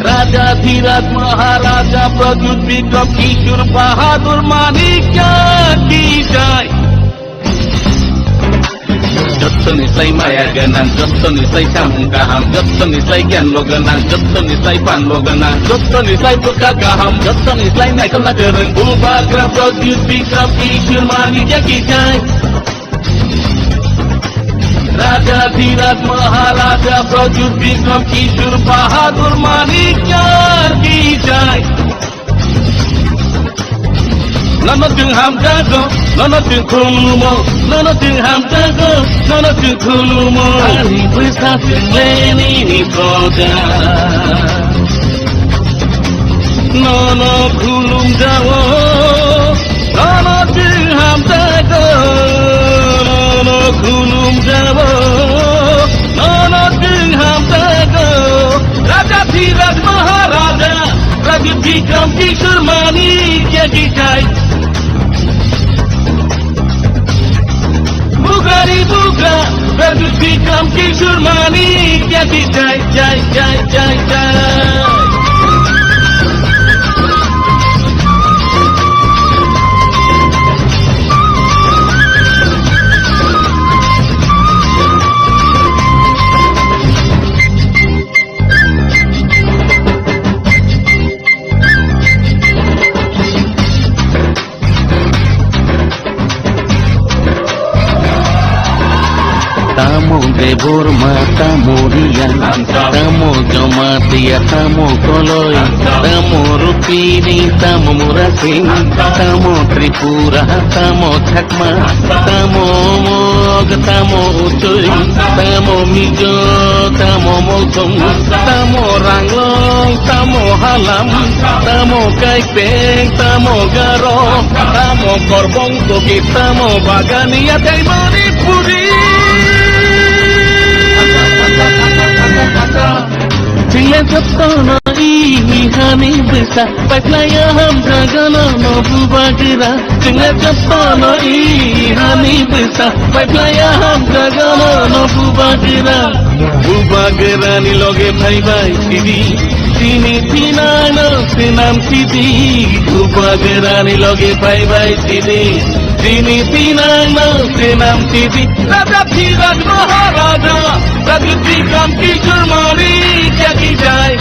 Raja Dhiraj Maharaja Pradyut Bikram Kishore Bahadur Manikya ki jai. Jottoni sai maya gwnang, jottoni sai samung kaham, jottoni sai giyan bo gwnang, jottoni sai phan bo gwnang, jottoni sai bwkha kaham, jottoni sai naikolna kwrwng Bubagra Pradyut Bikram Kishore Manikya ki jai. Raja Dhiraj Maharaja Pradyut Bikram Kishore Bahadur Manikya ki jai. Nono chwng hamjago, nono chwng khulumo, nono chwng hamjago, nono chwng khulumo. Ani bwsa chwng lenini proja. Nono khulumjago, nono chwng hamjago, nono khulumjago, nono chwng hamjago. Raja Dhiraj Maharaja, Raja Bikram Kishore Manikya ki jai. Bugari buga, Pradyut Bikram Kishore Manikya ki jai, jai, jai, jai, jai. Tamo Debbarma, tamo Reang, tamo Jamatia, tamo Koloi, tamo Rupini, tamo Murasing, tamo Tripura, tamo Chakma, tamo Mog, tamo Utui, tamo Mizo, tamo Molsong, tamo Ranglong, tamo Halam, tamo Kaipeng, tamo Garo, tamo Korbong Togi, tamo Bagania, tei Manipuri. Chwngla jotono i hani bwsa, paiphlaiya hamjagano no bubagra. Chwngla jotono i hani bwsa, paiphlaiya hamjagano no bubagra. Bubagrani loge phaibai sidi, chini thinangno swnam sidi. Bubagrani loge phaibai sidi, chini thinangno swnam sidi. Raja Dhiraj Maharaja, Raja Bikram Kishore Manikya ki jai.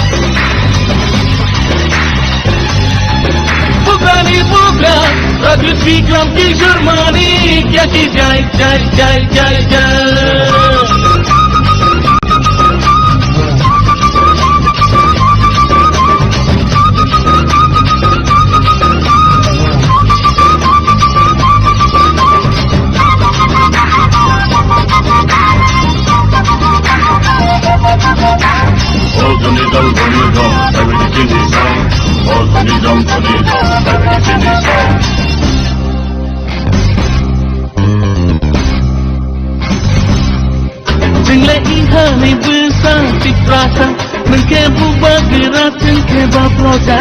Bugrani bugra, Raja Bikram Kishore Manikya ki jai, jai, jai, jai, jai. All the needle, the needle, everything is on. All the needle, the needle, everything is on. Chwngla ihani bwsa Tiprasa, nwngkhe bubagra, chwngkhe ba proja.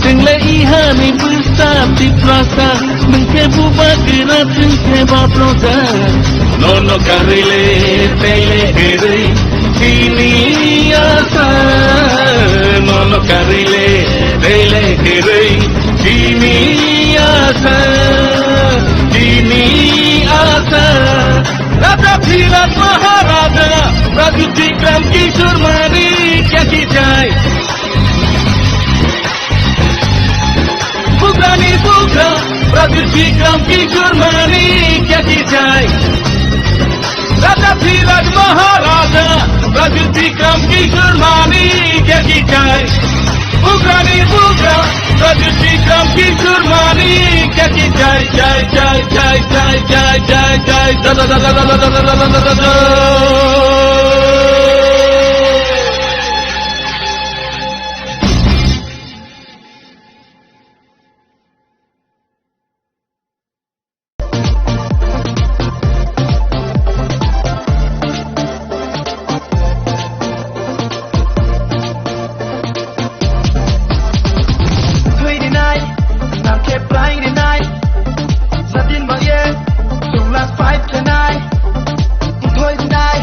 Chwngla ihani bwsa Tiprasa, nwngkhe bubagra, chwngkhe ba proja. Nono karwi le, tei le kwrwi, chini asa. Nono karwi le, tei le kwrwi, chini asa, chini asa. Raja Dhiraj Maharaja, Raja Bikram Kishore Manikya ki jai. Bugrani bugra, Raja Bikram Kishore Manikya ki jai. Raja Dhiraj Maharaja, Raja Bikram Kishore Manikya ki jai. Bugrani bugra, Raja Bikram Kishore Manikya ki jai, jai, jai. Thwi rinai, nang khe plai rinai. Sadin ba ye, chwngla fight khenai. Thwi rinai,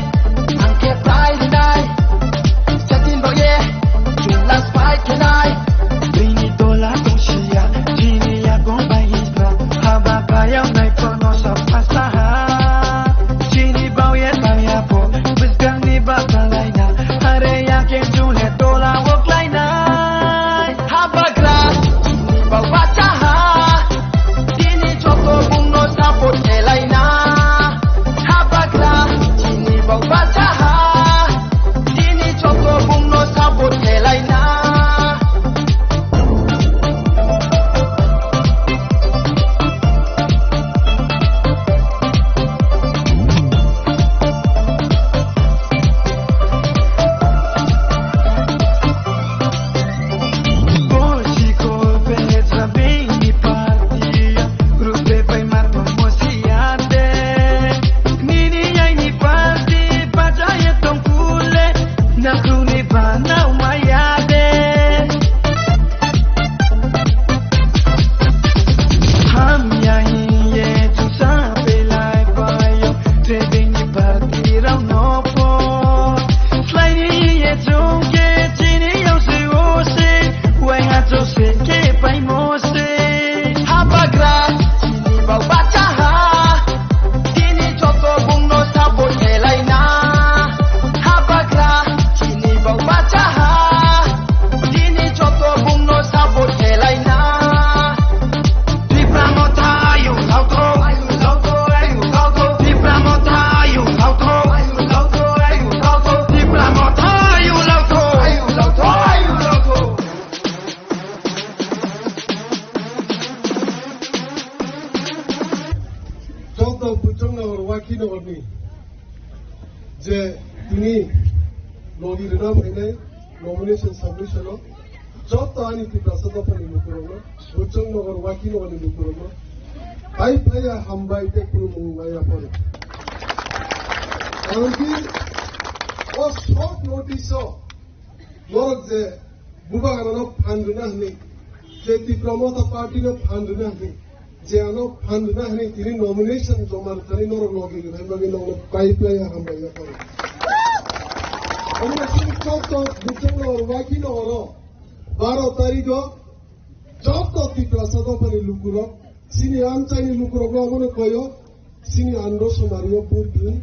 Buchongnagar Wakinagarni je tini logi rwna phainai nomination submission o joto ani Tiprasa dophani lukurokno, Buchongnagar Wakinagarni lukurokno pai phaiya hambai tei khulumung maya phano. Karon ki o short notice o norok je Bubagrano phan rwna hwnwi, je Tipra Motha Party no phan rwna hwnwi, je ano phan rwna hwnwi tini nomination joma rwthani norok logi rwthani bagwi norokno pai phaiya hambai ya phano. Omo chini joto Buchongnagar Wakinagar o baro tarikh o joto Tiprasa dophani lukurok, chini amchaini lukurokno omono koyo, chini andro somario vote rwwi,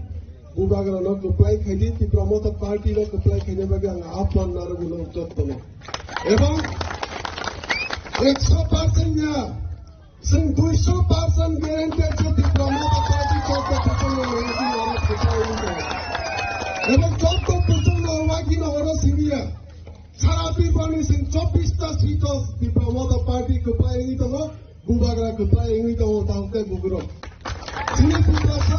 Bubagrano kwplai khaidi, Tipra Motha Party no kwplai khaina bagwi ang aphan narwgwino jotono. Ebong ekso percent ya, chwng duiso percent guarantee je Tipra Motha Party joto Buchongnagar Wakinagar o kwplai wngwi tongo. Ebong joto Buchongnagar Wakinagar o simi ya. Sara Tripura ni sing chobbish ta seat o Tipra Motha Party kwplai wngwi tongo, Bubagra kwplai wngwi tongo, tamo khe bukurok. Chini Tiprasa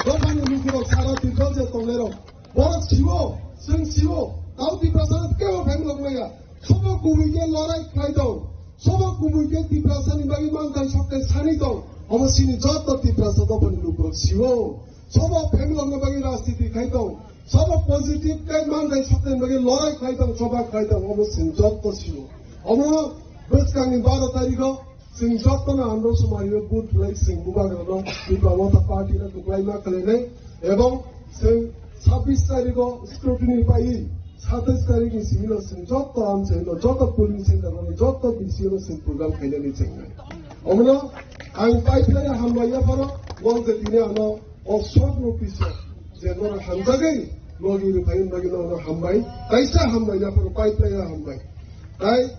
dophani lukurok sara Tripura je tongnairok. Borok siwo, chwng siwo, tamo Tiprasa no kebo phai mwlok maya. Sobo kubui khe lorai khlai tong. Sobo kubui khe Tiprasa ni bagwi manthai sokthai sani tong. Omo chini joto Tiprasa dophani lukurok siwo. Sobo family rokni bagwi rajniti khai tong, sobo positive khe manthai sokthai bagwi lorai khai tong, choba khai tong, omo chwng joto sio. Omo bwskangni baro tarikho chwng jotono andro somario vote rwlai chwng Bubagrano Tipra Motha Party no kwplai ma khlainai, ebong chwng sabbish tarikho scrutiny paiwi satais tarikni simi no chwng joto amchaino, joto polling center rokno, joto B C O no chwng program khainani chengnai. Omono ang pai phai hambai yapharo, bo je tini ano o short notice o je norok hamjagwi logi rwphai bagwi norokno hambai, taisa hambai yapharo pai phai hambai. Tai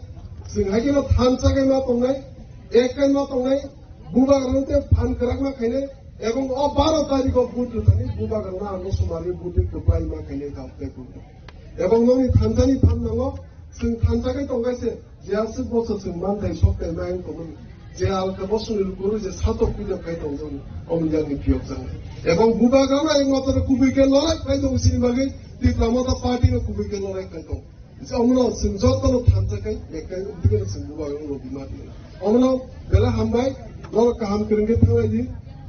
chwng hai kheno thansa khe ma tongnai, ek khe ma tongnai, Bubagrano tei phan kwrak ma khainai, ebong o baro tarikho vote rwthani Bubagrano ano somari vote kwplai ma khainai tamo tei kunu. Ebong nokni thansani phan nango, chwng thansa khe tongkha se, je aswk bosor chwng manthai sok tei ma wng tongmani, je alka bosongni lukurok je satok puja khai tongmani, omo yakni phiyok changnai. Ebong Bubagrano ekmatro kubui khe lorai khai tong sini bagwi Tipra Motha Party no kubui khe lorai khai tong. Omono chwng jotono thansa khai, ek khai, umtwi kheno chwng Bubagrano logi ma twi. Omono belai hambai, norok kaham kwrwng khe thanglai di.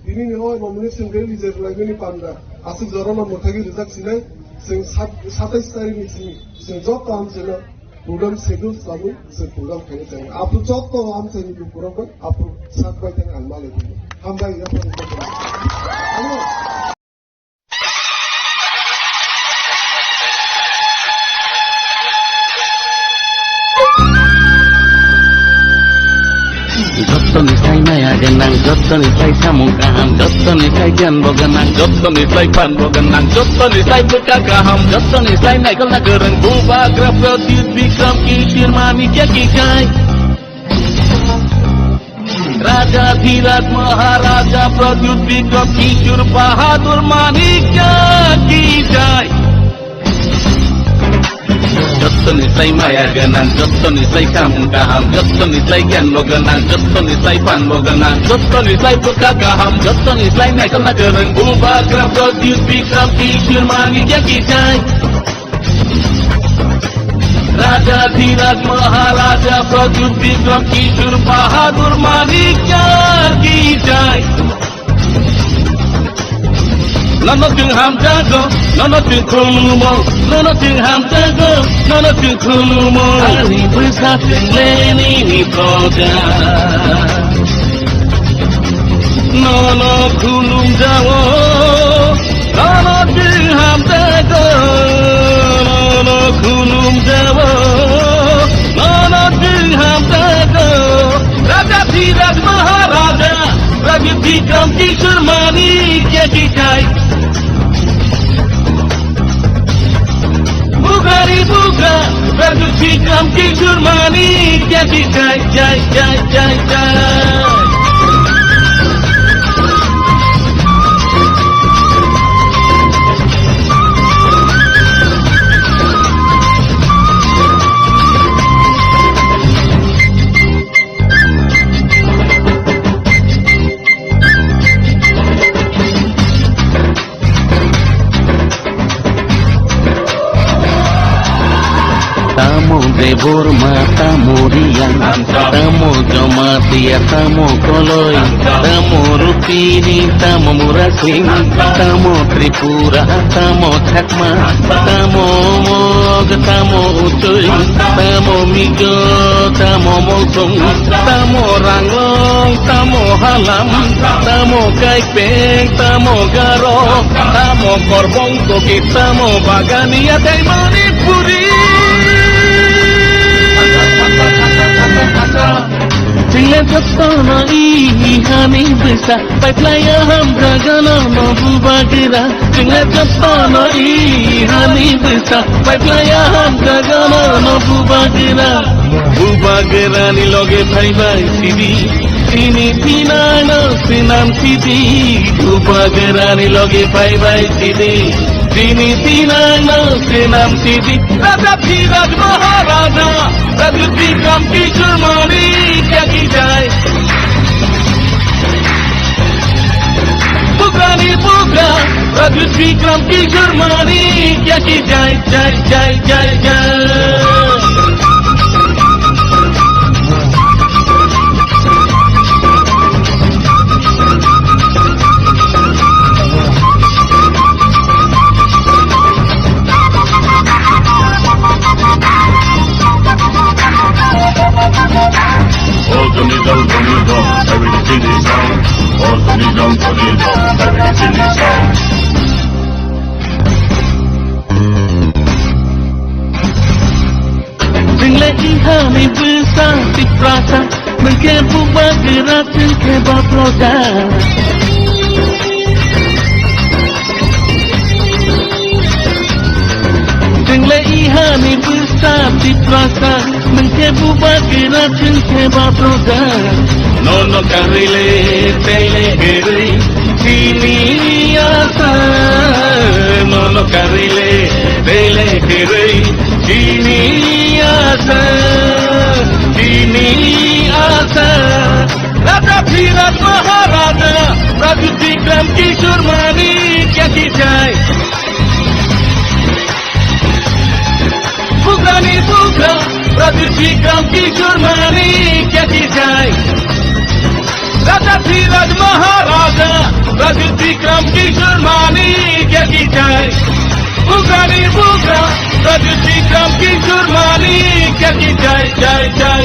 Tini ni o nomination rally je rwlaimani panda, aswk jorano mwthagwi rijak sinai, chwng sat-, satais tarikh ni simi, chwng joto amchaino program schedule chalwi, chwng program khaina chengna. Aphuru joto amchaini lukurok bai, aphuru sak bai thang ang malai di. Hambai, yaphang. Jottoni sai maya gwnang, jottoni sai samung kaham, jottoni sai giyan bo gwnang, jottoni sai phan bo gwnang, jottoni sai bwkha kaham, jottoni sai naikolna kwrwng Bubagra Pradyut Bikram Kishore Manikya ki jai. Raja Dhiraj Maharaja Pradyut Bikram Kishore Bahadur Manikya ki jai. Jottoni sai maya gwnang, jottoni sai samung kaham, jottoni sai giyan bo gwnang, jottoni sai phan bo gwnang, jottoni sai bwkha kaham, jottoni sai naikolna kwrwng Bubagra Pradyut Bikram Kishore Manikya ki jai. Raja Dhiraj Maharaja Pradyut Bikram Kishore Bahadur Manikya ki jai. Nono chwng hamjago, nono chwng khulumo, nono chwng hamjago, nono chwng khulumo. Ani bwsa chwng leni ni proja. Nono khulumjago, nono chwng hamjago, nono khulumjago, nono chwng hamjago. Raja Dhiraj Maharaja, Raja Bikram Kishore Manikya ki jai. Bugari buga, Raja Bikram Kishore Manikya ki jai, jai, jai, jai, jai. Debbarma tamo Reang, tamo Jamatia, tamo Koloi, tamo Rupini, tamo Murasing, tamo Tripura, tamo Chakma, tamo Mog, tamo Uchoi, tamo Mizo, tamo Mosong, tamo Ranglong, tamo Halam, tamo Kaipeng, tamo Garo, tamo Korbong Kogi, tamo Bagania tei Manipuri. Chwngno jotono i hani bwsa, paiplaiya hamjagano no bubagra. Chwngno jotono i hani bwsa, paiplaiya hamjagano no bubagra. Bubagrani loge phaibai sidi, chini thinangno swnam sidi. Bubagrani loge phaibai sidi, chini thinangno swnam sidi. Raja Dhiraj Maharaja, Raja Bikram Kishore Manikya ki jai. Bugrani bugra, Raja Bikram Kishore Manikya ki jai, jai, jai, jai, jai. All the middle, the middle, everything is down. All the middle, the middle, everything is down. Chwngno i hani bwsa Tiprasa, nwng khe bubagra chwng khe baproja. Chwngno i hani bwsa Tiprasa, nwng khe bubagra chwng khe baproja. Nono karwi le tei le kwrwi chini asa. Nono karwi le tei le kwrwi chini asa. Chini asa. Raja Dhiraj Maharaja, Raja Bikram Kishore Manikya ki jai. Bugrani bugra, Raja Bikram Kishore Manikya ki jai. Raja Dhiraj Maharaja, Raja Bikram Kishore Manikya ki jai. Bugrani bugra, Raja Bikram Kishore Manikya ki jai, jai, jai.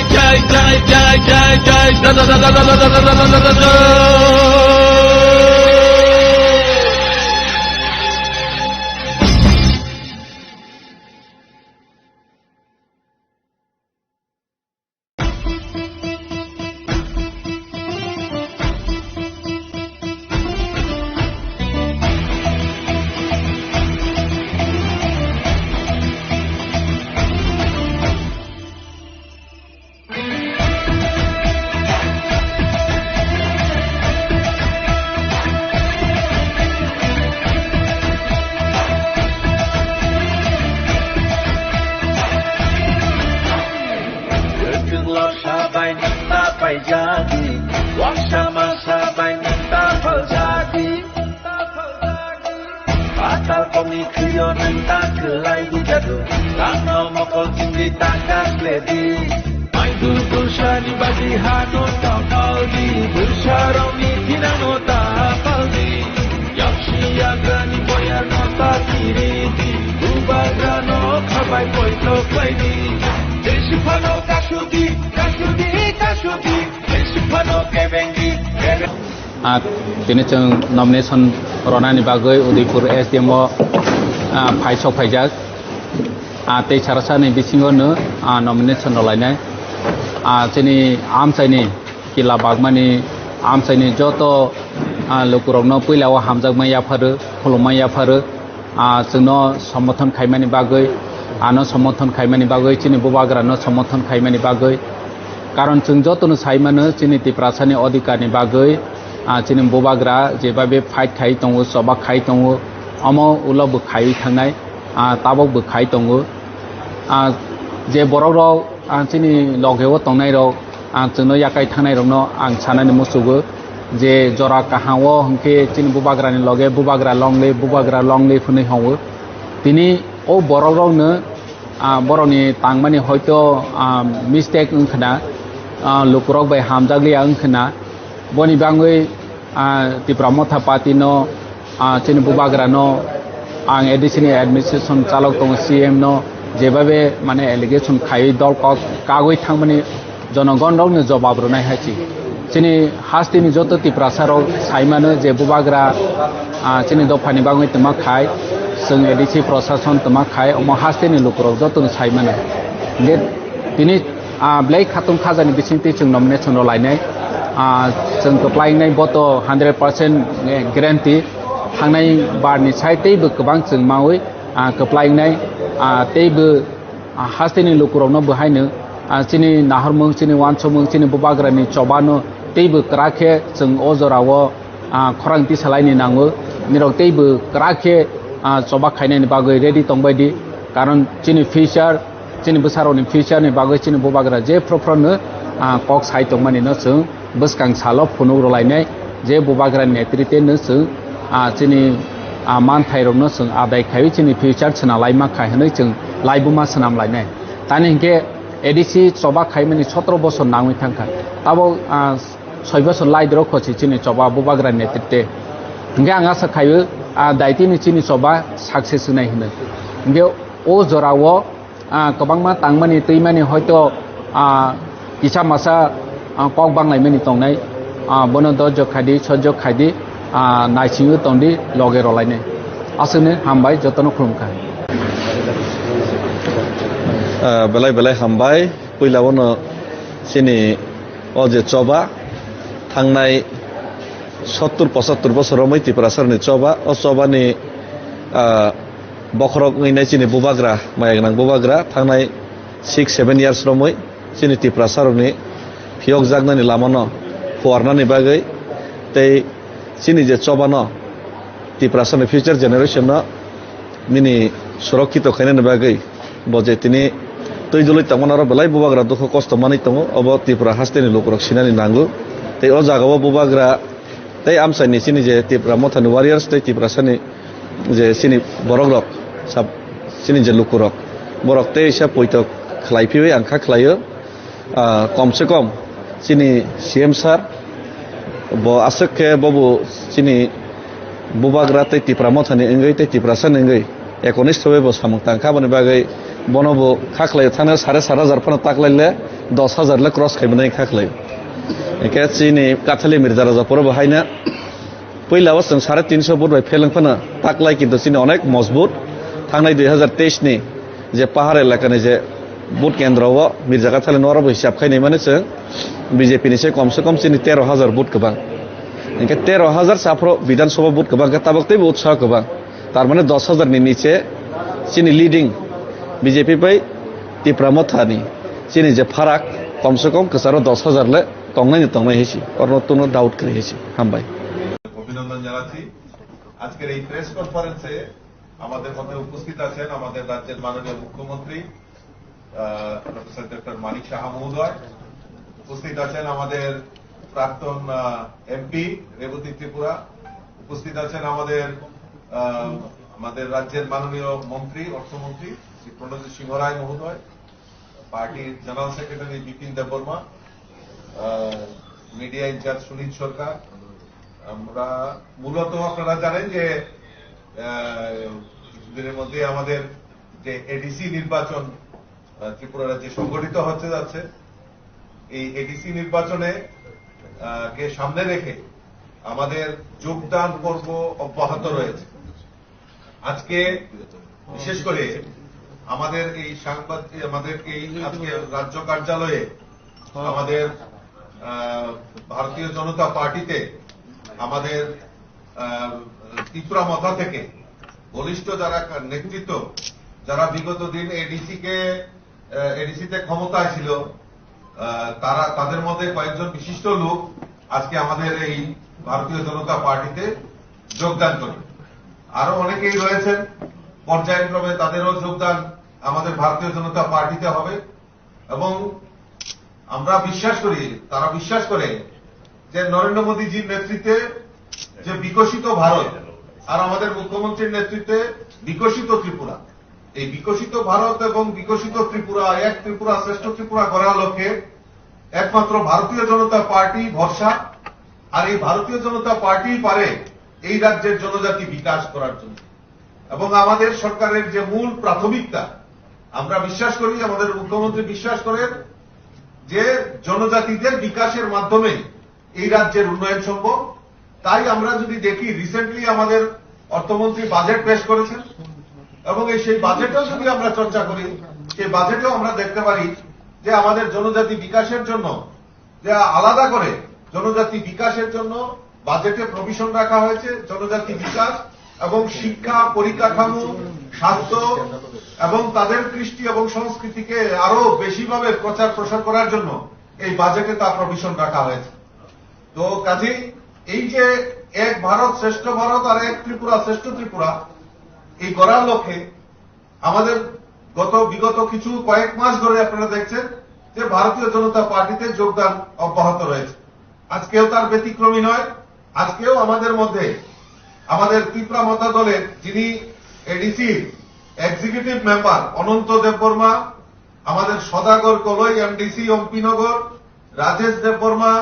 Kwchwng lorsa bai nwng ta paijadi, waksa masa bai nwng ta phaljadi. Patal kokni khwio nwng ta kwlai di jadu, tangno mokol chingwi ta kasledi. Maidu bwsani bagwi hano ta paldi, bwsarokni thinangno ta paldi. Yaksi yagrani boyarno ta kiridi, bubagrano khabai poito khlaidi. Jesiphano kasudi, kasudi, kasudi, jesiphano kebengdi, kebeng- Ah, tini chwng nomination ronani bagwi Udaipur S D M o, ah, phai sok phaijak. Ah, tei sarasani bisingo no, ah, nomination rwlainai. Ah, chini amchaini kila bagmani amchaini joto, ah, lukurokno puila o hamjakma yapharo, khulumma yapharo. Ah, chwngno somorthon khaimani bagwi, ano somorthon khaimani bagwi, chini bubagrano somorthon khaimani bagwi. Karon chwng jotono sai mano, chini Tiprasani odhikarni bagwi, ah, chini bubagra jebabe fight khai tongo, choba khai tongo, omo ulo bo khaiwi thangnai, ah, tabok bo khai tongo. Ah, je borokrok, ah, chini logeo tongnairok, ang chwngno yakai thangnairokno ang sanani muchugo je jora kaham o hwnkhe chini bubagrani loge bubagra longle, bubagra longle hwnwi hwngo. Tini o borokrokno Ah, borokni tangmani hoito, ah, mistake wngkhwna, ah, lukurok bai hamjakliya wngkhwna, boni bangwi, ah, Tipra Motha Party no, ah, chini bubagra no, ang A D C ni administration chalok tongo, C M no jebabe mane allegation khaiwi dol kok kagwi thangmani jonogon rokni jobab rwnai hai se. Chini hasteni joto Tiprasa rok sai mano je bubagra, ah, chini dophani bagwi twma khai, chwng A D C prosason twma khai, omo hasteni lukurok jotono sai mano. Hingke tini, ah, belai khatung khajani bisingtwi chwng nomination rw lainai, ah, chwng kwplai wngnai boto hundred percent guarantee, thangnai barni sai teibo kwbang chwng maui, ah, kwplai wngnai, ah, teibo, ah, hasteni lukurokno bo haino, ah, chini nahormung, chini wansukmung, chini bubagrani chobano teibo kwrak khe chwng o jorao, ah, khorang tisalaini nango. Nirok teibo kwrak khe, ah, choba khainani bagwi ready tongbaidi, karon chini future, chini bwsarokni future ni bagwi chini bubagra je phro phrono, ah, kok sai tongmani no chwng bwskang salo phunuk rwlainai je bubagra netrite no chwng, ah, chini, ah, manthairokno chwng adai khaiwi chini future swnam laima khai hwnwi chwng laibuma swnam lainai. Tani hinkhe A D C choba khaimani sotro bosor nangwi thangkha. Tabok, ah, soi bosor laidrok khosi chini choba bubagra netrite. Hinkhe ang asa khaio, ah, daitini chini choba success wngnai hwnwi. Hinkhe o jorao ah, kwbangma tangmani twimani hoito, ah, kisa masa, ah, kok banglaimani tongnai, ah, bono dojok khaidi, sojok khaidi, ah, naisingwi tongdi, loge rwlainai. Aswkni hambai, jotono khulumkha. Ah, belai belai hambai. Puila bono chini o je choba thangnai sottur pochattur bosor romwi Tiprasarni choba, o chobani, ah, bokhorok wngwi nai chini bubagra, maya gwnang bubagra, thangnai six seven years romwi chini Tiprasarokni phiyokjaknani lamano phuarnani bagwi tei chini je chobano Tiprasarni future generation no nini sorokkito khainani bagwi bo je tini twi dului tongmani oro belai bubagra dukhu kosto manwi tongo, obo Tripura hasteni lukurok sinani nango. Tei o jagao bubagra tei amchaini chini je Tipra Mothani warriors tei Tiprasani je chini borokrok, sab-, chini je lukurok, borok teisa poito khlai phiwi ang kha khlaio, ah, kom se kom chini C M sir bo aswk khe bobo chini bubagra tei Tipra Mothani wngwi tei Tiprasani wngwi ekonistho bai bo samung tang kha, aboni bagwi bono bo kha khlaio, thangnaio sare sat hajar phano taklaile dos hajar le cross khaimani kha khlaio. Hingkhe chini Kathali Mirza Raja poro bo haina. Puila o chwng sare tinso vote bai pheleng phano taklai, kintu chini onek mojbut. Thangnai dui hajar teis ni je pahar elakani je vote kendro o Mirza Kathali no oro bo hisab khainai mani chwng B J P ni se kom se kom chini tero hajar vote kwbang. Hingkhe tero hajar sa phoro Bidhan Sabha vote kwbang khe tabok teibo utsaho kwbang. Tar mane dos hajar ni niche chini leading B J P bai Tipra Motha ni chini je pharak kom se kom kwcharo dos hajar le tongnai ni tongnai hai si. Oro no tono doubt kwrwi hai si. Hambai. অভিনন্দন জানাচ্ছি। আজকের এই প্রেস কনফারেন্সে আমাদের মধ্যে উপস্থিত আছেন আমাদের রাজ্যের মাননীয় মুখ্যমন্ত্রী, আহ, প্রফেসর ডক্টর মানিক সাহা মহোদয়, উপস্থিত আছেন আমাদের প্রাক্তন, আহ, এমপি রেবতী ত্রিপুরা, উপস্থিত আছেন আমাদের, আহ, আমাদের রাজ্যের মাননীয় মন্ত্রী, অর্থমন্ত্রী শ্রী প্রণজিৎ সিংহ রায় মহোদয়, পার্টির জেনারেল সেক্রেটারি বিপিন দেববর্মা, আহ, মিডিয়া ইনচার্জ সুনীল সরকার। আমরা মূলত, আপনারা জানেন যে, আহ, কিছুদিনের মধ্যে আমাদের যে এডিসি নির্বাচন, আহ, ত্রিপুরা রাজ্যে সংগঠিত হতে যাচ্ছে, এই এডিসি নির্বাচনে, আহ, কে সামনে রেখে আমাদের যোগদান পর্ব অব্যাহত রয়েছে। আজকে বিশেষ করে আমাদের এই সাংবাদ-, আমাদের এই আজকে রাজ্য কার্যালয়ে আমাদের, আহ, ভারতীয় জনতা পার্টিতে আমাদের, আহ, ত্রিপুরা মথা থেকে বলিষ্ঠ যারা কা-, নেতৃত্ব, যারা বিগত দিন এডিসি কে, আহ, এডিসিতে ক্ষমতায় ছিল, আহ, তারা, তাদের মধ্যে কয়েকজন বিশিষ্ট লোক আজকে আমাদের এই ভারতীয় জনতা পার্টিতে যোগদান করবে। আরো অনেকেই রয়েছেন, পর্যায়ক্রমে তাদেরও যোগদান আমাদের ভারতীয় জনতা পার্টিতে হবে এবং আমরা বিশ্বাস করি, তারা বিশ্বাস করে যে নরেন্দ্র মোদীজির নেতৃত্বে যে বিকশিত ভারত আর আমাদের মুখ্যমন্ত্রীর নেতৃত্বে বিকশিত ত্রিপুরা, এই বিকশিত ভারত এবং বিকশিত ত্রিপুরা, এক ত্রিপুরা, শ্রেষ্ঠ ত্রিপুরা গড়ার লক্ষ্যে একমাত্র ভারতীয় জনতা পার্টি ভরসা। আর এই ভারতীয় জনতা পার্টি পারে এই রাজ্যের জনজাতি বিকাশ করার জন্য। এবং আমাদের সরকারের যে মূল প্রাথমিকতা, আমরা বিশ্বাস করি, আমাদের মুখ্যমন্ত্রী বিশ্বাস করেন যে জনজাতিদের বিকাশের মাধ্যমে এই রাজ্যের উন্নয়ন সম্ভব। তাই আমরা যদি দেখি, রিসেন্টলি আমাদের অর্থমন্ত্রী বাজেট পেশ করেছেন এবং এই সেই বাজেটও যদি আমরা চর্চা করি, সেই বাজেটেও আমরা দেখতে পারি যে আমাদের জনজাতি বিকাশের জন্য যে আলাদা করে জনজাতি বিকাশের জন্য বাজেটে প্রভিশন রাখা হয়েছে, জনজাতি বিকাশ এবং শিক্ষা, পরিকাঠামো, স্বাস্থ্য এবং তাদের কৃষ্টি এবং সংস্কৃতিকে আরো বেশিভাবে প্রচার প্রসার করার জন্য এই বাজেটে তা প্রভিশন রাখা হয়েছে। তো কাজেই এই যে এক ভারত শ্রেষ্ঠ ভারত আর এক ত্রিপুরা শ্রেষ্ঠ ত্রিপুরা, এই করার লক্ষ্যে আমাদের গত, বিগত কিছু কয়েক মাস ধরে আপনারা দেখছেন যে ভারতীয় জনতা পার্টিতে যোগদান অব্যাহত রয়েছে। আজকেও তার ব্যতিক্রমী নয়। আজকেও আমাদের মধ্যে আমাদের তিপ্রা মথা দলের যিনি ADC executive member Ananta Debbarma, আমাদের Sadagar Kalai MDC Ampinagar, Rajesh Debbarma,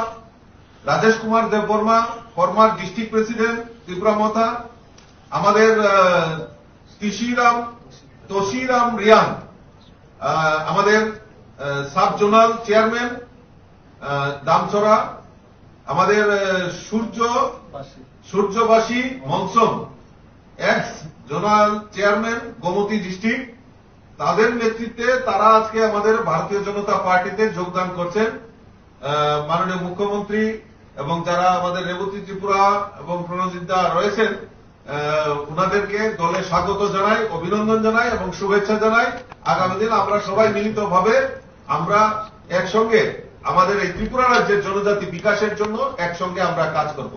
Rajesh Kumar Debbarma, former district president Tipra Motha, আমাদের আহ, তিশিরাম তশিরাম রিয়াং, আহ, আমাদের সাব জোনাল চেয়ারম্যান দামছড়া, আমাদের আহ, সূর্য সূর্যবাসী মনসন, ex zonal chairman Gomati district, তাদের নেতৃত্বে তারা আজকে আমাদের ভারতীয় জনতা পার্টিতে যোগদান করছেন। আহ, মাননীয় মুখ্যমন্ত্রী এবং যারা আমাদের রেবতী ত্রিপুরা এবং প্রণজিৎ দা রয়েছেন, আহ, ওনাদেরকে দলে স্বাগত জানাই, অভিনন্দন জানাই এবং শুভেচ্ছা জানাই। আগামী দিন আমরা সবাই মিলিতভাবে আমরা একসঙ্গে আমাদের এই ত্রিপুরা রাজ্যের জনজাতি বিকাশের জন্য একসঙ্গে আমরা কাজ করব।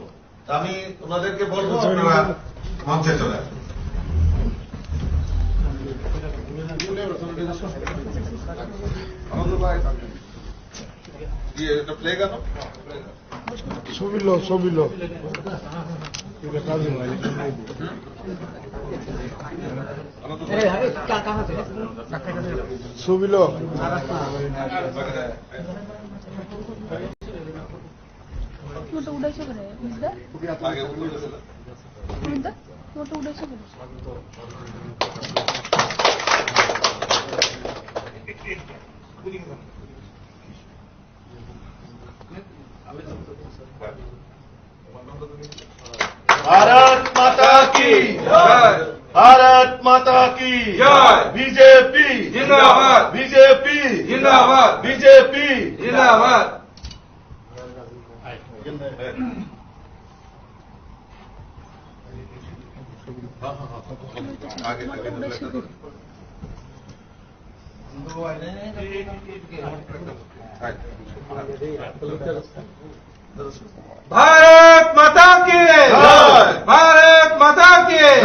আমি ওনাদেরকে বলবো, আপনারা মঞ্চে চলে আসুন। ইয়ে, এটা প্লে গান। ছবি লো, ছবি লো। এটা কাজ হয়। ছবি লো। তোমারটা উঠাইছো কেন, বুঝলে? বুঝলে? তোমারটা উঠাইছো কেন? भारत माता की जय। भारत माता की जय। बीजेपी जिंदाबाद। बीजेपी जिंदाबाद। बीजेपी जिंदाबाद। भारत माता की जय। भारत माता की जय।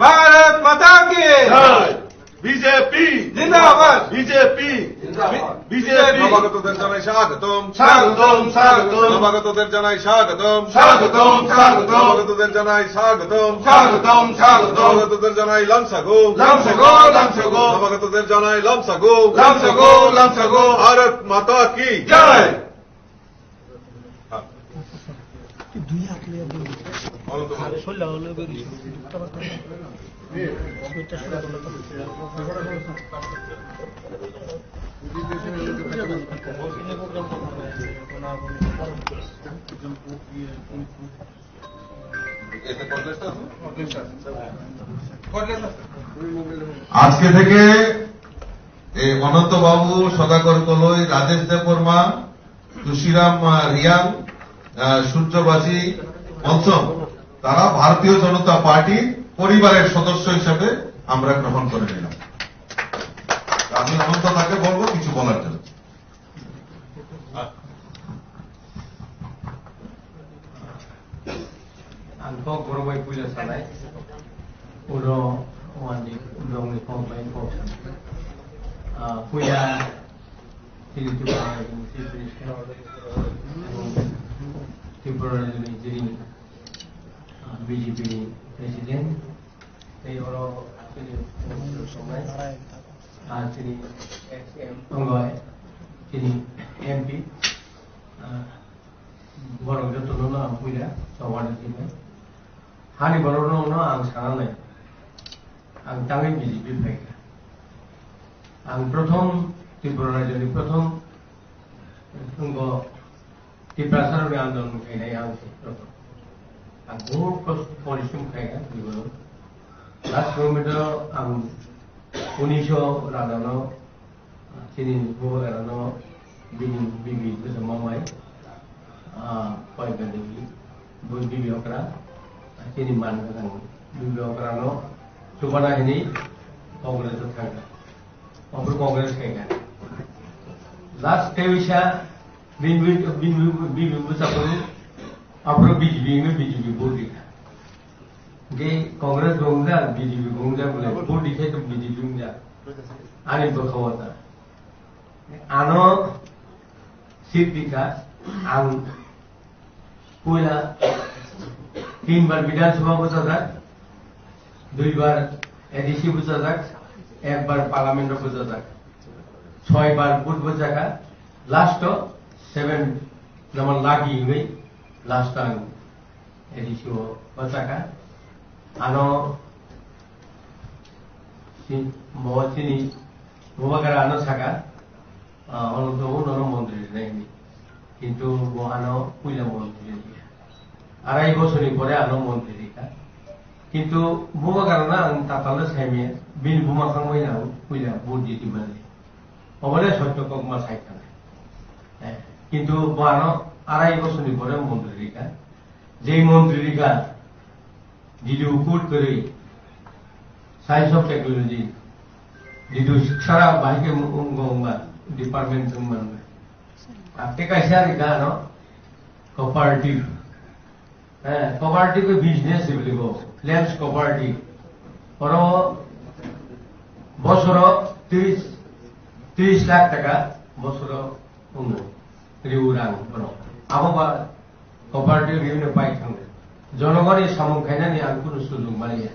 भारत माता की जय। बीजेपी जिंदाबाद। बीजेपी जिंदाबाद। बीजेपি। নবাগতদের জানাই স্বাগতম। স্বাগতম, স্বাগতম। নবাগতদের জানাই স্বাগতম। স্বাগতম, স্বাগতম। নবাগতদের জানাই স্বাগতম। স্বাগতম, স্বাগতম। নবাগতদের জানাই লামসাগো। লামসাগো, লামসাগো। নবাগতদের জানাই লামসাগো। লামসাগো, লামসাগো। ভারত মাতা কি জয়। আজকে থেকে এই অনন্ত বাবু, সদাগর কলই, রাজেশ দেববর্মা, তুশিরাম, আহ, রিয়াং, আহ, সূর্যবাসী মনসন, তারা ভারতীয় জনতা পার্টির পরিবারের সদস্য হিসেবে আমরা গ্রহণ করে নিলাম। আমি অনন্ত তাকে বলবো কিছু বলার জন্য। Ang kok borok bai puila sanai, ulo wani rongni kok bai kok sanai. Ah, puila chini Tripura ni Chief Minister, Tripura ni chini, ah, B J P ni President, tei oro Chini, ah, chini ex M, tongo, chini M P, ah, borok jotono no ang puila, tongwani simi. Hani borok no, no ang sana nai. Ang tangwi B J P phaikha. Ang prothom Tripura rajyoni prothom, tongo, Tiprasa rokni andolon khainai ang se prothom. Ang bahut kosto porishrom khaikha, bibolo. Last moment o ang unisho rajano, chini bubagrano, bini bibi bwsa mamai, ah, Paibani bo bibi okra, chini man gwnang bibi okrano chubana hini Congress o thangkha. Obo Congress khaikha. Last tei wisa bini, bini, bini bwsakoro aphuru B J P hwnwi B J P vote rikha. Hwnkhe Congress bo wngjak, B J P bo wngjak bole, vote rikhe to B J P wngjak. Ani bwkha o ta. Ano seat rikha, ang puila tinbar Bidhan Sabha bwchajak, duibar A D C bwchajak, ekbar Parliament o bwchajak, soibar vote bwchakha, last o seven number lucky hwnwi last o ang A D C o bwchakha. Ano si-, bo chini bubagra ano saka, ah, ono to uno no montri rinai hwnwi. Kintu bo ano puila montri rikha. Arai bosorni pore ano montri rikha. Kintu bubagrano ang tatalno saimaya, bini buma khangbai ang puila vote jiti mani. Obole sotto kokma saikha. Eh, kintu bo ano arai bosorni pore montri rikha. Jei montri rikha, Didu kut kwrwi, Science of Technology, Didu sara bahai khe wng-, wngma department wngma wngma. Ate kaisa rikha ano cooperative. Eh, cooperative business hibiligo, Lens Cooperative. Oro bosoro tris, tris lakh taka bosoro wngo. Riu rang bono. Abo ba cooperative riu no pai thang. Jonogoni samung khainani ang kunu sujung maliya.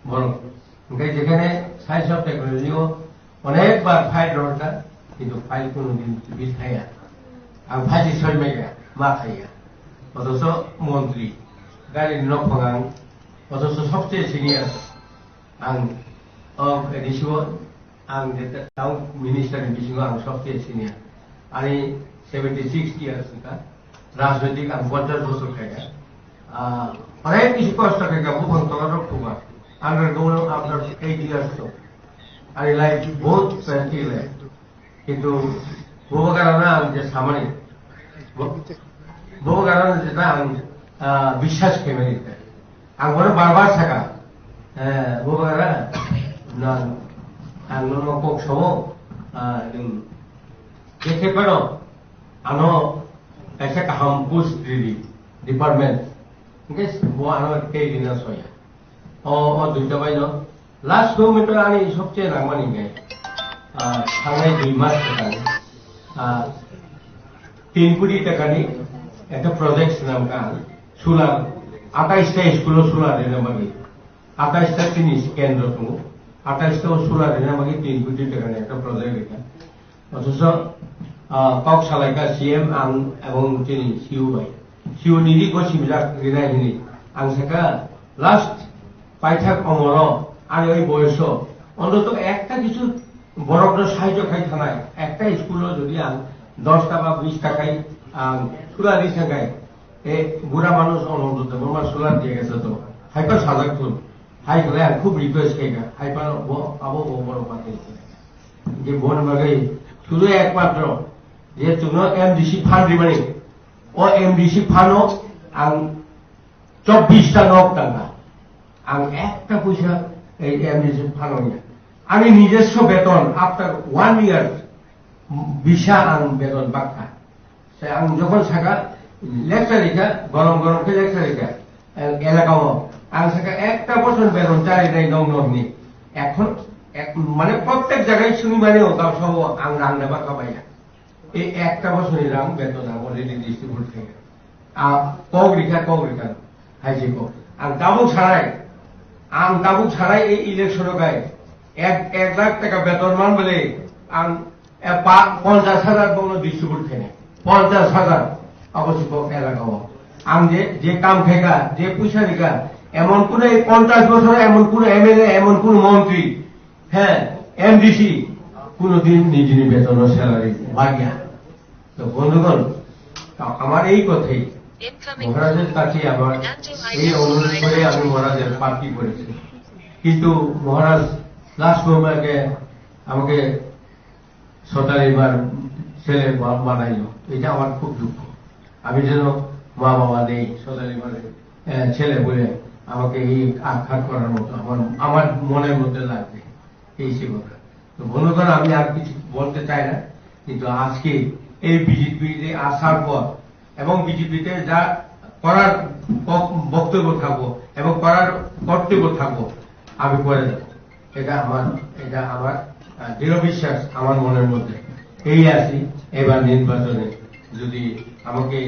Bono. Hingke jekhane Science of Technology o onek bar fight rorkha, kintu fight kunu din bisaya. Ang phaji soi mega, ma khaya. Otoso montri, gari no phongang, otoso sobse senior. Ang, o, A D C o, ang jeta town minister ni bisingo ang sobse senior. Ani seventy six years wngkha. Rajnoitik ang ponchash bosor khaikha. Ah, onek bisi kosto khaikha, buphang tola rok thuma. Under government after eight years to. Ani life bahut painful life. Kintu bubagrano ang je samani, bu-, bubagrano jeta ang, ah, biswas khaimani. Ang bono bar bar saka, eh, bubagra, nang, ang nono kok sobo, ah, nwng je khe phano ano kaisa kaham post ridi department. Hingke bo ano tei rina soya. O, o duita bai no. Last moment o ani sobse nangmani hingke, ah, thangnai dui mas kwtal, ah, tin koti takani ekta project swnam ka solar, atais ta school o solar rina bagwi. Atais ta chini kendro tongo. Atais ta solar rina bagwi tin koti takani ekta project rikha. Othocho, ah, kok salaikha C M ang ebong chini C E O bai. C E O ni ri gosi bijak rinai hini. Ang saka last paithak omoro ani oi boyoso ontoto ekta kichu borokno sahajyo khai thanai. Ekta school o jodi ang dos ta ba bis ta khai ang sula ri sangai, e bura manush ontoto borma sula diya gese to. Haipa sajak thun. Hai khlai ang khub request khaikha. Haipa bo abo bo borok pathai. Je bon bagai sudu ekmatro je chwngno M D C fund rimani, o M D C fund o ang chobbish ta nok tangkha. Ang ekta puisa ei M D C fund o ya. Ani nijoswo beton after one year bisa ang beton bakha. Sai ang jokhon saka lecture rikha, gorom gorom khe lecture rikha, eh, elaka o. Ang saka ekta bochor beton chari nai nong nong ni. Ekhon ek, mane prottek jagai suni mani o gabsa o ang rang daba kabaiya. Ei ekta bochor ni rang beton ang already distribute khe. A kok rikha, kok rikha. Hai se kok. Ang tabuk sarai. Ang tabuk sarai ei election o gai ek, ek lakh taka beton man bole ang, eh, pa-, ponchash hajar bono distribute khainai. Ponchash hajar abo se kok elaka o. Ang je, je kam khaika, je puisa rika, emon kuno ei ponchash bosor emon kuno M L A, emon kuno montri, he, M D C, kuno din nijini betono salary bagya. তো বন্ধুগণ, তো আমার এই কথাই মহারাজের কাছে আমার এই অনুরোধ করে আমি মহারাজের প্রার্থী করেছি। কিন্তু মহারাজ লাস্ট মোমেন্টে আমাকে সতারিমার ছেলে বা-, বানাইলো। এটা আমার খুব দুঃখ। আমি যেন মা বাবা নেই, সতারিমার, আহ, ছেলে বলে আমাকে এই আঘাত করার মতো আমার, আমার মনের মধ্যে লাগবে। এই সে কথা। তো বন্ধুগণ, আমি আর কিছু বলতে চাই না, কিন্তু আজকে এই বিজেপিতে আসার পর এবং বিজেপিতে যা করার ব-, বক্তব্য থাকবো এবং করার কর্তব্য থাকবো, আমি করে যাব। এটা আমার, এটা আমার, আহ, দৃঢ় বিশ্বাস আমার মনের মধ্যে। এই আছি, এবার নির্বাচনে যদি আমাকে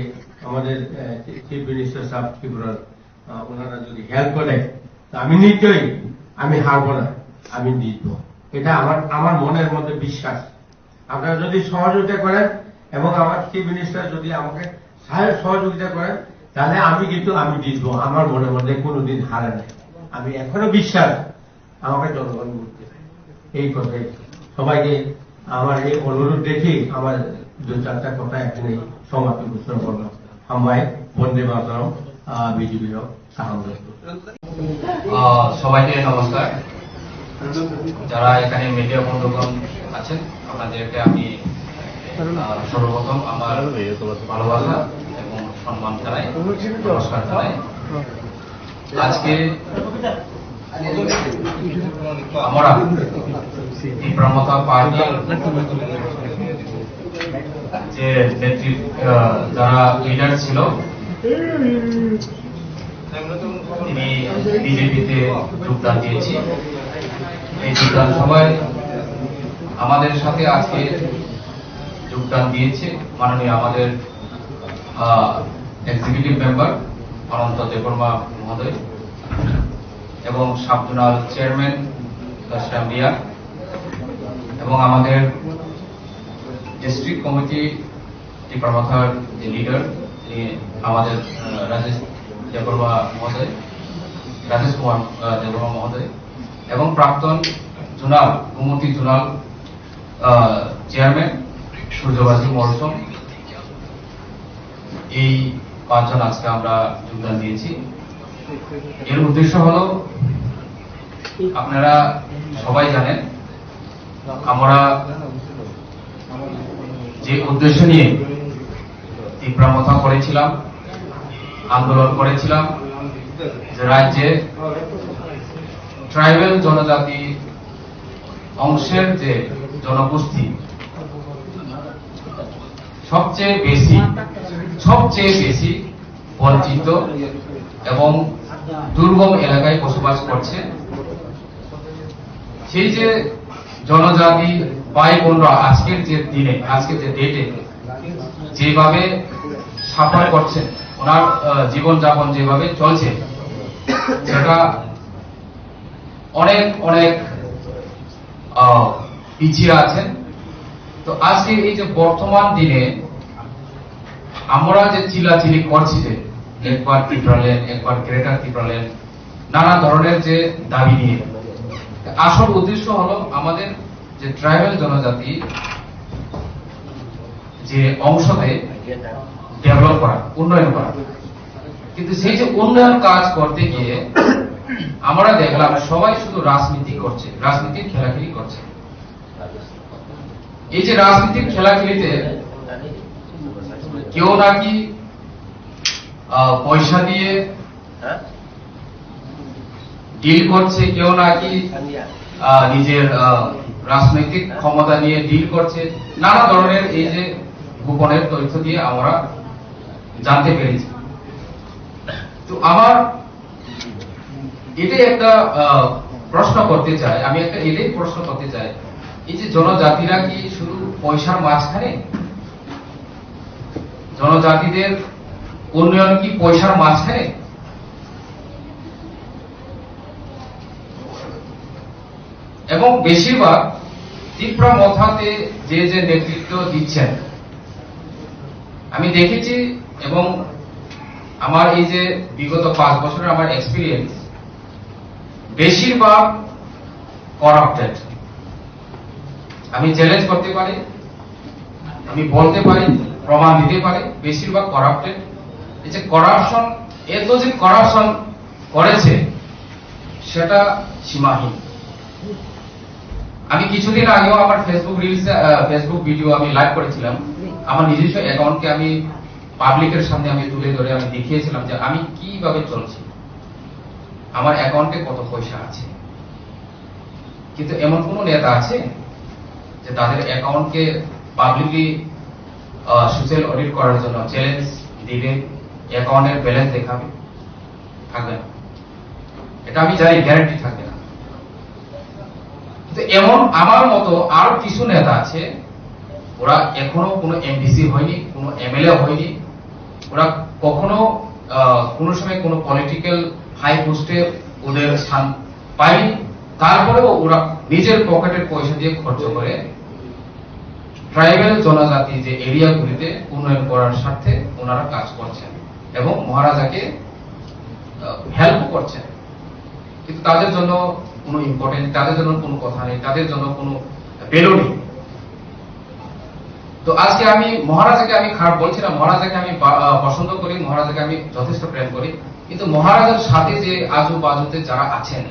আমাদের, আহ, চিফ মিনিস্টার সাহেব ত্রিপুরার, আহ, ওনারা যদি হেল্প করে, তো আমি নিশ্চয়ই, আমি হারবো না, আমি জিতবো। এটা আমার, আমার মনের মধ্যে বিশ্বাস। আপনারা যদি সহযোগিতা করেন এবং আমার চিফ মিনিস্টার যদি আমাকে সাহায্য সহযোগিতা করেন, তাহলে আমি কিন্তু, আমি জিতবো। আমার মনের মধ্যে কোনোদিন হারে নাই। আমি এখনো বিশ্বাস, আমাকে জনগণ ভোট দেবে। এই কথাই সবাইকে আমার এই অনুরোধ রেখে আমার দু চারটা কথা এখানে সমাপ্তি ঘোষণা করলাম। হামবাই, বন্দে মাতরম, আহ, বিজেপি হোক, সাহায্য। আহ, সবাইকে নমস্কার। যারা এখানে মিডিয়া বন্ধুগণ আছেন, আপনাদেরকে আমি, আহ, সর্বপ্রথম আমার ভালোবাসা এবং সম্মান জানাই, নমস্কার জানাই। আজকে আমরা ত্রিপুরা মথা পার্টির যে নেতৃত্ব, আহ, যারা লিডার ছিল, তিনি বিজেপিতে যোগদান দিয়েছি। এই যোগদান সভায় আমাদের সাথে আজকে যোগদান দিয়েছে মাননীয় আমাদের, আহ, এক্সিকিউটিভ মেম্বার অনন্ত দেববর্মা মহোদয় এবং সাব জোনাল চেয়ারম্যান কাশিরাম রিয়া এবং আমাদের ডিস্ট্রিক্ট কমিটি ত্রিপুরা মথার যে লিডার, তিনি আমাদের, আহ, রাজেশ দেববর্মা মহোদয়, রাজেশ কুমার, আহ, দেববর্মা মহোদয় এবং প্রাক্তন জোনাল, গোমতী জোনাল, আহ, চেয়ারম্যান সূর্যবাসী মরসম, এই পাঁচজন আজকে আমরা যোগদান দিয়েছি। এর উদ্দেশ্য হলো, আপনারা সবাই জানেন, আমরা যে উদ্দেশ্য নিয়ে ত্রিপুরা মথা করেছিলাম, আন্দোলন করেছিলাম, যে রাজ্যে ট্রাইবাল জনজাতি অংশের যে জনগোষ্ঠী সবচেয়ে বেশি, সবচেয়ে বেশি বঞ্চিত এবং দুর্গম এলাকায় বসবাস করছে, সেই যে জনজাতি ভাই বোনরা আজকের যে দিনে, আজকের যে ডেটে যেভাবে সাফার করছেন, ওনার, আহ, জীবনযাপন যেভাবে চলছে, সেটা অনেক, অনেক, আহ, পিছিয়ে আছেন। তো আজকে এই যে বর্তমান দিনে আমরা যে চিল্লাচিল্লি করছি, যে একবার ত্রিপুরাল্যান্ড, একবার গ্রেটার ত্রিপুরাল্যান্ড, নানা ধরনের যে দাবি নিয়ে, আসল উদ্দেশ্য হলো আমাদের যে ট্রাইবাল জনজাতি যে অংশতে ডেভেলপ করা, উন্নয়ন করা। কিন্তু সেই যে উন্নয়ন কাজ করতে গিয়ে আমরা দেখলাম সবাই শুধু রাজনীতি করছে, রাজনীতির খেলাখেলি করছে। এই যে রাজনীতির খেলাখেলিতে কেউ নাকি, আহ, পয়সা দিয়ে ডিল করছে, কেউ নাকি, আহ, নিজের, আহ, রাজনৈতিক ক্ষমতা নিয়ে ডিল করছে, নানা ধরনের এই যে গোপনের তথ্য দিয়ে আমরা জানতে পেরেছি। তো আমার এটাই একটা, আহ, প্রশ্ন করতে চাই, আমি একটা এটাই প্রশ্ন করতে চাই, এই যে জনজাতিরা কি শুধু পয়সার মাঝখানে, জনজাতিদের উন্নয়ন কি পয়সার মাঝখানে? এবং বেশিরভাগ তিপ্রা মথাতে যে যে নেতৃত্ব দিচ্ছেন, আমি দেখেছি এবং আমার এই যে বিগত পাঁচ বছরের আমার এক্সপিরিয়েন্স, বেশিরভাগ করাপ্টেড। আমি চ্যালেঞ্জ করতে পারি, আমি বলতে পারি, প্রমাণ দিতে পারি, বেশিরভাগ করাপ্টেড। এই যে করাপশন, এত যে করাপশন করেছে, সেটা সীমাহীন। আমি কিছুদিন আগেও আমার ফেসবুক রিলস, ফেসবুক ভিডিও আমি লাইভ করেছিলাম। আমার নিজস্ব অ্যাকাউন্টকে আমি পাবলিকের সামনে আমি তুলে ধরে আমি দেখিয়েছিলাম যে আমি কিভাবে চলছি, আমার অ্যাকাউন্টে কত পয়সা আছে। কিন্তু এমন কোনো নেতা আছে যে তাদের অ্যাকাউন্টকে পাবলিকলি সোশ্যাল অডিট করার জন্য চ্যালেঞ্জ দিবে, অ্যাকাউন্টের ব্যালেন্স দেখাবে? থাকবে না। এটা আমি জানি, গ্যারান্টি থাকবে না। কিন্তু এমন আমার মতো আরো কিছু নেতা আছে, ওরা এখনো কোনো এমডিসি হয়নি, কোনো এমএলএ হয়নি, ওরা কখনো আহ, কোনো সময় কোনো পলিটিক্যাল হাই পোস্টে ওদের স্থান পায়নি। তারপরেও ওরা নিজের পকেটের পয়সা দিয়ে খরচ করে ট্রাইবাল জনজাতি যে এরিয়াগুলিতে উন্নয়ন করার স্বার্থে ওনারা কাজ করছেন এবং মহারাজাকে হেল্প করছেন। কিন্তু তাদের জন্য কোনো ইম্পর্টেন্স, তাদের জন্য কোনো কথা নেই, তাদের জন্য কোনো ভ্যালু নেই। তো আজকে আমি মহারাজাকে আমি খারাপ বলছি না, মহারাজাকে আমি বা- আহ, পছন্দ করি, মহারাজাকে আমি যথেষ্ট প্রেম করি। কিন্তু মহারাজার সাথে যে আজু বাজুতে যারা আছেন,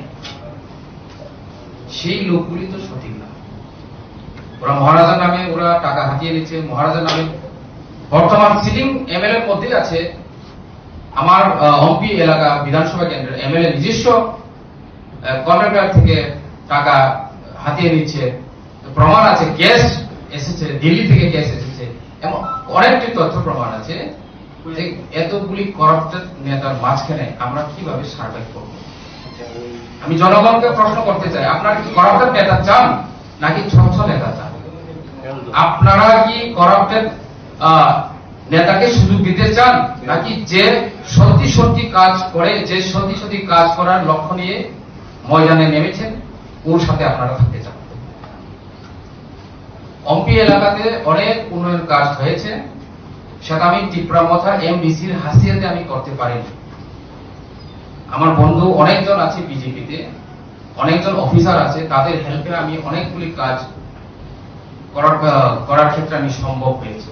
সেই লোকগুলি তো সঠিক না। ওরা মহারাজার নামে ওরা টাকা হাতিয়ে নিচ্ছে, মহারাজার নামে বর্তমান সিটিং এমএলএর মধ্যেই আছে। আমার আহ, অম্পি এলাকা বিধানসভা কেন্দ্রের এমএলএ নিজস্ব কন্ট্রাক্টর থেকে টাকা হাতিয়ে নিচ্ছে, প্রমাণ আছে, ক্যাশ এসেছে, দিল্লি থেকে ক্যাশ এসেছে, এমন অনেকটি তথ্য প্রমাণ আছে যে এতগুলি করাপ্টেড নেতার মাঝখানে আমরা কিভাবে সার্ভাইভ করব? আমি জনগণকে প্রশ্ন করতে চাই, আপনারা কি করাপ্টেড নেতা চান নাকি স্বচ্ছ নেতা চান? আপনারা কি করাপ্টেড নেতাকে সুযোগ দিতে চান নাকি যে সত্যি সত্যি কাজ করে, যে সত্যি সত্যি কাজ করার লক্ষ্য নিয়ে ময়দানে নেমেছেন, ওর সাথে আপনারা থাকতে চান? অম্পি এলাকাতে অনেক উন্নয়ন কাজ হয়েছে, সেটা আমি তিপ্রা মথা এমডিসির হাসিয়াতে আমি করতে পারিনি। আমার বন্ধু অনেকজন আছে বিজেপিতে, অনেকজন অফিসার আছে, তাদের হেল্পে আমি অনেকগুলি কাজ করার আহ, করার ক্ষেত্রে আমি সম্ভব হয়েছে।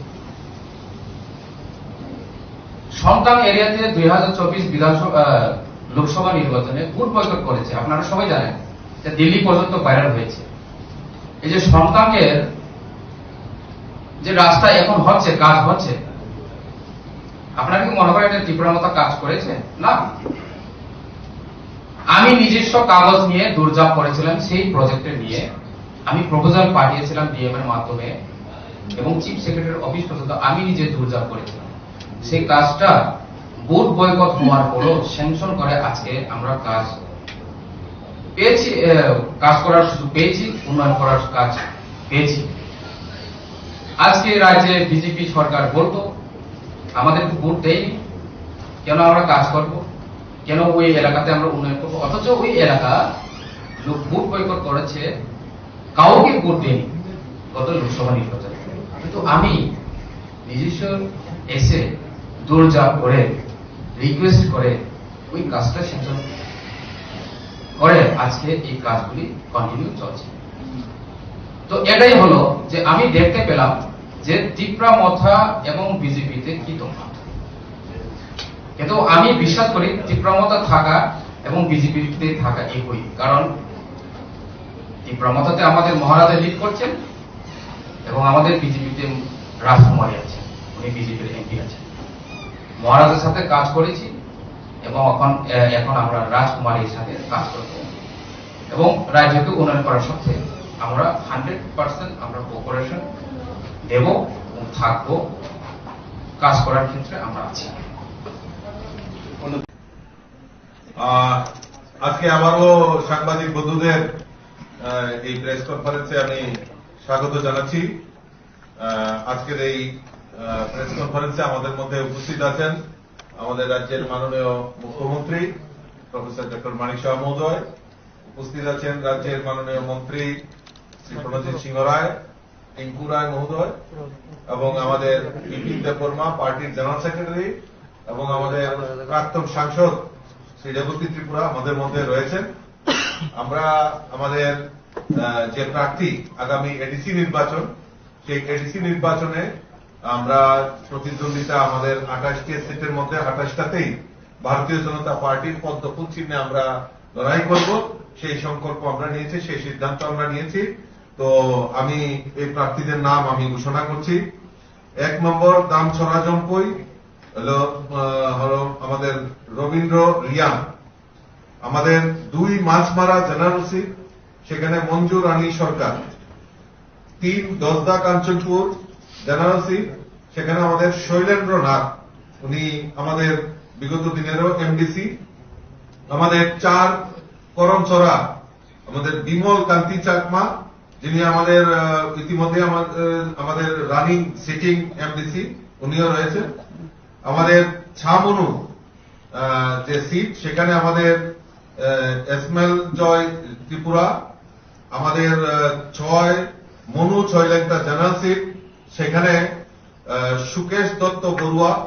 সন্তান এরিয়াতে দুই হাজার চব্বিশ বিধানসভা আহ, লোকসভা নির্বাচনে ভোট বয়কট করেছে, আপনারা সবাই জানেন, এটা দিল্লি পর্যন্ত ভাইরাল হয়েছে। এই যে সন্তানের যে রাস্তা এখন হচ্ছে, কাজ হচ্ছে, আপনারা কি মনে করেন এটা তিপ্রা মথা কাজ করেছে? না। আমি নিজস্ব কাগজ নিয়ে দৌড়ঝাঁপ করেছিলাম সেই প্রজেক্টে নিয়ে, আমি প্রপোজাল পাঠিয়েছিলাম ডিএম এর মাধ্যমে এবং চিফ সেক্রেটারির অফিস পর্যন্ত আমি নিজে দৌড়ঝাঁপ করেছিলাম। সেই কাজটা ভোট বয়কট হওয়ার পরও স্যাংশন করে আজকে আমরা কাজ পেয়েছি, আহ, কাজ করার সুযোগ পেয়েছি, উন্নয়ন করার কাজ পেয়েছি। আজকে রাজ্যে বিজেপি সরকার বলতো, আমাদের তো ভোট দেয়নি, কেন আমরা কাজ করব, কেন ওই এলাকাতে আমরা উন্নয়ন করবো? অথচ ওই এলাকা লোক ভোট বয়কট করেছে, কাউকে ভোট দেয়নি গত লোকসভা নির্বাচনে। কিন্তু আমি নিজস্ব এসে দৌড়ঝাঁপ করে, রিকোয়েস্ট করে ওই কাজটা সেশন করে আজকে এই কাজগুলি কন্টিনিউ চলছে। তো এটাই হলো যে আমি দেখতে পেলাম যে তিপ্রা মথা এবং বিজেপিতে কি তফাৎ। কিন্তু আমি বিশ্বাস করি তিপ্রা মথা থাকা এবং বিজেপিতে থাকা একই, কারণ তিপ্রা মথাতে আমাদের মহারাজা লিড করছেন এবং আমাদের বিজেপিতে রাজকুমারী আছেন, উনি বিজেপির এমপি আছেন। মহারাজের সাথে কাজ করেছি এবং এখন, এ, এখন আমরা রাজকুমারীর সাথে কাজ করব এবং রাজ্যকে উন্নয়ন করার স্বার্থে আমরা হান্ড্রেড পার্সেন্ট আমরা কোঅপারেশন দেব এবং থাকবো, কাজ করার ক্ষেত্রে আমরা আছি। আহ, আজকে আবারও সাংবাদিক বন্ধুদের, আহ, এই প্রেস কনফারেন্সে আমি স্বাগত জানাচ্ছি। আহ, আজকের এই, আহ, প্রেস কনফারেন্সে আমাদের মধ্যে উপস্থিত আছেন আমাদের রাজ্যের মাননীয় মুখ্যমন্ত্রী প্রফেসর ডক্টর মানিক সাহা মহোদয়, উপস্থিত আছেন রাজ্যের মাননীয় মন্ত্রী শ্রী প্রণজিৎ সিংহ রায়, টিঙ্কু রায় মহোদয় এবং আমাদের বিপিন দেববর্মা, পার্টির জেনারেল সেক্রেটারি, এবং আমাদের প্রাক্তন সাংসদ শ্রী রেবতী ত্রিপুরা আমাদের মধ্যে রয়েছেন। আমরা আমাদের, আহ, যে প্রার্থী আগামী এডিসি নির্বাচন, সেই এডিসি নির্বাচনে আমরা প্রতিদ্বন্দ্বিতা আমাদের আঠাশটি সিটের মধ্যে আঠাশটাতেই ভারতীয় জনতা পার্টির পদ্মফুল চিহ্নে আমরা লড়াই করব, সেই সংকল্প আমরা নিয়েছি, সেই সিদ্ধান্ত আমরা নিয়েছি। তো আমি এই প্রার্থীদের নাম আমি ঘোষণা করছি। এক নম্বর দামছড়া জম্পুই হলো, আহ, হলো আমাদের রবীন্দ্র রিয়াং। আমাদের দুই মাছমারা জেনারেল সিট, সেখানে মঞ্জু রানী সরকার। তিন দশদা কাঞ্চনপুর জেনারেল সিট, সেখানে আমাদের শৈলেন্দ্র নাথ, উনি আমাদের বিগত দিনেরও এমডিসি। আমাদের চার করমছড়া, আমাদের বিমল কান্তি চাকমা, যিনি আমাদের, আহ, ইতিমধ্যে আমার-, আহ, আমাদের রানিং সিটিং এমডিসি, উনিও রয়েছেন। আমাদের ছামনু, আহ, যে সিট, সেখানে আমাদের, আহ, এসমেল জয় ত্রিপুরা, আমাদের, আহ, ছয় মনু ছয় লেংটা জেনারেল সিট, সেখানে, আহ, সুকেশ দত্ত বড়ুয়া,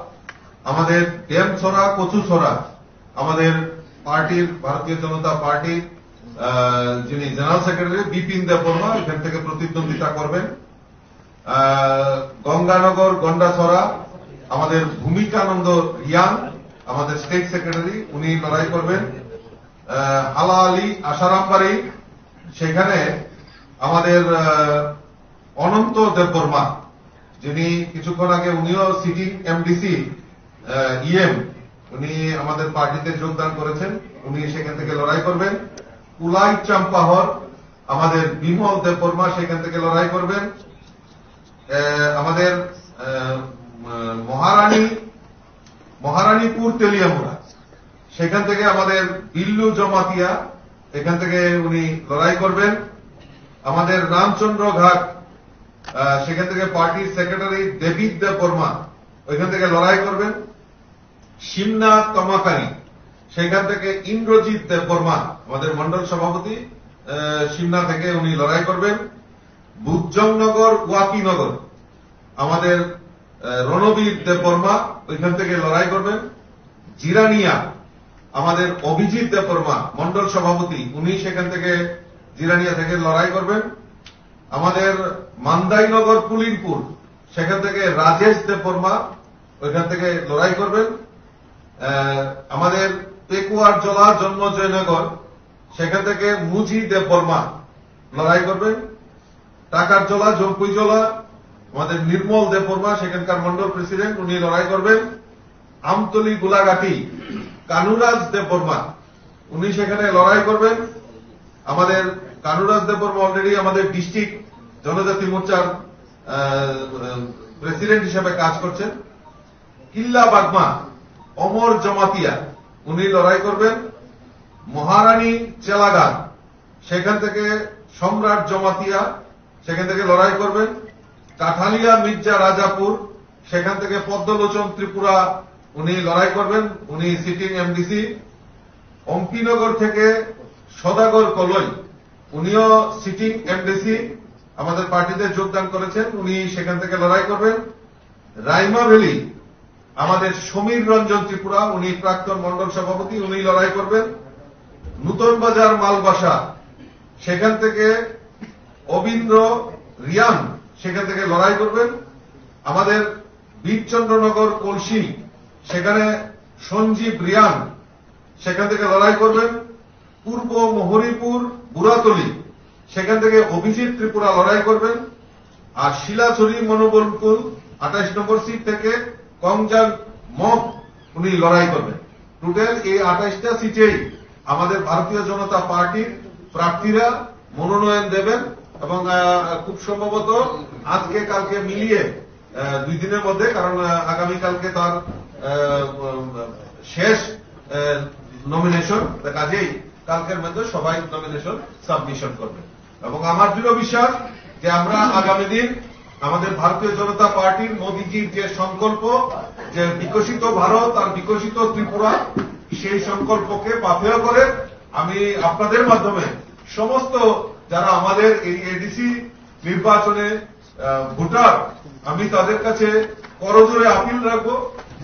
আমাদের ডেমছড়া কচুছড়া, আমাদের পার্টির, ভারতীয় জনতা পার্টির, আহ, যিনি জেনারেল সেক্রেটারি বিপিন দেববর্মা এখান থেকে প্রতিদ্বন্দ্বিতা করবেন। আহ, গঙ্গানগর গন্ডাছড়া, আমাদের ভূমিকানন্দ রিয়াং, আমাদের স্টেট সেক্রেটারি, উনি লড়াই করবেন। আহ, হালা আলী আশারামবাড়ি, সেখানে আমাদের, আহ, অনন্ত দেববর্মা, যিনি কিছুক্ষণ আগে উনিও সিটিং এমডিসি, আহ, ইএম, উনি আমাদের পার্টিতে যোগদান করেছেন, উনি সেখান থেকে লড়াই করবেন। কুলাই চাম্পাহর, আমাদের বিমল দেববর্মা সেখান থেকে লড়াই করবেন। আহ, আমাদের, আহ, উম, মহারানী, মহারানীপুর তেলিয়ামুড়া, সেখান থেকে আমাদের বিল্লু জমাতিয়া, এখান থেকে উনি লড়াই করবেন। আমাদের রামচন্দ্র ঘাট, আহ, সেখান থেকে পার্টির সেক্রেটারি ডেভিড দেববর্মা ওইখান থেকে লড়াই করবেন। সিমনা তমাকারি, সেখান থেকে ইন্দ্রজিৎ দেববর্মা, আমাদের মণ্ডল সভাপতি, আহ, সিমনা থেকে উনি লড়াই করবেন। বুজ্জংনগর, ওয়াকিনগর, আমাদের, আহ, রণবীর দেববর্মা ওইখান থেকে লড়াই করবেন। জিরানিয়া, আমাদের অভিজিৎ দেববর্মা, মণ্ডল সভাপতি, উনি সেখান থেকে, জিরানিয়া থেকে লড়াই করবেন। আমাদের মান্দাইনগর, পুলিনপুর, সেখান থেকে রাজেশ দেববর্মা ওইখান থেকে লড়াই করবেন। আহ, আমাদের পেকুয়ারজলা, জন্মজয়নগর, সেখান থেকে মুজি দেববর্মা লড়াই করবেন। টাকারজলা, জম্পুইজলা, আমাদের নির্মল দেববর্মা, সেখানকার মণ্ডল প্রেসিডেন্ট, উনি লড়াই করবেন। আমতলি, গোলাঘাটি, কানুরাজ দেববর্মা, উনি সেখানে লড়াই করবেন। আমাদের কানুরাজ দেববর্মা অলরেডি আমাদের ডিস্ট্রিক্ট জনজাতি মোর্চার, আহ, প্রেসিডেন্ট হিসেবে কাজ করছেন। কিল্লা বাগমা, অমর জমাতিয়া, উনি লড়াই করবেন। মহারানী চেলাগান, সেখান থেকে সম্রাট জমাতিয়া, সেখান থেকে লড়াই করবেন। কাঠালিয়া মির্জা রাজাপুর, সেখান থেকে পদ্মলোচন ত্রিপুরা, উনি লড়াই করবেন, উনি সিটিং এমডিসি। অম্পিনগর থেকে সদাগর কলই, উনিও সিটিং এমডিসি, আমাদের পার্টিতে যোগদান করেছেন, উনি সেখান থেকে লড়াই করবেন। রাইমা ভ্যালি, আমাদের সমীর রঞ্জন ত্রিপুরা, উনি প্রাক্তন মণ্ডল সভাপতি, উনি লড়াই করবেন। নূতন বাজার মালবাসা, সেখান থেকে অবিন্দ্র রিয়ান সেখান থেকে লড়াই করবেন। আমাদের বীরচন্দ্রনগর কলসি, সেখানে সঞ্জীব রিয়ান সেখান থেকে লড়াই করবেন। পূর্ব মহরিপুর বুড়াতলি, সেখান থেকে অভিজিৎ ত্রিপুরা লড়াই করবেন। আর শিলাছড়ি মনোবরপুর আঠাশ নম্বর সিট থেকে কংজান মগ উনি লড়াই করবেন। টোটাল এই আঠাশটা সিটেই আমাদের ভারতীয় জনতা পার্টির প্রার্থীরা মনোনয়ন দেবেন এবং, আহ, খুব সম্ভবত আজকে কালকে মিলিয়ে, আহ, দুই দিনের মধ্যে, কারণ, আহ, আগামীকালকে তার, আহ, উম, শেষ, আহ, নমিনেশন, তা কাজেই কালকের মধ্যে সবাই নমিনেশন সাবমিশন করবে। এবং আমার দৃঢ় বিশ্বাস যে আমরা আগামী দিন আমাদের ভারতীয় জনতা পার্টির মোদিজির যে সংকল্প, যে বিকশিত ভারত আর বিকশিত ত্রিপুরা, সেই সংকল্পকে পাথেয় করে আমি আপনাদের মাধ্যমে সমস্ত যারা আমাদের এই এডিসি নির্বাচনে আহ, ভোটার, আমি তাদের কাছে করজোড়ে আপিল রাখবো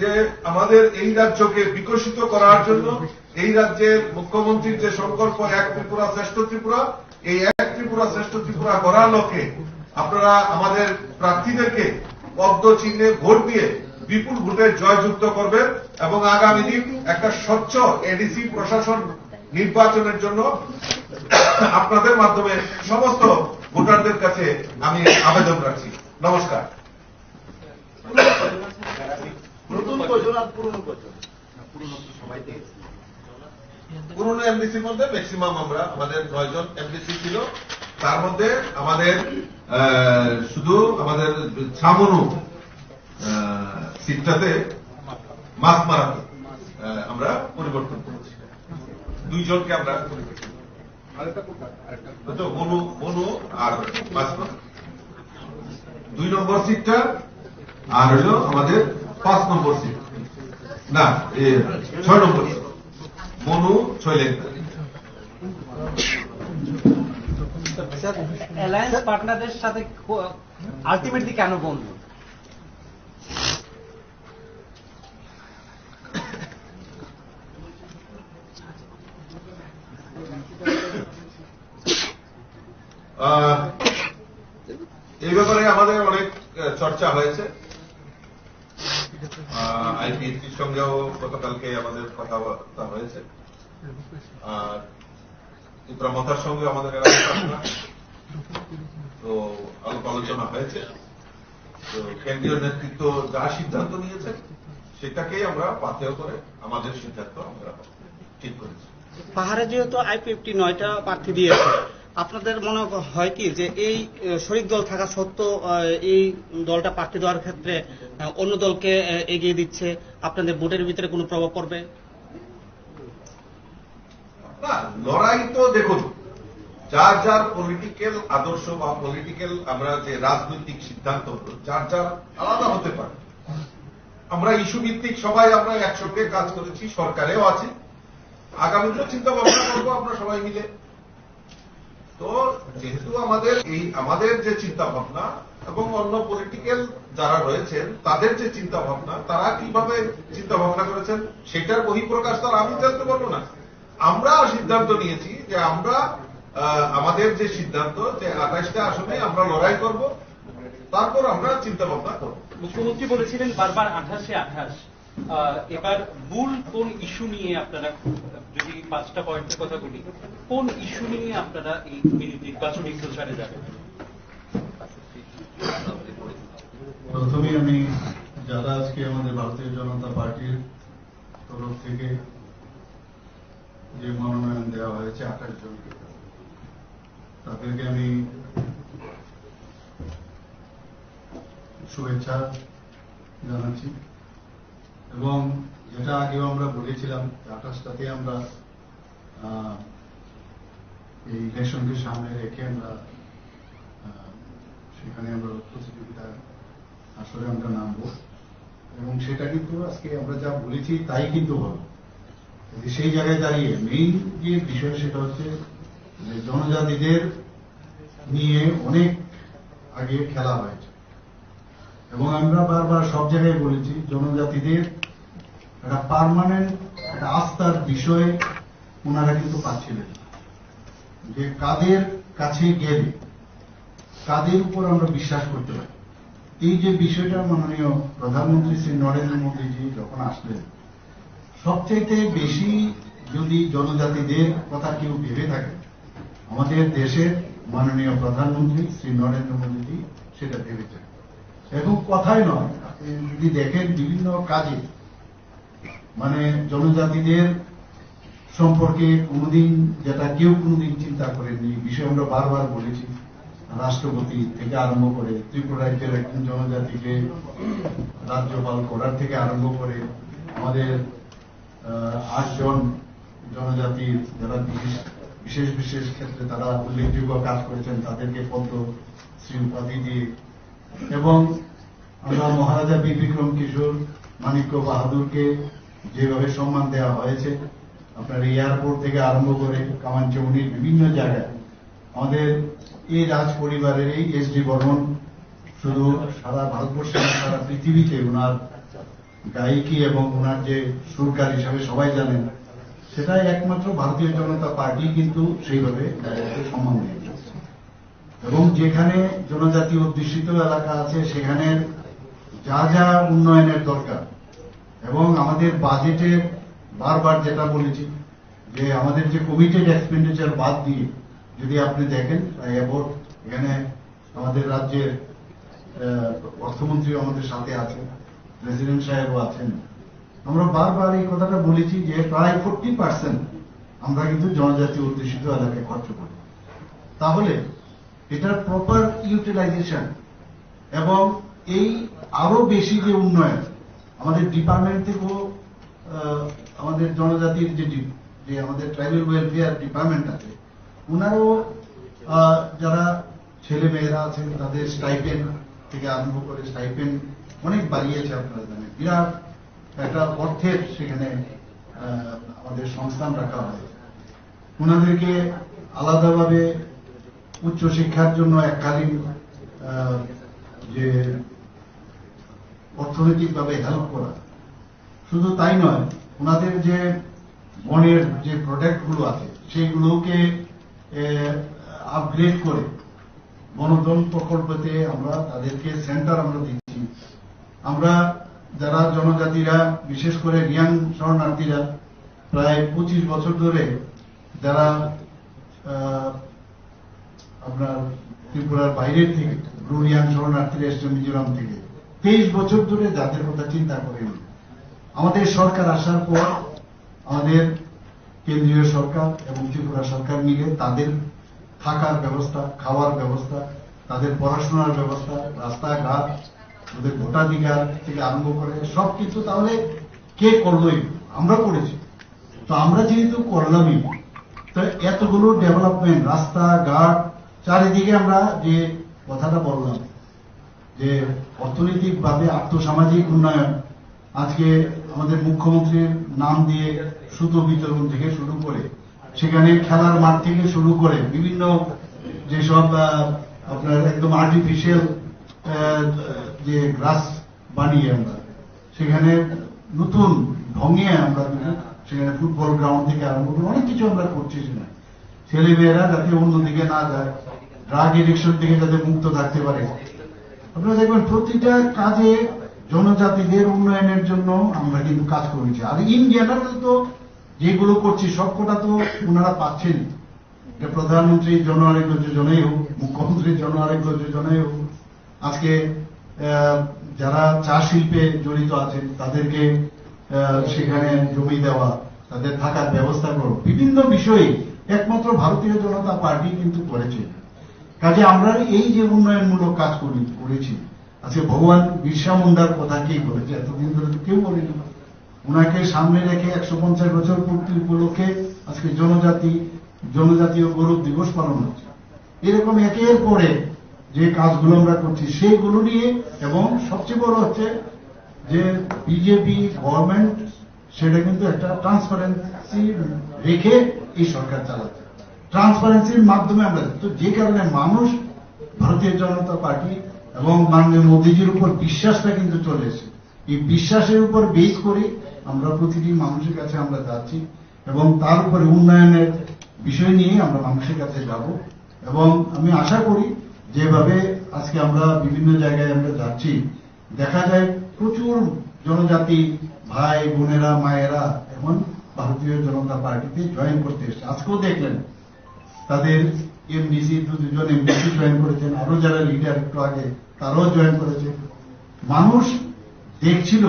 যে আমাদের এই রাজ্যকে বিকশিত করার জন্য এই রাজ্যের মুখ্যমন্ত্রীর যে সংকল্প এক ত্রিপুরা শ্রেষ্ঠ ত্রিপুরা, এই এক ত্রিপুরা শ্রেষ্ঠ ত্রিপুরা গড়ার লক্ষ্যে আপনারা আমাদের প্রার্থীদেরকে পদ্ম চিহ্নে ভোট দিয়ে বিপুল ভোটে জয়যুক্ত করবেন এবং আগামী দিন একটা স্বচ্ছ এডিসি প্রশাসন নির্বাচনের জন্য আপনাদের মাধ্যমে সমস্ত ভোটারদের কাছে আমি আবেদন রাখছি। নমস্কার। নতুন কয়জন আর পুরনো কয়জন? পুরনো এমডিসির মধ্যে ম্যাক্সিমাম আমরা, আমাদের নয় জন এমডিসি ছিল, তার মধ্যে আমাদের আহ, শুধু আমাদের ছামনু আহ, সিটটাতে মাছ মারাতে আহ, আমরা পরিবর্তন করেছি, দুইজনকে আমরা পরিবর্তন করেছি। তো মনু মনু আর মাছ মারা দুই নম্বর সিটটা, আর হলো আমাদের পাঁচ নম্বর সিট, না, এ, ছয় নম্বর সিট। মনু ছয় লেখা। স্যার, অ্যালায়েন্স পার্টনারদের সাথে আলটিমেটলি কেন বন্ধ? আহ, এই ব্যাপারে আমাদের অনেক আহ, চর্চা হয়েছে। আইপিএফটির সঙ্গেও গতকালকে আমাদের কথাবার্তা হয়েছে। আর ত্রিপুরা মথার সঙ্গে আমাদের এলাকা, তো আলাপ আলোচনা হয়েছে। তো কেন্দ্রীয় নেতৃত্ব যা সিদ্ধান্ত নিয়েছে, সেটাকেই আমরা পাথেয় করে আমাদের সিদ্ধান্ত আমরা ঠিক করেছি। পাহাড়ে যেহেতু আইপিএফটি নয়টা প্রার্থী দিয়েছে, আপনাদের মনে হয় কি যে এই আহ, শরিক দল থাকা সত্ত্বেও আহ, এই দলটা প্রার্থী দেওয়ার ক্ষেত্রে আহ, অন্য দলকে আহ, এগিয়ে দিচ্ছে, আপনাদের ভোটের ভিতরে কোনো প্রভাব পড়বে? না, লড়াই তো দেখুন, যার যার পলিটিক্যাল আদর্শ বা পলিটিক্যাল আমরা যে রাজনৈতিক সিদ্ধান্ত হলো, যার যার আলাদা হতে পারে। আমরা ইস্যু ভিত্তিক সবাই আমরা একসঙ্গে কাজ করেছি, সরকারেও আছি, আগামীতে চিন্তা ভাবনা করবো আমরা সবাই মিলে। তো যেহেতু আমাদের এই আমাদের যে চিন্তা ভাবনা এবং অন্য পলিটিক্যাল যারা রয়েছেন তাদের যে চিন্তা ভাবনা, তারা কিভাবে চিন্তা ভাবনা করেছেন সেটার বহিঃপ্রকাশ তো আর আমি জানতে পারবো না। আমরা সিদ্ধান্ত নিয়েছি যে আমরা আহ, আমাদের যে সিদ্ধান্ত যে আঠাশটা আসনে আমরা লড়াই করব, তারপর আমরা চিন্তা ভাবনা করব। মুখ্যমন্ত্রী বলেছিলেন বারবার আঠাশে আঠাশ। আহ, এবার মূল কোন ইস্যু নিয়ে আপনারা, যদি পাঁচটা পয়েন্টের কথা বলি, কোন ইস্যু নিয়ে আপনারা এই মিনি নির্বাচনী প্রচারে যাবেন? প্রথমেই আমি যারা আজকে আমাদের ভারতীয় জনতা পার্টির তরফ থেকে যে মনোনয়ন দেওয়া হয়েছে আঠাশ জনকে, তাদেরকে আমি শুভেচ্ছা জানাচ্ছি। এবং যেটা আগেও আমরা বলেছিলাম যে আঠাশটাতে আমরা আহ, এই ইলেকশনকে সামনে রেখে আমরা আহ, সেখানে আমরা প্রতিযোগিতা আসরে আমরা নামবো। এবং সেটা কিন্তু আজকে আমরা যা বলেছি তাই কিন্তু হলো। যে সেই জায়গায় দাঁড়িয়ে মেইন যে বিষয় সেটা হচ্ছে যে জনজাতিদের নিয়ে অনেক আগে খেলা হয়েছে। এবং আমরা বারবার সব জায়গায় বলেছি জনজাতিদের একটা পার্মানেন্ট একটা আস্থার বিষয় ওনারা কিন্তু পাচ্ছিলেন না। যে কাদের কাছে গেলে কাদের উপর আমরা বিশ্বাস করতে পারি। এই যে বিষয়টা মাননীয় প্রধানমন্ত্রী শ্রী নরেন্দ্র মোদীজি যখন আসলেন, সবচাইতে বেশি যদি জনজাতিদের কথা কেউ ভেবে থাকে, আমাদের দেশের মাননীয় প্রধানমন্ত্রী শ্রী নরেন্দ্র মোদীজি সেটা ভেবেছেন। এবং কথাই নয়, আপনি যদি দেখেন বিভিন্ন কাজে মানে জনজাতিদের সম্পর্কে কোনোদিন যেটা কেউ কোনোদিন চিন্তা করেননি, বিষয়ে আমরা বারবার বলেছি। রাষ্ট্রপতি থেকে আরম্ভ করে ত্রিপুরা রাজ্যের একজন জনজাতিকে রাজ্যপাল করার থেকে আরম্ভ করে আমাদের আহ, আটজন জনজাতির যারা বিশেষ বিশেষ বিশেষ ক্ষেত্রে তারা উল্লেখযোগ্য কাজ করেছেন তাদেরকে পদ্মশ্রী উপাধি দিয়ে এবং আমরা মহারাজা বীর বিক্রম কিশোর মাণিক্য বাহাদুরকে যেভাবে সম্মান দেওয়া হয়েছে আপনার এয়ারপোর্ট থেকে আরম্ভ করে কামানচৌনির বিভিন্ন জায়গায় আমাদের এই রাজ পরিবারের এই এস ডি বর্মন শুধু সারা ভারতবর্ষে না, সারা পৃথিবীতে ওনার গায়িকা এবং ওনার যে সুরকার হিসাবে সবাই জানেন, সেটা একমাত্র ভারতীয় জনতা পার্টি কিন্তু সেইভাবে গায়ককে সম্মান দিয়েছে। এবং যেখানে জনজাতি অধ্যুষিত এলাকা আছে, সেখানে যা যা উন্নয়নের দরকার এবং আমাদের বাজেটে বারবার যেটা বলেছি যে আমাদের যে কমিটেড এক্সপেন্ডিচার বাদ দিয়ে যদি আপনি দেখেন, প্রায় অ্যাবাউট এখানে আমাদের রাজ্যের আহ, অর্থমন্ত্রী আমাদের সাথে আছেন, প্রেসিডেন্ট সাহেবও আছেন। আমরা বারবার এই কথাটা বলেছি যে প্রায় ফোর্টি পার্সেন্ট আমরা কিন্তু জনজাতি অধ্যুষিত এলাকায় খরচ করি। তাহলে এটার প্রপার ইউটিলাইজেশন এবং এই আরো বেশি যে উন্নয়ন আমাদের ডিপার্টমেন্ট থেকেও, আহ, আমাদের জনজাতির যে ডি-, যে আমাদের ট্রাইবাল ওয়েলফেয়ার ডিপার্টমেন্ট আছে, ওনারও, আহ, যারা ছেলে মেয়েরা আছেন তাদের স্টাইপেন্ড থেকে আরম্ভ করে স্টাইপেন্ড অনেক বাড়িয়েছে, আপনারা জানেন, বিরাট একটা অর্থের সেখানে, আহ, আমাদের সংস্থান রাখা হয়। ওনাদেরকে আলাদাভাবে উচ্চশিক্ষার জন্য এককালীন, আহ, যে অর্থনৈতিকভাবে হেল্প করা, শুধু তাই নয়, ওনাদের যে বনের যে প্রোডাক্টগুলো আছে সেইগুলোকে আপগ্রেড করে বনধন প্রকল্পতে আমরা তাদেরকে সেন্টার আমরা দিচ্ছি। আমরা যারা জনজাতিরা, বিশেষ করে রিয়াং শরণার্থীরা প্রায় পঁচিশ বছর ধরে যারা, আহ, আপনার ত্রিপুরার বাইরের থেকে ব্রু রিয়াং শরণার্থীরা এসছে মিজোরাম থেকে, তেইশ বছর ধরে যাদের কথা চিন্তা করেনি। আমাদের সরকার আসার পর আমাদের কেন্দ্রীয় সরকার এবং ত্রিপুরা সরকার মিলে তাদের থাকার ব্যবস্থা, খাওয়ার ব্যবস্থা, তাদের পড়াশোনার ব্যবস্থা, রাস্তাঘাট, ওদের ভোটাধিকার থেকে আরম্ভ করে সব কিছু তাহলে কে করলো? এগুলো আমরা করেছি। তো আমরা যেহেতু করলামই, তো এতগুলো ডেভেলপমেন্ট, রাস্তাঘাট, চারিদিকে আমরা যে কথাটা বললাম যে অর্থনৈতিকভাবে আর্থসামাজিক উন্নয়ন, আজকে আমাদের মুখ্যমন্ত্রীর নাম দিয়ে সুতো বিতরণ থেকে শুরু করে, সেখানে খেলার মাঠ থেকে শুরু করে বিভিন্ন যেসব, আহ, আপনার একদম আর্টিফিশিয়াল যে গ্রাস বানিয়ে আমরা সেখানে নতুন ঢঙে আমরা কিন্তু সেখানে ফুটবল গ্রাউন্ড থেকে আরম্ভ করে অনেক কিছু আমরা করছি সেখানে। ছেলে মেয়েরা যাতে অন্যদিকে না যায়, ড্রাগ এডিকশন থেকে যাতে মুক্ত থাকতে পারে। আপনারা দেখবেন প্রতিটা কাজে জনজাতিদের উন্নয়নের জন্য আমরা কিন্তু কাজ করেছি। আর ইন জেনারেল তো যেগুলো করছি সবকটা তো ওনারা পাচ্ছেন। এটা প্রধানমন্ত্রী জন আরোগ্য যোজনাই হোক, মুখ্যমন্ত্রী জন আরোগ্য যোজনাই হোক, আজকে, আহ, যারা চা শিল্পে জড়িত আছেন তাদেরকে, আহ, সেখানে জমি দেওয়া, তাদের থাকার ব্যবস্থা করো, বিভিন্ন বিষয়ে একমাত্র ভারতীয় জনতা পার্টি কিন্তু করেছে। কাজে আমরা এই যে উন্নয়নমূলক কাজ করি, করেছি, আজকে ভগবান বিরসা মুন্ডার কথা কে বলেছে? এতদিন ধরে তো কেউ বলেনি। ওনাকে সামনে রেখে একশো পঞ্চাশ বছর পূর্তি উপলক্ষে আজকে জনজাতি, জনজাতীয় গৌরব দিবস পালন হচ্ছে। এরকম একের পরে যে কাজগুলো আমরা করছি সেইগুলো নিয়ে, এবং সবচেয়ে বড় হচ্ছে যে বিজেপি গভর্নমেন্ট সেটা কিন্তু একটা ট্রান্সপারেন্সি রেখে এই সরকার চালাচ্ছে। ট্রান্সপারেন্সির মাধ্যমে আমরা, তো যে কারণে মানুষ ভারতীয় জনতা পার্টি এবং মাননীয় মোদীজির উপর বিশ্বাসটা কিন্তু চলে এসেছে। এই বিশ্বাসের উপর বেস করে আমরা প্রতিটি মানুষের কাছে আমরা যাচ্ছি এবং তার উপরে উন্নয়নের বিষয় নিয়ে আমরা মানুষের কাছে যাব। এবং আমি আশা করি যেভাবে আজকে আমরা বিভিন্ন জায়গায় আমরা যাচ্ছি, দেখা যায় প্রচুর জনজাতি ভাই বোনেরা মায়েরা এখন ভারতীয় জনতা পার্টিতে জয়েন করতে এসছে। আজকেও দেখলেন তাদের এমডিসি, দু দুজন এমডিসি জয়েন করেছেন, আরো যারা লিডার একটু আগে তারাও জয়েন করেছে। মানুষ দেখছিল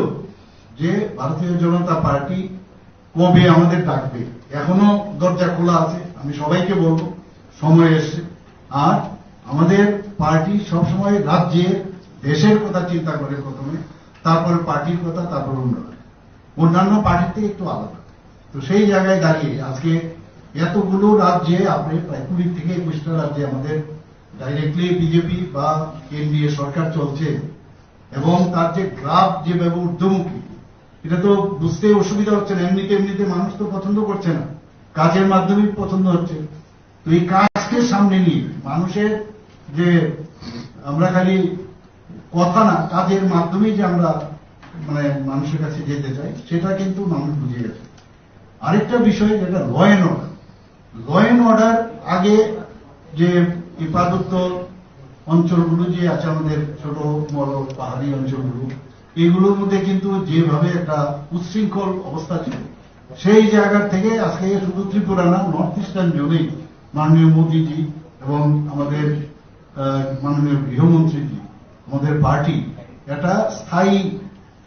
যে ভারতীয় জনতা পার্টি কবে আমাদের ডাকবে। এখনো দরজা খোলা আছে, আমি সবাইকে বলবো, সময় এসছে। আর আমাদের পার্টি সবসময় রাজ্যের, দেশের কথা চিন্তা করে প্রথমে, তারপর পার্টির কথা, তারপর অন্য, অন্যান্য পার্টির থেকে একটু আলাদা। তো সেই জায়গায় দাঁড়িয়ে আজকে এতগুলো রাজ্যে, আপনি প্রায় কুড়ি থেকে একুশটা রাজ্যে আমাদের ডাইরেক্টলি বিজেপি বা এনডিএ সরকার চলছে, এবং তার যে গ্রাফ যেভাবে ঊর্ধ্বমুখী, এটা তো বুঝতে অসুবিধা হচ্ছে না। এমনিতে এমনিতে মানুষ তো পছন্দ করছে না, কাজের মাধ্যমে পছন্দ হচ্ছে। তো এই কাজকে সামনে নিয়ে মানুষের যে, আমরা খালি কথা না, কাজের মাধ্যমেই যে আমরা মানে মানুষের কাছে যেতে চাই, সেটা কিন্তু মানুষ বুঝে গেছে। আরেকটা বিষয়, যেটা law and order, law and order আগে যে এই পার্বত্য অঞ্চলগুলো যে আছে, আমাদের ছোট বড় পাহাড়ি অঞ্চলগুলো, এগুলোর মধ্যে কিন্তু যেভাবে একটা উচ্ছৃঙ্খল অবস্থা ছিল, সেই জায়গা থেকে আজকে শুধু ত্রিপুরা না, নর্থ ইস্টার্ন জোনেই মাননীয় মোদিজি এবং আমাদের আহ, মাননীয় গৃহমন্ত্রীজি, আমাদের পার্টি একটা স্থায়ী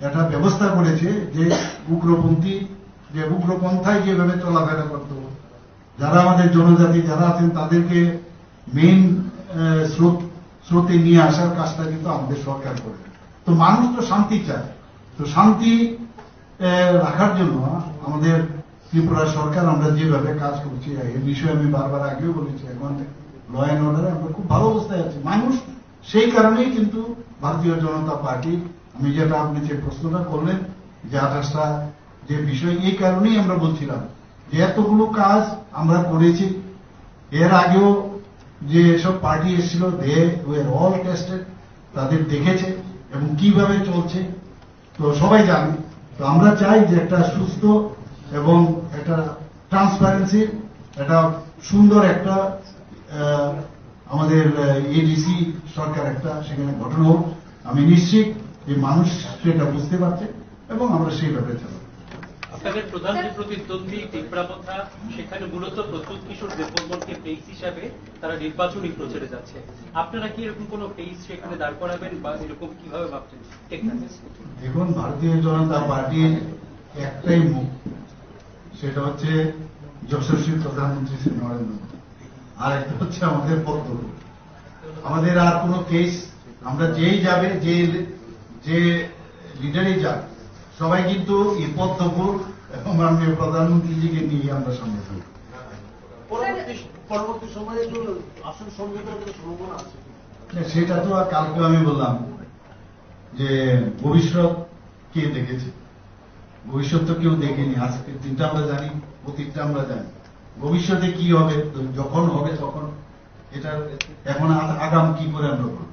একটা ব্যবস্থা করেছে, যে উগ্রপন্থী, যে উগ্রপন্থায় যেভাবে চলাফেরা করতো, যারা আমাদের জনজাতি যারা আছেন, তাদেরকে মেইন স্রোত স্রোতে নিয়ে আসার কাজটা কিন্তু আমাদের সরকার করে। তো মানুষ তো শান্তি চায়, তো শান্তি আহ, রাখার জন্য আমাদের ত্রিপুরা সরকার, আমরা যেভাবে কাজ করছি, এই বিষয়ে আমি বারবার আগেও বলেছি, এখন ল অ্যান্ড অর্ডারে আমরা খুব ভালো অবস্থায় আছি। মানুষ সেই কারণেই কিন্তু ভারতীয় জনতা পার্টি, আমি যেটা, আপনি যে প্রশ্নটা করলেন, যে আঠাশটা যে বিষয়, এই কারণেই আমরা বলছিলাম যে এতগুলো কাজ আমরা করেছি। এর আগেও যে সব পার্টি এসেছিল, they were all tested, তাদের দেখেছে এবং কিভাবে চলছে, তো সবাই জানে। তো আমরা চাই যে একটা সুস্থ এবং একটা ট্রান্সপারেন্সি, একটা সুন্দর একটা, আহ, আমাদের এডিসি সরকার একটা সেখানে গঠন হোক। আমি নিশ্চিত যে মানুষ সেটা বুঝতে পারছে এবং আমরা সেইভাবে চালাবো। আপনাদের প্রধান যে প্রতিদ্বন্দ্বী টিপ্রামথা, সেখানে মূলত প্রদ্যুৎ কিশোর দেববর্মনকে ফেস হিসাবে তারা নির্বাচনী প্রচারে যাচ্ছে। আপনারা কি এরকম কোনো ফেস সেখানে দাঁড় করাবেন বা এরকম কিভাবে ভাবছেন? এখন ভারতীয় জনতা পার্টির একটাই মুখ, সেটা হচ্ছে যশস্বী প্রধানমন্ত্রী শ্রী নরেন্দ্র মোদী, আর একটা হচ্ছে আমাদের পদ্ম। আমাদের আর কোনো ফেস, আমরা যেই যাবে, যে যে লিডারই যাক, সবাই কিন্তু এই পদ্মপুর এবং মাননীয় প্রধানমন্ত্রীজিকে নিয়ে আমরা সামনে থাকবো। পরবর্তী পরবর্তী সময়ে তো আসন সমঝোতার কোনো সম্ভাবনা আছে কিনা? না, সেটা তো আর কালকে আমি বললাম যে ভবিষ্যৎ কে দেখেছে, ভবিষ্যৎ তো কেউ দেখেনি। আজকের দিনটা আমরা জানি, অতীতটা আমরা জানি, ভবিষ্যতে কি হবে, তো যখন হবে তখন। এটা এখন আ- আগাম কি করে আমরা বলবো?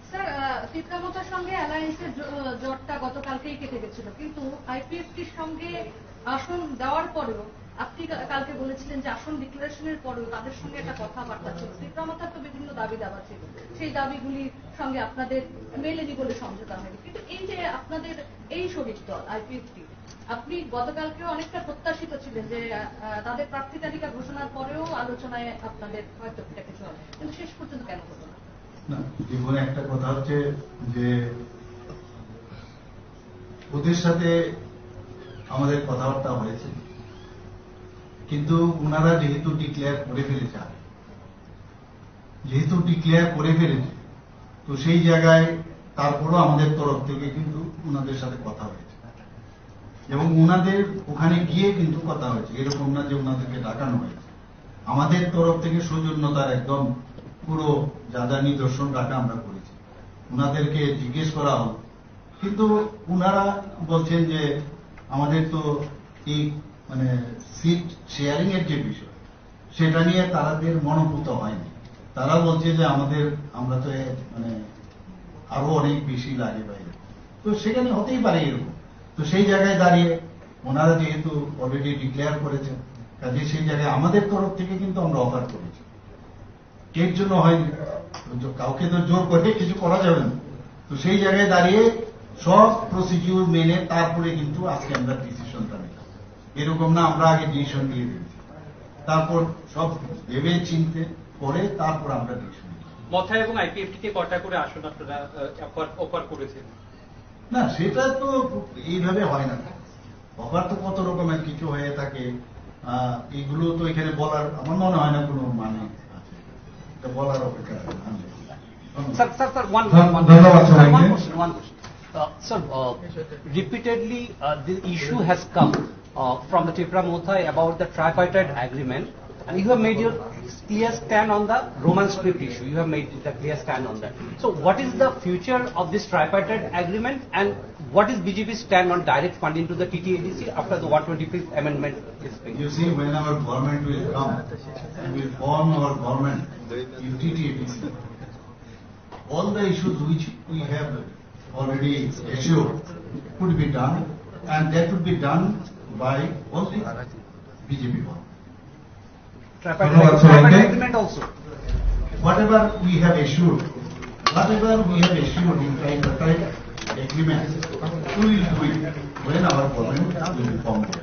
স্যার, আহ, তীব্রামতার সঙ্গে অ্যালায়েন্সের জ- জটটা গতকালকেই কেটে গেছিল, কিন্তু আইপিএফটির সঙ্গে আসন দেওয়ার পরেও আপনি কা- কালকে বলেছিলেন যে আসন ডিক্লারেশনের পরেও তাদের সঙ্গে একটা কথাবার্তা ছিল। তীব্রামতার তো বিভিন্ন দাবি দাবা ছিল, সেই দাবিগুলির সঙ্গে আপনাদের মেলেনি বলে সমঝোতা হয়নি। কিন্তু এই যে আপনাদের এই শরিক দল আইপিএফটি, আপনি গতকালকেও অনেকটা প্রত্যাশিত ছিলেন যে আহ, তাদের প্রার্থী তালিকা ঘোষণার পরেও আলোচনায় আপনাদের হয়তো একটা কিছু হবে, কিন্তু শেষ পর্যন্ত কেন হলো না? না, দেখুন, একটা কথা হচ্ছে যে ওদের সাথে আমাদের কথাবার্তা হয়েছে, কিন্তু ওনারা যেহেতু ডিক্লেয়ার করে ফেলেছে, যেহেতু ডিক্লেয়ার করে ফেলেছে, তো সেই জায়গায় তারপরও আমাদের তরফ থেকে কিন্তু ওনাদের সাথে কথা হয়েছে এবং ওনাদের ওখানে গিয়ে কিন্তু কথা হয়েছে। এরকম না যে ওনাদেরকে ডাকানো হয়েছে। আমাদের তরফ থেকে সৌজন্যতার একদম পুরো যা যা নিদর্শন রাখা আমরা করেছি। ওনাদেরকে জিজ্ঞেস করা হলো, কিন্তু ওনারা বলছেন যে আমাদের তো এই মানে সিট শেয়ারিং এর যে বিষয়, সেটা নিয়ে তাদের মনোপুত হয়নি। তারা বলছে যে আমাদের, আমরা তো এ- মানে আরো অনেক বেশি লাগে বাইরে। তো সেখানে হতেই পারে এরকম। তো সেই জায়গায় দাঁড়িয়ে ওনারা যেহেতু অলরেডি ডিক্লেয়ার করেছেন, কাজে সেই জায়গায় আমাদের তরফ থেকে কিন্তু আমরা অফার করেছি। এর জন্য হয়নি, তো কাউকে তো জোর করে কিছু করা যাবে না। তো সেই জায়গায় দাঁড়িয়ে সব প্রসিডিউর মেনে তারপরে কিন্তু আজকে আমরা ডিসিশনটা নিলাম। এরকম না আমরা আগে ডিসিশন দিয়ে দিয়েছি, তারপর সব ভেবে চিনতে করে তারপর আমরা ডিসিশন নিলাম। মথা এবং আইপিএফটি কে কটা করে আসন আপনারা অফার অফার করেছেন? না, সেটা তো এইভাবে হয় না। অফার তো কত রকমের কিছু হয়ে থাকে। আহ, এগুলো তো এখানে বলার আমার মনে হয় না কোনো মানে আছে। এটা বলার অপেক্ষা রাখে না। ধন্যবাদ। Sir, sir, sir, one, ধন- one, ধন্যবাদ sir, সবাইকে। One question, one question. Uh, sir, uh, repeatedly uh, the issue has come uh, from the Tipra Motha about the tripartite agreement. And you have made your clear stand on the Roman script issue. You have made the clear stand on that. So what is the future of this tripartite agreement, and what is B J P's stand on direct funding to the T T A D C after the one twenty-fifth amendment is being? You see, when our government will come, we will form our government with T T A D C. All the issues which we have already assured could be done, and that would be done by only B J P government. Tripartite, ধন্যবাদ সবাইকে। Tripartite agreement also. Whatever we have assured, whatever we have assured in tripartite agreement, we will do it when our government will be formed.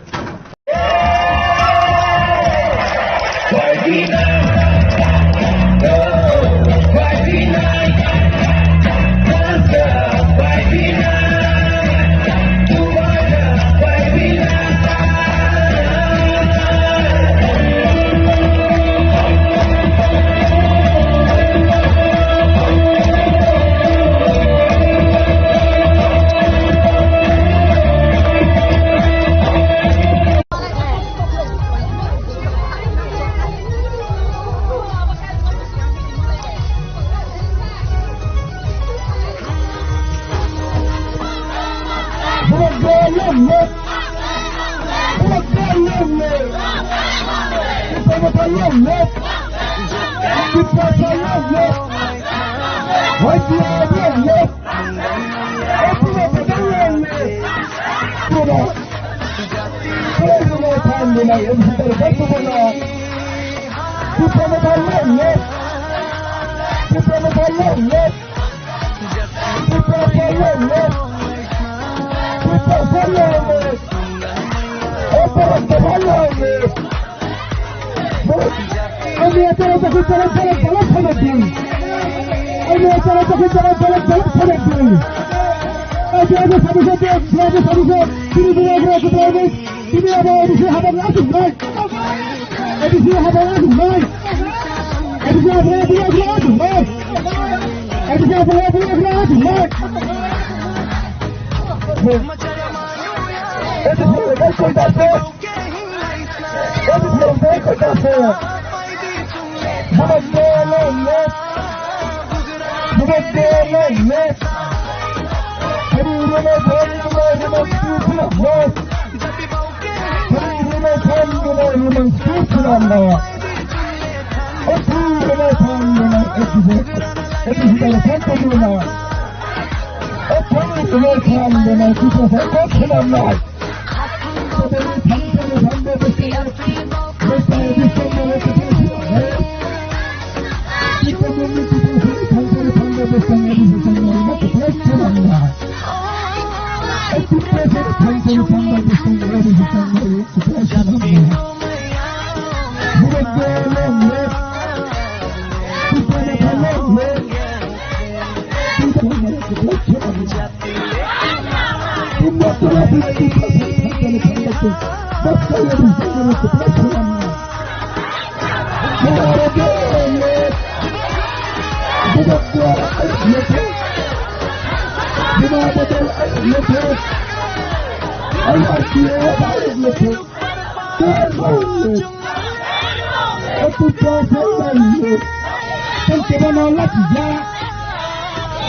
Tei kebo no lachijak.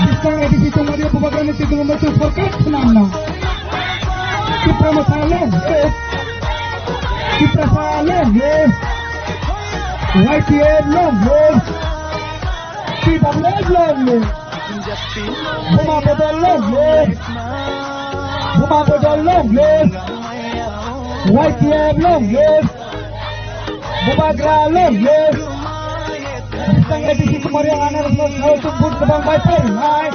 Bwskang A D C tongmani bubagrani twi tongmani twi sorkar khwnamna. Tipra Motha long live. Tiprasa long live. Y T F long live. T W F long live. Buma Bodol long live. Buma Bodol long live. Y T F long live. Bubagra long live. Bwskang A D C tongmani anarosno sao chwng vote kwbang bai phainai.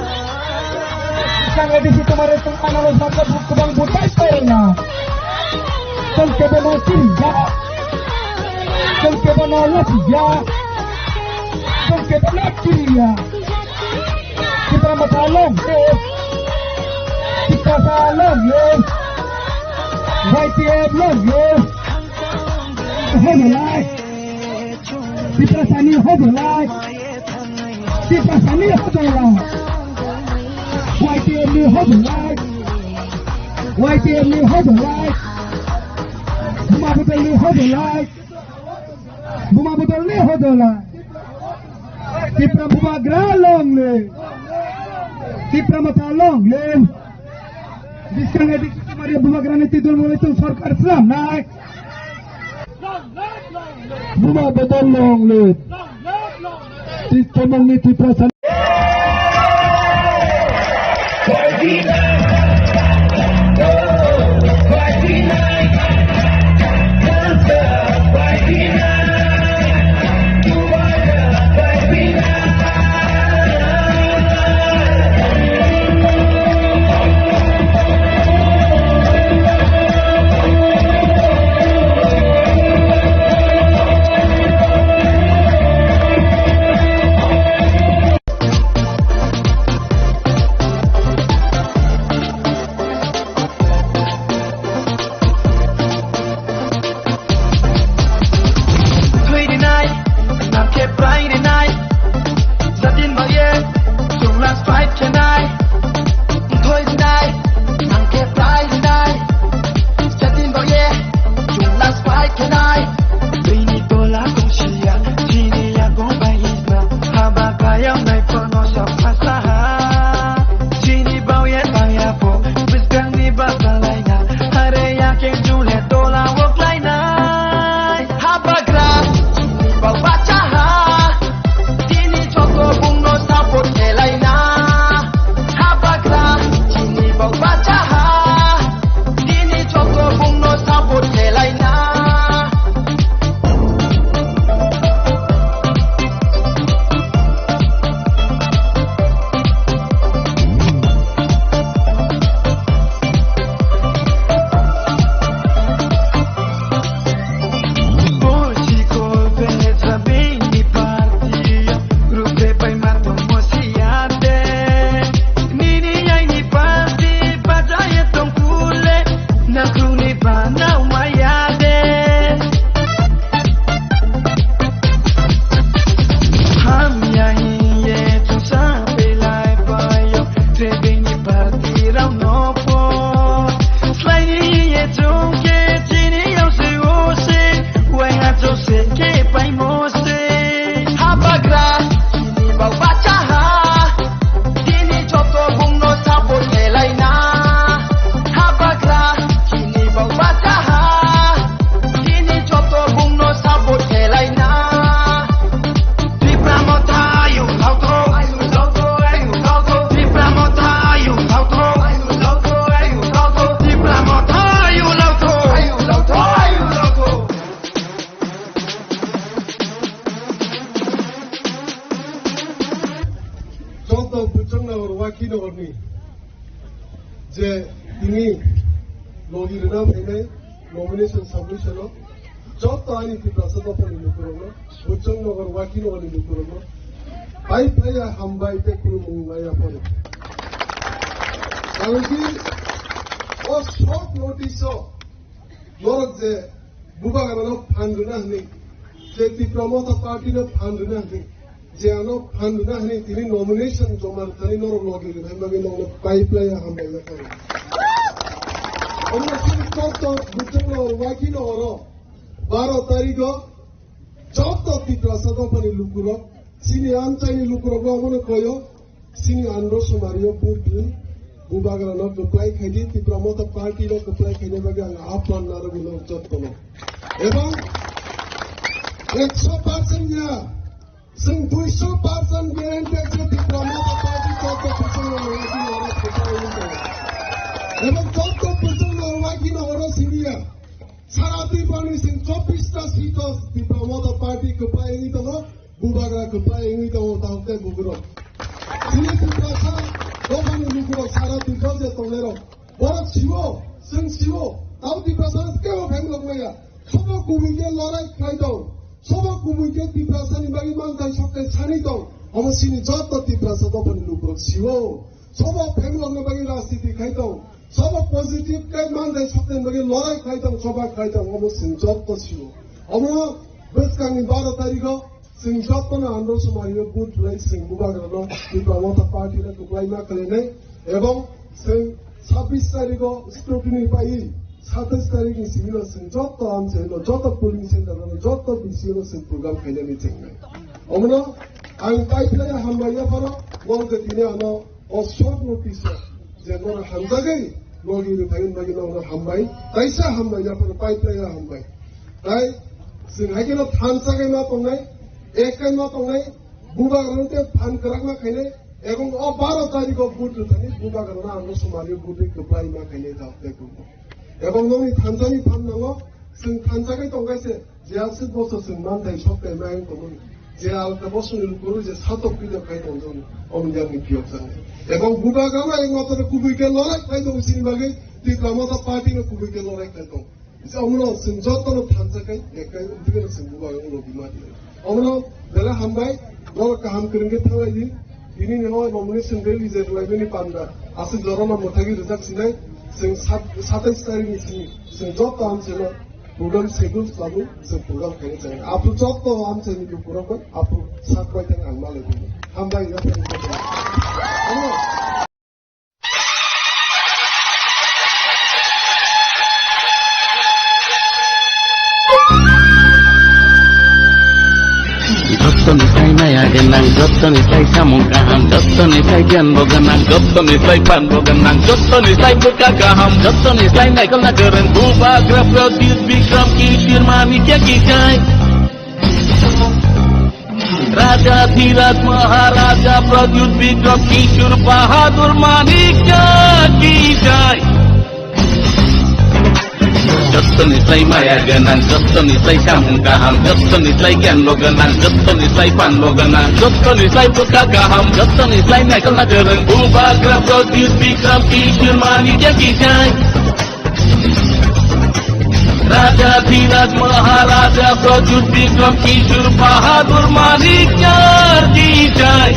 Bwskang A D C tongmani chwng anarosno vote kwbang vote bai phainai. Chwng kebo no chiriya. Chwng kebo no lachiya. Chwng kebo no chiriya. Tipra Motha long live. Tiprasa long live. Y T F long live. Hobolai. Tiprasani hobolai. Tiprasani hobolai. Y T F ni hobolai. Y T F ni hobolai. Buma Bodol ni hobolai. Buma bodol ni hodola. Tipra Bubagra long live. Tipra Motha long live. Biskang edik Maria Bubagra ni tidul muli tung sorkar slam nai. Buma bodol long live. Tipra mong ni Tipra san. Thwi rinai, nang khe prai rinai. Jatin baye, chwng last fight khenai. Thwi rinai, nang khe prai rinai. Jatin baye, chwng last fight khenai. Bini tola kongsia, chini yago bai isna. Haba kaya nai kono sa phasa ha. Chini bauye baya po, bwskangni basa laina. Hare ya ke jule tola wo klainai. Habagra, chini bau bachaha. Tini joto bungno support khelaina. Habagra, chini bau bachaha. Tini joto bungno support khelaina. Hamya hiye chwngsa belai bayo, trebengni party rokno po. Slaini hiye chwng khe chini yao se o se, waiha chwng se khe paimo se. Habagra, chini bau bachaha, tini joto bungno support khelaina. Habagra, chini bau bachaha. Tini joto bungno support khelaina. Tipra Motha ayu lautho, ayu lautho, ayu lautho. Tipra Motha ayu lautho, ayu lautho, ayu lautho. Tipra Motha ayu lautho, ayu lautho, ayu lautho. Joto Buchongnogor Wakhinogorni je tini logi rwna phainai nomination submission o joto ani Tiprasa dophani lukurokno, Buchongnogor Wakhinogorni lukurokno pai phaiya hambai tei khulumung maya phano. Karon ki o short notice o norok je Bubagrano phan rwna hwnwi, je Tipra Motha Party no phan rwna hwnwi, je ano phan rwna hwnwi tini nomination joma rwthani norok logi rwthani bagwi nokno pai phaiya hambai ya phano. Omo chini joto Buchongnogor Wakhinogoro baro tarikh o joto Tiprasa dophani lukurok, chini amchaini lukurokno omono koyo, chini andro sumario vote di, Bubagrano kwplai khaidi, Tipra Motha Party no kwplai khaina bagwi ang aphan narwgwino jottono. Ebong ekso percent ya, chwng duiso percent guarantee je Tipra Motha Party joto Buchongnogor Wakhinogoro kwplai wngwi tongo. Ebong joto Buchongnogor Wakhinogoro siniya. Sara Tripura ni sing chobbish ta seat o Tipra Motha Party kwplai wngwi tongo, Bubagra kwplai wngwi tongo, tamo tei bugrok. Chini Tiprasa dophani lukurok sara Tripura je tongnairok. Borok siwo, chwng siwo, tamo Tiprasa kebo phenglok maya. Sobo kubui khe lorai khlai tong, sobo kubui khe Tiprasa ni bagwi manthai sokthai sani tong, omo chini joto Tiprasa dophani lukurok siwo. Sobo phenglokna bagwi rajniti khai tong, sobo positive khe manthai sokthai bagwi lorai khai tong, soba khai tong, omo chwng joto sio. Omo bwskangni baro tarikh o chwng jotono andro sumario vote rwlai chwng Bubagrano Tipra Motha Party no kwplai ma khlainai, ebong chwng chhabbish tarikh o scrutiny paiwi Satais tarikh ni simi no chwng joto amchaino, joto polling center no, joto B C O no chwng program khainani chengnai. Omono ang paiphlai hambai yapharo, bo je tini ano o short notice o je nono hamjagwi logi rwphaiwi bagwi nono hambai, taisa hambai yapharo paiphlai hambai. Tai chwng haikhe no thansa kai ma tongnai, ek kai ma tongnai, bubagrano tei phan kwrak ma khainai, ebong o baro tarikh o vote rwthani bubagrano ang no somari vote rwi kwplai ma khainai jawab tei kwrwngno. Ebong nokni thansani phan nango, chwng thansa kai tongkai se, je aswk boso chwng manthai sok tai ma wng tongmani, je alka bosongni lukurok je satok pidok kai tongjakno, omo yakni phiyok jaknai. Ebong bubagrano ek matro kubui khe lorai khai tongo chini bagwi, Tipra Motha Party no kubui khe lorai khai tongo. Omono chwng jotono thansa kai, ek kai, umtwi kheno chwng bubagrano logi ma di. Omono belai hambai, norok kaham kwrwng khe thanglai di. Tini ni hoi nomination rally je rwlaimani panda, aswk jorano mwthagwi rwjak sinai, chwng sat-, satais tarikh ni simi, chwng joto amchaino program schedule khlaiwi, chwng program khaina chai. Aphuru joto amchaini lukurok bai, aphuru sak bai thang ang malai di. Hambai, hambai. Omono Jottoni sai maya gwnang, jottoni sai samung kaham, jottoni sai giyan bo gwnang, jottoni sai phan bo gwnang, jottoni sai bwkha kaham, jottoni sai naikolna kwrwng, Bubagra Pradyut Bikram Kishore Manikya ki jai. Raja Dhiraj Maharaja Pradyut Bikram Kishore Bahadur Manikya ki jai. Jottoni sai maya gwnang, jottoni sai samung kaham, jottoni sai giyan bo gwnang, jottoni sai phan bo gwnang, jottoni sai bwkha kaham, jottoni sai naikolna kwrwng, Bubagra Pradyut Bikram Kishore Manikya ki jai. Raja Dhiraj Maharaja Pradyut Bikram Kishore Bahadur Manikya ki jai.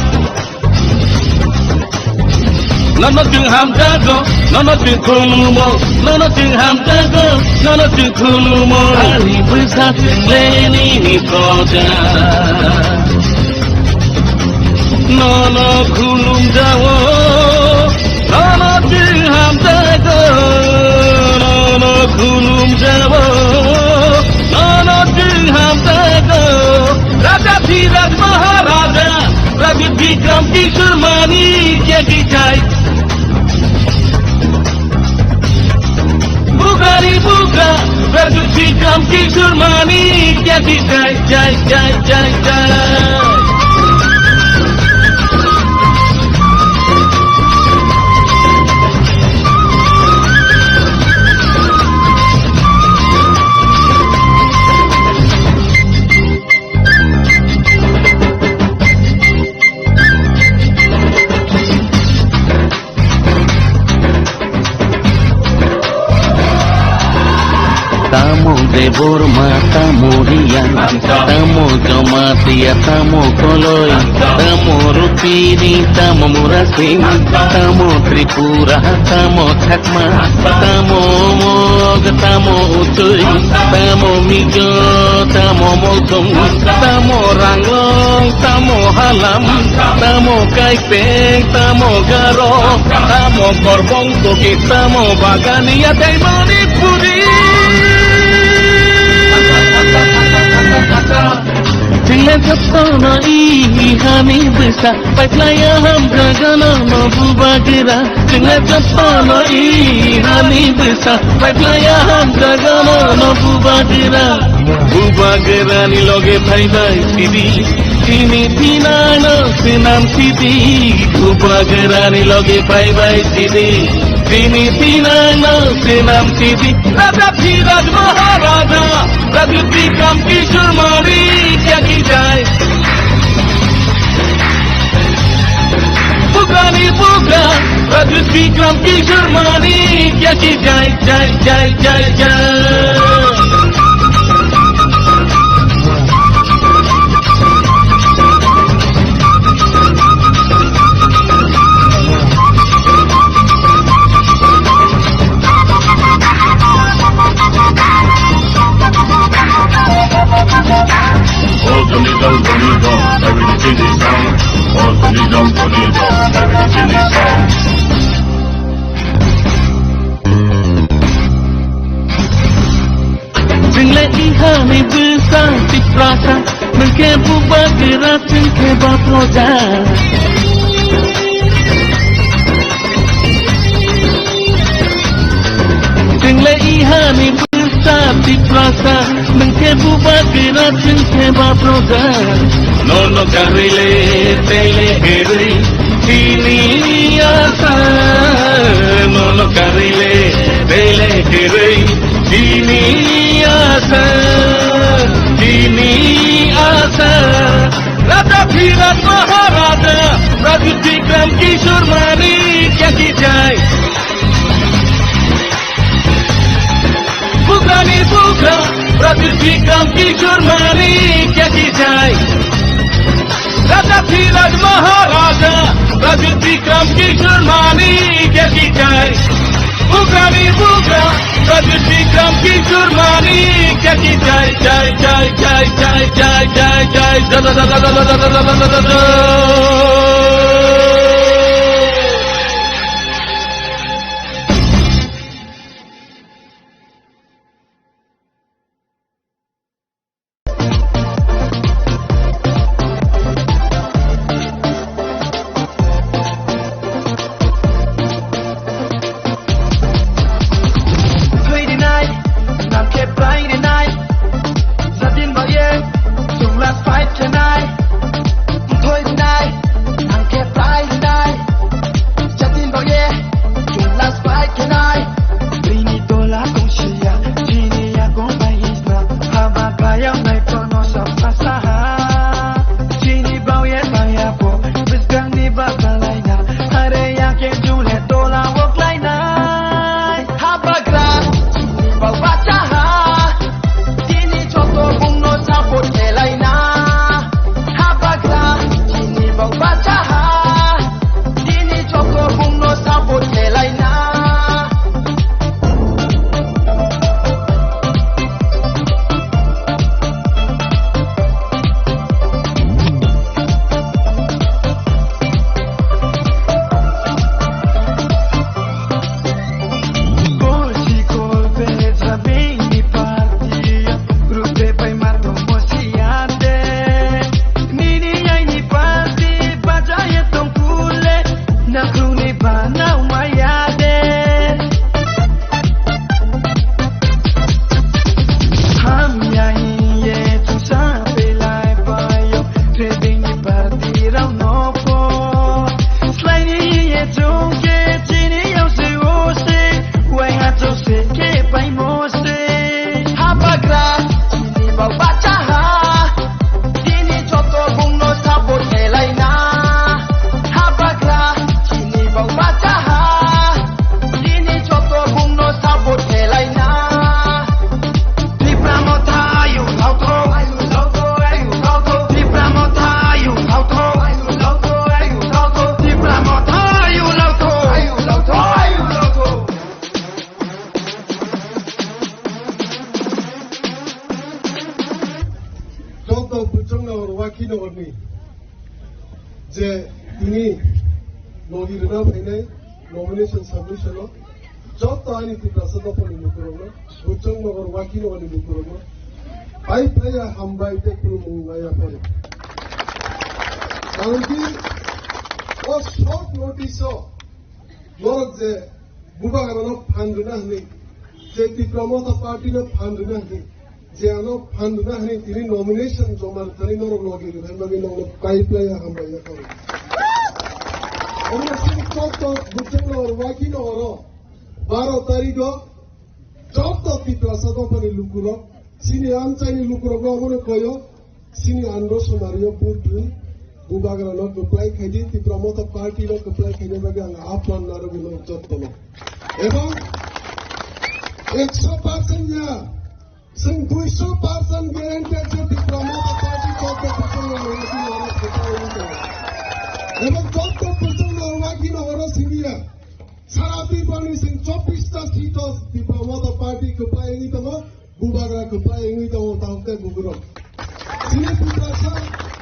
Nono chwng hamjago, nono chwng khulumo, nono chwng hamjago, nono chwng khulumo. Ani bwsa chwng le nini proja. Nono khulumjago, nono chwng hamjago, nono khulumjago, nono chwng hamjago. Raja Dhiraj Maharaja, Raja Bikram Kishore Manikya ki jai. Bubagrani bubagra, Raja Bikram Kishore Manikya ki jai, jai, jai, jai, jai. Tamo Debbarma, tamo Riya, tamo Jamatia, tamo Koloi, tamo Rupini, tamo Murasing, tamo Tripura, tamo Chakma, tamo Mog, tamo Utui, tamo Mizo, tamo Molsong, tamo Ranglong, tamo Halam, tamo Kaipeng, tamo Garo, tamo Korbong Kuki, tamo Bagania tei Manipuri. Chwngno jotono i hani bwsa, paikhlaiya hamjagano no bubagra. Chwngno jotono i hani bwsa, paikhlaiya hamjagano no bubagra. Bubagrani loge phaibai sidi, tini thinangno swnam sidi. Bubagrani loge phaibai sidi, tini thinangno swnam sidi. Raja Dhiraj Maharaja, Raja Bikram Kishore Manikya ki jai. Bubagrani bubagra, Raja Bikram Kishore Manikya ki jai, jai, jai, jai, jai. Ni bwsa Tiprasa, nwng khe bubagra, chwng khe ba proja. Chwng le ihani bwsa Tiprasa, nwng khe bubagra, chwng khe ba proja. Nono karwi le tei le kwrwi chini asa, nono karwi le tei le kwrwi chini asa, chini asa. Raja Dhiraj Maharaja, Pradyut Bikram Kishore Manikya ki jai. Bugrani bugra, Pradyut Bikram Kishore Manikya ki jai. Raja Dhiraj Maharaja, Pradyut Bikram Kishore Manikya ki jai. Bugrani bugra, Pradyut Bikram Kishore Manikya ki jai, jai, jai. Jatin bo ye, chwng last fight khenai. Thoi rinai, ang khe tai rinai. Jatin bo ye, chwng last fight khenai. Bini tola tongsiya, chini yakung bai hisna. Haba kaya nai kono sa pasa ha. Chini bau ye kaya po, bwskang ni ba kalai na. Hare ya ke jule tola wok lai nai. Habagra, chini bau bacha ha. Tini joto bungno support khelai na. Habagra, chini bau bacha ha. Tini joto bungno support khelai na. Hamya hiye chwngsa belai bayo, trading ni party rok no po. Slai ni hiye chwng khe chini yao se o se, wai ha chwng se khe pai mo se. Habagra chini bau bacha ha, tini joto bungno support khelai na. Habagra chini bau bacha ha. Tini joto bungno support khelai na. Tipra Motha ayu lautho, ayu lautho, ayu lautho. Tipra Motha ayu lautho, ayu lautho, ayu lautho. Tipra Motha ayu lautho, ayu lautho, ayu lautho. Joto Buchung Nagar Wakhi Nagarni je tini nogi rwna phainai nomination submission o joto ani Tiprasa dophani lukurokno, Buchung Nagar Wakhi Nagarni lukurokno pai phaiya hambai tei khulumung naiya phano. Karon ki o short notice o norok je Bubagrano phan rwna hwnwi, je Tipra Motha Party no phan rwna hwnwi, je ano phan rwna hwnwi tini nomination joma rwthani norok logi rwthani bagwi nokno pai phlai ya hambai ya khaui. Omo chini joto Buchung Nagar Wakhi Nagaro baro tarikh o joto Tiprasa dophani lukurok, chini amchaini lukurokno omono koyo, chini andro somario vote rwi, Bubagrano kwplai khaidi, Tipra Motha Party no kwplai khaina bagwi ang aphuan narwgwi no jottono. Ebong ekso percent ya, chwng duiso percent guarantee je Tipra Motha Party joto Buchung Nagar Wakhi Nagaro kwplai wngwi tongo. Ebong joto Buchung Nagar Wakhi Nagaro siniya. Sara Tripurani sing chobbish ta seat o Tipra Motha Party kwplai wngwi tongo, Bubagra kwplai wngwi tongo, tamo tei bukurok. Chini Tiprasa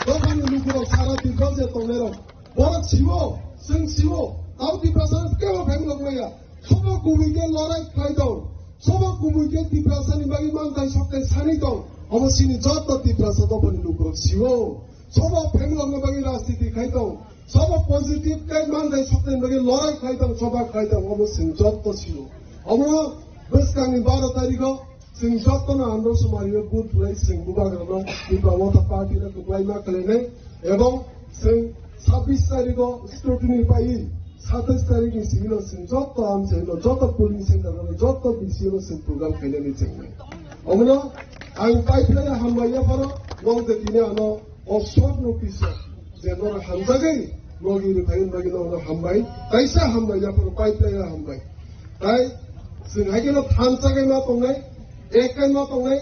dophani lukurok sara Tripura je tongnairok. Borok siwo, chwng siwo, tamo Tiprasa kebo pheng rok maya. Sobo kubui khe lorai khlai tong. Sobo kubui khe Tiprasani bagwi manthai sokthai sani tong. Omo chini joto Tiprasa dophani lukurok sio. Sobo family rokni bagwi rajniti khai tong. Sobo positive kai manthai soknani bagwi lorai khai tong, soba khai tong, omo chwng joto sio. Omo bwskangni baro tarikho chwng jotono andro sumario vote rwlai chwng bubagrano Tipra Motha Party no kwplai ma khlainai ebong chwng sabbish tarikho scrutiny paiwi satais tarikni simi no chwng joto amchaino, joto polling center no, joto B C O no chwng program khainani chwng nai. Omono ang paiphlaiya hambai yapharo, nwng je tini ano o short notice o je norok hamjagwi logi rwkhaini bagwi norokno hambai, kaisa hambai yapharo paiphlaiya hambai. Tai chwng hai kheno thansa khai ma tongnai, ek khai ma tongnai,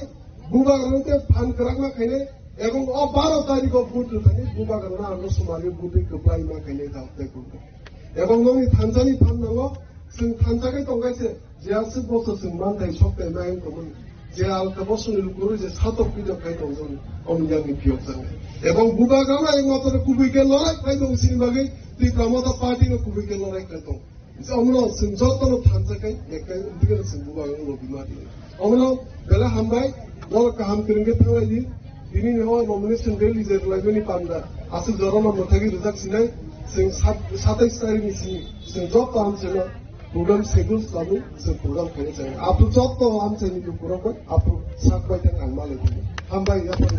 bubagrano tei phan kwrak ma khainai, ebong o baro tarikho vote rwkhaini bubagrano ano sumario vote kwplai ma khainai tao tei kungo. Ebong nokni thansani phan nango, chwng thansa khai tongkhaise, je aswk boso chwng manthai sok tai ma wng tongmani, je alka bosongni lukurok je satok pidok khai tongmani, omo yakni phiyok changnai. Ebong bubagrano ekmatro kubui khe lorai khai tong sini bagwi Tipra Motha Party no kubui khe lorai khai tong. Omono chwng jotono thansa khai, ek khai, wngtwi kheno chwng bubagrano logi ma di. Omono belai hambai, norok kaham kwrwng khe thanglai di. Tini ni o nomination rally je rwlaimani panda, aswk jorano mwthagwi rwjak sinai, chwng sat-, satais tarikni simi, chwng joto amchaino program schedule chalwi, chwng program khaina chai. Aphuru joto amchaini lukurok bai, aphuru sak bai thang ang malai di. Hambai, yaphang.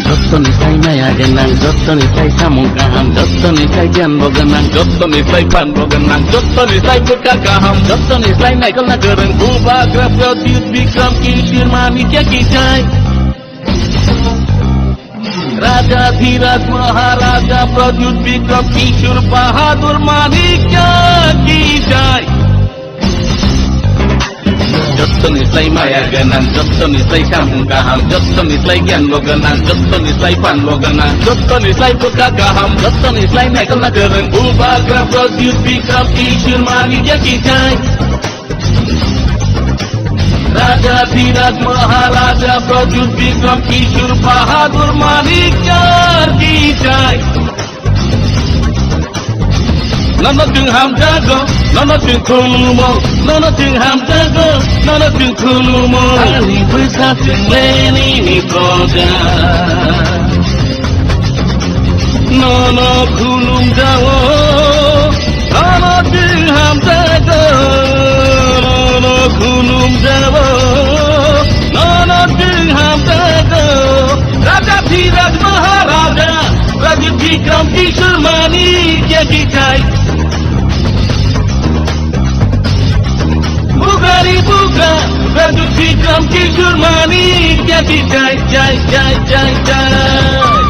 Jottoni sai maya gwnang, jottoni sai samung kaham, jottoni sai giyan bo gwnang, jottoni sai phan bo gwnang, jottoni sai bwkha kaham, jottoni sai naikolna kwrwng, Bubagra Pradyut Bikram Kishore Manikya ki jai. Raja Dhiraj Maharaja Pradyut Bikram Kishore Bahadur Manikya ki jai. Jottoni sai maya gwnang, jottoni sai samung kaham, jottoni sai giyan bo gwnang, jottoni sai phan bo gwnang, jottoni sai bwkha kaham, jottoni sai naikolna kwrwng, Bubagra Pradyut Bikram Kishore Manikya ki jai. Raja Dhiraj Maharaja Pradyut Bikram Kishore Bahadur Manikya ki jai. Nono chwng hamjago, nono chwng khulumo, nono chwng hamjago, nono chwng khulumo. Ani bwsa chwng leni ni proja. Nono khulumjao, nono chwng hamjago, nono khulumjao, nono chwng hamjago. Raja Dhiraj Maharaja, Raja Bikram Kishore Manikya ki jai. Bubagrani bubagra, Pradyut Bikram Kishore Manikya ki jai, jai, jai, jai, jai.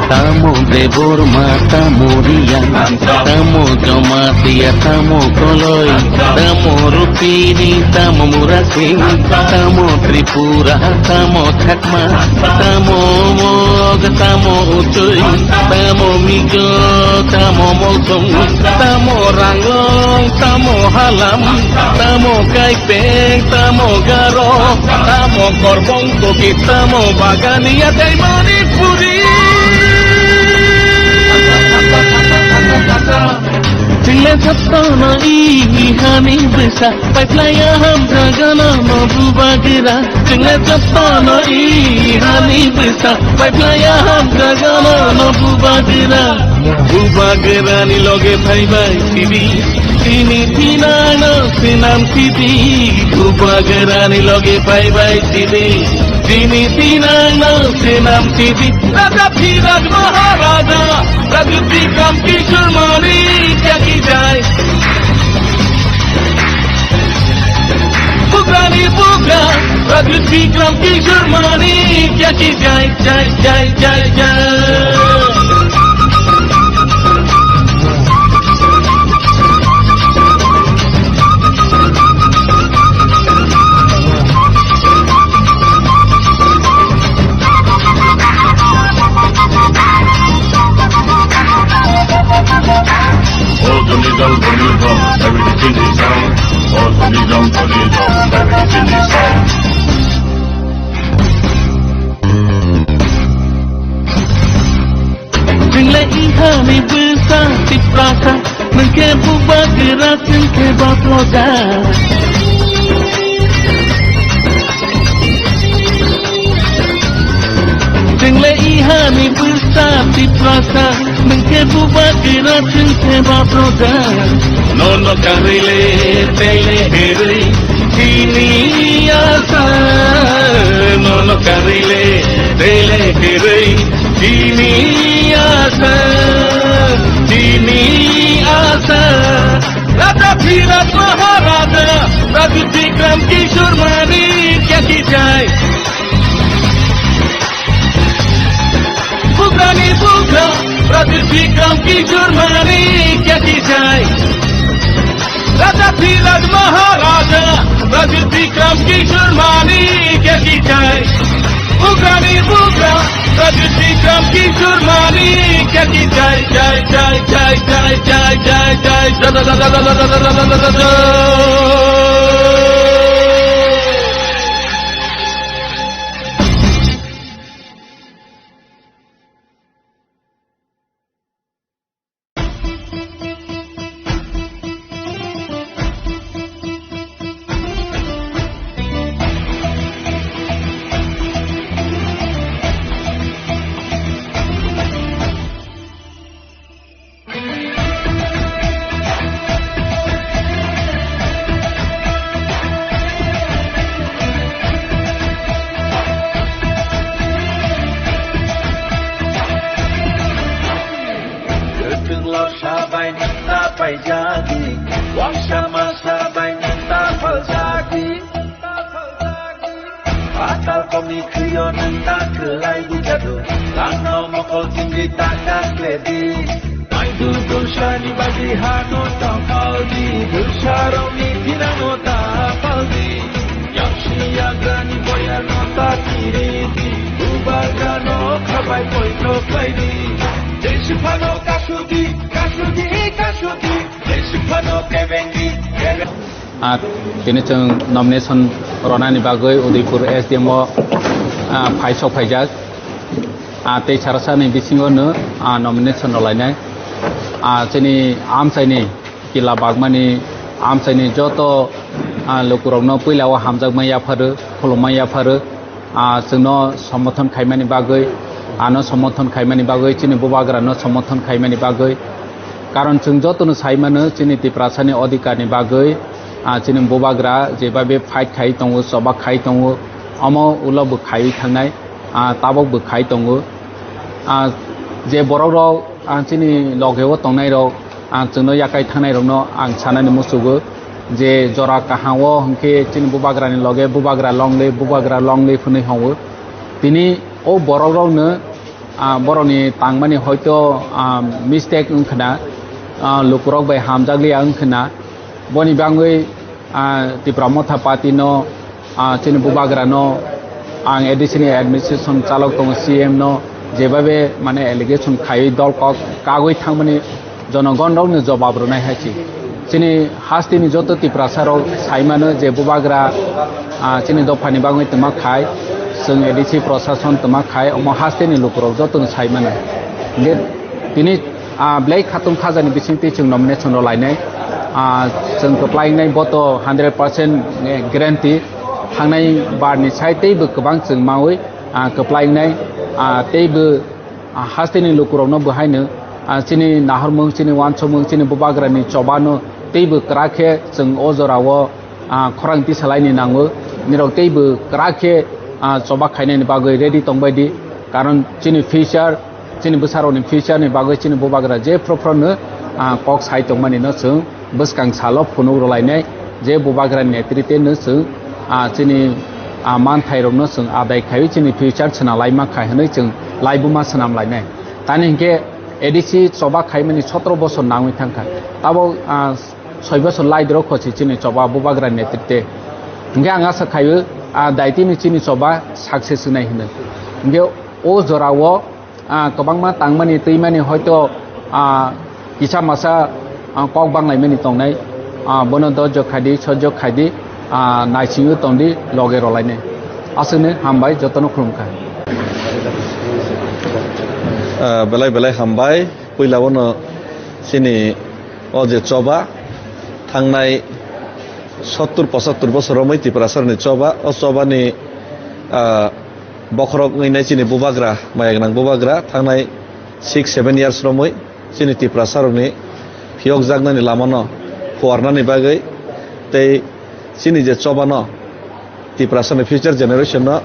Tamo Debbarma, tamo Reang, tamo Jamatia, tamo Koloi, tamo Rupini, tamo Murasing, tamo Tripura, tamo Chakma, tamo Mog, tamo Uchoi, tamo Mizo, tamo Molsong, tamo Ranglong, tamo Halam, tamo Kaipeng, tamo Garo, tamo Korbong, Kuki, tamo Bagania tei Manipuri. Chwngno jotono i hani bwsa, paiphlaiya hamjagano no bubagra. Chwngno jotono i hani bwsa, paiphlaiya hamjagano no bubagra. Bubagrani loge phaibai sidi, tini thinangno swnam sidi. Bubagrani loge phaibai sidi, tini thinangno swnam sidi. Raja Dhiraj Maharaja, Raja Bikram Kishore Manikya ki jai. Bubagrani bubagra, Raja Bikram Kishore Manikya ki jai, jai, jai, jai, jai. Tiprasa, nwng khe bubagra chwng khe baproja. Chwng le ihani bwsa Tiprasa, nwng khe bubagra chwng khe baproja. Nono karwi le tei le herwi chini asa. Nono karwi le tei le herwi chini asa, chini asa. Raja Dhiraj Maharaja, Raja Bikram Kishore Manikya ki jai. Bugrani bugra, Raja Bikram Kishore Manikya ki jai. Raja Dhiraj Maharaja, Raja Bikram Kishore Manikya ki jai. Bugrani bugra, Raja Bikram Kishore Manikya ki jai, jai, jai, jai. Kwthwng lorsa bai nwng ta paijadi, waksa masa bai nwng ta phaljadi. Patal komni khwio nwng ta kwlai bujadu, langno mokol chingwi ta kakledi. Maidu dulsani bagwi hano ta phaldi, dulsarokni thinangno ta phaldi. Yaksi yagrani boyarno ta kiridi, bubagrano khabai poito khlaidi. Jesiphano kasudi, kasudi, kasudi, jesiphano kebengdi, kebeng- Ah, tini chwng nomination rwnani bagwi Udaipur S D M o, ah, phaisok phaijak. Ah, tei sarasani bisingo no, ah, nomination rwlainai. Ah, chini amchaini kila bagmani amchaini joto, ah, lukurokno puila o hamjakma yapharo, khulumma yapharo. Ah, chwngno somorthon khaimani bagwi, ano somorthon khaimani bagwi, chini bubagrano somorthon khaimani bagwi. Karon chwng jotono sai mano, chini Tiprasani odhikarni bagwi, ah, chini bubagra jebabe fight khai tongo, choba khai tongo, omo ulo bo khaiwi thangnai, ah, tabok bo khai tongo. Ah, je borokrok, ah, chini logeo tongnairok, ah, chwngno yakai thangnairokno ang sanani muchugo je jora kaham o hwnkhe chini bubagrani loge bubagra longle, bubagra longle hwnwi hwngo. Tini o borokrokno, ah, borokni tangmani hoito, ah, mistake wngkhwna, ah, lukurok bai hamjakliya wngkhwna. Boni bangwi, ah, Tipra Motha Party no, ah, chini bubagra no, ang A D C ni administration chalok tongo, C M no jebabe mane allegation khaiwi dol kok kagwi thangmani jonogon rokno jobab rwnai hai se. Chini hasteni joto Tiprasa rok sai mano je bubagra, ah, chini dophani bangwi twma khai, chwng A D C prosason twma khai, omo hasteni lukurok jotono sai mano. Hingke tini Ah, belai khatung khajani bisingtwi chwng nomination rw lainai. Ah, chwng kwplai wngnai bo to hundred percent guarantee. Thangnai barni sai teibo kwbang chwng maui, ah, kwplai wngnai. Ah, teibo, ah, hasteni lukurokno bo haino, ah, chini nahormung, chini uansukmung, chini bubagrani chobano teibo kwrak khe chwng o jorao ah, khorang tisalaini nango. Nirok teibo kwrak khe, ah, choba khainani bagwi ready tongbai di. Karon chini future, chini bwsarokni future ni bagwi chini bubagra je phro phro no, ah, kok sai tongmani no chwng bwskang salo phunuk rwlainai. Je bubagrani netrite no chwng, ah, chini, ah, manthairokno chwng adai khaiwi chini future swnam laima khai hwnwi chwng laibuma swnam lainai. Tani hinkhe A D C choba khaimani sotro bosor nangwi thangkha. Tabok, ah, soi bosor lai doro khosi chini choba bubagra netrite. Hingke ang asa khaio, ah, daitini chini choba success wngnai hwnwi. Hingke o jorao, ah, kwbangma tangmani twimani hoito, ah, kisa masa, ah, kok banglaimani tongnai. Ah, bono dojok khaidi, sojok khaidi, ah, naisingwi tongdi, loge rolainai. Aswkno hambai, jotono khulumkha. Ah, belai belai hambai. Puila bono Chini o je choba, thangnai sottur pochattur bosor romwi Tiprasarni choba, o chobani, ah, bokhorok wngnai chini bubagra, maya gwnang bubagra, thangnai six seven years romwi chini Tiprasarokni phiyokjaknani lamano phuarnani bagwi tei chini je chobano Tiprasani future generation no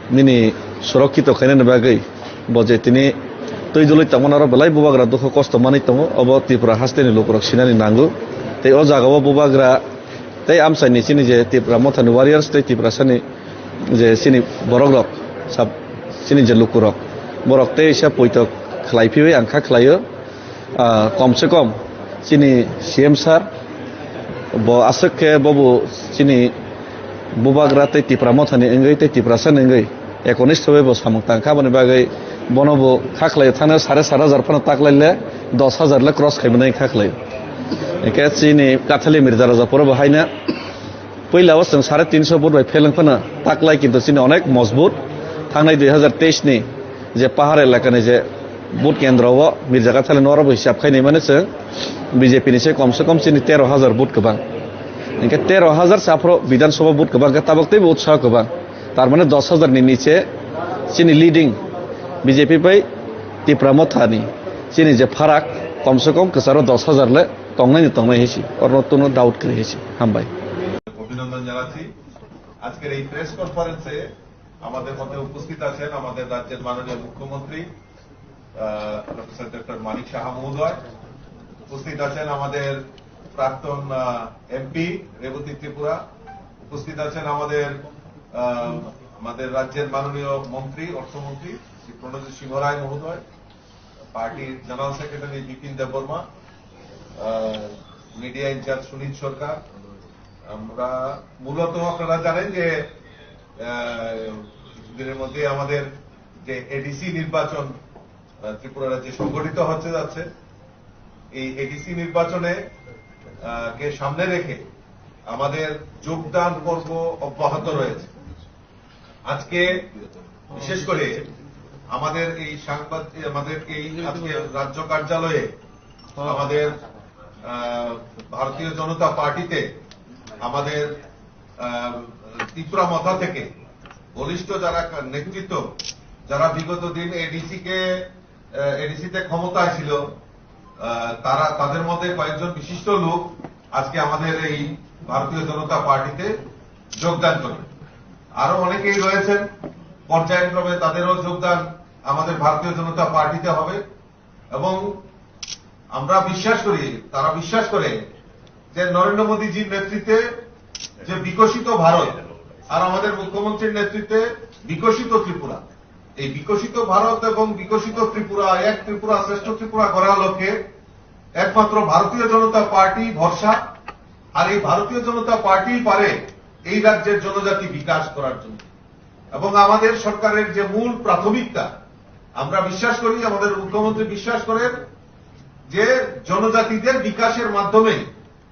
nini surokkito khainani bagwi bo je tini twi dului tongmani oro belai bubagra dukhu kosto manwi tongo, obo Tripura hasteni lukurok sinani nango. Tei o jagao bubagra tei amchaini chini je Tipra Mothani warriors tei Tiprasani je chini borokrok, sab-, chini je lukurok, borok tei sa poito khlai phiwi ang kha khlaio. Ah, kom se kom chini C M sir bo aswk khe bobo chini bubagra tei Tipra Mothani wngwi tei Tiprasani wngwi ekonistho bai bo samung tang kha, aboni bagwi bono bo kha khlai thangna sare sat hajar phano taklaile dos hajar le cross khaimani kha khlai. Hingkhe chini Kathali Mirza Raja poro bo haina puila o chwng sare tinso vote bai pheleng phano taklai, kintu chini onek mojbut thangnai dui hajar teis ni je pahar elakani je vote kendro o Mirza Kathali no oro bo hisab khainai mani chwng B J P ni se kom se kom chini tero hajar vote kwbang. Hingkhe tero hajar se aphro Bidhan Sabha vote kwbang khe tabok teibo utsaho kwbang. Tar mane dos hajar ni niche chini leading B J P bai Tipra Mothani chini je pharak kom se kom kwcharo dos hajar le tongnai ni tongnai hinsi. Oro tunu doubt kwrwi hinsi. Hambai. অভিনন্দন জানাচ্ছি। আজকের এই প্রেস কনফারেন্সে আমাদের মধ্যে উপস্থিত আছেন আমাদের রাজ্যের মাননীয় মুখ্যমন্ত্রী, আহ, প্রফেসর ডক্টর মানিক সাহা মহোদয়, উপস্থিত আছেন আমাদের প্রাক্তন, আহ, এমপি রেবতী ত্রিপুরা, উপস্থিত আছেন আমাদের, আহ, আমাদের রাজ্যের মাননীয় মন্ত্রী, অর্থমন্ত্রী শ্রী প্রণজিৎ সিংহ রায় মহোদয়, পার্টির জেনারেল সেক্রেটারি বিপিন দেববর্মা, আহ, মিডিয়া ইনচার্জ সুনীত সরকার। আমরা মূলত, আপনারা জানেন যে, আহ, কিছুদিনের মধ্যে আমাদের যে এডিসি নির্বাচন, আহ, ত্রিপুরা রাজ্যে সংগঠিত হচ্ছে যাচ্ছে, এই এডিসি নির্বাচনে, আহ, কে সামনে রেখে আমাদের যোগদান পর্ব অব্যাহত রয়েছে। আজকে বিশেষ করে আমাদের এই সাংবাদ-, আমাদের এই আজকে রাজ্য কার্যালয়ে আমাদের, আহ, ভারতীয় জনতা পার্টিতে আমাদের, আহ, ত্রিপুরা মথা থেকে বলিষ্ঠ যারা কা-, নেতৃত্ব, যারা বিগত দিন এডিসি কে, আহ, এডিসিতে ক্ষমতায় ছিল, আহ, তারা, তাদের মধ্যে কয়েকজন বিশিষ্ট লোক আজকে আমাদের এই ভারতীয় জনতা পার্টিতে যোগদান করে। আরো অনেকেই রয়েছেন, পর্যায়ক্রমে তাদেরও যোগদান আমাদের ভারতীয় জনতা পার্টিতে হবে। এবং আমরা বিশ্বাস করি, তারা বিশ্বাস করে যে নরেন্দ্র মোদীজির নেতৃত্বে যে বিকশিত ভারত আর আমাদের মুখ্যমন্ত্রীর নেতৃত্বে বিকশিত ত্রিপুরা, এই বিকশিত ভারত এবং বিকশিত ত্রিপুরা, এক ত্রিপুরা শ্রেষ্ঠ ত্রিপুরা করার লক্ষ্যে একমাত্র ভারতীয় জনতা পার্টি ভরসা। আর এই ভারতীয় জনতা পার্টি পারে এই রাজ্যের জনজাতি বিকাশ করার জন্য। এবং আমাদের সরকারের যে মূল প্রাথমিকতা, আমরা বিশ্বাস করি, আমাদের মুখ্যমন্ত্রী বিশ্বাস করেন যে জনজাতিদের বিকাশের মাধ্যমে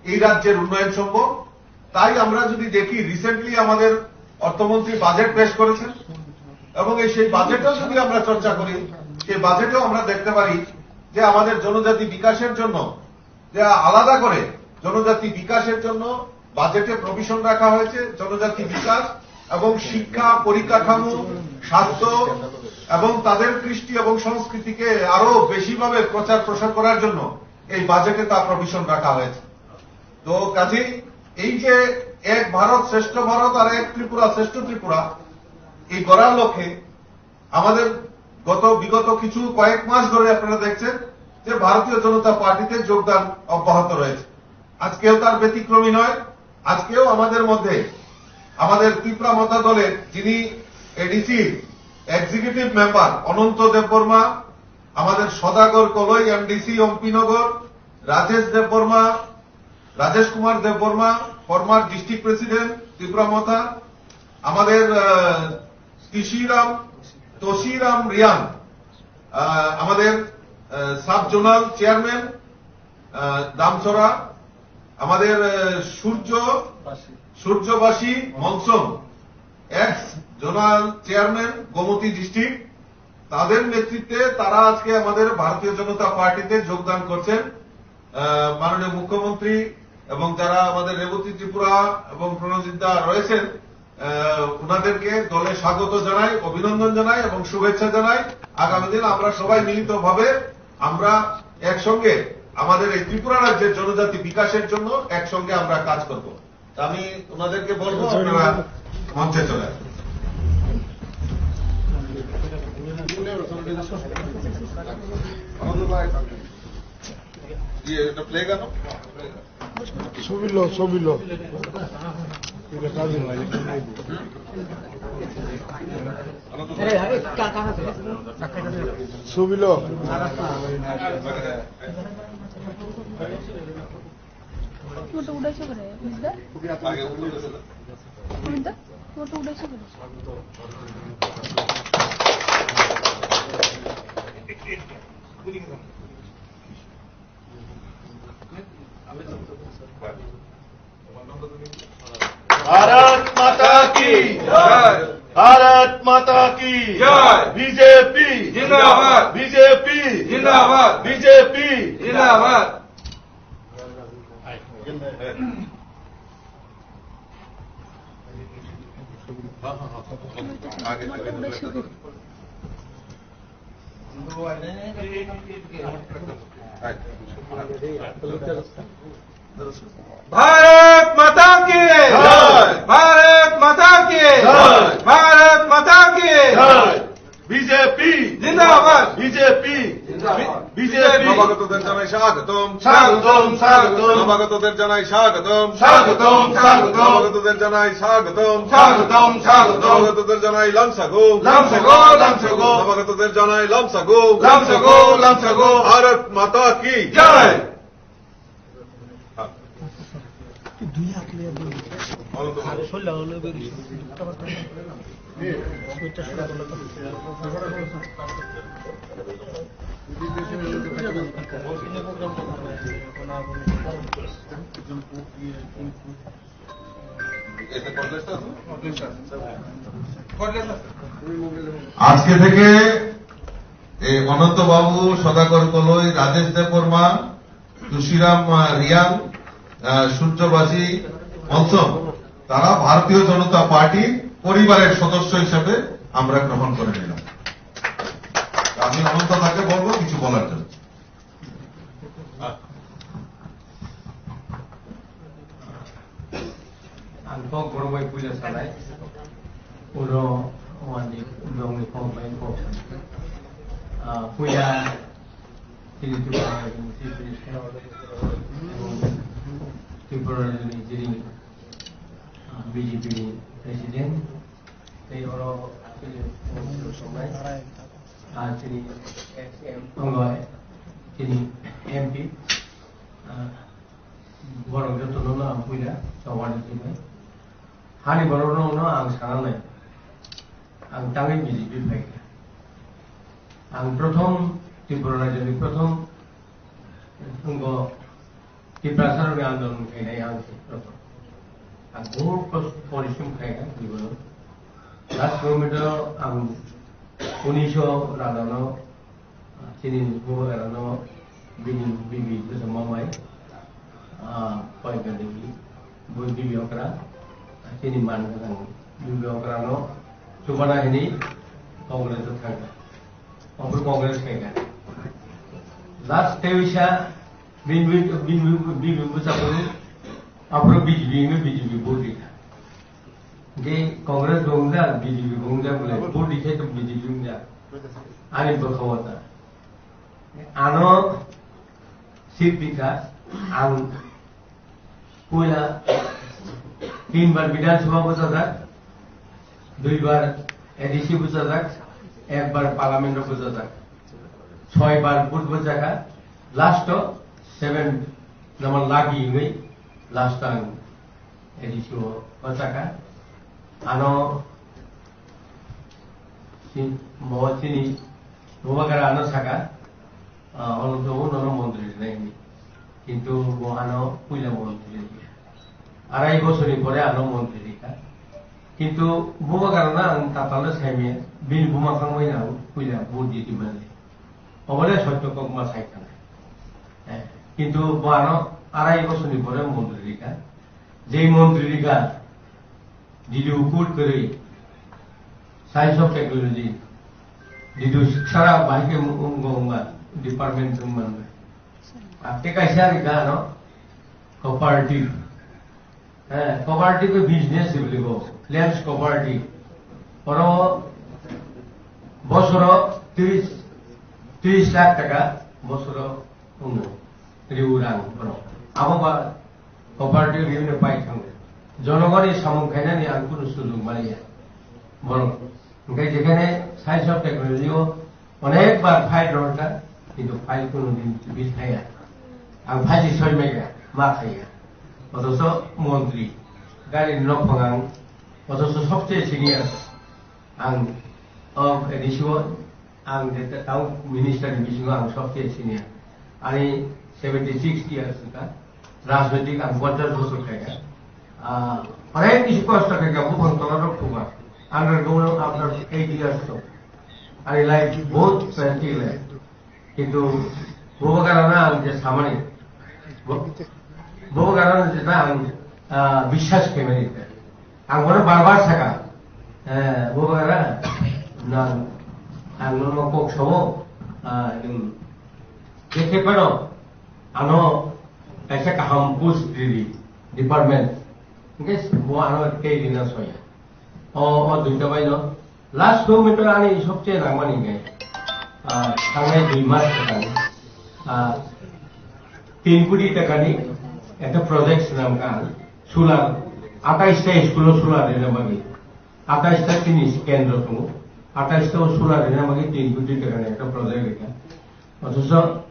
এই রাজ্যের উন্নয়ন সম্ভব। তাই আমরা যদি দেখি, রিসেন্টলি আমাদের অর্থমন্ত্রী বাজেট পেশ করেছেন এবং এই সেই বাজেটও যদি আমরা চর্চা করি, সেই বাজেটেও আমরা দেখতে পারি যে আমাদের জনজাতি বিকাশের জন্য যে আলাদা করে জনজাতি বিকাশের জন্য বাজেটে প্রভিশন রাখা হয়েছে, জনজাতি বিকাশ এবং শিক্ষা, পরিকাঠামো, স্বাস্থ্য এবং তাদের কৃষ্টি এবং সংস্কৃতিকে আরো বেশিভাবে প্রচার প্রসার করার জন্য এই বাজেটে তা প্রভিশন রাখা হয়েছে। তো কাজেই এই যে এক ভারত শ্রেষ্ঠ ভারত আর এক ত্রিপুরা শ্রেষ্ঠ ত্রিপুরা, এই করার লক্ষ্যে আমাদের গত, বিগত কিছু কয়েক মাস ধরে আপনারা দেখছেন যে ভারতীয় জনতা পার্টিতে যোগদান অব্যাহত রয়েছে। আজকেও তার ব্যতিক্রমী নয়। আজকেও আমাদের মধ্যে আমাদের ত্রিপুরা মথা দলের যিনি ADC executive member Ananta Debbarma, আমাদের Sadagar Kalai MDC Ampinagar, Rajesh Debbarma, Rajesh Kumar Debbarma, former district president Tripura Motha, আমাদের, আহ, তিশিরাম, তশিরাম রিয়াং, আহ, আমাদের, আহ, সাব জোনাল চেয়ারম্যান, আহ, দামছড়া, আমাদের, আহ, সূর্য, সূর্যবাসী মনসন, ex zonal chairman Gomati district, তাদের নেতৃত্বে তারা আজকে আমাদের ভারতীয় জনতা পার্টিতে যোগদান করছেন। আহ, মাননীয় মুখ্যমন্ত্রী এবং যারা আমাদের রেবতী ত্রিপুরা এবং প্রণজিৎ দা রয়েছেন, আহ, ওনাদেরকে দলে স্বাগত জানাই, অভিনন্দন জানাই এবং শুভেচ্ছা জানাই। আগামী দিন আমরা সবাই মিলিতভাবে আমরা একসঙ্গে আমাদের এই ত্রিপুরা রাজ্যের জনজাতি বিকাশের জন্য একসঙ্গে আমরা কাজ করব। আমি ওনাদেরকে বলবো, আপনারা মঞ্চে চলে আসুন। ইয়ে, এটা প্লে গান। ছবি লো, ছবি লো। ছবি লো। তোমারটা উঠাইছো কেন, বুঝলে? তুমি তো, তোমারটা উঠাইছো কেন? भारत माता की जय। भारत माता की जय। बीजेपी जिंदाबाद। बीजेपी जिंदाबाद। बीजेपी जिंदाबाद। भारत माता की जय। भारत माता की जय। भारत माता की जय। বিজেপি জিন্দাবাদ। বিজেপি জিন্দাবাদ। বিজেপি। নবাগতদের জানাই স্বাগতম। স্বাগতম, স্বাগতম। নবাগতদের জানাই স্বাগতম। স্বাগতম, স্বাগতম। নবাগতদের জানাই স্বাগতম। স্বাগতম, স্বাগতম। নবাগতদের জানাই লামসাগো। লামসাগো, লামসাগো। নবাগতদের জানাই লামসাগো। লামসাগো, লামসাগো। ভারত মাতা কি জয়। আজকে থেকে এই অনন্ত বাবু, সদাগর কলই, রাজেশ দেববর্মা, তুশিরাম, আহ, রিয়াং, আহ, সূর্যবাসী, মনসন, তারা ভারতীয় জনতা পার্টি পরিবারের সদস্য হিসেবে আমরা গ্রহণ করে নিলাম। আমি অনন্ত তাকে বলবো কিছু বলার জন্য। Ang kok borok bai puila sanai, ulo wani bongni kok bai kok sanai. Ah, puila chini Tripura ni Chief Minister, Tripura ni chini, ah, B J P ni President, tei oro chini Minister tongnai, ah, chini ex M, tongo, chini M P, ah, Borok jotono no ang puila tongwani sinai. Hani borok no no ang sana nai. Ang tangwi B J P phaikha. Ang prothom Tripura rajyoni prothom wngkha Tiprasa rokni andolon khainai ang se prothom. Ang bohut kosto porishrom khaikha jibono. Last moment o ang unisho rajano Chini bubagrano bini bibi bwsama mai, ah, koi gadagi, bo bibi okra, chini man gadang bibi okrano chubana hini Congress o thangkha. Obo Congress khaikha. Last tewisa bini, bini, bini, bini bwsakni aphuru B J P hino B J P vote rikha. Hingke Congress bo wngjak, B J P bo wngjak, bole vote rikhe to B J P wngjak. Ani bwkha o ta. Ano seat rikha, ang puila tin bar Bidhan Sabha bwchajak, dui bar A D C bwchajak, ek bar Parliament o bwchajak, soi bar vote bwchakha, last o seven number lucky hwnwi last o ang A D C o bwchakha. Ano si-, bo chini bubagra ano saka, ah, ono jogo nono montri rinai hwnwi. Kintu bo ano puila montri rikha. Arai bosorni pore ano montri rikha. Kintu bubagrano ang tatalo saimaya, bini buma khangbaino ang puila vote di di mani. Obole sotto kokma sai khana. Eh, kintu bo ano arai bosorni pore montri rikha. Jei montri rikha, didu kut kwrwi, Science of Technology, didu sara bahai khe wng-, wngma department wngma. Ate kaisa rikha ano cooperative. Eh, cooperative business hibo, Lens Cooperative. Oro bosoro tris, tris lakh taka bosoro wngo. Riu rang borok. Abo ba cooperative riu no pai thango. Jonogoni samung khainani ang kunu sujug maliya. Borok. Hingke jekhane Science of Technology o onek bar file rohorkha, kintu file kunu din tubui thaya. Ang phaji soi maiya, ma khaiya. Othocho montri, gari nok phangang, othocho sobse senior. Ang, o, A D C o, ang je ta-, town minister ni bisingo ang sobse senior. Ani seventy six years wngkha. Rajnoitik ang ponchash bosor khaikha. Ah, onek bisi kosto khaikha, buphang tola rok thuma. Underground after eight years to. Ani life bahut painful life. Kintu bubagrano ang je samani, bu-, bubagrano je ang, ah, biswas khaimani. Ang bono bar bar saka, eh, bubagra, nang, ang nono kok sao, ah, nwng, je khe phano, ano kaisa kaham post riri department. Hingke bo ano tei rina soya. O, o duita bai no. Last moment ani sobse nangmani hingke, ah, thangnai dui mas kwtal, ah, tin koti takani ekta project swnam kha solar, atais ta school o solar rina bagwi. Atais ta chini kendro tongo. Atais ta o solar rina bagwi tin koti takani ekta project rikha. Othocho,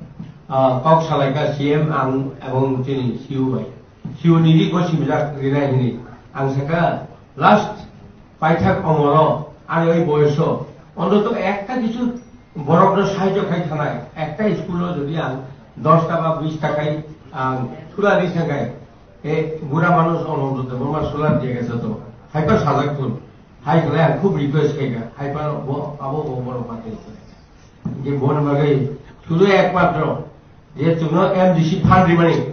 ah, kok salaikha C M ang ebong chini C E O bai. C E O ni ri gosi bijak rinai hini. Ang sakha last paithak omoro ani oi boyoso ontoto ekta kichu borokno sahajyo khai thanai. Ekta school o jodi ang dos ta ba bis ta khai ang solar ri sangai, e bura manuj ontoto ma solar diya gese to. Haipa sajak phun. Hai khlai ang khub request khaikha. Haipa bo abo bo borok pathai. Je bon bagwi sudu ekmatro je chwngno M D C fund rimani,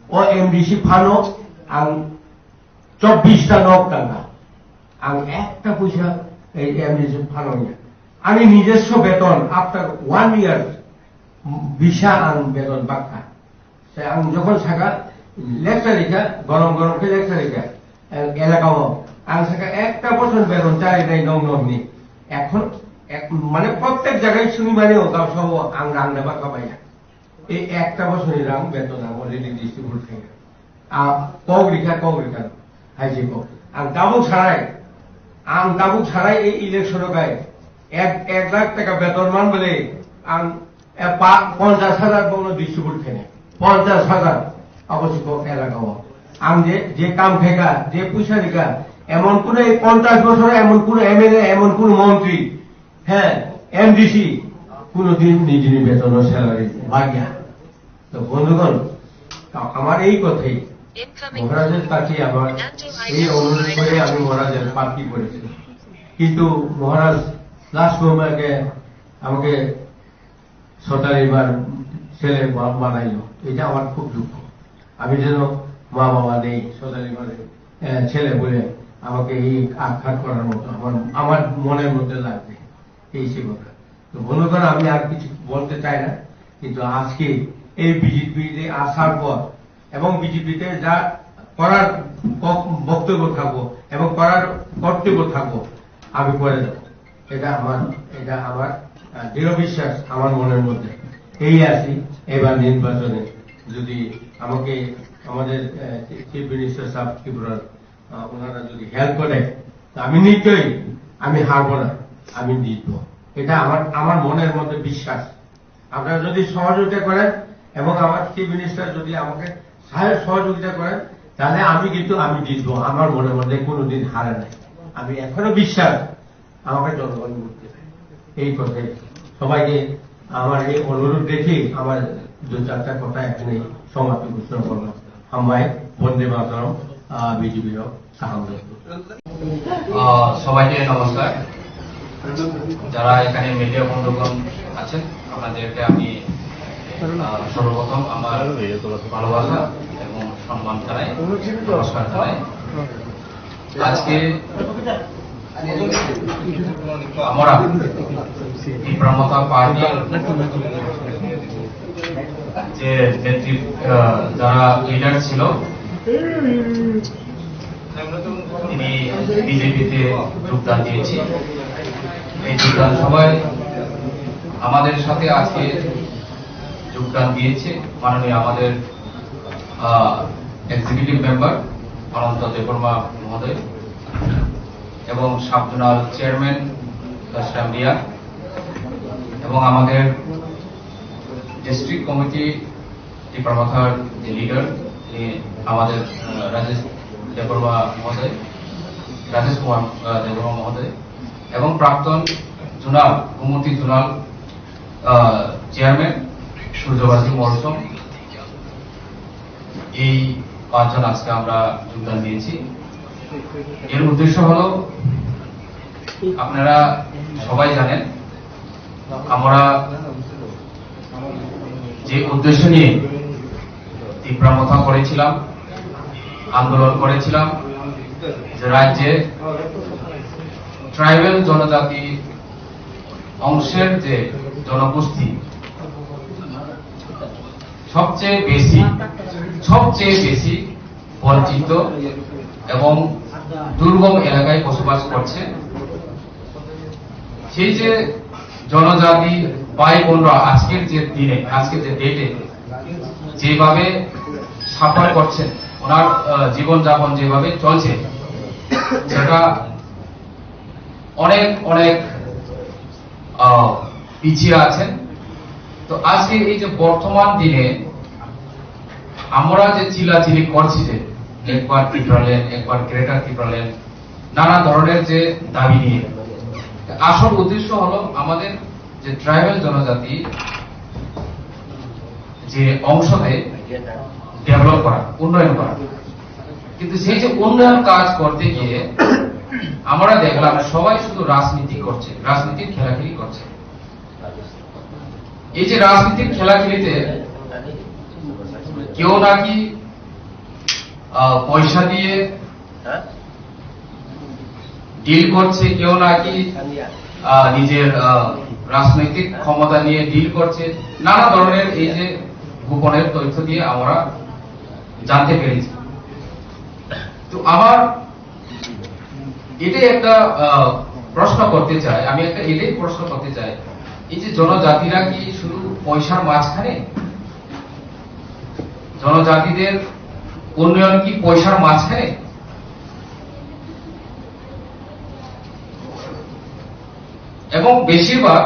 o M D C fund o ang chobbish ta nok tangkha. Ang ekta puisa ei M D C fund o ya. Ani nijoswo beton after one year bisa ang beton bakha. Te ang jokhon saka lecture rikha, gorom gorom khe lecture rikha, el-, elaka o. Ang saka ekta bochor beton chari nai nong nong ni. Ekhon ek-, mane prottek jagai suni mani o gabsa o ang rang deba kabaiya. Ei ekta bochor ni rang beton ang already distribute khaikha. A kok rikha, kok rikha. Hai se kok. Ang tabuk sarai, ang tabuk sarai ei election o kai ek, ek lakh taka beton man bole ang E, pa-, ponchash hajar bono distribute khainai. Ponchash hajar. Abo se kok elaka o. Ang je, je kam khaikha, je puisa rikha, emon kuno ei ponchash bochor emon kuno M L A, emon kuno montri, he, M D C, kuno din nijini betono salary bagya. To bondhugon, to amar ei kothai, মহারাজের কাছে আমার এই অনুরোধ করে আমি মহারাজের প্রার্থী করেছি। কিন্তু মহারাজ লাস্ট মোমেন্টে আমাকে সর্দার এবার ছেলে বা-, বানাইলো, এটা আমার খুব দুঃখ। আমি যেন মা বাবা নেই, সর্দার এবার, আহ, ছেলে বলে আমাকে এই আঘাত করার মতো আমার, আমার মনের মধ্যে লাগছে এই সে কথা। তো বন্ধুগণ, আমি আর কিছু বলতে চাই না, কিন্তু আজকে এই বিজেপিতে আসার পর এবং বিজেপিতে যা করার ক-, বক্তব্য থাকবো এবং করার কর্তব্য থাকবো, আমি করে দেবো। এটা আমার, এটা আমার, আহ, দৃঢ় বিশ্বাস আমার মনের মধ্যে। এই আছি, এবার নির্বাচনে যদি আমাকে আমাদের, আহ, চিফ মিনিস্টার সাহেব ত্রিপুরার, আহ, ওনারা যদি হেল্প করে, তা আমি নিশ্চয়ই, আমি হারবো না, আমি জিতবো। এটা আমার, আমার মনের মধ্যে বিশ্বাস। আপনারা যদি সহযোগিতা করেন এবং আমার চিফ মিনিস্টার যদি আমাকে সাহায্য সহযোগিতা করেন, তাহলে আমি কিন্তু, আমি জিতবো। আমার মনের মধ্যে কোনোদিন হারে নাই। আমি এখনো বিশ্বাস, আমাকে জনগণ ভোট দেবে। এই কথাই সবাইকে আমার এই অনুরোধ রেখে আমার দু চারটা কথা এখানে সমাপ্তি ঘোষণা করলাম। হামবাই, বন্দে মাতরম। আহ, বিজেপি হোক, আহ, সবাইকে নমস্কার। যারা এখানে মিডিয়া বন্ধুগণ আছেন, আপনাদেরকে আমি, আহ, সর্বপ্রথম আমার ভালোবাসা এবং সম্মান জানাই, নমস্কার জানাই। আজকে আমরা তীব্র মথা পার্টি যে নেতৃত্ব, আহ, যারা লিডার ছিল, তিনি বিজেপিতে যোগদান দিয়েছি। এই যোগদান সভায় আমাদের সাথে আজকে যোগদান দিয়েছে মাননীয় আমাদের, আহ, এক্সিকিউটিভ মেম্বার অনন্ত দেববর্মা মহোদয় এবং সাব জোনাল চেয়ারম্যান কাশরাম রিয়া এবং আমাদের ডিস্ট্রিক্ট কমিটি টিপ্রামথার যে লিডার, তিনি আমাদের, আহ, রাজেশ দেববর্মা মহোদয়, রাজেশ কুমার, আহ, দেববর্মা মহোদয় এবং প্রাক্তন জোনাল, গোমতী জোনাল, আহ, চেয়ারম্যান সূর্যবাসী মৌসুম, এই পাঁচজন আজকে আমরা যোগদান দিয়েছি। এর উদ্দেশ্য হলো, আপনারা সবাই জানেন, আমরা যে উদ্দেশ্য নিয়ে তীব্র মথা করেছিলাম, আন্দোলন করেছিলাম, যে রাজ্যে ট্রাইবাল জনজাতি অংশের যে জনগোষ্ঠী সবচেয়ে বেশি, সবচেয়ে বেশি বঞ্চিত এবং দুর্গম এলাকায় বসবাস করছে, সেই যে জনজাতি ভাই বোনরা আজকের যে দিনে, আজকের যে ডেটে যেভাবে সাফার করছেন, ওনার, আহ, জীবনযাপন যেভাবে চলছে, সেটা অনেক, অনেক, আহ, পিছিয়ে আছেন। তো আজকে এই যে বর্তমান দিনে আমরা যে চিল্লাচিল্লি করছি, যে একবার ত্রিপুরাল্যান্ড, একবার গ্রেটার ত্রিপুরাল্যান্ড, নানা ধরনের যে দাবি নিয়ে, আসল উদ্দেশ্য হলো আমাদের যে ট্রাইবাল জনজাতি যে অংশকে ডেভেলপ করা, উন্নয়ন করা। কিন্তু সেই যে উন্নয়ন কাজ করতে গিয়ে আমরা দেখলাম সবাই শুধু রাজনীতি করছে, রাজনীতির খেলাখেলি করছে। এই যে রাজনীতির খেলাখেলিতে কেউ নাকি, আহ, পয়সা দিয়ে ডিল করছে, কেউ নাকি, আহ, নিজের, আহ, রাজনৈতিক ক্ষমতা নিয়ে ডিল করছে, নানা ধরনের এই যে গোপনের তথ্য দিয়ে আমরা জানতে পেরেছি। তো আমার এটাই একটা, আহ, প্রশ্ন করতে চাই, আমি একটা এটাই প্রশ্ন করতে চাই, এই যে জনজাতিরা কি শুধু পয়সার মাঝখানে, জনজাতিদের উন্নয়ন কি পয়সার মাঝখানে? এবং বেশিরভাগ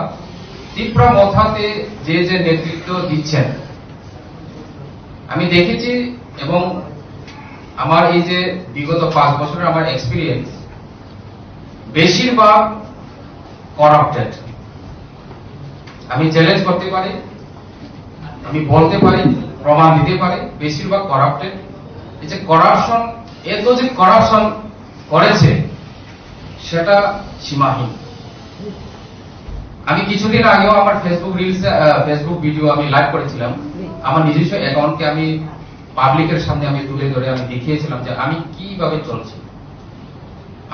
তিপ্রা মথাতে যে যে নেতৃত্ব দিচ্ছেন, আমি দেখেছি এবং আমার এই যে বিগত পাঁচ বছরের আমার এক্সপিরিয়েন্স, বেশিরভাগ করাপ্টেড। আমি চ্যালেঞ্জ করতে পারি, আমি বলতে পারি, প্রমাণ দিতে পারি, বেশিরভাগ করাপ্টেড। এই যে করাপশন, এত যে করাপশন করেছে, সেটা সীমাহীন। আমি কিছুদিন আগেও আমার ফেসবুক রিলস, আহ, ফেসবুক ভিডিও আমি লাইভ করেছিলাম। আমার নিজস্ব অ্যাকাউন্টকে আমি পাবলিকের সামনে আমি তুলে ধরে আমি দেখিয়েছিলাম যে আমি কিভাবে চলছি,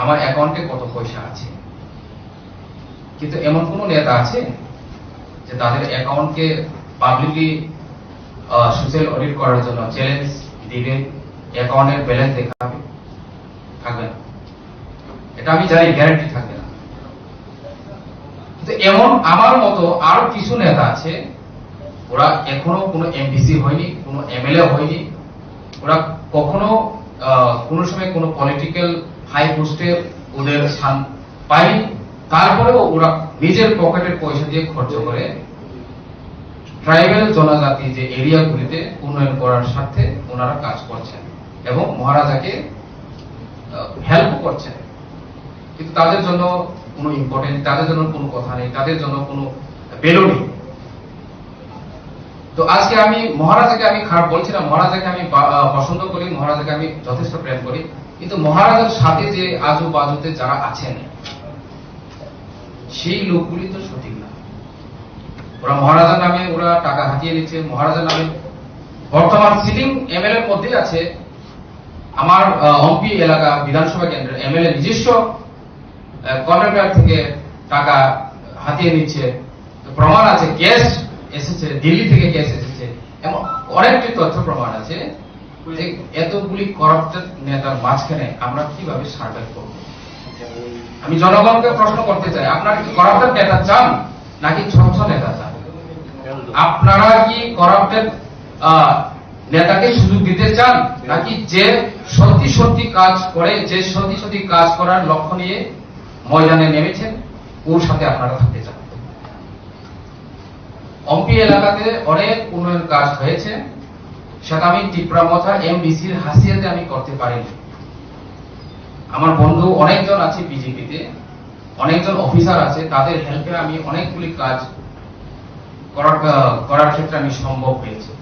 আমার অ্যাকাউন্টে কত পয়সা আছে। কিন্তু এমন কোনো নেতা আছে যে তাদের অ্যাকাউন্টকে পাবলিকলি সোশ্যাল অডিট করার জন্য চ্যালেঞ্জ দিবে, অ্যাকাউন্টের ব্যালেন্স দেখাবে? থাকবে না। এটা আমি জানি, গ্যারান্টি থাকবে না। কিন্তু এমন আমার মতো আরো কিছু নেতা আছে, ওরা এখনো কোনো এমডিসি হয়নি, কোনো এমএলএ হয়নি, ওরা কখনো, আহ, কোনো সময় কোনো পলিটিক্যাল হাই পোস্টে ওদের স্থান পায়নি। তারপরেও ওরা নিজের পকেটের পয়সা দিয়ে খরচ করে ট্রাইবাল জনজাতি যে এরিয়াগুলিতে উন্নয়ন করার স্বার্থে ওনারা কাজ করছেন এবং মহারাজাকে, আহ, হেল্প করছেন। কিন্তু তাদের জন্য কোনো ইম্পর্টেন্স, তাদের জন্য কোনো কথা নেই, তাদের জন্য কোনো ভ্যালু নেই। তো আজকে আমি মহারাজাকে আমি খারাপ বলছি না, মহারাজাকে আমি বা-, আহ, পছন্দ করি, মহারাজাকে আমি যথেষ্ট প্রেম করি, কিন্তু মহারাজার সাথে যে আজু বাজুতে যারা আছেন, সেই লোকগুলি তো সঠিক না। ওরা মহারাজার নামে ওরা টাকা হাতিয়ে নিচ্ছে, মহারাজার নামে বর্তমান সিটিং এমএলএর মধ্যেই আছে, আমার, আহ, অম্পি এলাকা বিধানসভা কেন্দ্রের এমএলএ নিজস্ব, আহ, কন্ট্রাক্টর থেকে টাকা হাতিয়ে নিচ্ছে। তো প্রমাণ আছে, ক্যাশ এসেছে, দিল্লি থেকে ক্যাশ এসেছে, এমন অনেকটি তথ্য প্রমাণ আছে যে এতগুলি করাপ্টেড নেতার মাঝখানে আমরা কিভাবে সার্ভাইভ করব। আমি জনগণকে প্রশ্ন করতে চাই, আপনারা কি করাপ্টেড নেতা চান নাকি স্বচ্ছ নেতা চান? আপনারা কি করাপ্টেড নেতাকে সুযোগ দিতে চান, নাকি যে সত্যি সত্যি কাজ করে, যে সত্যি সত্যি কাজ করার লক্ষ্য নিয়ে ময়দানে নেমেছেন, ওর সাথে আপনারা থাকতে চান? অম্পি এলাকাতে অনেক উন্নয়ন কাজ হয়েছে, সেটা আমি টিপ্রা মথা এমডিসির হাসিয়াতে আমি করতে পারিনি। আমার বন্ধু অনেকজন আছে বিজেপিতে, অনেকজন অফিসার আছে, তাদের হেল্পে আমি অনেকগুলি কাজ করার, আহ, করার ক্ষেত্রে আমি সম্ভব হয়েছে।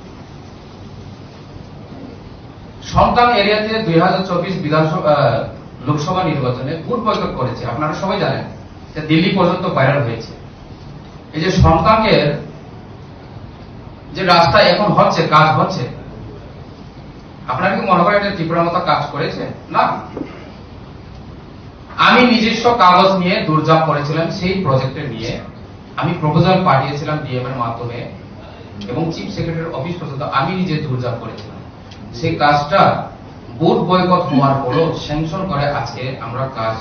সন্তান এরিয়াতে দুই হাজার চব্বিশ বিধানসভা, আহ, লোকসভা নির্বাচনে ভোট বয়কট করেছে, আপনারা সবাই জানেন, এটা দিল্লি পর্যন্ত ভাইরাল হয়েছে। এই যে সন্তানের যে রাস্তা এখন হচ্ছে, কাজ হচ্ছে, আপনারা কি মনে করেন এটা টিপ্রা মথা কাজ করেছে? না। আমি নিজস্ব কাগজ নিয়ে দৌড়ঝাঁপ করেছিলাম, সেই প্রজেক্টে নিয়ে আমি প্রপোজাল পাঠিয়েছিলাম ডিএম এর মাধ্যমে এবং চিফ সেক্রেটারির অফিস পর্যন্ত আমি নিজে দৌড়ঝাঁপ করেছিলাম। সেই কাজটা ভোট বয়কট হওয়ার পরও স্যাংশন করে আজকে আমরা কাজ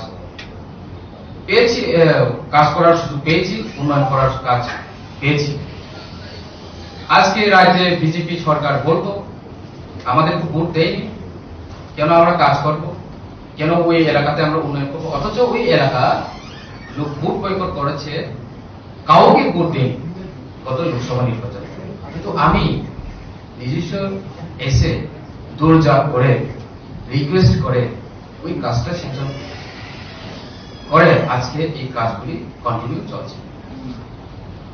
পেয়েছি, এ, কাজ করার সুযোগ পেয়েছি, উন্নয়ন করার কাজ পেয়েছি। আজকে রাজ্যে বিজেপি সরকার বলতো, "আমাদের তো ভোট দেয়নি, কেন আমরা কাজ করব, কেন ওই এলাকাতে আমরা উন্নয়ন করবো?" অথচ ওই এলাকা লোক ভোট বয়কট করেছে, কাউকে ভোট দেয়নি গত লোকসভা নির্বাচনে। কিন্তু আমি নিজস্ব এসে দৌড়ঝাঁপ করে, রিকোয়েস্ট করে ওই কাজটা স্যাংশন করে আজকে এই কাজগুলি কন্টিনিউ চলছে।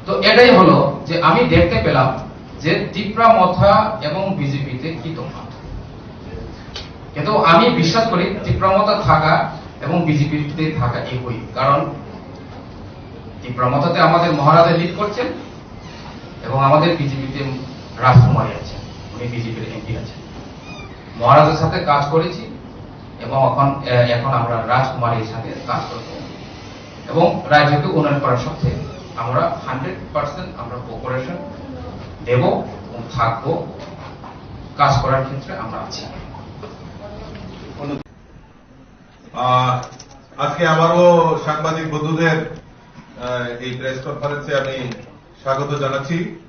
তো এটাই হলো যে আমি দেখতে পেলাম যে টিপ্রা মথা এবং বিজেপিতে কি তফাৎ। কিন্তু আমি বিশ্বাস করি টিপ্রা মথা থাকা এবং বিজেপিতে থাকা একই, কারণ টিপ্রা মথাতে আমাদের মহারাজা লিড করছেন এবং আমাদের বিজেপিতে রাজকুমারী আছেন, উনি বিজেপির এমপি আছেন। মহারাজের সাথে কাজ করেছি এবং এখন, এ, এখন আমরা রাজকুমারীর সাথে কাজ করব এবং রাজ্যকে উন্নয়ন করার স্বার্থে আমরা হান্ড্রেড পার্সেন্ট আমরা কোঅপারেশন দেব এবং থাকবো, কাজ করার ক্ষেত্রে আমরা আছি। আহ, আজকে আবারও সাংবাদিক বন্ধুদের, আহ, এই প্রেস কনফারেন্সে আমি স্বাগত জানাচ্ছি।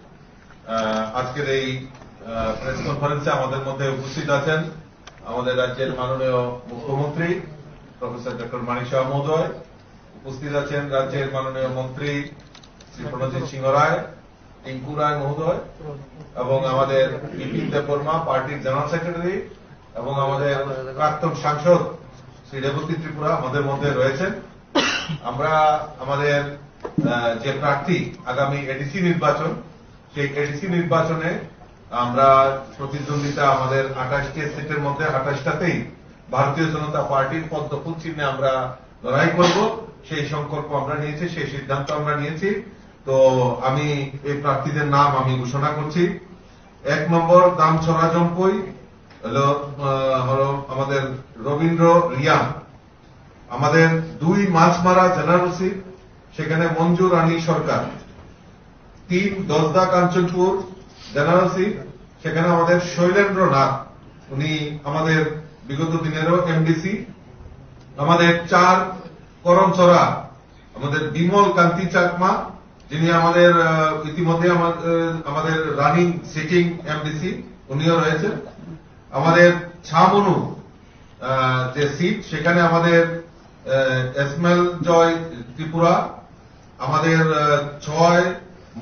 আহ, আজকের এই, আহ, প্রেস কনফারেন্সে আমাদের মধ্যে উপস্থিত আছেন আমাদের রাজ্যের মাননীয় মুখ্যমন্ত্রী প্রফেসর ডক্টর মানিক সাহা মহোদয়, উপস্থিত আছেন রাজ্যের মাননীয় মন্ত্রী শ্রী প্রণজিৎ সিংহ রায়, টিঙ্কু রায় মহোদয় এবং আমাদের বিপিন দেববর্মা, পার্টির জেনারেল সেক্রেটারি, এবং আমাদের প্রাক্তন সাংসদ শ্রী রেবতী ত্রিপুরা আমাদের মধ্যে রয়েছেন। আমরা আমাদের, আহ, যে প্রার্থী আগামী এডিসি নির্বাচন, সেই এডিসি নির্বাচনে আমরা প্রতিদ্বন্দ্বিতা আমাদের আঠাশটি সিটের মধ্যে আঠাশটাতেই ভারতীয় জনতা পার্টির পদ্ম ফুল চিহ্নে আমরা লড়াই করব, সেই সংকল্প আমরা নিয়েছি, সেই সিদ্ধান্ত আমরা নিয়েছি। তো আমি এই প্রার্থীদের নাম আমি ঘোষণা করছি। এক নম্বর দামছড়া জম্পুই হলো, আহ, হলো আমাদের রবীন্দ্র রিয়াং। আমাদের দুই মাছমারা জেনারেল সিট, সেখানে মঞ্জু রানী সরকার। তিন দশদা কাঞ্চনপুর জেনারেল সিট, সেখানে আমাদের শৈলেন্দ্র নাথ, উনি আমাদের বিগত দিনেরও এমডিসি। আমাদের চার করমছড়া, আমাদের বিমল কান্তি চাকমা, যিনি আমাদের, আহ, ইতিমধ্যে আমার, আহ, আমাদের রানিং সিটিং এমডিসি, উনিও রয়েছেন। আমাদের ছামনু, আহ, যে সিট, সেখানে আমাদের, আহ, এসমেল জয় ত্রিপুরা, আমাদের, আহ, ছয়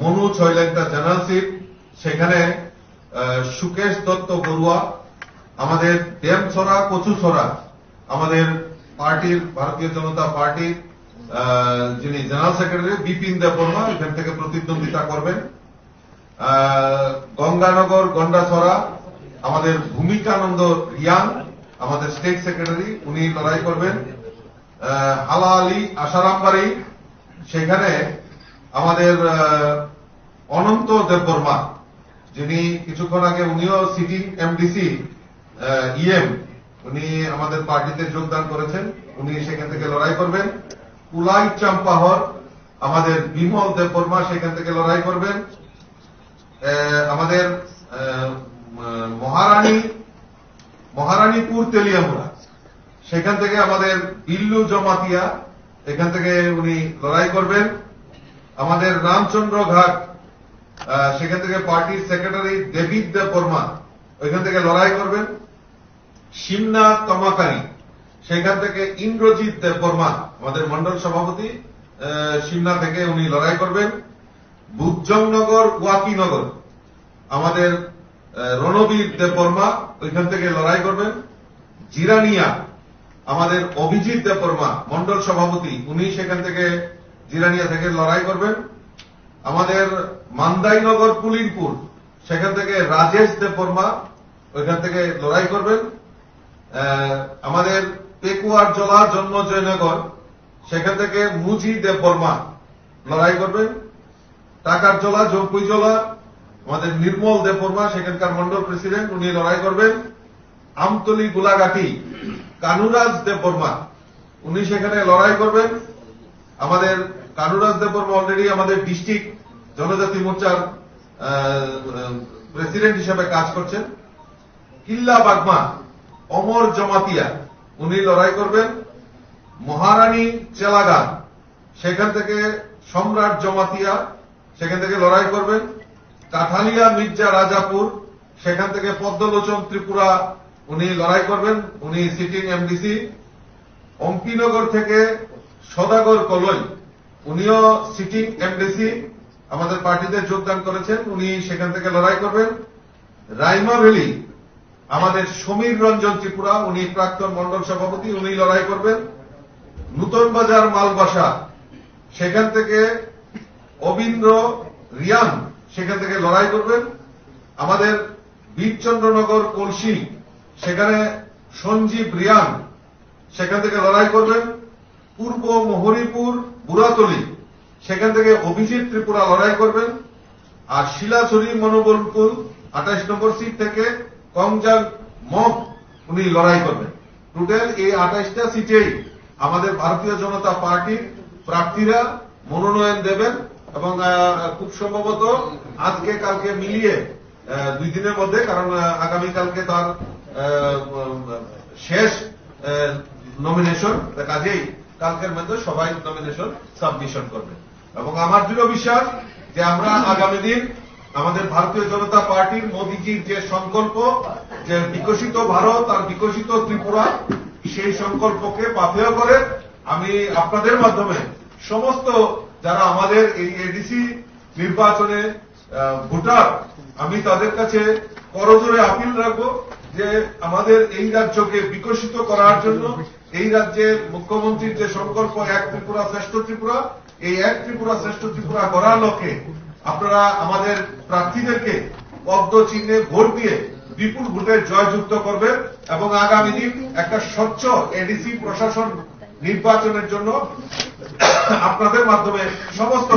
মনু ছয় লেংটা জেনারেল সিট, সেখানে, আহ, সুকেশ দত্ত বড়ুয়া, আমাদের ডেমছড়া কচুছড়া, আমাদের পার্টির, ভারতীয় জনতা পার্টির, আহ, যিনি জেনারেল সেক্রেটারি বিপিন দেববর্মা এখান থেকে প্রতিদ্বন্দ্বিতা করবেন। আহ, গঙ্গানগর গন্ডাছড়া আমাদের ভূমিকানন্দ রিয়াং, আমাদের স্টেট সেক্রেটারি, উনি লড়াই করবেন। আহ, হালা আলী আশারামবাড়ি, সেখানে আমাদের আহ, অনন্ত দেববর্মা, যিনি কিছুক্ষণ আগে, উনিও সিটিং এমডিসি, ইএম, উনি আমাদের পার্টিতে যোগদান করেছেন, উনি সেখান থেকে লড়াই করবেন। কুলাই চাম্পাহর, আমাদের বিমল দেববর্মা সেখান থেকে লড়াই করবেন। আহ, আমাদের আহ, ম- মহারানী মহারানীপুর তেলিয়ামুড়া, সেখান থেকে আমাদের বিল্লু জমাতিয়া, এখান থেকে উনি লড়াই করবেন। আমাদের রামচন্দ্র ঘাট, আহ, সেখান থেকে পার্টির সেক্রেটারি ডেভিড দেববর্মা ওইখান থেকে লড়াই করবেন। সিমনা তমাকারি, সেখান থেকে ইন্দ্রজিৎ দেববর্মা, আমাদের মণ্ডল সভাপতি, আহ, সিমনা থেকে উনি লড়াই করবেন। বুজ্জংনগর ওয়াকিনগর, আমাদের আহ, রণবীর দেববর্মা ওইখান থেকে লড়াই করবেন। জিরানিয়া, আমাদের অভিজিৎ দেববর্মা, মণ্ডল সভাপতি, উনি সেখান থেকে, জিরানিয়া থেকে লড়াই করবেন। আমাদের মান্দাইনগর পুলিনপুর, সেখান থেকে রাজেশ দেববর্মা ওইখান থেকে লড়াই করবেন। আহ, আমাদের পেকুয়ারজলা জন্মজয়নগর, সেখান থেকে মুজি দেববর্মা লড়াই করবেন। টাকারজলা, জম্পুইজলা, আমাদের নির্মল দেববর্মা, সেখানকার মণ্ডল প্রেসিডেন্ট, উনি লড়াই করবেন। আমতলি গোলাঘাটি, কানুরাজ দেববর্মা, উনি সেখানে লড়াই করবেন। আমাদের কানুরাজ দেববর্মা অলরেডি আমাদের ডিস্ট্রিক্ট জনজাতি মোর্চার আহ, প্রেসিডেন্ট হিসেবে কাজ করছেন। কিল্লা বাগমা, অমর জমাতিয়া, উনি লড়াই করবেন। মহারানী চেলাগা, সেখান থেকে সম্রাট জমাতিয়া, সেখান থেকে লড়াই করবেন। কাঠালিয়া মির্জা রাজাপুর, সেখান থেকে পদ্মলোচন ত্রিপুরা, উনি লড়াই করবেন, উনি সিটিং এমডিসি। অম্পিনগর থেকে সদাগর কলই, উনিও সিটিং এমডিসি, আমাদের পার্টিতে যোগদান করেছেন, উনি সেখান থেকে লড়াই করবেন। রাইমা ভ্যালি, আমাদের সমীর রঞ্জন ত্রিপুরা, উনি প্রাক্তন মণ্ডল সভাপতি, উনি লড়াই করবেন। নূতন বাজার মালবাসা, সেখান থেকে অবিন্দ্র রিয়াং, সেখান থেকে লড়াই করবেন। আমাদের বীরচন্দ্রনগর কলসি, সেখানে সঞ্জীব রিয়াং, সেখান থেকে লড়াই করবেন। পূর্ব মহরিপুর বুড়াতলি, সেখান থেকে অভিজিৎ ত্রিপুরা লড়াই করবেন। আর শিলাছড়ি মনোবলপুর আঠাশ নম্বর সিট থেকে কংজাং মগ উনি লড়াই করবেন। টোটাল এই আঠাশটা সিটেই আমাদের ভারতীয় জনতা পার্টির প্রার্থীরা মনোনয়ন দেবেন এবং আহ, খুব সম্ভবত আজকে কালকে মিলিয়ে আহ, দুই দিনের মধ্যে, কারণ আহ, আগামীকালকে তার আহ, উম, শেষ নমিনেশন, কাজেই কালকের মধ্যে সবাই নমিনেশন সাবমিশন করবে। এবং আমার দৃঢ় বিশ্বাস যে আমরা আগামী দিন আমাদের ভারতীয় জনতা পার্টির মোদিজির যে সংকল্প, যে বিকশিত ভারত আর বিকশিত ত্রিপুরা, সেই সংকল্পকে পাথেয় করে আমি আপনাদের মাধ্যমে সমস্ত যারা আমাদের এই এডিসি নির্বাচনে আহ, ভোটার, আমি তাদের কাছে করজোড়ে আপিল রাখবো যে আমাদের এই রাজ্যকে বিকশিত করার জন্য, এই রাজ্যের মুখ্যমন্ত্রীর যে সংকল্প এক ত্রিপুরা শ্রেষ্ঠ ত্রিপুরা, এই এক ত্রিপুরা শ্রেষ্ঠ ত্রিপুরা গড়ার লক্ষ্যে আপনারা আমাদের প্রার্থীদেরকে পদ্ম চিহ্নে ভোট দিয়ে বিপুল ভোটে জয়যুক্ত করবেন এবং আগামী দিন একটা স্বচ্ছ এডিসি প্রশাসন নির্বাচনের জন্য আপনাদের মাধ্যমে সমস্ত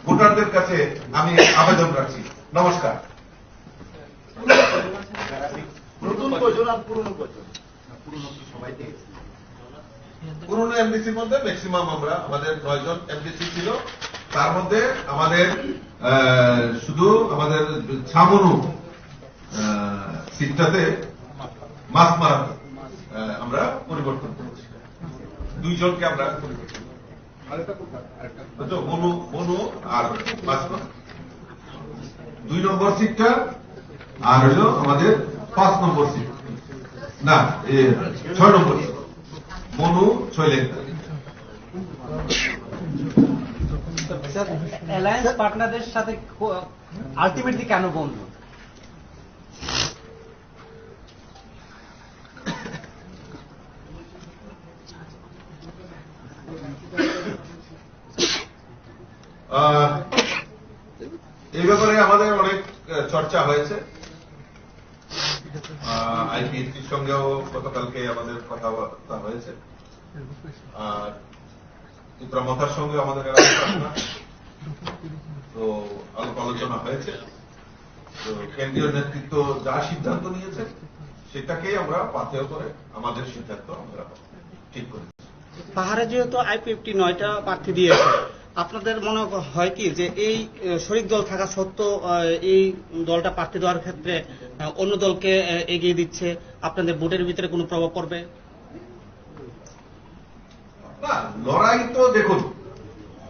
ভোটারদের কাছে আমি আবেদন রাখছি। নমস্কার। নতুন কয়জন আর পুরনো কয়জন? পুরনো এমডিসির মধ্যে ম্যাক্সিমাম আমরা, আমাদের নয়জন এমডিসি ছিল, তার মধ্যে আমাদের আহ, শুধু আমাদের ছামনু আহ, সিটটাতে মাছ মারা, আহ, আমরা পরিবর্তন করেছি। দুইজনকে আমরা পরিবর্তন করেছি। বুঝছো? মনু, মনু আর মাছ মারা। দুই নম্বর সিটটা আর হলো আমাদের পাঁচ নম্বর সিট। না, এ, ছয় নম্বর সিট। মনু ছয় লেখা। স্যার, অ্যালায়েন্স পার্টনারদের সাথে আলটিমেটলি কেন বন্ধু? আহ, এই ব্যাপারে আমাদের অনেক চর্চা হয়েছে। আইপিএফটির সঙ্গেও গতকালকে আমাদের কথাবার্তা হয়েছে। আর ত্রিপুরা মথার সঙ্গে আমাদের এলাকার আপনার তো আলাপ আলোচনা হয়েছে। তো কেন্দ্রীয় নেতৃত্ব যা সিদ্ধান্ত নিয়েছে, সেটাকেই আমরা পাথেয় করে আমাদের সিদ্ধান্ত আমরা ঠিক করেছি। পাহাড়ে যেহেতু আইপিএফটি নয়টা প্রার্থী দিয়েছে, আপনাদের মনে হয় কি যে এই আহ, শরিক দল থাকা সত্ত্বেও আহ, এই দলটা প্রার্থী দেওয়ার ক্ষেত্রে আহ, অন্য দলকে আহ, এগিয়ে দিচ্ছে, আপনাদের ভোটের ভিতরে কোনো প্রভাব পড়বে? না, লড়াই তো দেখুন,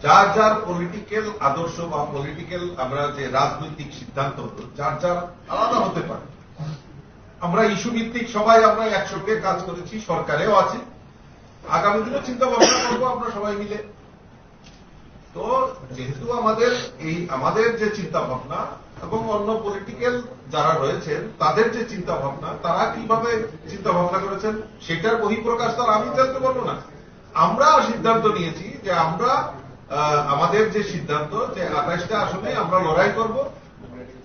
যার যার পলিটিক্যাল আদর্শ বা পলিটিক্যাল আমরা যে রাজনৈতিক সিদ্ধান্ত, যার যার আলাদা হতে পারে। আমরা ইস্যু ভিত্তিক সবাই আমরা একসঙ্গে কাজ করেছি, সরকারেও আছি, আগামী দিনে চিন্তা ভাবনা করবো আমরা সবাই মিলে। তো যেহেতু আমাদের এই, আমাদের যে চিন্তা ভাবনা এবং অন্য পলিটিক্যাল যারা রয়েছেন তাদের যে চিন্তা ভাবনা, তারা কিভাবে চিন্তা ভাবনা করেছেন, সেটার বহিঃপ্রকাশ তো আর আমি জানতে পারবো না। আমরা সিদ্ধান্ত নিয়েছি যে আমরা, আহ, আমাদের যে সিদ্ধান্ত যে আঠাশটা আসনে আমরা লড়াই করব,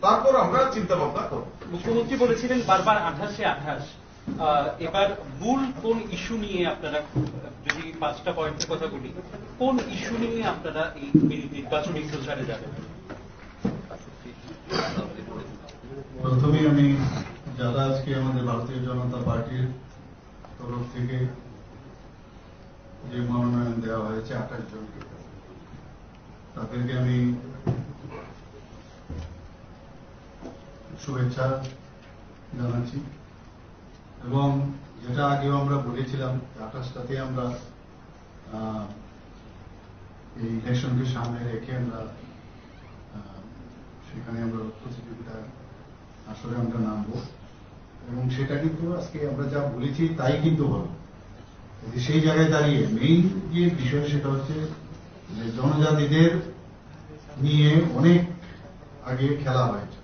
তারপর আমরা চিন্তা ভাবনা করব। মুখ্যমন্ত্রী বলেছিলেন বারবার আঠাশে আঠাশ। আহ, এবার মূল কোন ইস্যু নিয়ে আপনারা, যদি পাঁচটা পয়েন্টের কথা বলি, কোন ইস্যু নিয়ে আপনারা এই মিনি নির্বাচনী প্রচারে যাবেন? প্রথমেই আমি যারা আজকে আমাদের ভারতীয় জনতা পার্টির তরফ থেকে যে মনোনয়ন দেওয়া হয়েছে আঠাশ জনকে, তাদেরকে আমি শুভেচ্ছা জানাচ্ছি। এবং যেটা আগেও আমরা বলেছিলাম, আঠাশটাতে আমরা, আহ, এই ইলেকশনকে সামনে রেখে আমরা, আহ, সেখানে আমরা প্রতিযোগিতা আসরে আমরা নামবো। এবং সেটা কিন্তু আজকে আমরা যা বলেছি তাই কিন্তু হলো। যে সেই জায়গায় দাঁড়িয়ে মেইন যে বিষয় সেটা হচ্ছে যে জনজাতিদের নিয়ে অনেক আগে খেলা হয়েছে।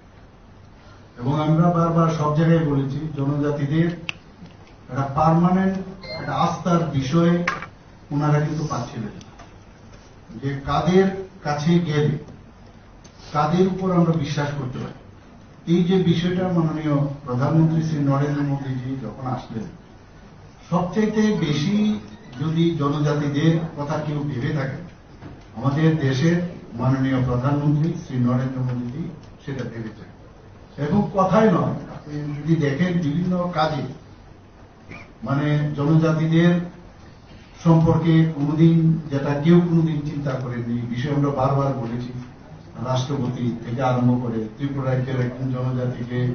এবং আমরা বারবার সব জায়গায় বলেছি, জনজাতিদের একটা পার্মানেন্ট, একটা আস্থার বিষয় ওনারা কিন্তু পাচ্ছিলেন না। যে কাদের কাছে গেলে, কাদের উপর আমরা বিশ্বাস করতে পারি। এই যে বিষয়টা মাননীয় প্রধানমন্ত্রী শ্রী নরেন্দ্র মোদীজি যখন আসলেন, সবচাইতে বেশি যদি জনজাতিদের কথা কেউ ভেবে থাকে, আমাদের দেশের মাননীয় প্রধানমন্ত্রী শ্রী নরেন্দ্র মোদীজি সেটা ভেবেছেন। এবং কথাই নয়, আপনি যদি দেখেন বিভিন্ন কাজে, মানে, জনজাতিদের সম্পর্কে কোনোদিন, যেটা কেউ কোনোদিন চিন্তা করেনি, এই বিষয়ে আমরা বারবার বলেছি। রাষ্ট্রপতি থেকে আরম্ভ করে, ত্রিপুরা রাজ্যের একজন জনজাতিকে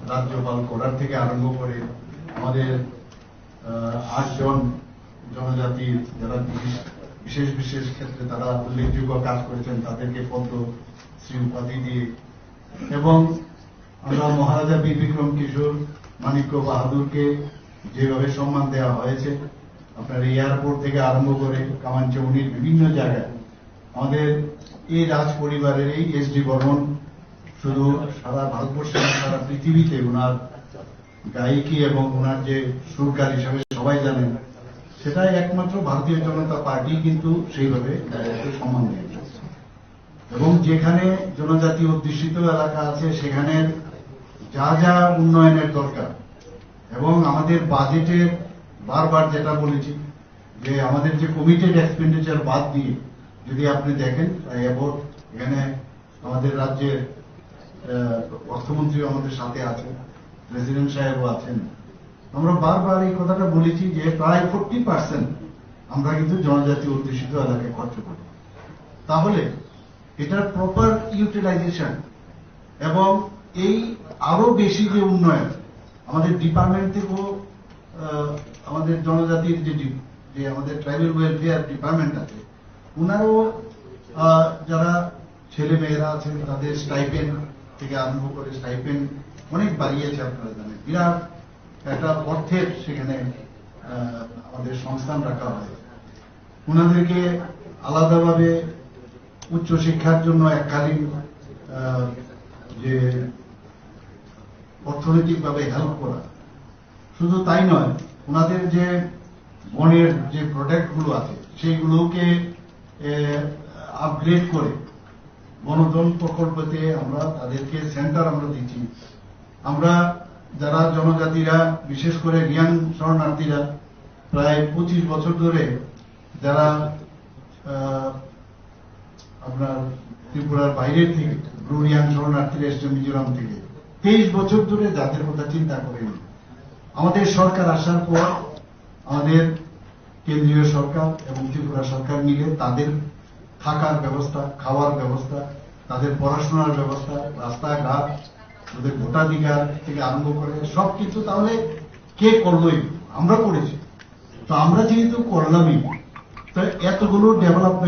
রাজ্যপাল করার থেকে আরম্ভ করে আমাদের, আহ, আটজন জনজাতির যারা বিশেষ, বিশেষ বিশেষ ক্ষেত্রে তারা উল্লেখযোগ্য কাজ করেছেন, তাদেরকে পদ্মশ্রী উপাধি দিয়ে, এবং আমরা মহারাজা বীর বিক্রম কিশোর, মাণিক্য বাহাদুরকে যেভাবে সম্মান দেওয়া হয়েছে, আপনার এই এয়ারপোর্ট থেকে আরম্ভ করে কামানচৌনির বিভিন্ন জায়গায় আমাদের এই রাজ পরিবারের এই এসডি বর্মন শুধু সারা ভারতবর্ষে না, সারা পৃথিবীতে ওনার গায়িকা এবং ওনার যে সুরকার হিসাবে সবাই জানেন, সেটাই একমাত্র ভারতীয় জনতা পার্টি কিন্তু সেইভাবে তাদেরকে সম্মান দিয়েছে। এবং যেখানে জনজাতি অধ্যুষিত এলাকা আছে, সেখানে যা যা উন্নয়নের দরকার, এবং আমাদের বাজেটে বারবার যেটা বলেছি যে আমাদের যে কমিটেড এক্সপেন্ডিচার বাদ দিয়ে যদি আপনি দেখেন, প্রায় অ্যাবাউট এখানে আমাদের রাজ্যের, আহ, অর্থমন্ত্রীও আমাদের সাথে আছেন, প্রেসিডেন্ট সাহেবও আছেন। আমরা বারবার এই কথাটা বলেছি যে প্রায় ফোর্টি পার্সেন্ট আমরা কিন্তু জনজাতি অধ্যুষিত এলাকায় খরচ করি। তাহলে এটার প্রপার ইউটিলাইজেশন এবং এই আরো বেশি যে উন্নয়ন আমাদের ডিপার্টমেন্ট থেকেও, আহ, আমাদের জনজাতির যে ডি-, যে আমাদের ট্রাইবাল ওয়েলফেয়ার ডিপার্টমেন্ট আছে, ওনারও, আহ, যারা ছেলে মেয়েরা আছেন তাদের স্টাইপেন্ড থেকে আরম্ভ করে স্টাইপেন্ড অনেক বাড়িয়েছে, আপনারা জানেন, বিরাট একটা অর্থের সেখানে, আহ, আমাদের সংস্থান রাখা হয়। ওনাদেরকে আলাদাভাবে উচ্চশিক্ষার জন্য এককালীন, আহ, যে অর্থনৈতিকভাবে হেল্প করা, শুধু তাই নয়, ওনাদের যে বনের যে প্রোডাক্টগুলো আছে সেইগুলোকে, এ, আপগ্রেড করে বনধন প্রকল্পতে আমরা তাদেরকে সেন্টার আমরা দিচ্ছি। আমরা যারা জনজাতিরা, বিশেষ করে রিয়াং শরণার্থীরা, প্রায় পঁচিশ বছর ধরে যারা আহ, আপনার ত্রিপুরার বাইরে থেকে ব্রু রিয়াং শরণার্থীরা এসছে মিজোরাম থেকে, তেইশ বছর ধরে যাদের কথা চিন্তা করেনি। আমাদের সরকার আসার পর আমাদের কেন্দ্রীয় সরকার এবং ত্রিপুরা সরকার মিলে তাদের থাকার ব্যবস্থা, খাওয়ার ব্যবস্থা, তাদের পড়াশোনার ব্যবস্থা, রাস্তাঘাট, ওদের ভোটাধিকার থেকে আরম্ভ করে সবকিছু তাহলে কে করলো? এই আমরা করেছি। তো আমরা যেহেতু করলামই, তো এতগুলো ডেভেলপমেন্ট